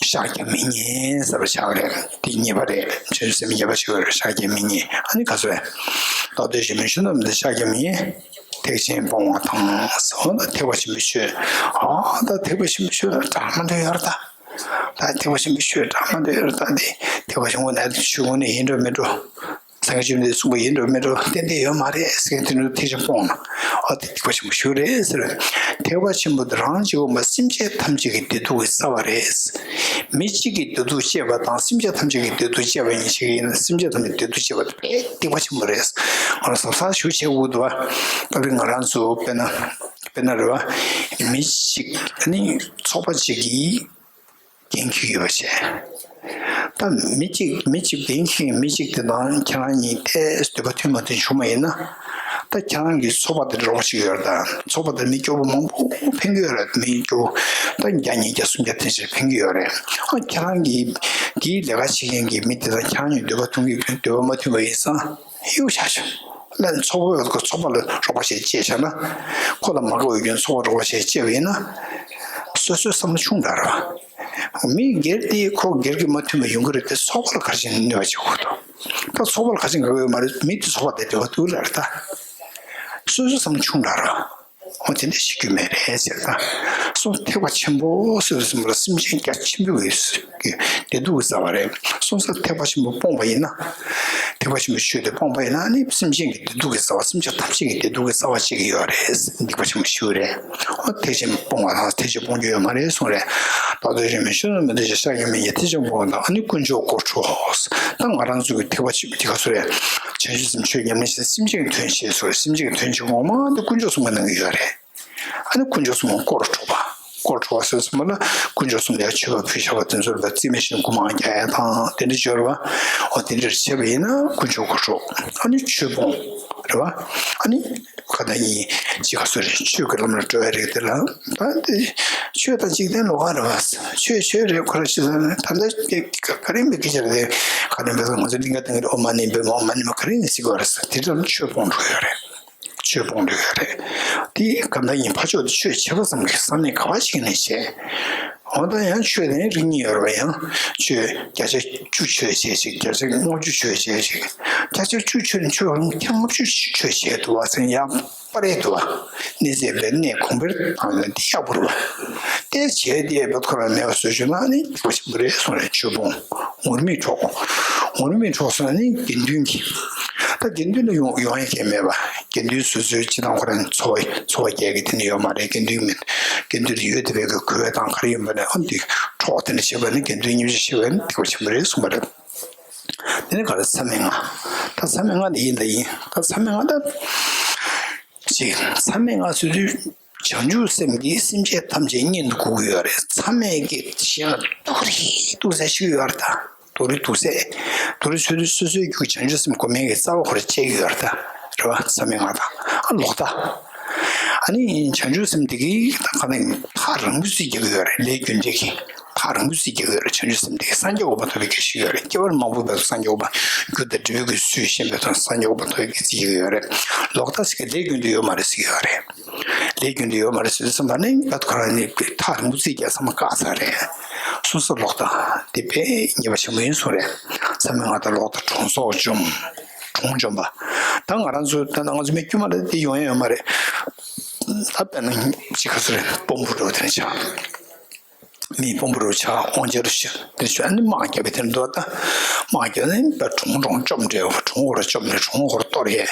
བཤགས་ཀྱང་མི་ཉན་ཟེར་བ་ཆགས་རེད། དེ་ཉེས་པ་རེད། ཆོས་སེམས་ཉེས་པ་ཆེ་བ་རེད། བཤགས་ཀྱང་མི་ཉན། ཨ་ནི་ག་ཚོད་རེད། བདག་འདོད་གཞན་མིན་ཤུགས་རྣོན་མི་བདེ་བཤགས་ཀྱང་མི་ཉན། ཐེག་ཆེན་སྤོང་བ་དང་ཟེར་བ་ན་ཐེག་པ་ཆེན་པོའི་ཆོས། ཨ་ད་ཐེག་པ་ཆེན་པོའི་ཆོས་ལ་དྲག་མ་འདོད་ཡོད་རེད་ད། ད་ཐེག་པ་ཆེན་པོའི་ཆོས་དྲག་མ་འདོད་ཡོད་རེད་ད། འདི་ཐེག་པ་ཆེན་པོ་ནས་ཆོས་ངོ་ནས་ཡིན་འགྲོ་མིན་འགྲོ། སངས་རྒྱས་བཅོམ་ལྡན་འདས་གསུངས་པ་ཡིན་འགྲོ་མིན་འགྲོ་ཏན་ཏན་ཡོད་མ་རེད་ཟེར་མཁན་དེ་ཚོ་ཐེག་ཆེན་སྤོང་ན། ཨ་དེ་ཐེག་པ་ཆེན་པོའི་ཆོས་རེད་ཟེར། ཐེག་པ་ཆེན་པོ་དེ་རང་གཅིག་པོ་མ་སེམས་ཅན་ཐམས་ཅད་ཀྱི་བདེ་སྡུག་གི་རྩ་བ་རེད། མི་གཅིག་གི་བདེ་སྡུག་བཅས་པ་དང་སེམས་ཅན་ཐམས་ཅད་ཀྱི་བདེ་སྡུག་བཅས་པ་ཡིན་ཞིག་ཡིན་ན་སེམས་ཅན་ཐམས་ཅད་བདེ་སྡུག་བཅས་པ་དེ་དཔེ་ཐེག་པ་ཆེན་པོ་རེད། ང་རང་གཟབ་གཟབ་ཞུ་བྱེད་དགོས་འདུག་བ། སྐབས་རེ་ང་རང་ཚོ་དཔེར་ན་དཔེར་ན་རེད་བ། མི་གཅིག་ནི་ཚོགས་པ་གཅིག་གི་འགན་འཁྱེར་ཡོད་པ་བྱས། ད་མི་གཅིག་མི་གཅིག་འགན་འཁྱེར་མི་གཅིག་དེ་དང་ཁྱེད་རང་གཉིས་ཏོག་ཙམ་འདོད་པ་མཐུན་མ་མཐུན་བྱུང་བ་ཡིན་ན། ད་ཁྱེད་རང་གི་ཚོགས་པ་དེ་རོགས་ཅིག་ཡོད་རེད་ད། ཚོགས་པ་དེར་མི་སྐྱོ་པོ་མང་པོ་ཕན་གྱི་ཡོད་རེད། མི་སྐྱོ་པོ་ད་བརྒྱ་ཉིས་བརྒྱ་སུམ་བརྒྱ་དེ་ཕྱིར་ཕན་གྱི་ཡོད་རེད། ཨ་ཁྱེད་རང་གིས་དེའི་ལས་ཀ་བྱེད་མཁན་གྱི་མི་དེ་དང་ཁྱེད་རང་གཉིས་འདོད་པ་མཐུན་གྱི་འདོད་པ་མ་མཐུན་པ་ཡིན་ཙང་གཡུག་བཞག་ཆོག་ལན་ཚོགས་པ་ཚོགས་པ་ལ་རོགས་པ་བྱེད་ཅེས་བྱ་ན། ཁོ་ལ་མ་དགའ་བའི་རྐྱེན་ཚོགས་པ་རོགས་པ་བྱེད་ཅེས་པ་ཡིན་ན། སོ་སོའི་བསམ་བློ་ཆུང་དྲགས་རེད་བ། མི་སྒེར་དེ་ཁོ་སྒེར་གྱི་མ་མཐུན་པ་ཡོང་གི་རེད་དེ་ཚོགས་པ་ལ་ག་རེ་བྱས་ནས་གནོད་པ་བྱེད་དགོས་འདུག་ད་ཚོགས་པ་ལ་ག་རེ་བྱས་འགལ་བ་ཡོད་མ་རེད། མི་དེ་ཚོགས་པ་དེ་འབྲེལ་བ་འདུག་ལ་རེད་ད། སོ་སོའི་བསམ་བློ་ཆུང་དྲགས་རེད་བ། འོ་དེ་འདྲ་ཞིག་རྒྱུ་མེད་རེད་ཟེར་ད། སོ་ཐེག་པ་ཆེན་པོ་ཟེར་བའི་སེམས་ལ་སེམས་ཅན་རྒྱ་ཆེན་པོའི་གི་བདེ་སྡུག་གི་རྩ་བ་རེད། སོང་ཙང་ཐེག་པ་ཆེན་པོ་སྤོང་བ་ཡིན་ན། ཐེག་པ་ཆེན་པོའི་ཆོས་དེ་སྤོང་བ་ཡིན་ན་ནི་སེམས་ཅན་གྱི་བདེ་སྡུག་གི་རྩ་བ་སེམས་ཅན་ཐམས་ཅད་ཀྱི་བདེ་སྡུག་གི་རྩ་བ་བྱེད་ཀྱི་ཡོད་རེད། སྡིག་པ་ཆེན་པོ་ཞུ་རེད། འོ་ཐེག་ཆེན་སྤོང་བ་དང་ཐེག་ཆེན་སྤོང་རྒྱུ་ཡོད་མ་རེད་གསུངས་རེད། ད་དུས་རིང་མི་ཤོད་ན་མི་འདུག་ཅེས་བཤགས་ཀྱང་མི་ཉན། ཐེག་ཆེན་སྤོང་བ་དང་ཨ་ནི་དཀོན་མཆོག་དཀོར་འཕྲོག་ད་ང་རང་ཚོ་གི་ཐེག་པ་ཆེན་པོ་དེ་ག་ཚོད་རེད། བྱང་ཆུབ་སེམས་ཆོས་ཉམས་ལེན་བྱེད་སེམས་ཅན་གྱི་དོན་བྱེད་སོ་སེམས་ཅན་གྱི་དོན་བྱེད་ངོ་མ་འདི་དཀོན་མཆོག་གསུམ་གྱི་ནང་གི་ཡོད་རེད། ཨ་ནི་དཀོན་མཆོག་གསུམ་དཀོར་འཕྲོག་པ། དཀོར་འཕྲོག་པ་ཟེར་ཙམ་པ་ལ་དཀོན་མཆོག་གསུམ་ལ་མཆོད་པ་ཕུལ་བཞག་པ་དེ་ཚོ་ལ་རྩིས་མེད་བྱས་ནས་སྒོ་མང་རྒྱག་ཡ་དང་དེ་འདྲ་སྦྱོར་བ། འོ་དེ་འདྲར་བྱས་པ་ཡིན་ན་དཀོན་མཆོག་དཀོར་འཕྲོག་ཨ་ནི་ཆོས་སྤོང་། རེད་བ། ཨ་ནི་ཁ་ད་ཡིན་ཅི་ག་སོ་རེད། ཆོས་ཀྱི་ལམ་ལ་འགྲོ་བའི་རིགས་དེ་ལ་ད་དེ་ཆོས་དང་འཇིག་རྟེན་ལོགས་ཀ་རེད་བ། ཆོས་ཆོས་རེད་ཁོ་ར་ཅི་ཟེར་ན་ད་ལྟ་ག་རེ་མི་སྐད་ཆ་རེད། ག་རེ་འབད་ས་ང་ཚོ་གླིང་ག་དེང་གི་ཨོཾ་མ་ཎི་པདྨེ་ཧཱུྃ་མ་ཎི་མ་ག་རེ་ཡིན་ཟེར་གི་བ་རེད་ཟེར་དེ་ལྟར་ཆོས་སྤོང་འགྲོ་གི་ཡོད་རེད། ཆོས་སྤོང་འདོད་ཡོད་རེད། དེ་གང་ལྟར་ཡིན་ཕར་ཕྱོགས་དེ་ཆོས་བྱེད་པ་ཙམ་གྱི་བསམ་ནས་ག་བ་ཞིག་ནས་བྱས། འོ་ད་ཡང་ཆོས་དེ་རིགས་གཉིས་ཡོད་རེད་བ། ཡང་ཆོས་བརྒྱ་ཆ་བཅུ་ཆོས་བྱེད་ཅིག་བརྒྱ་ཆ་ལྔ་བཅུ་ཆོས་བྱེད་ཅིག་བརྒྱ་ཆ་བཅུ་ཆོས་ནི་ཆོས་རང་ཁྱབ་ལྔ་བཅུ་ཆོས་བྱེད་འདུག་བ་ཟེར་ཡང་པ་རེད་འདུག་བ། གནས་ཚད་པའི་གནས་གོང་འཕེལ་བཏང་ནས་འདི་ཡག་པོ་རེད་བ། དེ་བྱས་དེ་བོད་ཁོ་རང་མེད་པ་བཟོ་ཞུ་ན་ནི་སྡིག་པ་ཆེན་པོ་རེད་གསུངས་རེད། ཆོས་སྤོང་། ངུར་སྨྲིག་འཕྲོག་ངུར་སྨྲིག་འཕྲོག་སོང་ན་ནི་དགེ་འདུན་གྱི། ད་དགེ་འདུན་ལ་ཡོང་ཡོང་ཡ་གང་ཡང་མེད་པ། དགེ་འདུན་སོ་སོའི་སྤྱི་བཏང་ཁོ་རང་འཚོ་བ་འཚོ་བ་སྐྱེལ་གི་དེ་ནི་ཡོད་མ་རེད། དགེ་འདུན་མིན། དགེ་འདུན་དེ་ཡོད་དེ་བས་གི་གོས་དང་ག་རེ་ཡོད་པ་ནི་ཨ་འདི་འཕྲོག་དེ་འདྲ་བྱེད་པ་ནི་དགེ་འདུན་ཉམས་ཞིབ་བྱེད་པ་ནི་སྡིག་པ་ཆེན་པོ་རེད་གསུངས་པ་རེད། དེ་ནི་ག་རེ་མཚམས་མེད་ལྔ། ད་མཚམས་མེད་ལྔ་འདི་ཡིན་ད་ཡིན། ད་མཚམས་མེད་ལྔ་ད། ཅིག་མཚམས་མེད་ལྔ་ཟེར་དུས། བྱང་ཆུབ་སེམས་ཀྱིས་སེམས་ཅན་ཐམས་ཅད་གཉེན་དུ་བཀུག་གི་ཡོད་རེད། མཚམས་མེད་ཀྱི་གཞན་ལ་སྡུག་རུས་སྡུག་ཚད་ཞིག་ཡོད་རེད་ད། སྡུག་རུས་སྡུག་ཚད། སྡུག་རུས་ཚུལ་དུ་སོ་སོའི་རྒྱུད་བྱང་ཆུབ་སེམས་སྒོམ་མཁན་གྱི་རྩ་བ་ཁོ་ར་བཅད་ཀྱི་ཡོད་རེད་ད། རེད་བ། མཚམས་མེད་ལྔ་དང་ཨ་ལོག་ལྟ། ཨ་ནི་བྱང་ཆུབ་སེམས་དེ་གིས་ད་ག་ནས་ཐག་རིང་པོ་ཅིག་རྒྱག་གི་ཡོད་རེད། ལས་རྒྱུ་འབྲས་ཀྱི་ཐག་རིང་པོ་ཅིག་རྒྱག་གི་ཡོད་རེད། བྱང་ཆུབ་སེམས་དེ་གིས་སངས་རྒྱས་འོད་དཔག་ཐོབ་པའི་སྐད་ཆ་ཡོད་རེད། སྐྱེ་བ་མང་པོ་བས་སངས་རྒྱས་འོད་དཔག་རྒྱུ་དང་འབྲས་བུ་གི་ཚུལ་ཤེས་པའི་ཐོག་སངས་རྒྱས་འོད་དཔག་ཐོབ་པའི་སྐད་ཆ་ཡོད་རེད། ལོག་ལྟ་ཟེར་མཁན་ལས་རྒྱུ་འབྲས་ཡོད་མ་རེད་ཟེར་གྱི་ཡོད་རེད། ལས་རྒྱུ་འབྲས་ཡོད་མ་རེད་ཟེར་དུས་ཙམ་པ་ནི་བད་ཁོ་རང་ནི་ཐག་རིང་པོ་ཅིག་རྒྱག་ཚང་མ་བཀག་ཚར་རེད། སོང་ཙང་ལོག་ལྟ་དེ་དཔེ་ཉེས་པ་ཆེན་པོ་ཡིན་གསུངས་རེད། མཚམས་མེད་ལྔ་དང་ལོག་ལྟ་གྲོང་ཚོགས་འཇོམས། གྲོང་འཇོམས་པ། ད་ང་རང་ཚོ་ད་ང་ཚོ་མི་དཀྱུས་མ་ལ་དེ་ཡོང་ཡ་ཡོད་མ་རེད། ད་དཔེར་ན་ཅིག་ག་ཚོད་རེད། དཔོན་པོ་འདྲ་བོ་དེ་འདྲ་ཆགས། མི་དཔོན་པོ་རུ་ཆགས། དབང་ཆ་རུ་ཆགས། དེ་ཚོ་ཨ་ནི་དམག་རྒྱབ་པའི་དེར་འདུག་ད་དམག་རྒྱབ་ནས་ད་གྲོང་གྲོང་བཅོམ་འདྲེ་བ། གྲོང་ཁོ་ར་བཅོམ་ནས་གྲོང་ཁོ་ར་གཏོར་ཡས།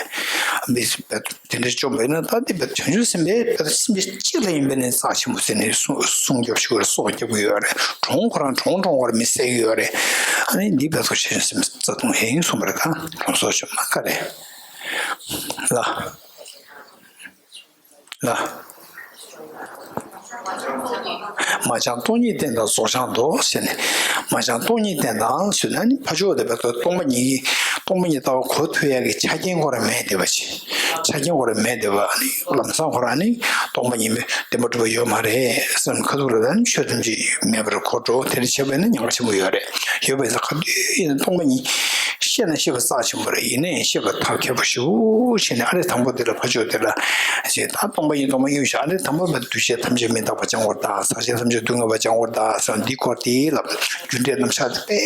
མི་དེ་འདྲ་བཅོམ་པས་ན། ད་དེ་བྱང་ཆུབ་སེམས་དཔའི་སེམས་ཅན་གཅིག་ལ་ཡིན་པས་ནི་རྩ་ཆེན་པོ་ཟེར་ནས་སྲུང་སྲུང་སྐྱོབ་ཞུ་བར་སྲོག་སྐྱོབ་ཀྱི་ཡོད་རེད། གྲོང་ཁོ་རང་གྲོང་གྲོང་བར་མི་བསད་ཀྱི་ཡོད་རེད། ཨ་ནི་འདི་བས་ཐོག་ཆེ་ཆུང་སེམས་རྩ་ལྟུང་ཧེ་ཡིན་གསུངས་པ་རེད། ད་གྲོང་སོགས་ཆུ་མ་ཁ་རེད་ལ། ལ། མ་བྱང་སྟོང་ཉིད་བསྟན་དང་རྫོགས་བྱང་མདོ་ཟེར་ནས། མ་བྱང་སྟོང་ཉིད་བསྟན་དང་ཟེར་ན་ནི་ཕ་ཕྱོགས་དེ་བས་ཐོག་སྟོང་པ་ཉིད་ཀྱི་སྟོང་པ་ཉིད་ལྟ་བ་གོ་ཐུབ་ཡག་གི་ཆ་རྐྱེན་ཁོ་རང་མེད་བསྡད་པ་ཅིག་ཆ་རྐྱེན་ཁོ་རང་མེད་བསྡད་པ། ཨ་ནི་ལམ་སང་ཁོ་རང་ནི་སྟོང་པ་ཉིད་མེད་བདེན་པ་གྲུབ་པ་ཡོད་མ་རེད་བསམ། ཁ་ཐུག་ལ་ད་ནི་ཆོས་ཐམས་ཅད་མེད་པར་གོ་འགྲོ། དེ་འདྲ་བྱས་པས་ན་ཉེན་ཁ་ཆེན་པོ་ཡོད་རེད། ཡོད་པས་ན་ག་དུས་ཡིན་ན་སྟོང་པ་ཉིད་ཤེས་ན་ཤེས་པ་རྩ་ཆེན་པོ་རེད། ཡིན་ནའི་ཤེས་པ་ཐབས་མཁས་པོ་ཞིག་བྱས་ནས། ཨ་རེ་དང་པོ་དེ་ལ་ཕ་ཕྱོགས་དེ་ལ་ཞེས་ད་སྟོང་པ་ཉིད་སྟོང་པ་ཉིད་ཞེས། ཨ་རེ་དང་པོ་ལ་འདུས་བྱས་ཐམས་ཅད་མི་རྟག་པ་སྦྱང་བར་གདའ། ཟག་བཅས་ཐམས་ཅད་སྡུག་བསྔལ་བ་སྦྱང་བར་གདའ་ཟེར་འདི་སྐོར་དེ་ལ་རྒྱུ་འབྲས་རྣམ་གཞག་དེ་དཔེ་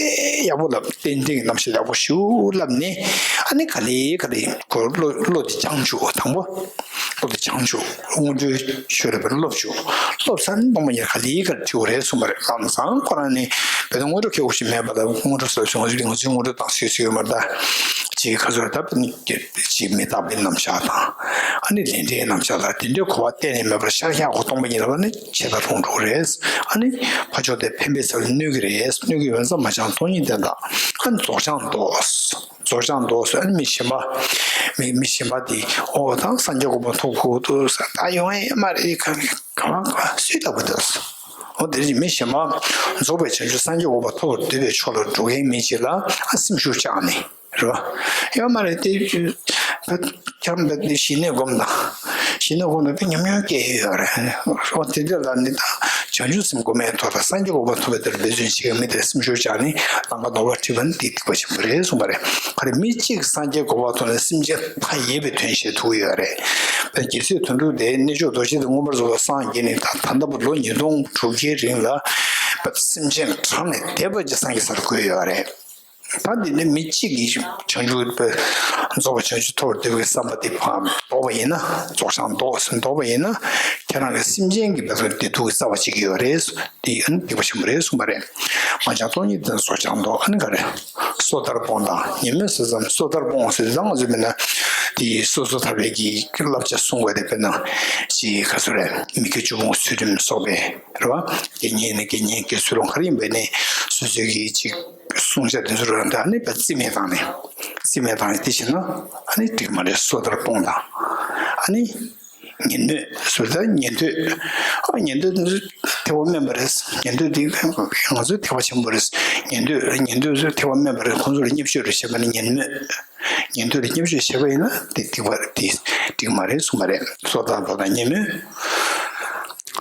ཡག་པོ་ལབ། རྟེན་འབྲེལ་གྱི་རྣམ་གཞག་ཡག་པོ་ཞིག་ལབ་ནས། ཨ་ནི་ག་ལེ་ག་ལེ་ཁོ་བློ་བློ་དེ་སྦྱང་བཅུག་དང་པོ། སློབ་དེ་བྱང་ཆུབ་དངོས་གྲུབ་ཆོས་རབ་སློབ་ཆུ་སློབ་ས་ནི་སྟོང་པ་ཉིད་ག་ལེ་གར་ཁྲིད་དགོས་རེད་གསུངས་པ་རེད། ལམ་སང་ཁོ་རང་ནི་བོད་དུ་དངོས་གྲུབ་ཁྱེར་དགོས་ཤིག་མེད་པ་ལ། དངོས་གྲུབ་ཟེར་བྱུང་ང་ཚོའི་དངོས་གྲུབ་དང་སུས་སུ་ཡོད་མ་རེད། ད་ཅིག་ཁ་སོར་ད་ཅིག་མི་རྟག་པའི་རྣམ་གཞག་དང་། ཨ་ནི་ལས་འབྲས་རྣམ་གཞག་དང་། དེ་འདྲའི་གོ་བ་གཏན་ནས་མེད་པར་ཤར་ཤར་གོ་སྟོང་པ་ཉིད་ལ་ནི་ཆད་ལྟ་རུང་འགྲོ་རེད། ཨ་ནི་ཕ་ཕྱོགས་དེ་ཕན་པའི་ཚུལ་གནོད་ཀྱི་རེད། གནོད་ཀྱི་ཡོད་ཙང་མ་བྱང་སྟོང་ཉིད་བསྟན་དང་། ཨ་ནི་རྫོགས་བྱང་མདོ། རྫོགས་བྱང་མདོ་ཟེར་ནི་མི་གཞན་པ། མི་མི་གཞན་པ་འདི་ཨོ་ད་སངས་རྒྱས་གོ་འཕང་ཐོབ་དགོས་འདུག་ཟེར། ད་ཡོང་ཡ་མ་རེད། གང་གང་གང་སུས་ལྟ་བུ་འདུག་ཨོ་དེ་རིང་མི་གཞན་པ་རྫོགས་པའི་བྱང་ཆུབ་སངས་རྒྱས་གོ་འཕང་ཐོབ་པར་འདོད་པའི་ཕྱོགས་ལ་འགྲོ་མཁན་མི་གཅིག་ལ་ཨ་སེམས་ཤུགས་བཅངས་ནས་རེད་པ། ཡོད་མ་རེད་དེ། ཁྱམས་པ་དེ་ཞི་གནས་སྒོམ་དང་། ཞི་གནས་སྒོམ་དང་དཔེ་ཉམས་མྱོང་སྐྱེ་ཡོད་རེད། ཨོ་དེ་འདྲ་ལ་ནི་ད་བྱང་ཆུབ་སེམས་སྒོམ་མེད་ཐོག་ལ་སངས་རྒྱས་གོ་འཕང་ཐོབ་པའི་དེར་འབད་བརྩོན་བྱེད་མཁན་མི་དེར་སེམས་ཤུགས་བཅངས་ནས་ལམ་ཁ་ནོར་བ་ཁྲིད་པ་ནི་དེ་སྡིག་པ་ཆེན་པོ་རེད་གསུངས་པ་རེད། ག་རེ་མི་གཅིག་སངས་རྒྱས་གོ་འཕང་ཐོབ་ནས་སེམས་ཅན་མཐའ་ཡས་པའི་དོན་བྱེད་ཐུབ་ཀྱི་ཡོད་རེད། པའི་རྒྱལ་སྲས་དོན་གྲུབ་དེ་གནས་མཆོག་རྡོ་རྗེ་གདན་མངོན་པར་རྫོགས་པར་སངས་རྒྱས་ནས་ད་ད་ལྟ་བར་ལོ་ཉིས་སྟོང་དྲུག་བརྒྱའི་རིང་ལ་པའི་སེམས་ཅན་གྲངས་ལས་འདས་པ་ཅིག་སངས་རྒྱས་སར་བཀོད་ཡོད་རེད། ད་འདི་ནི་མི་གཅིག་གིས་བྱང་ཆུབ་པའི་རྫོགས་པའི་བྱང་ཆུབ་ཐོབ་པར་འདོད་པའི་བསམ་པ་དེ་ཕར་ལྡོག་པ་ཡིན་ན། རྫོགས་བྱང་ལྡོག་ཟེར་ལྡོག་པ་ཡིན་ན། ཁྱེད་རང་གི་སེམས་ཅན་གྱི་བདེ་སྡུག་གི་རྩ་བ་བྱེད་ཀྱི་ཡོད་རེད། དེ་ཡང་སྡིག་པ་ཆེན་པོ་རེད་གསུངས་པ་རེད། མ་བྱང་སྟོང་ཉིད་བསྟན་རྫོགས་བྱང་ལྡོག་ཨ་ནི་ག་རེ། སོ་ཐར་སྤོང་དང་ཉེས་མེད་ཟེར་ཙམ། སོ་ཐར་སྤོང་ཟེར་ཙམ་ང་ཚོས་མིན་ན་དེ་སོ་སོ་ཐར་པའི་གི་བསླབ་བྱ་སྲུང་དགོས་དེ། དཔེར་ན་ཅིག་ག་ཚོད་རེད། མི་དགེ་བཅུ་སྤོང་ཚུལ་ཁྲིམས་སོགས་པའི་རེད་པ། དགེ་བསྙེན་ནི་དགེ་བསྙེན་དགེ་ཚུལ་སློང་ག་རེ་ཡིན་པའི་ནི་སོ་སོའི་གི་ཅིག་སྲུང་བྱ་དེ་ཚོ་རང་དང་ནི་བ་རྩིས་མེད་བཏང་ནས། རྩིས་མེད་བཏང་ནས་དེ་བྱས་ན་ཨ་ནི་འགྲིག་མ་རེད། སོ་ཐར་སྤོང་དང་། ཨ་ནི་ཉན་མོད་ཟེར་ད་ཉན་ཐོས། ཨ་ཉན་ཐོས་དེ་ཚོ་ཐེག་པ་དམན་པ་རེད། ཉན་ཐོས་དེ་ང་ཚོའི་ཐེག་པ་ཆེན་པོ་རེད། ཉན་ཐོས་ཉན་ཐོས་ཚོ་ཐེག་པ་དམན་པ་རེད། ཁོང་ཚོ་ལ་བརྙས་བཅོས་རེ་བྱས་པ་ནི་ཉན་མོད། ཉན་ཐོས་ལ་བརྙས་བཅོས་བྱས་པ་ཡིན་ན་དེ་སྡིག་པ་དེ་འགྲིག་མ་རེད་གསུངས་པ་རེད། སོ་ཐར་སྤོང་དང་ཉན་མོད།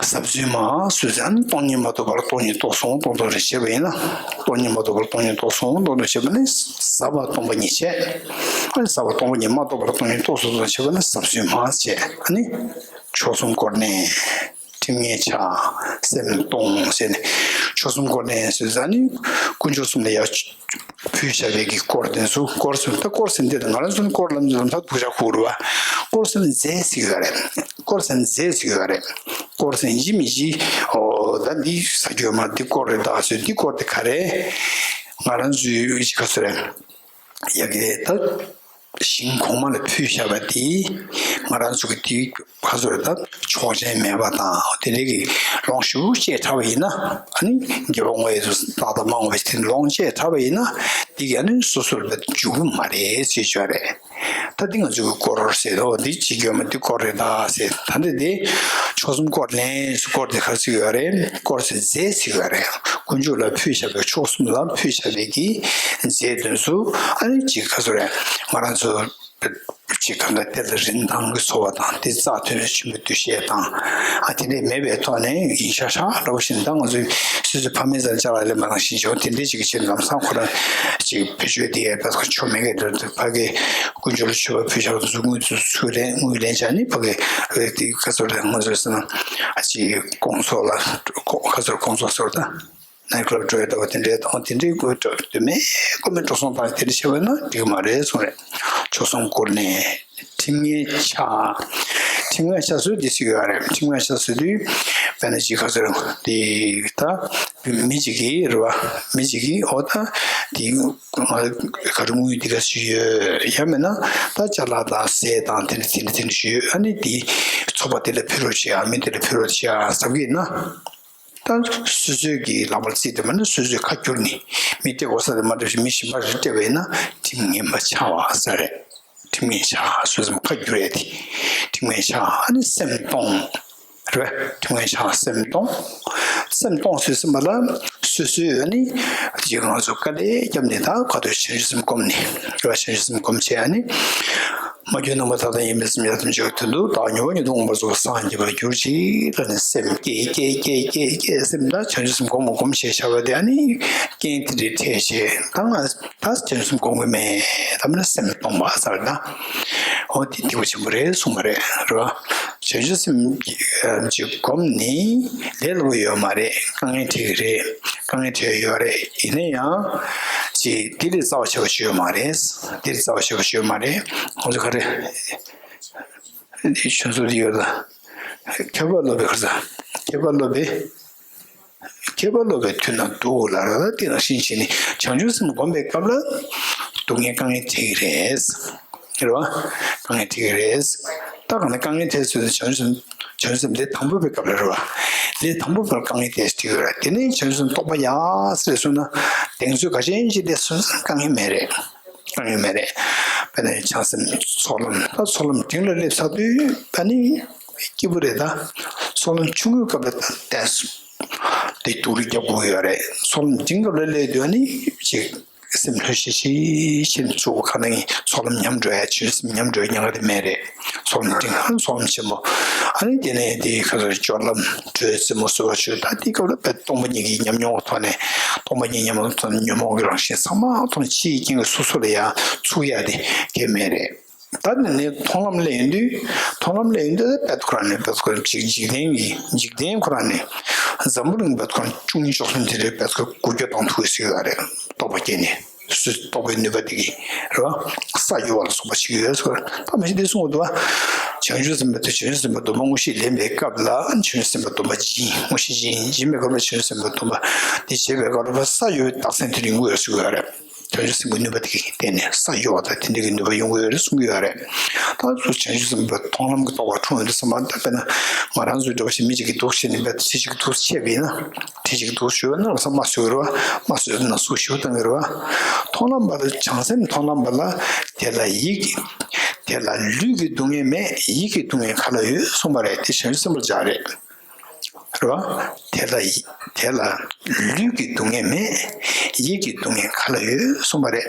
ཟབ་ཚུལ་མ་ཟེར་ཙམ་སྟོང་ཉིད་མ་རྟོགས་པར་སྟོང་ཉིད་རྟོགས་སོང་སྟོང་རྟོགས་རེ་བྱས་པ་ཡིན་ན། སྟོང་ཉིད་མ་རྟོགས་པར་སྟོང་ཉིད་རྟོགས་སོང་སྟོང་རྟོགས་བྱས་པ་ནི་ཟབ་པ་སྟོང་པ་ཉིད་བྱས། ཨ་ནི་ཟབ་པ་སྟོང་པ་ཉིད་མ་རྟོགས་པར་སྟོང་ཉིད་རྟོགས་སོང་སྟོང་བྱས་པ་ནི་ཟབ་ཚུལ་མ་བྱས། ཨ་ནི་མཆོག་གསུམ་སྐོར་གནས། ཁྲིམས་ངེས་ཆགས། སེམས་སྟོང་ཟེར་ནས། མཆོག་གསུམ་སྐོར་གནས་ཟེར་ཙམ་ནི་དཀོན་མཆོག་གསུམ་ལ་ཡར་ཕུལ་བཞག་པའི་གི་སྐོར་དེ་ཚོ། སྐོར་ཟེར་ད་སྐོར་ཟེར་འདི་དང་ང་རང་ཚོ་ནི་སྐོར་ལབ་ནས་ལམ་སང་སྡུག་ཅག་ཁུག་རེད་པ། སྐོར་ཟེར་ན་རྫས་ཟེར་གྱི་ཡོད་རེད། སྐོར་ཟེར་ན་རྫས་ཟེར་གྱི་ཡོད་རེད། སྐོར་ཟེར་ན་ཡིན་མིན་གྱི་ཨོ་ད་འདི་ཟ་རྒྱུ་ཡོད་མ་རེད། འདི་སྐོར་རེད་ད་ཟེར། འདི་སྐོར་དེ་ག་རེ། ང་རང་ཚོའི་ག་ཚོད་རེད། ཡ་གི་ད་ཞིང་གོང་མ་ལ་ཕུལ་བཞག་པ་དེ་ང་རང་ཚོ་གི་དེ་ག་ཚོད་རེད། ད་ཆོག་མཆན་མེད་པ་དང་དེ་འདྲའི་གི་ལོངས་ཞེ་པོ་སྤྱད་དྲགས་པ་ཡིན་ན། ཨ་ནི་དགེ་བ་བསྔོ་ཡས་ཚོ་ཏག་ཏག་མ་བསྔོ་བ་ཞིག་དེ་ལོངས་སྤྱད་དྲགས་པ་ཡིན་ན་དེ་གི་ཨ་ནི་སོ་སོར་འཇུག་གི་མ་རེད་ཅེས་བརྗོད་རེད། ད་འདི་ང་ཚོ་གི་སྐོར་ཟེར་དོ། འདི་བྱེད་རྒྱུ་ཡོད་མ་རེད། འདི་སྐོར་རེད་ད་ཟེར། ད་འདི་དེ་མཆོག་གསུམ་སྐོར་གནས་སྐོར་དེ་ག་ཚོད་ཡོད་རེད། སྐོར་ཟེར་རྫས་ཟེར་ཡོད་རེད། དཀོན་མཆོག་ལ་ཕུལ་བཞག་པའི་མཆོག་གསུམ་ལ་ཕུལ་བཞག་པའི་གི་རྫས་དེ་ཚོ་ཨ་ནི་ཅིག་ག་ཚོད་རེད། ང་རང་ཚོ་ཅིག་གང་ག་དེ་ལ་རིན་ཐང་གི་ཚོར་བ་དང་དེ་རྩ་ཐོན་ནས་ཆེན་པོའི་འདུ་ཤེས་དང་། ཨ་དེ་འདྲས་མེད་པའི་ཐོག་ནས་ཡིན་ཤག་ཤག་འདྲ་བོ་ཞིག་ད་ང་ཚོའི་སོ་སོའི་ཕ་མེས་ཚ་ལ་ཅ་ལག་ལེན་པ་ནང་བཞིན་བྱུང་། དེ་འདྲས་ཅིག་བྱས་ནས་ལམ་སང་ཁོ་རང་ཅིག་བེད་སྤྱོད་དེ་ཡས་པ་ཆོ་མེད་མཁན་འདྲ་འདུག་ཕ་གི་དཀོན་མཆོག་ལ་མཆོད་པ་ཕུལ་བཞག་པ་ཚོ་དངུལ་ཚོ་ཚུར་ལེན་དངུལ་ལེན་བྱས་ནས་ཕ་གི་རེད་དེ་ག་ཚོད་རེད། ང་ཚོའི་སེམས་ནང་ཨ་ཅིག་དགོང་ཚོགས་ལ་ག་ཚོད་དགོང་ཚོགས་ཚོར་ད། ནའི་ཀླབ་འགྲོ་ཡ་འདྲ་བ་དེ་འདྲའི་དང་དེ་འདྲའི་དགོས་འདྲ་དུ་མའི་དགོས་མེད་འགྲོ་སོང་དང་དེ་འདྲ་བྱས་པ་ན་འགྲིག་མ་རེད་གསུངས་རེད། མཆོག་གསུམ་སྐོར་གནས། ཁྲིམས་ངེས་ཆགས། ཁྲིམས་ངན་ཆ་བཟོས་དེ་ཟེར་གྱི་ཡོད་རེད། ཁྲིམས་ངན་ཆ་བཟོས་དུས་དཔེར་ན་ཅིག་ག་ཚོད་རེད། དེ་ད་མི་གཅིག་གིས་རེད་བ། མི་གཅིག་གིས་འོ་ད་དེ་ང་ག་རེ་དངུལ་དེ་ག་ཚོད་ཡོད། ཡང་མིན་ན་ད་ཅ་ལག་དང་ཟས་དང་དེ་འདྲ་དེ་འདྲ་དེ་འདྲ་ཡོད། ཨ་ནི་དེ་ཚོགས་པ་དེ་ལ་ཕུལ་རོགས་བྱེད་ཨ། མི་དེ་ལ་ཕུལ་རོགས་བྱེད་ཨ་ཟེར་གྱི་ཡིན་ན། ད་སོ་སོའི་གི་ལག་པར་རྩིས་དེ་མ་ནི་སོ་སོའི་ཁ་བསྒྱུར་ནས་མི་སྤྲད་དགོས་ས་དེ་མ་སྤྲད་ཞིག་མི་གཞན་པ་རེ་སྤྲད་པ་ཡིན་ན་ཁྲིམས་ངན་པ་ཆགས་པ་ཟེར་རེད། ཁྲིམས་ངན་ཆགས། སོ་སོའི་ཁ་བསྒྱུར་ཡས་དེ་ཁྲིམས་ངན་ཆགས། ཨ་ནི་སེམས་གཏོང་། རེད་པས། ཁྲིམས་ངན་ཆགས་སེམས་གཏོང་། སེམས་གཏོང་ཟེར་ཟིན་པ་ལ་སོ་སོའི་ཨ་ནི་ཅིག་ང་ཚོ་དཀའ་ལས་བརྒྱབ་ནས་ད་ག་དུས་བྱང་ཆུབ་སེམས་བསྒོམས་ནས་རེད་པས། བྱང་ཆུབ་སེམས་བསྒོམས་བྱས་ཨ་ནི། མ་གྱུར་ནམ་མཁའ་དང་ཡང་མི་སེམས་ཡ་དམ་ཆོས་དོན་དུ་བདག་མྱུར་བ་ཉིད་དུ་མངོན་པར་རྫོགས་པར་སངས་རྒྱས་པར་གྱུར་ཅིག་ལ་ནི་སེམས་བསྐྱེད་བསྐྱེད་བསྐྱེད་བསྐྱེད་བསྐྱེད་སེམས་ད་བྱང་ཆུབ་སེམས་སྒོམ་སྒོམ་ཞེས་བྱ་བ་དེ་ཨ་ནི་རྐྱེན་དེ་འདྲའི་འཕྲད་བྱས་ད་ང་ད་བྱང་ཆུབ་སེམས་སྒོམ་གི་མེད་ད་མིན་ན་སེམས་སྟོང་པ་ཟེར་ན་འོ་དེ་སྡིག་པ་ཆེན་པོ་རེད་གསུངས་པ་རེད་རེད་བ། བྱང་ཆུབ་སེམས་ཀྱི་སྒོམ་ནི་ལས་སླ་པོ་ཡོད་མ་རེད། དཀའ་ངལ་འཕྲད་ཀྱི་རེད། དཀའ་ངལ་འཕྲད་ཡོད་རེད། ཡིན་ན་ཡང་ཅིག་དེ་ལས་རྩ་བ་ཆེ་བ་ཅིག་ཡོད་མ་རེད། དེ་ལས་རྩ་བ་ཆེ་བ་ཅིག་ཡོད་མ་རེད། ང་ཚོ་ག་རེ། འདི་ཆུ་ཚོད་འདི་ཡོད་ལ། མཁས་པ་སློབ་པའི་ཁར་ས། མཁས་པ་སློབ་པའི། མཁས་པ་སློབ་པའི་མཐུ་རྣམས་སྡུག་ལ་ར་ལ་དེ་ནང་བཞིན་བྱས་ནས་བྱང་ཆུབ་སེམས་སྒོམ་པའི་སྐབས་ལ། སྡུག་བསྔལ་དཀའ་ངལ་འཕྲད་ཀྱི་རེད། རེད་བ། དཀའ་ངལ་འཕྲད་ཀྱི་རེད། ད་གང་ལ་དཀའ་ངལ་འཕྲད་ཚུལ་དུ་བྱང་ཆུབ་སེམས་བྱང་ཆུབ་སེམས་ལས་དང་པོ་པའི་སྐབས་ལ་རེད་བ། ལས་དང་པོ་པར་དཀའ་ངལ་འཕྲད་ཀྱི་ཡོད་རེད། དེ་ནས་བྱང་ཆུབ་སེམས་རྟོགས་པ་ཡག་ཟེར་སོང་ན། གདེང་ཚོད་ག་ཅན་ཅིག་སླེབས་སོང་ན་དཀའ་ངལ་མེད་རེད། དཀའ་ངལ་མེད་རེད། དཔེར་ན་བྱང་སེམས་ཚོགས་ལམ་ད་ཚོགས་ལམ་འབྲིང་ལ་སླེབས་ཚར་དུས་ད་ནི་སྐྱིད་པོ་རེད་ད། ཚོགས་ལམ་ཆུང་ངུའི་སྐབས་ལ་ད་ཏོག་ཙམ་དེ་སྡུག་རུས་རྒྱག་དགོས་ཡོད་རེད། ཚོགས་ལམ་འབྲིང་སྐབས་ལ་སླེབས་དུས་ཨ་ནི་ཅིག་སེམས་ལྷོད་ཤིག་ཤིག་ཕྱིན་ཚུགས་ཁ་ནང་གི་ཚོགས་ལམ་ཉམས་འགྲོ་ཡ་ཆོས་སེམས་ཉམས་འགྲོ་ཡ་ཉག་ག་དེ་མེད་རེད། ཚོགས་ལམ་འབྲིང་ཧང་ཚོགས་ལམ་ཆེན་མོ། ཨ་ནི་དེ་ནས་དེའི་ཁ་ཚོར་སྦྱོར་ལམ་དྲོད་རྩེ་མོ་སོལ་བ་ཆོས་ད་དེའི་སྐབས་ལ་དཔེ་སྟོང་པ་ཉིད་ཀྱི་ཉམས་མྱོང་གི་ཐོག་ནས་སྟོང་པ་ཉིད་ཉམས་མྱོང་གི་ཐོག་ནས་ཉོན་མོངས་ཀྱི་རང་བཞིན་ཚང་མ་ཐོག་ནས་ཕྱིའི་རྐྱེན་གྱིས་སོ་སོ་ལ་ཡང་ཚུགས་ཡ་དེ་གལ་མེད་རེད། ད་ནི་ནི་མཐོང་ལམ་ལ་ཡིན་དུས་མཐོང་ལམ་ལ་ཡིན་དུས་དཔེ་ཁོ་རང་ནས་དཔེ་ཁོ་རང་ཅིག་འཇིག་རྟེན་གྱི་འཇིག་རྟེན་ཁོ་རང་ནས་འཛམ་བུ་གླིང་དཔེ་ཁོ་རང་བཅུ་གཉིས་བཅུ་གསུམ་དེ་རེད་དཔེ་ཁོ་འགུལ་སྐྱོད་གཏོང་ཐུབ་ཟེར་ཡོད་རེད། རྟོགས་པ་སྐྱེས་ནས་སུ་རྟོགས་པའི་ནུས་པ་དེ་གིས་རེད་བ། ས་གཡོ་བ་ལ་སོགས་པ་བྱེད་ཀྱི་ཡོད་ཟེར་བ་རེད། ད་མ་གཞི་དེ་གསུང་གི་འདུག་བ། བྱང་ཆུབ་སེམས་དཔའ་དེ་བྱང་ཆུབ་སེམས་དཔའ་སྡོམ་པ་དངོས་གཞི་ལེན་པའི་སྐབས་ལ་བྱང་ཆུབ་སེམས་དཔའ་སྡོམ་པ་སྦྱིན། དངོས་གཞི་སྦྱིན་སྦྱིན་པའི་སྐབས་ལ་བྱང་ཆུབ་སེམས་དཔའ་སྡོམ་པ་དེ་བྱེད་པའི་སྐབས་ལ་ས་གཡོ་བའི་རྟགས་མཚན་དེ་རིང་པོ་ཡོད་ཟེར་གྱི་ཡོད་རེད། བྱང་ཆུབ་སེམས་ཀྱི་ནུས་པ་དེ་གིས་བརྟེན་ནས་ས་གཡོ་བ་དང་དེ་འདྲ་གི་ནུས་པ་ཡོང་གི་ཡོད་རེད་གསུང་གི་ཡོད་རེད། ད་ཚོ་བྱང་ཆུབ་སེམས་དཔའ་མཐོང་ལམ་གྱི་རྟོགས་པ་འཁྲུངས་ཡོད་དུས་ཙམ་པ་ད་དཔེར་ན་ང་རང་ཚོའི་འདྲ་བ་ཞིག་མི་གཅིག་གིས་འདུག་བྱས་ནས་དཔེ་ཁྲི་གཅིག་འདུག་བྱས་པ་ཡིན་ན། ཁྲི་གཅིག་འདུག་ཞུ་བ་ན་ལ་ས་མ་ཟོས་རོ། མ་ཟོས་ན་སུ་ཞུ་བཏང་གི་རོ། མཐོང་ལམ་པ་ལ་བྱང་སེམས་མཐོང་ལམ་པ་ལ་དེ་ལ་ཡིད་ཀྱི་དེ་ལ་ལུས་ཀྱི་སྡུག་བསྔལ་མེད། ཡིད་ཀྱི་སྡུག་བསྔལ་ག་ལ་ཡོད་གསུངས་པ་རེད། དེ་བྱང་ཆུབ་སེམས་དཔའ་ལ་སྦྱར་རེད། རེད་བ། དེ་ལ་དེ་ལ་ལུས་ཀྱི་སྡུག་བསྔལ་མེད། ཡིད་ཀྱི་སྡུག་བསྔལ་ག་ལ་ཡོད་གསུངས་པ་རེད།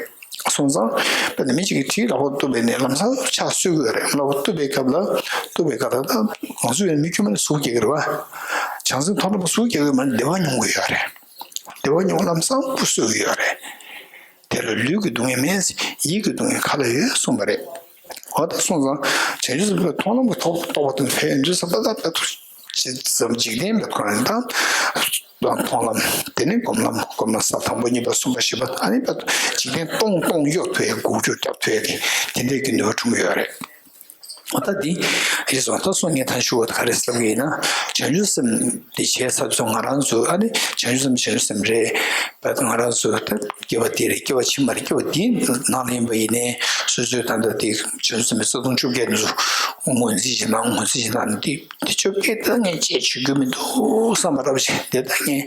སོང་ཙང་དཔེར་ན་མི་གཅིག་གིས་གྲི་ལག་པ་གཏུབ་པས་ནས་ལམ་སང་ཕྱག་གསོད་ཀྱི་ཡོད་རེད། ལག་པ་གཏུབ་པའི་སྐབས་ལ་གཏུབ་པའི་སྐབས་ལ་ད་ང་ཚོ་ཡང་མི་དཀྱུས་མ་ནས་ཟུག་སྐྱེ་གི་རེད་བ། བྱང་སེམས་མཐོང་ལམ་པ་ཟུག་སྐྱེ་གི་མ་བདེ་བ་མྱོང་གི་ཡོད་རེད། བདེ་བ་མྱོང་ལམ་སང་སྐུ་གསོད་ཀྱི་ཡོད་རེད། དེ་ལ་ལུས་ཀྱི་སྡུག་བསྔལ་མེད། ཡིད་ཀྱི་སྡུག་བསྔལ་ག་ལ་ཡོད་གསུངས་པ་རེད། འོ་ད་སོང་ཙང་བྱང་ཆུབ་སེམས་དཔའི་མཐོང་ལམ་གྱི་ཐོག་རྟོགས་པ་དེ་ཕན་ཡོན་དུས་ཙམ་པ་ད་ད་དུ་ཇི་ཙམ་འཇིག་རྟེན་པའི་ཁོ་རང་ད་མཐོང་ལམ་དེ་ནས་སྒོམ་ལམ་སྒོམ་ལམ་ས་དང་པོ་གཉིས་པ་གསུམ་པ་བཞི་པ་ཨ་ནི་ད་འཇིག་རྟེན་སྟོང་སྟོང་གཡོ་ཐུབ་ཡ་འགུག་སྐྱོར་རྒྱབ་ཐུབ་ཡ་གི་དེ་འདྲའི་གི་ནུས་པ་འཁྲུངས་ཡོད་རེད། འོ་ད་འདི་རེད་སོང་ད་སོང་ངས་ད་ཞུ་བ་ད་ག་རེ་ཟེར་གི་ཡིན་ན་བྱང་ཆུབ་སེམས་དེ་བྱས་ཚར་སོང་ང་རང་ཚོ་ཨ་ནི་བྱང་ཆུབ་སེམས་བྱང་ཆུབ་སེམས་རེད། བས་ང་རང་ཚོ་ད་སྐྱེ་བ་འདི་རེད། སྐྱེ་བ་ཕྱི་མ་རེད། སྐྱེ་བ་འདིའི་ནང་ལ་ཡིན་པ་ཡིན་ནའི་སོ་སོའི་ད་ལྟ་དེ་བྱང་སེམས་རྩ་ལྟུང་བཅོ་བརྒྱད་འདི་ཚོ་ངོས་འཛིན་བྱེད་ན་ངོས་འཛིན་བྱེད་ན་འདི་དེ་བཅོ་བརྒྱད་ད་ངས་བཅད་བྱེད་རྒྱུ་མི་འདུག་བསམ་པ་རབ་ཞིག་དེ་ད་ངས་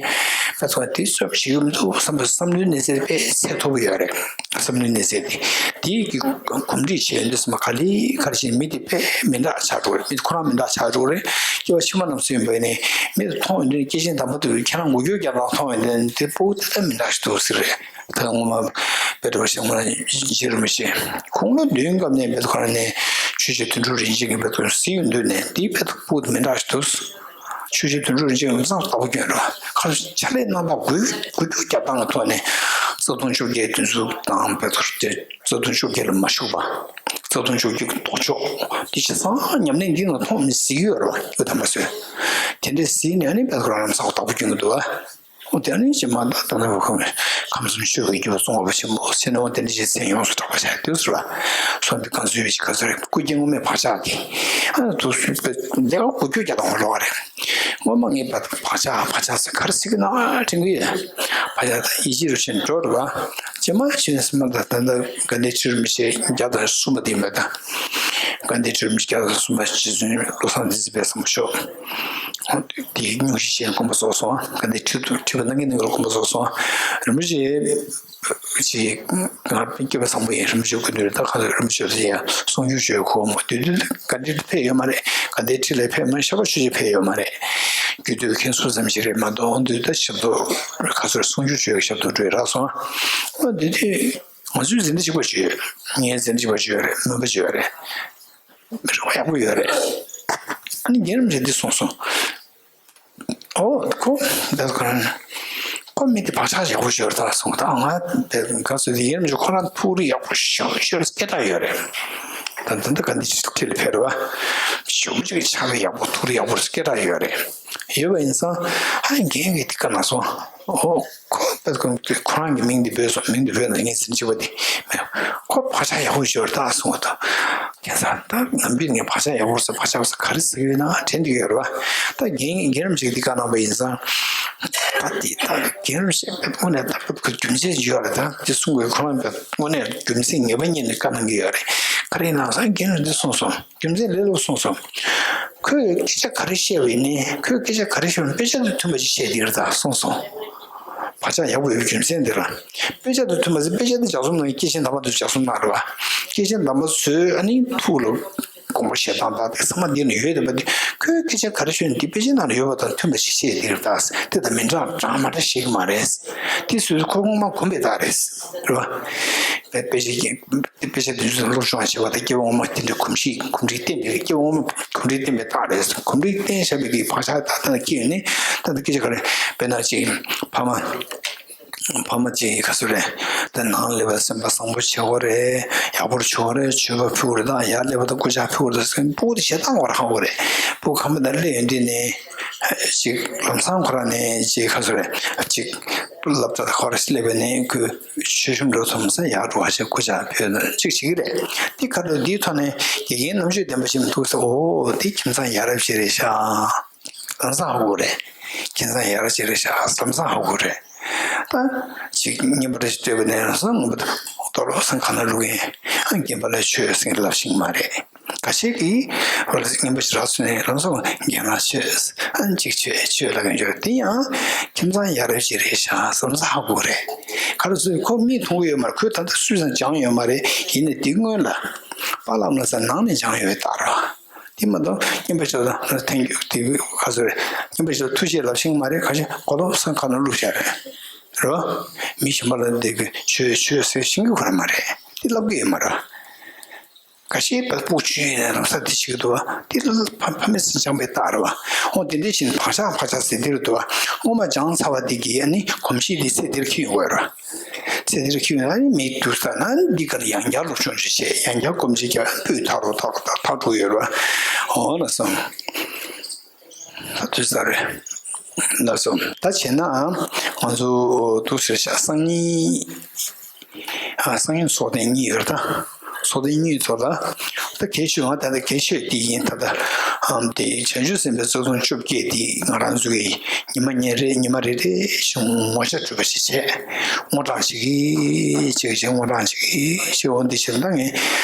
ད་ཚོ་དེ་བཅོ་བྱེད་རྒྱུ་མི་འདུག་བསམ་པ་བསམ་བློའི་གནས་ཚད་དཔེ་ཚད་མཐོ་པོ་ཡོད་རེད། བསམ་བློའི་གནས་ཚད་དེ་དེའི་གི་གོམས་འདྲིས་བྱས་ཡོང་དུས་ཙམ་པ་ག་ལེ་ག་ལེ་བྱས་ནས་མི་དེ་དཔེ་མི་འདྲ་ཆགས་འགྲོ་རེད། མི་དེ་ཁོ་རང་མི་འདྲ་ཆགས་འགྲོ་རེད། སྐྱེ་བ་ཕྱི་མ་རྣམས་སུ་ཡིན་པ་ཡིན་ནའི་མི་དེ་མཐོང་ཡོང་དུས་སྐྱེས་ཆེན་དམ་པ་དེ་ཁྱེད་རང་མགོ་སྐྱོར་རྒྱག་སྟངས་མཐོང་ཡོང་དུས་དེ་སྤུ་གུ་དེ་ལྟར་མི་འདྲ་ཞིག་འདུག་ཟེར་རེད། ད་ངོ་མ་དཔེ་འདྲ་བ་ཞིག་ངོ་ན་བརྗེད་རུ་མི་ཤེས། ཁོང་ལོ་བདུན་སྐབས་ནས་དཔེ་ཁོ་རང་ནས་ཆོས་རྗེ་དོན་གྲུབ་རིན་ཆེན་གྱི་དཔེ་ཁོ་རང་གཟིགས་ཡོང་དུས་ནས་དེའི་དཔེ་སྤུ་གུ་དེ་མི་འདྲ་ཞིག་འདུག་ཆོས་རྗེ་དོན་གྲུབ་རིན་ཆེན་ལམ་སང་རྟག་པར་སྐྱོན་རོ། ཁ་ཆ་ལས་རྣམ་པ་འགུལ་འགུལ་སྐྱོད་རྒྱག་སྟངས་ཀྱི་ཐོག་ནས་རྩ་ལྟུང་བཅོ་བརྒྱད་དེ་ཚོ་དང་བོད་ཐོར་ཏེ་རྩ་ལྟུང་བཅོ་བརྒྱད་ལ་མ་ཞུགས་པ། རྩ་ལྟུང་བཅོ་བརྒྱད་ཀྱི་ལྡོག་ཕྱོགས་འདི་ཆ་ཚང་ཉམས་ལེན་འདི་ནང་མཐོང་མི་གཟིགས་ཡོད་རོ། ཡོད་དམ་པ་ཚོས་དེ་འདྲའི་གཟིགས་ནས་ཨ་ནི་བོད་ཐོར་ལམ་སང་རྟག་པར་སྐྱོན་གྱི་འདུག་བ། ཨོ་དེ་ནི་ཅི་མ་ད་ད་ལྟ་བུ་ཁམས་ཁམས་གསུམ་ཆོས་ཀྱི་རྒྱུ་གསུང་བ་ཆེན་པོ་ཟེར་ནས། ཨོ་དེ་ནི་ཅི་མཚན་ཡོངས་སུ་གྲགས་པ་བྱ་དུས་སུ་ལ་སོང་དུས་གང་ཚུལ་བའི་ག་ཚོད་རེད། སྐུ་རྒྱན་དངོས་མེད་བག་ཆགས་ཀྱི་ཨ་དུ་སུ་པའི་ལས་ཀ་གོ་རྒྱུ་རྒྱ་དང་ལོག་རེད། སྔོན་མ་ངས་བག་ཆགས་བག་ཆགས་ཟེར་ག་རེ་ཟེར་གི་ན་དྲན་གི་ཡོད། བག་ཆགས་དང་ཡིད་ཆེས་རུ་ཆེན་འགྲོ་རུ་བ་ཇི་མ་ཆེན་སེམས་པ་དང་ད་ལྟ་དགའ་ལྡན་ཁྲི་རིན་པོ་ཆེ་བརྒྱ་དང་གསུམ་པ་དེ་མེད་ད། དགའ་ལྡན་ཁྲི་རིན་པོ་ཆེ་བརྒྱ་དང་གསུམ་པ་རྗེ་བཙུན་བློ་བཟང་བསྟན་འཛིན་དཔལ་བཟང་པོ་མཆོག་དེའི་སྙུང་གཞི་ཅན་དགོངས་པ་རྫོགས་སོང་། ག་འདི་ཁྲིད་དུ་ཁྲིད་པ་གནང་གི་གནང་གི་དགོངས་པ་རྫོགས་སོང་། རིན་པོ་ཆེ་ཅིག་ང་སྐྱེ་བ་བཟང་པོ་ཡིན། རིན་པོ་ཆེ་སྐུ་མདུན་ད་ག་ཚོད་རིན་པོ་ཆེ་ཡ་གསུང་རྒྱུ་བརྗོད་གོ་མོ་དུས་དུས་ག་འདི་ཕེབས་ཡོད་མ་རེད། ག་འདི་ཁྲིད་ལ་ཕེབས་མ་ཤ་བ་ཆུ་ཆེ་ཕེབས་ཡོད་མ་རེད། རྒྱུད་སྟོད་མཁན་ཟུར་ཙམ་ཞིག་རེད་མ་གཏོགས་འདི་ད་ཞབས་ཏོག་ག་ཚོད་གསུང་རྒྱུ་བརྗོད་ཞབས་ཏོག་སྤྲོད་རག་སོང་། འོ་འདི་དུས་ང་ཚོའི་འཛིན་གྲྭ་གཅིག་པ་བརྗོད་ངའི་འཛིན་གྲྭ་གཅིག་པ་བརྗོད་རེད། སྨན་པ་བརྗོད་རེད། རེ་བ་ཡག་པོ་ཡོད་རེད། ཨ་ནི་རྒན་རིན་པོ་ཆེ་འདི་གསུངས་སོང་། ཨོ་ཁོ་འདི་ཁོ་རང་ཁོ་མི་དེ་བག་ཆགས་ཡག་པོ་ཤོར་ད་གསུངས། ད་ང་དེ་ག་ཚོད་དེ་རྒན་རིན་པོ་ཆེ་ཁོ་རང་ཐུགས་རིག་ཡག་པོ་ཤོར་ཤོར་སྐད་གྲགས་ཡོད་རེད། ད་ད་ད་ག་འདི་ཁྲིད་ལ་ཕེབས་རེད་བ། ཞུ་མི་ཅིག་ཆགས་པའི་ཡག་པོ་ཐུགས་རིག་ཡག་པོ་སྐད་གྲགས་ཡོད་རེད། ཡོད་པ་ཡིན་ཙང་ཨ་རྒན་གྱིས་དེ་བཀའ་གནང་སོང་། ཨོ། ཁོ་པས་ཁོ་ཁོ་རང་གི་མིང་འདི་འབོད་སོང་། མིང་འདི་འབོད་ན་ངས་ཟིན་བྱེད་པ་འདི་མེད། ཁོ་བག་ཆགས་ཡག་པོ་ཤོར་ད་གསུངས་པ་དང་། ཁྱེད་ཚ་ད་ནམ་རྒྱུན་ངས་བག་ཆགས་ཡག་པོ་ཟེར་བག་ཆགས་ཟེར་ག་རེ་ཟེར་གི་ཡོད་ན་དྲན་འདི་ཡོད་རེད་བ། ད་རྒན་རྒན་རིན་པོ་ཆེ་འདི་བཀའ་གནང་པ་ཡིན་ཙང་། ད་འདི་ད་རྒན་རིན་པོ་ཆེ་དངོས་གནས་ད་རྒྱུ་མཚན་ཡོད་རེད། ད་འདི་གསུང་དགོས་ཁོ་རང་དངོས་གནས་རྒྱུ་མཚན་ངེས་པ་རྙེད་ནས་བཀའ་གནང་གི་ཡོད་རེད། ག་རེ་ཡིན་ན་ཟེར་རྒན་རིན་པོ་ཆེ་འདི་གསུངས་སོང་། རྒྱུ་མཚན་ལས་ལོག་གསུངས་སོང་། ཁོས་སྐད་ཆ་ག་རེ་བཤད་པ་ཡིན་ནའི་ཁོས་སྐད་ཆ་ག་རེ་བཤད་པ་དཔེ་ཆ་དང་མཐུན་པ་ཞིག་བཤད་དེ་རེད་ད་གསུངས་སོང་། བག་ཆགས་ཡག་པོ་ཡོད་པའི་རྒྱུ་མཚན་དེ་ར། དཔེ་ཆ་དང་མཐུན་པ་ཟེར་དཔེ་ཆ་དེ་ལྗགས་རྩོམ་གནང་མཁན་སྐྱེས་ཆེན་དམ་པ་ཚོས་ལྗགས་རྩོམ་གནང་རེད་བ། སྐྱེས་ཆེན་དམ་པ་ཚོས་ཨ་ནི་ཐུགས་ལ་དགོངས་པ་བཞེས་སྟངས་དང་དེ་ཚང་མ་འདི་ན་ཡོད་བསྡད་པ་དེ་ཁོས་སྐད་ཆ་ག་རེ་བཤད་ན་འདི་དཔེ་ཆའི་ནང་ལ་ཡོད་པ་དང་མཐུན་པ་ཞིག་བཤད་དེ་རེད་ད། དེ་དང་མི་འདྲ་འདྲ་མ་འདྲ་བཤད་ཀྱི་མ་རེད། དེ་སུས་ཁོ་ངོ་མ་གོམས་པའི་རྟགས་རེད། རེད་བ། དཔེ་དཔེ་ཆ་དཔེ་ཆ་དེ་ཚོ་སློབ་སྦྱོང་བྱེད་པ་དང་སྐྱེ་བ་སྔོན་མ་དེ་འདྲའི་གོམས་གཤིས་གོམས་འདྲིས་བསྟེན་པའི་སྐྱེ་བ་སྔོན་མ་གོམས་འདྲིས་བསྟེན་པའི་རྟགས་རེད། གོམས་འདྲིས་བསྟེན་བཞག་པའི་གི་བག་ཆགས་ད་ལྟ་སྐྱེས་ནས་ད་ལྟ་སྐད་ཆ་ག་རེ་དཔེར་ན་ཅིག་ཕ་མ་ཕ་མ་ཅིག་ག་ཚོད་རེད། ད་ནང་ལས་པ་སེམས་པ་བཟང་པོ་བྱེད་དགོས་རེད། ཡག་པོ་བྱེད་དགོས་རེད། མཆོད་པ་ཕུལ་དགོས་རེད། ད་ཡར་སླེབས་པ་ད་སྐུ་ཕྱག་ཕུལ་དགོས་རེད། སྤུ་གུ་དེ་བྱེད་སྟངས་ཁོ་རང་ཧ་གོ་རེད། སྤུ་གུ་ཁམས་པ་ད་སླེབས་ཡོང་དུས་ནས་ཅིག་ལམ་སང་ཁོ་རང་ནས་ཅིག་ག་ཚོད་རེད་ཅིག་སློབ་གྲྭ་ད་ཁོ་རང་སླེབས་པ་ནས་ཁོས། ཆོས་ཞུ་འགྲོ་ཐུབ་ས་ཡག་འགྲོ་བ་ཞིག་སྐུ་ཕྱག་ཕུལ་ན་གཅིག་བྱེད་ཀྱི་རེད། དེ་ཁ་ཐུག་འདིའི་ཐོག་ནས་དགེ་རྒན་རྣམ་དཔྱོད་ལྡན་པ་ཞིག་མི་ཐུག་ས། འོ་དེ་ཁྱིམ་ཚང་ཡ་རབས་ཤིག་རེད་ཤག་ལམ་སང་ཧ་གོ་རེད། ཁྱིམ་ཚང་ཡ་རབས་ཤིག་རེད་ཤག་ལམ་སང་ཧ་གོ་རེད། ད་ཅིག་རྔན་པ་རེ་ཞིག་སྤྲད་པ་ནས་ལམ་སང་ངོ་མ་ད་ལྟོ་ལོ་སང་ག་ན་ལུག་ཡིན། ཨ་རྒན་པ་ལ་ཆོས་ཟེར་ལབ་ཤེས་ཀྱི་མ་རེད། ཁ་ཤས་ཀྱིས་རོ་ལ་རྔན་པ་ཞིག་རག་སོང་ནས་ལམ་སང་རྒན་ལགས་ཆོས་ཨ་ནི་གཅིག་ཆོས་ཆོས་ལབ་མཁན་ཡོད་རེད། དེ་ཡང་ཁྱིམ་ཚང་ཡ་རབས་ཤིག་རེད་ཤག་ལམ་སང་ཧ་གོ་རེད། ག་རེ་ཟེར་ཁོ་མིག་མཐོང་གི་ཡོད་མ་རེད། ཁོས་ད་ལྟ་སུས་ཀྱང་སྦྱངས་ཡོད་མ་རེད། ཡིན་ནའི་དེ་སྔོན་ལ་པཱ་ལགས་ལ་ས་ནང་ནས་སྦྱངས་ཡོད་པའི་རྟགས་རེད། དེ་མ་གཏོགས་རྔན་པ་ཞིག་ལ་ཐེངས་རྒྱུག་དེ་ག་ཚོད་རེད། རྔན་པ་ཞིག་ལ་ཐུགས་རྗེ་ལབ་ཤེས་ཀྱི་མ་རེད། ཁ་ཤས་གོ་ལོག་སང་ག་ན་བླུགས་བཞག་རེད། རེད་བ། མི་གཞན་པ་ལ་འདི་གི་ཆོས་ཆོས་ཟེར་ཤེས་ཀྱི་ཁོ་རང་མ་རེད། དེ་ལབ་ཀྱི་ཡོད་མ་རེད། ཁ་ཤས་པ་སྤུ་གུ་ཆུང་ཡིན་ནའི་རང་ས་དེ་བྱེད་ཀྱི་འདུག་བ། དེ་ལ་ཕ་ཕ་མས་སྦྱངས་པའི་རྟགས་རེད་བ། འོ་དེ་འདྲ་བཞིན་བག་ཆགས་བག་ཆགས་ཟེར་དེ་རེད་འདུག་བ། སྔོན་མ་སྦྱངས་ཚར་བ་དེ་གི་ཨ་ནི་གོམས་གཤིས་དེ་ཚེ་འདིར་འཁྱེར་ཡོང་གི་ཡོད་རེད་བ། ཚེ་འདིར་འཁྱེར་ཡོང་ཨ་ནི་མི་དུས་ས་ན་འདི་ག་ལ་ཡང་བསྐྱར་སློབ་སྦྱོང་ཞིག་བྱས། ཡང་བསྐྱར་སྒོམ་བྱེད་ཀྱང་སྤུས་དག་རུ་དག་རུ་དག་དག་འགྲོ་གི་ཡོད་རེད་བ། འོ་ལགས་སོ། ད་དུས་ས་རེད། ལགས་སོ། ད་བྱས་ན་ང་ཚོ་འདུག་ཟེར་བྱ་སང་ཉིན། ཨ་སང་ཉིན་ཚོགས་ཐེངས་གཉིས་ཡོད་ད། ཚོགས་ཐེངས་གཉིས་ཚོགས་ད། ད་གལ་ཆེ་བ་ད་ལྟ་གལ་ཆེ་འདི་ཡིན་ད་ལྟ། ཨམ་དེ་བྱང་ཆུབ་སེམས་དཔའི་རྩ་ལྟུང་བཅོ་བརྒྱད་འདི་ང་རང་ཚོ་གི་ཉི་མ་ཉིན་རེ་ཉི་མ་རེ་རེ་བཞིན་ངོ་ཤེས་སྒྲུབ་པ་ཞིག་བྱས། དངོས་བགྲང་ཞིག་གིས་ཅིག་ཅིག་དངོས་བགྲང་ཞིག་གིས་ཞེས་འོ་འདི་བྱས་ད་ངས་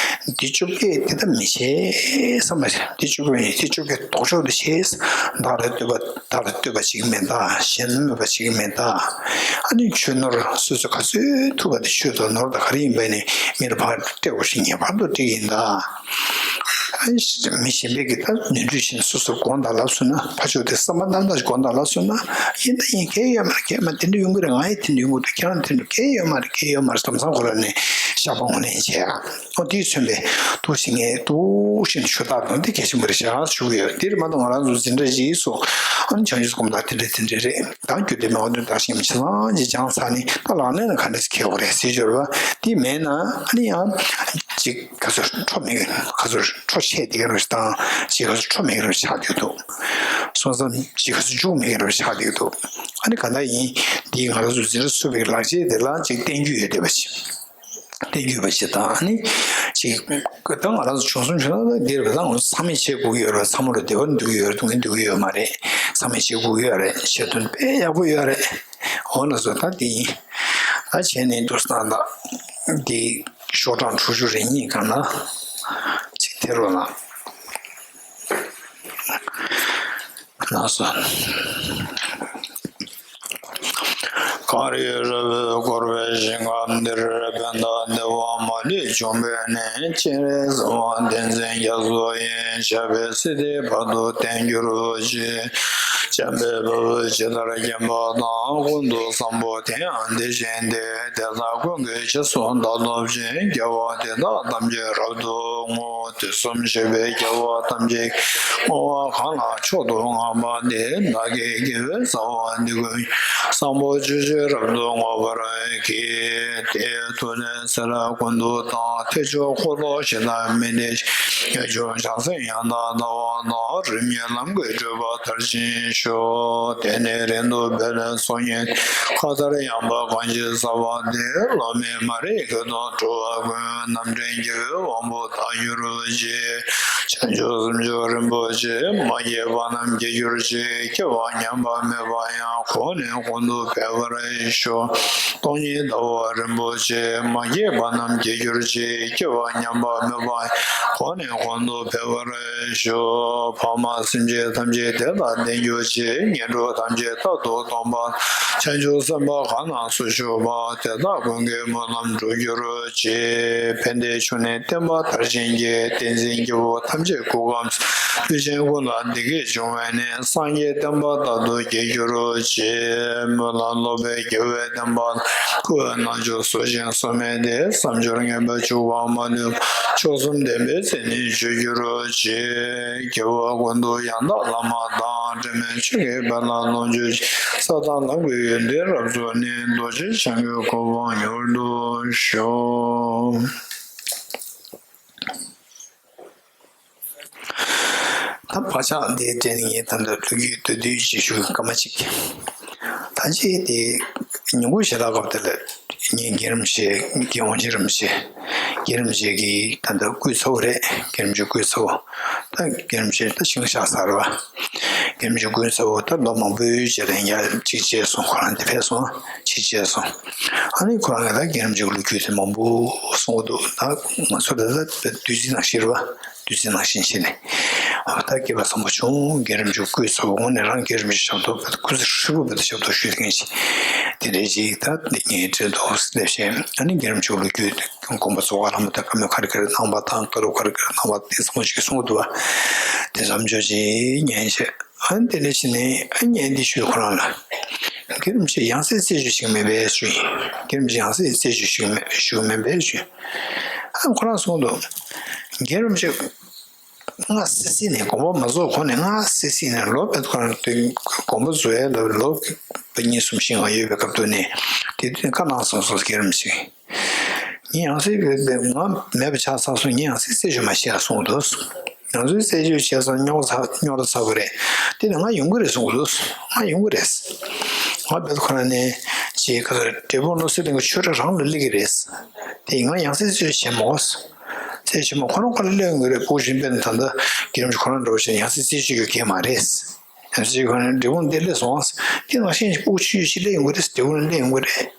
འདི་བཅོ་བརྒྱད་འདི་ད་མི་བྱེད་བསམ་པ་ཞིག་འདི་བཅོ་བརྒྱད་མི་འདི་བཅོ་བརྒྱད་ལྡོག་ཕྱོགས་འདི་བྱེད། བདག་ལ་ལྟོས་པ་བདག་ལ་ལྟོས་པ་ཞིག་མེད་ད། གཞན་ལ་གནོད་པ་ཞིག་མེད་ད། ཨ་ནི་ཆོས་ནོར་སོ་སོ་ག་ཚོད་ཐུབ་པ་དེ་ཆོས་དང་ནོར་དང་ག་རེ་ཡིན་པ་ནི་མིར་ཕར་སྤྲད་དགོས་ཤིང་ངེས་པར་དུ་སྤྲད་ཀྱི་ཡིན་ད། ཨ་ནི་མི་གཞན་པས་ཀྱི་ད་ནོར་འཁྲུལ་ཕྱིན་སོ་སོ་དགོངས་དག་ལབ་སོང་ན་ཕར་ཕྱོགས་དེ་བསམ་པ་རྣམ་དག་ཅིག་དགོངས་དག་ལབ་སོང་ན་ཡིན་ད་ཡིན་གལ་ཡོད་མ་རེད། གལ་མ་དེ་འདྲ་ཡོང་གི་རེད། ང་ཡི་དེ་འདྲ་ཡོང་གི་འདུག་ཁྱེད་རང་དེ་འདྲ་གལ་ཡོད་མ་རེད། གལ་ཡོད་མ་རེད། དམ་སང་ཁོ་ར་ནས་བཤགས་པ་ངོས་ལེན་བྱས་ཨ། ཨོ་དེས་མཚོན་པའི་འདུག་ཞིག་ངས་འདུག་ཞིག་ཞུ་དག་དང་དེ་གལ་ཆེན་པོ་རེད་ཤག་ཞུ་གི་ཡོད། དེར་མ་གཏོགས་ང་རང་ཚོ་འཛིན་གྲྭ་བཞིའི་སོ་ཨ་ནི་བྱང་ཆུབ་སྒོམ་དང་དེ་འདྲ་དེ་འདྲ་རེད། ད་རྒྱུད་སྡེ་མའི་དབང་དོན་དར་ཞིང་མི་ཆེ་ཚང་གིས་སྦྱངས་ཚར་ནས་ད་ལག་ལེན་ལ་ག་འདྲ་ཞིག་འཁེལ་དགོས་རེད་ཟེར་ཞོར་བ་དེ་མེད་ན་ཨ་ནི་ཡང་ཅིག་ག་ཚོད་འཕྲོ་མེད་ག་ཚོད་འཕྲོ་ཆད་དེ་ག་རུ་དང་ཅིག་ག་ཚོད་འཕྲོ་མེད་ག་རུ་ཆགས་བསྡད་འདུག་སོ། སོང་ཙང་ཅིག་ག་ཚོད་འཇུག་མི་ཡོང་བ་ཆགས་བསྡད་འདུག་ཨ་ནི་ག་འདྲ་ཡིན། འདི་ང་རང་ཚོ་འཛིན་གྲྭ་ཚུགས་པའི་ལག་ཆས་དེ་ལ་ཅིག་བསྟན་རྒྱུ་ཡོད་བསྡད་པ་ཞིག་བསྟན་རྒྱུ་ཡོད་པ་ཞིག་དང་། ཨ་ནི་ཅིག་ད་ང་རང་ཚོ་བྱུང་སོང་བྱུང་ན་འདིར་བ་དང་ཚང་མས་བྱེད་དགོས་ཀྱི་ཡོད་རེད། ཚང་མ་ལ་བདེ་བར་འདུག་གི་ཡོད་རེད། སྡུག་བསྔལ་འདུག་གི་ཡོད་མ་རེད། ཚང་མས་བྱེད་དགོས་ཀྱི་ཡོད་རེད། བྱེད་དོན་དཔེ་ཡག་པོ་ཡོད་རེད། འོ་ན་སོ་ད་འདི་ཡིན། ད་བྱས་ནས་འདུག་སྟངས་ད་འདི་ཤོག་གྲངས་དྲུག་ཅུ་རེ་གཉིས་སྒང་ལ་ཅིག་དེ་རོ་ལ། ལགས་སོ། གངས་རི་ར་བས་བསྐོར་བའི་ཞིང་ཁམས་འདིར། ཕན་དང་བདེ་བ་མ་ལུས་འབྱུང་བའི་གནས། སྤྱན་རས་གཟིགས་དབང་ཏིང་འཛིན་རྒྱ་མཚོ་ཡི། ཞབས་པད་སྲིད་མཐའི་བར་དུ་བརྟན་གྱུར་ཅིག་བྱམས་པའི་བུ་ཇི་ལྟར་མཁྱེན་པ་དང་། ཀུན་ཏུ་བཟང་པོ་དེ་ཡང་དེ་བཞིན་ཏེ། དེ་དག་ཀུན་གྱི་རྗེས་སུ་བདག་ཐོབ་ཅིང་། དགེ་བ་འདི་དག་ཐམས་ཅད་རབ་ཏུ་བསྔོ། དུས་གསུམ་གཤེགས་པའི་རྒྱལ་བ་ཐམས་ཅད་ཀྱིས། བསྔོ་བ་གང་ལ་མཆོག་ཏུ་བསྔགས་པ་འདི། བདག་གི་དགེ་བའི་རྩ་བ་འདི་ཀུན་ཀྱང་། བཟང་པོ་སྤྱོད་ཕྱིར་རབ་ཏུ་བསྔོ་བར་བགྱི། དེའི་མཐུ་ནི་ཚེ་རབས་ཀུན་ཏུ་བསགས། ཐེག་མཆོག་འཁོར་ལོ་བཞི་དང་མི་འབྲལ་ཞིང་། ངེས་འབྱུང་བྱང་སེམས་ཡང་དག་ལྟ་བ་དང་། རིམ་གཉིས་ལམ་གྱི་སྤྲོས་པ་མཐར་ཕྱིན་ཤོག་དེ་ནས་རིང་དུ་འཕེལ་ཚོགས་གཉིས། མཁའ་ལྟར་ཡངས་པ་གང་ཞིག་བསགས་པ་དེ། སློབ་མའི་མ་རིག་གོས་དང་བྲལ་བ་ཀུན། རྣམ་འདྲེན་རྒྱལ་བའི་དབང་པོ་དག་གྱུར་ཅིག་བྱང་ཆུབ་སེམས་མཆོག་རིན་པོ་ཆེ། མ་སྐྱེས་པ་རྣམས་སྐྱེ་གྱུར་ཅིག་སྐྱེ་བ་ཉམས་པ་མེད་པ་ཡང་། གོང་ནས་གོང་དུ་འཕེལ་བར་ཤོག་སྟོང་ཉིད་ཟླ་བ་རིན་པོ་ཆེ། མ་སྐྱེས་པ་རྣམས་སྐྱེ་གྱུར་ཅིག་སྐྱེ་བ་ཉམས་པ་མེད་པ་ཡང་། གོང་ནས་གོང་དུ་འཕེལ་བར་ཤོག་ཕ་མ་སེམས་ཅན་ཐམས་ཅད་དེ་དག་བརྟན་གྱུར་ཅིག་ངན་འགྲོ་ཐམས་ཅད་རྟག་ཏུ་སྟོངས་པ། བྱང་ཆུབ་སེམས་དཔའ་གང་རྣམས་སུ་ཞུགས་པ། དེ་དག་ཀུན་གྱི་སྨོན་ལམ་འགྲུབ་གྱུར་ཅིག་ཕན་བདེའི་མཆོག་ནི་བསྟན་པ་མཐར་ཕྱིན་གྱིས། བསྟན་འཛིན་སྐྱེ་བོ་ཐམས་ཅད་སྐུ་ཁམས་སུ། ལུས་ཅན་ཀུན་ལ་བདེ་སྐྱིད་འབྱུང་བའི་གནས། སངས་རྒྱས་བསྟན་པ་རྟག་ཏུ་རྒྱས་གྱུར་ཅིག་སྨོན་ལམ་སློབ་པའི་དགེ་བའི་བསྟན་པ། སྐུ་རྣལ་འབྱོར་སུ་ཞིག་གསོལ་མི་དེ། བསམ་སྦྱོར་ངན་པ་བཅུ་པ་མ་ལུས་པ། མཆོག་གསུམ་ལྡན་པའི་མཚན་ཉིད་སྤྱོད་གྱུར་ཅིག་སྐྱེ་བ་ཀུན་ཏུ་ཡང་དག་བླ་མ་དང་། དྲི་མེད་ཆོས་ཀྱི་དཔལ་ལ་ལོངས་སྤྱོད་ཅིག་ས་དང་ལམ་གྱི་ཡོན་ཏན་རབ་རྫོགས་ནས། རྡོ་རྗེ་འཆང་གི་གོ་འཕང་མྱུར་དུ་ཤོག་ད་བག་ཆགས་འདི་དྲན་ནས་ངས་ད་ལྟ་ལོ་རྒྱུས་མདོར་བསྡུས་ཅིག་ཞུ་སྐར་མ་གཅིག་ད་ཅི་དེ་ཉིན་གུང་ཞལ་ལག་སྐབས་དེ་ལ་ངས་རྒན་རིན་པོ་ཆེ། རྒན་དབང་ཆེན་རིན་པོ་ཆེ། རྒན་རིན་པོ་ཆེ་གིས་ད་ལྟ་སྐུ་ཚ་བོ་རེད། རྒན་རིན་པོ་ཆེ་སྐུ་ཚ་བོ། ད་རྒན་རིན་པོ་ཆེ་ད་ཤིང་ཤག་ཚར་བ། རྒན་རིན་པོ་ཆེ་སྐུ་ཚ་བོ་ད་ལོ་མང་པོའི་རྗེས་ལ་ཡང་གཅིག་བྱས་སོང་། ཁོ་རང་དེ་ཕེབས་སོང་། གཅིག་བྱས་སོང་། ཨ་ནི་ཁོ་རང་གིས་ད་རྒན་རིན་པོ་ཆེ་ལོ་རྒྱུས་དེ་མང་པོ་གསུང་གི་འདུག་ད་ང་ཚོ་ལ་ད་བདུད་རྩི་ནང་བཞིན་རེད་བ། བདུད་རྩི་ནང་བཞིན་བྱས་ནས། ཨ་ད་སྐལ་བ་བཟང་པོ་བྱུང་། རྒན་རིན་པོ་ཆེ་སྐུ་ཚ་བོ་དངོས་གནས་རང་རྒན་རིན་པོ་ཆེ་ཞབས་ཏོག་སྐུ་ཚེ་ཧྲིལ་པོ་བོད་དུ་ཞབས་ཏོག་ཞུས་མཁན་ཞིག་དེ་འདྲའི་ཅིག་ད་ངའི་འཕྲིན་ཐོག་སླེབས་བྱས། ཨ་ནི་རྒན་རིན་པོ་ཆེ་ལོ་རྒྱུས་དགོངས་པ་རྫོགས་པ་ལྷ་མོ་དང་བཀའ་མོལ་ག་རེ་ག་རེ་གནང་བ་དང་། བཀའ་སློབ་ག་རེ་ག་རེ་གནང་བ་དེ་ཚང་མ་ཅིག་གསུང་གི་འདུག་བ། དེ་ཚང་མ་ཅིག་ཉན་བྱས། ཨ་ནི་དེ་ནས་ཕྱིན་ནས་ཨ་ནི་ངས་འདི་ཞུས། ཁོ་རང་ལ། རྒན་རིན་པོ་ཆེ་ཡང་སྲིད་རྩད་གཅོད་བྱེད་ཀྱི་མེད་པས་ཞུས། རྒན་རིན་པོ་ཆེ་ཡང་སྲིད་རྩད་གཅོད་བྱེད་ཀྱི་མེད་ཞུ་གི་མེད་པས་ཞུས། ཨ་ནི་ཁོ་རང་གསུངས་འདུག་རྒན་རིན་པོ་ཆེ་སྔ་སི་སི་ནས་དགོངས་པ་མ་རྫོགས་གོང་ནས། སྔ་སི་སི་ནས་ལོ་བེད་ཁོ་རང་དེ་དགོངས་པ་རྫོགས་ཡ་ལ་ལོ་གཉིས་གསུམ་ཤིང་ང་ཡོད་པའི་སྐབས་དུ་ནས་དེ་དུས་བཀའ་གནང་སོང་སོང་། རྒན་རིན་པོ་ཆེ་ངས་ཡང་སྲིད་ང་མེད་པ་ཆགས་ཚར་སོང་། ངས་ཡང་སྲིད་རྩད་གཅོད་མ་བྱེད་ཡ་གསུངས་འདུག་ཡང་སྲིད་རྩད་གཅོད་བྱས་ཙང་རྙོག་ཚ་རྙོག་དྲ་ཚ་པོ་རེད། དེ་ནས་ང་ཡོང་གི་རེད་གསུངས་འདུག་ང་ཡོང་གི་རེད། ང་བེད་ཁོ་རང་ནས་ཅིག་ག་འབྲས་སྤུངས་ནོར་སྲིད་གླིང་གི་ཆོས་ར་རང་ལ་སླེབས་ཀྱི་རེད། དེ་ང་ཡང་སྲིད་རྩད་གཅོད་བྱེད་མ་དགོས། རྩད་གཅོད་མ་ཁོ་རང་ཁོ་རང་སླེབས་ཡོང་གི་རེད། སྤུ་གུ་གཞན་དཔེར་ན་ད་ལྟ་རྒན་རིན་པོ་ཆེ་ཁོ་རང་འདྲ་བོ་བྱས་ཡང་སྲིད་རྩད་གཅོད་རྒྱུ་གལ་མ་རེད། ཡང་སྲིད་ཁོ་རང་འབྲས་སྤུངས་དེ་སླེབས་སོང་། དེ་ནང་བཞིན་སྤུ་གུ་ཆུང་ཆུང་ཞིག་སླེབས་ཡོང་གི་རེད། རྒྱལ་པོ་སླེབས་ཡོང་གི་རེད།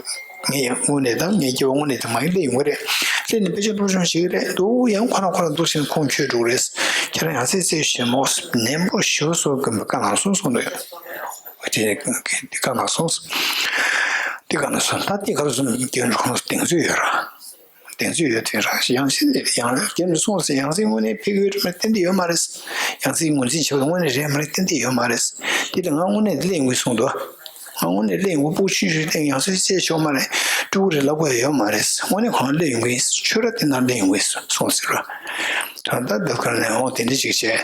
ངས་ཡང་དངོས་གནས་དང་ངའི་སྐྱེ་བ་དངོས་གནས་དེ་མ་ཡིན་སླེབས་ཡོང་གི་རེད། སླེབས་ནས་དཔེ་ཆ་སློབ་སྦྱོང་བྱེད་ཀྱི་རེད་འདུག་ཡང་ཁོ་རང་ཁོ་རང་འདུག་ཟེར་ནས་ཁོང་ཁྱོད་འགྲོ་གི་རེད། ཁྱེད་རང་ཡང་སྲིད་རྩད་གཅོད་བྱེད་མོ་ནན་པོ་ཞེ་པོ་བཟོ་དགོས་པའི་བཀའ་གནང་སོང་གསུངས་འདུག་དེ་བཀའ་གནང་སོང་། དེ་བཀའ་གནང་སོང་། ད་དེ་ག་རེ་སོང་རྒྱུན་ཁོང་གདེང་ཚོད་ཡོད་ར། གདེང་ཚོད་ཡོད་དེ་ར། ཡང་སྲིད་ཡང་རྒྱུན་སོང་ཟེར། ཡང་སྲིད་དངོས་གནས་ཕེབས་ཀྱི་ཡོད་རེད་མ་རེད། ཏན་ཏན་ཡོད་མ་རེད། ཡང་སྲིད་ངོས་འཛིན་བྱེད་པ་དངོས་གནས་རེད་མ་རེད། ཏན་ཏན་ཡོད་མ་རེད། དེ་ལ་ང་དངོས་གནས་དེ་ལས་ཡོང་གི་གསུངས་འདུག་ང་དངོས་གནས་སླེབས་ཡོང་གི། སྤུ་གུ་ཆུང་ཆུང་སླེབས་ཡང་སྲིད་རྩད་ཆོག་མ་རེད། སྤྲུལ་སྐུ་རེད་ལབ་དགོས་ཡ་ཡོད་མ་རེད། དངོས་གནས་ཁོང་སླེབས་ཡོང་གི་ཡིན། ཆོས་ར་དེ་ནང་སླེབས་ཡོང་གི་ཡིན་གསུངས་ཟེར་བ། ད་ལྟ་འདི་ག་ནས་འོང་དེ་འདྲ་ཅིག་བྱས།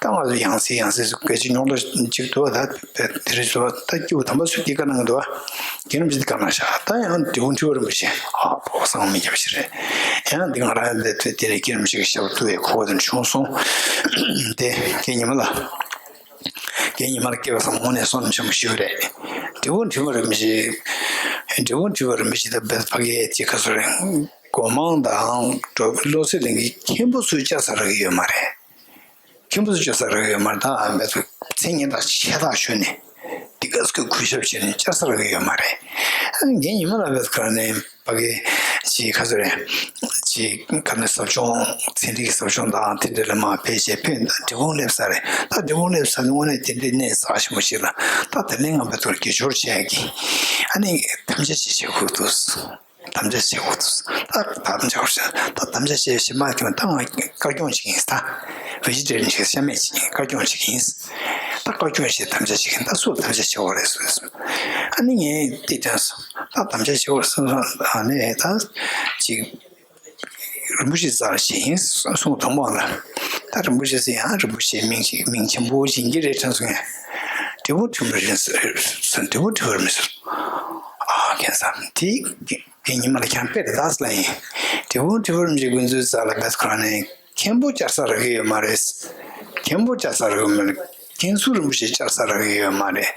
ད་ང་ཚོ་ཡང་སྲིད་ཡང་སྲིད་སྐད་ཅིག་རྙོག་དྲ་ཅིག་འདུག་ད་དེ་རིང་ཚོ་ད་སྐྱེ་བོ་དམ་པ་ཚོས་དེ་བཀའ་གནང་གི་འདུག་རྒན་རིན་པོ་ཆེ་དེ་བཀའ་གནང་ཤག་ད་ཡང་དེ་བོ་འཁྲི་བ་རིན་པོ་ཆེ་ཨ་ཕོ་བསམ་མི་ཁྱབ་ཞིག་རེད། ཡང་འདི་ང་རང་དེ་དེ་ནས་རྒན་རིན་པོ་ཆེ་གི་ཞབས་ཐུག་པའི་གོ་བ་དེ་བྱུང་སོང་། དེ་རྒན་ཉི་མ་ལགས། རྒན་ རྒན་ཉི་མ་ལ་སྐྱེས་པ་ཚང་མ་དངོས་གནས་བསོད་ནམས་ཆེན་པོ་ཞིག་རེད། འབྲས་སྤུངས་ཁྲི་པ་རིན་པོ་ཆེ། འབྲས་སྤུངས་ཁྲི་པ་རིན་པོ་ཆེ་དང་བེད་ཕ་གིའི་ཅི་ཁ་སོ་རེད། སྒོ་མང་དང་འགྲོ་བློ་གསལ་གླིང་གི་མཁན་པོ་ཚོས་བཅར་ས་རག་གི་ཡོད་མ་རེད། མཁན་པོ་ཚོས་བཅར་ས་རག་གི་ཡོད་མ་རེད། ད་བེད་མཚན་སྙན་གྲགས་ཆེ་ཐག་ཆོད་ནས་འདི་ག་སྐུ་གུས་ཞབས་བྱས་ནས་བཅར་ས་རག་གི་ཡོད་མ་རེད། རྒན་ཉི་མ་ལ་བེད་ཁ་ནས། ཕ་གི་ཅིག་ཁ་སོ་རེད། ཅིག་ཁ་ནས་ཟབ་སྦྱོང་ཚན་རིག་གི་ཟབ་སྦྱོང་དང་དེ་འདྲ་ལ་མ་ཕེབས་བྱས་ཕེབས་ད་འབྲས་སྤུངས་སླེབས་ས་རེད། ད་འབྲས་སྤུངས་སླེབས་ས་ནི་དངོས་གནས་དེ་འདྲའི་གནས་རྩ་ཆེན་པོ་ཞིག་ལ་ད་དེ་ལས་ང་བེད་ཐོར་དགེ་སྦྱོར་བྱས་ཀྱི་ཨ་ནི་དམ་བཅའ་ཅིག་བྱེད་དགོས་འདུག་དམ་བཅའ་བྱེད་དགོས་འདུག་ད་དམ་བཅའ་བྱེད་དགོས་ད་དམ་བཅའ་བྱེད་བྱེད་མ་ཀྱང་ད་ང་དཀར་སྐྱོང་བྱེད་ཀྱི་ཡིན། ད་བེ་ཇི་ཊེ་རི་ཡན་ཞིག་ཤ་མེད་ཅིག་དཀར་སྐྱོང་བྱེད་ཀྱི་ཡིན། ད་དཀར་སྐྱོང་བྱེད་དམ་བཅའ་བྱེད་ཀྱི་ཡིན། ད་སུ་དམ་བཅའ་བྱེད་དགོས་རེད་ཟེར། ཨ་ནི་ངས་དེ་དྲན་སོང་། ད་དམ་བཅའ་བྱེད་དགོས་སོང་། ཨ་ནི་ད་ཅིག་རིན་པོ་ཆེ་རྩ་ལ་བྱེད་ཡིན་གསུངས་དང་པོ་ལ། ད་རིན་པོ་ཆེ་ཟེར་ཡང་རིན་པོ་ཆེའི་མིང་ཞིག་མིང་ཆེན་པོ་ཡིན་གྱི་རེད་དྲན་སོང་ངས། འབྲས་སྤུངས་ཁྲི་པ་རེད་ཟེར། འབྲས་སྤུངས་ཁྲི་པ་རེད་ཟེར། ཨ་ཁན་ས་དེ་རྒན་ཉི་མ་ལ་ཁྱང་དཔེ་རེད་ད་ཟེར་ལ་ཡིན། འབྲས་སྤུངས་ཁྲི་པ་རིན་པོ་ཆེ་དགོན་གཙོའི་རྩ་ལ་བེད་ཁོ་རང་ནས་མཁན་པོ་བཅར་ས་རག་གི་ཡོད་མ་རེད། མཁན་པོ་བཅར་ས་རག་གི་ཡོད་མ་རེད། མཁན་ཟུར་རིན་པོ་ཆེ་བཅར་ས་རག་གི་ཡོད་མ་རེད།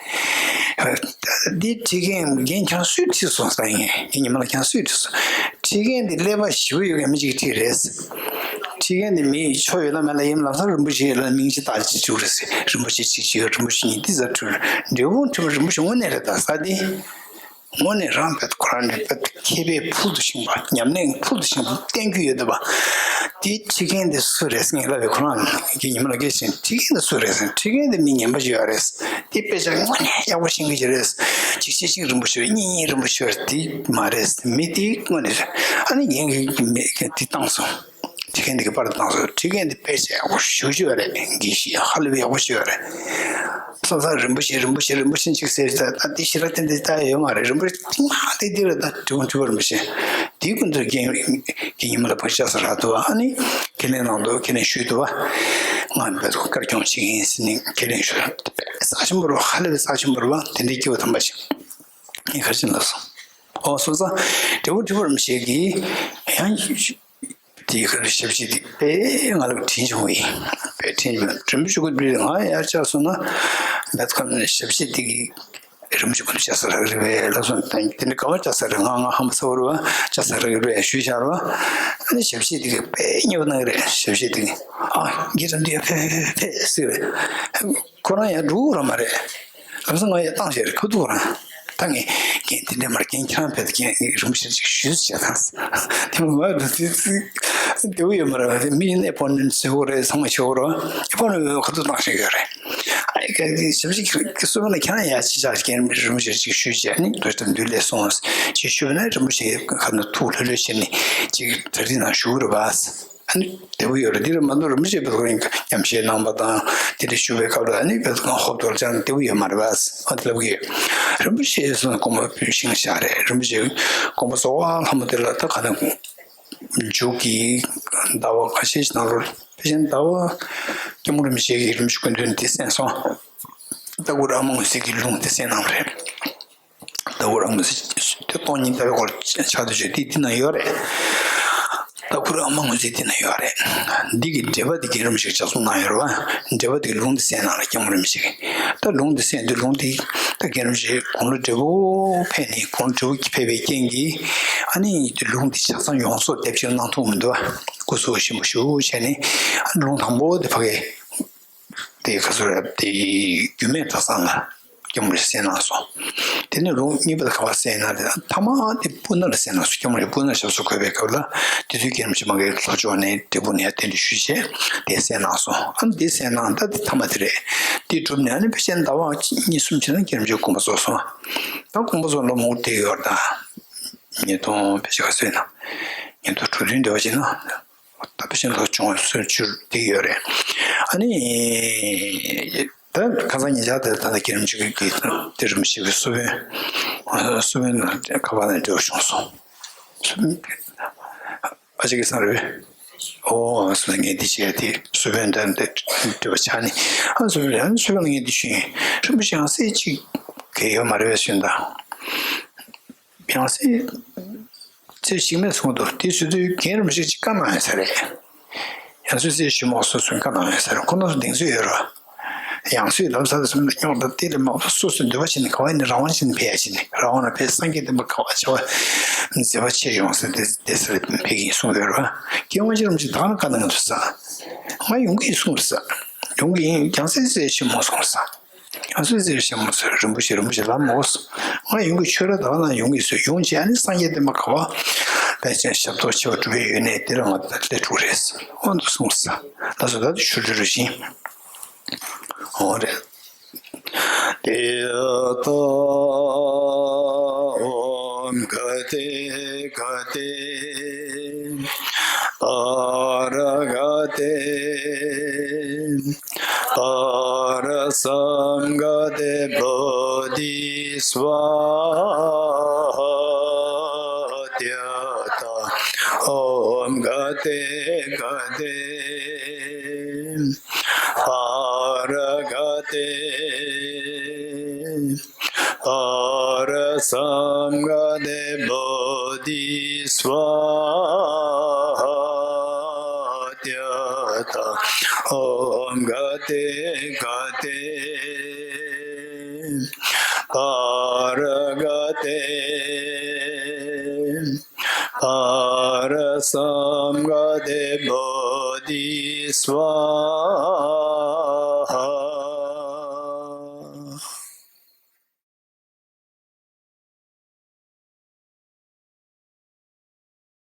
འདི་ཁྲིད་མཁན་རྒན་ཁྱང་སུས་ཁྲིད་སོང་ཟེར་ཡིན། རྒན་ཉི་མ་ལ་ཁྱང་སུས་ཁྲིད་སོང་། ཁྲིད་མཁན་འདི་ཀླད་པ་ཞེ་པོ་ཡོད་མཁན་མི་གཅིག་ཁྲིད་རེད། ཁྲིད་མཁན་འདི་མི་ཆོ་ཡོད་ན་མེད་ན་ཡིན་ལབ་ས་རིན་པོ་ཆེ་ལ་མིང་ཅིག་བཏགས་ཅིག་བཅུག་རེད་ཟེར། རིན་པོ་ཆེ་གཅིག་གཅིག་ཡོད། རིན་པོ་ཆེ་གཉིས་འདི་ཟེར་བྲིས། འབྲས་སྤུངས་ཁྲི་པ་རིན་པོ་ཆེ་དངོས་གནས་རེད་ད་ཟེར་འདི། དངོས་གནས་རང་བེད་ཁོ་རང་རེད། བེད་མཁས་པའི་ཕུལ་དུ་ཕྱིན་པ་ཉམས་ལེན་ཕུལ་དུ་ཕྱིན་པ་བསྟན་རྒྱུ་ཡོད་འདུག་པ། དེ་ཁྲིད་མཁན་དེ་སུ་རེད་ཟེར་ངས་ལབ་པའི་ཁོ་རང་གི་ཉི་མ་ལ་སྐད་ཆེན་ཁྲིད་མཁན་དེ་སུ་རེད་ཟེར། ཁྲིད་མཁན་དེ་མི་ངན་པ་ཞིག་ཡོད་རེད། དེ་དཔེ་ཆ་དངོས་གནས་ཡག་པོ་ཤེས་ཀྱི་རེད། གཅིག་གཅིག་གཅིག་རིན་པོ་ཆེ་གཉིས་གཉིས་རིན་པོ་ཆེ་དེ་མ་རེད། མི་དེ་དངོས་གནས་རེད། ཨ་ནི་ངས་གི་མི་དེ་བཏང་སོང་། ཁྲིད་མཁན་དེ་གི་པར་བཏང་སོང་། ཁྲིད་མཁན་དེ་དཔེ་ཆ་ཡག་པོ་ཞེ་པོ་ཅིག་ཡོད་རེད། དགེ་བཤེས་ཧ་ལས་པའི་ཡག་པོ་ཞིག་ཡོད་རེད། ས་ས་རིན་པོ་ཆེ་རིན་པོ་ཆེ་རིན་པོ་ཆེ་གཅིག་ཟེར་ད་ད་འདི་ཞེ་དྲག་ཏན་ཏན་ད་ཡོད་མ་རེད། རིན་པོ་ཆེ་ཐིག་མ་ཏིག་ཏིག་རེད། ད་དྲི་བ་དྲི་བ་རིན་པོ་ཆེ་དེའི་ཀུན་ཏུ་རྒན་རྒན་ཉི་མ་ལ་ཕར་བཅར་ས་རག་འདུག་ཨ་ནི་ཁས་ལེན་གནང་འདུག་ཁས་ལེན་ཞུས་འདུག་བ། ང་བོད་དཀར་སྐྱོང་བྱེད་ཀྱི་ཡིན་ཟེར་ནས་ཁས་ལེན་ཞུས། རྩ་ཆེན་པོ་རུ་ཧ་ལས་པའི་རྩ་ཆེན་པོ་རུ་བ་དེ་འདྲའི་སྐྱེ་བོ་དམ་པ་ཞིག་ངས་ག་རེ་བྱས་ལབ་སོང་། ཨོ་སོང་ཙང་དྲི་བ་དྲི་བ་རིན་པོ་ཆེ་གིས་ཡང་། དེའི་ཁར་ཞབས་ཕྱི་དེ་དཔེ་ང་ལ་དྲིན་ཆུང་བ་ཡིན། དཔེ་དྲིན་ཆུང་། དྲིན་པོ་ཞུ་གི་འདུག་ང་ཡར་བཅར་སོང་ན་བེད་ཁོ་ནས་ཞབས་ཕྱི་དེ་གི་རིན་པོ་ཆེ་ཁོ་ནས་བཅར་ས་རག་གི་རེད་པས་ལབ་སོང་། དེ་འདྲ་ག་བ་བཅར་ས་རེད། ང་ང་ཧམ་པ་ཚ་བོ་རེད་པ། བཅར་ས་རག་གི་རེད་པས་ཞུས་བཞག་རེད་པ། ཨ་ནི་ཞབས་ཕྱི་དེ་གི་དཔེ་མཉེས་པོ་གནང་གི་རེད། ཞབས་ཕྱི་དེ་གི་ཨ་རྒན་རབས་འདི་ཡ་ཕེ་ཕེ་ཕེ་ཕེ་ཟེར་བས། ཁོ་རང་ཡང་འགྲོ་གི་རང་མ་རེད། ལམ་སང་ང་ཡང་བཏང་བྱས་རེད་ཁ་ཐུག་རང་། ད་ངས་རྒན་དེ་འདྲ་མར་རྒན་ཁྱེད་རང་ཕེབས་རྒན་རིན་པོ་ཆེ་ཅིག་ཞུས་བྱས་དང་། དེ་མ་ང་དུ་དེ་ཚིག་བདེ་བོ་ཡོད་མ་རེད། དེ་མི་ཡིན་ཨེ་པོན་མེན་ཊི་བཟོ་དགོས་རེད། ཚང་མ་བྱེད་དགོས་རེད། ཨེ་པོན་མེན་ཊི་ཁ་ཐུག་བཏང་བྱས་ཡོད་རེད། ཨ་ཡ་ག་གི་ཞབས་ཕྱི་གི་སུ་ལ་ཁྱེད་རང་ཡ་ཅི་ཆགས་རྒན་རིན་པོ་ཆེ་ཅིག་ཞུས་བྱས་ནི་དོ་དམ་འདུལ་ལས་སོང་ཅིག་ཞུས་ན་རིན་པོ་ཆེ་ཁ་ནས་ཐུགས་ལྷོད་ལྷོད་བྱས་ནས་ཅིག་གྲ་སྒྲིག་ནང་ཞུ་གི་རེད་པ། ཨ་ནི་བདེ་པོ་ཡོད་རེད། འདི་རུ་མ་གཏོགས་རིན་པོ་ཆེ་བོད་ཁོ་རང་ཉམས་བཞེས་གནང་བ་དང་དེ་འདྲ་ཞུ་བའི་སྐབས་ལ་ཨ་ནི་བོད་ཁང་ཧོབ་ཏོ་ལ་བཅར་ན་བདེ་པོ་ཡོད་མ་རེད་པ། ཨ་དེ་ལབ་གི་ཡོད། རིན་པོ་ཆེ་སོང་དགོངས་པ་ཤིང་བཞག་རེད། རིན་པོ་ཆེ་དགོངས་པ་རྫོགས་པ་ལྷ་མོ་དེ་ལ་ད་ག་ནས་མཇུག་གི་ཟླ་བ་ཁ་ཤས་ཤིག་ནང་ལོགས་ཕལ་ཆེར་ཟླ་བ་སྐྱབས་མགོན་རིན་པོ་ཆེ་གི་རིན་པོ་ཆེ་སྐུ་མདུན་དེ་གསན་སོང་། ཏ་གུ་རུ་ཨ་མ་ངོས་གཟིགས་ཀྱི་ལུང་དེ་གསན་གནང་བ་རེད། ཏ་གུ་རུ་ཨ་མ་ངོས་གཟིགས་དེ་སྟོང་ཉིད་ལྟ་བའི་སྐོར་ཕྱག་ཏུ་བཅུག་དེ་འདི་ན་ཡོད་རེད། ཏ་གུ་རུ་ཨ་མ་ངོས་གཟིགས་འདི་ན་ཡོད་རེད། འདི་གི་འགྲེལ་པ་འདི་རྒན་རིན་པོ་ཆེས་ལྗགས་རྩོམ་གནང་ཡོད་རེད་པ། འགྲེལ་པ་འདི་གི་ལུང་འདི་གསན་གནང་རེད་སྐྱབས་མགོན་རིན་པོ་ཆེ་གིས། ད་ལུང་འདི་གསན་དུས་ལུང་འདི་ད་རྒན་རིན་པོ་ཆེ་དགུང་ལོ་བགྲེས་པོ་ཕེབས་ནས་དགུང་ལོ་བགྲེས་པོ་ཕེབས་པའི་རྐྱེན་གྱིས་ཨ་ནི་ལུང་འདི་ཆ་ཚང་ཡོངས་རྫོགས་དེབ་ཅིག་གནང་ཐུབ་མི་འདུག་པ། སྐུ་གཟུགས་ཞིམ་པོ་ཞུ་བྱས་ནས་ཨ་ནི་ལུང་དང་པོ་འདི་ཕ་གི་དེ་ག་ཚོད་རེད། དེ་རྒྱུད་སྨད་གྲྭ་ཚང་ལ་སྐྱབས་མགོན་རིན་པོ་ཆེས་གསན་གནང་སོང་། དེ་ནས་ལུང་གཉིས་པ་དེ་ག་པར་གསན་གནང་རེད། ཐ་མ་དེ་སྤུ་ན་ལ་གསན་གནང་སོང་། སྐྱབས་མགོན་རིན་པོ་ཆེས་སྤུ་ན་ཞབས་སོར་འཁོད་པའི་སྐབས་ལ་དེ་དུས་རྒན་རིན་པོ་ཆེ་མ་གིའི་ལྷོ་ཕྱོགས་ནས་འབྲས་སྤུངས་ནས་གདན་འདྲེན་ཞུས་བྱས་དེ་གསན་གནང་སོང་། ཨ་ནི་དེ་གསན་གནང་ད་དེ་ཐ་མ་དེ་རེད། དེ་གྲུབ་ནས་ཨ་ནི་ཕལ་ཆེར་ཟླ་བ་གཅིག་གཉིས་གསུམ་ཕྱིན་ན་རྒན་རིན་པོ་ཆེ་དགོངས་པ་རྫོགས་སོང་། ད་དགོངས་པ་རྫོགས་ལོ་མང་པོ་འདས་ཡོད་རེད་ད། ཉིས་སྟོང་ཕལ་ཆེར་ག་ཚོད་ཡིན་ན་ཉིས་སྟོང་དྲུག་བདུན་འདྲ་བ་ཞིག་ན། ད་ཕལ་ཆེར་ལོ་ཆུང་བ་སུ་བཅུ་དེ་ཡོད་རེད། ཨ་ནི། ད་ཁ་སང་ཉེ་ཆར་དེ་ད་ལྟ་རྒན་རིན་པོ་ཆེ་གི་དེ་རིན་པོ་ཆེ་གི་སུ་བོན། སུ་བོན་ཁ་པར་ནས་འབྲེལ་བ་བྱུང་སོང་། སུ་བོན། ཨ་ཅེ་གི་སང་རེད། ཨོ་སུ་བོན་ངས་འདི་བྱས་དེ་སུ་བོན་ད་འདི་འབྲེལ་བ་ཆགས་ནས་ཨ་སུ་བོན་རེད། ཨ་ནི་སུ་བོན་ངས་འདི་ཞུས་ཡིན། རིན་པོ་ཆེ་ཡང་སྲིད་ཅིག་གས་ཡོད་མ་རེད་པས་ཞུས་ད། ཡང་སྲིད་རྩེ་ཞིག་མེད་གསུངས་འདུག་དེ་ཞུ་དུས་རྒན་རིན་པོ་ཆེ་ཅིག་བཀའ་གནང་ཡོད་ས་རེད། ཡང་སྲིད་རྩེ་ཞུ་མོག་སོ་སོས་བཀའ་གནང་ཡོད་ས་རེད། ཁོ་ན་སུ་གདེང་ཚོད་ཡོད་རོ། ཡང་སོས་ལབ་ས་དེ་སོང་ནས་རྙོག་དྲ་དེ་ལས་མང་པོ་སོ་སོའི་འདོད་པ་བྱས་ནས་ག་བ་ནས་རང་དབང་བྱས་ནས་ཕེབས་ཡ་བྱས་ནས་རང་དབང་ལ་ཕེབས། སངས་རྒྱས་བསྟན་པ་ག་བ་བྱ་བ་མཛད་པ་ཆེ་ཡོང་ས་དེ་དེ་ས་ལ་ཕེབས་ཀྱིན་གསུངས་ཡོད་རེད་བ། རྒྱལ་བ་རིན་པོ་ཆེ་ད་ག་ནང་ག་ནས་ང་ཚོ་ས་ང་ཡོང་གི་ཡིན་གསུངས་རེད་ས། ཡོང་གི་ཡིན། རྒྱལ་སྲས་ཟེར་ཆེན་མོ་གསུངས་རེད་ས། ང་ཚོས་ཟེར་བཤད་མ་ཟེར། རིན་པོ་ཆེ་རིན་པོ་ཆེ་ལབ་མོ། ང་ཡོང་གི་ཆོས་ར་དག་ན་ཡོང་གི་ཟེར། ཡོང་བྱས་ཨ་ནི་སངས་རྒྱས་བསྟན་པ་ག་བ་བས་ཀྱང་ཞབས་ཏོག་ཆེ་བ་སྒྲུབ་ཡས་ཡོད་ནས་དེ་ལ་ང་ད་སླེབས་འགྲོ་རེད། འོ་འདུག་གསུངས་ས། ལགས་སོ། ད་དུ་ཆུ་ལུ་རུ་བཞིན། འོ་རེད། དེ་ལྟ་ཨོམ་ག་ཏེ་ག་ཏེ། པ་ར་ག་ཏེ། པ་ར་སཾ་ག་ཏེ་བོ་དྷི་སྭཱ་ཧཱ། ཏདྱ་ཐཱ། ཨོམ་ག་ཏེ་ག་ཏེ། པ་ར་ག་ཏེ། པ་ར་སཾ་ག་ཏེ་བོ་དྷི་སྭཱ་ཧཱ། ཏདྱ་ཐཱ། ཨོམ་ག་ཏེ་ག་ཏེ། པ་ར་ག་ཏེ། པ་ར་སཾ་ག་ཏེ་བོ་དྷི་སྭཱ་ཧཱ།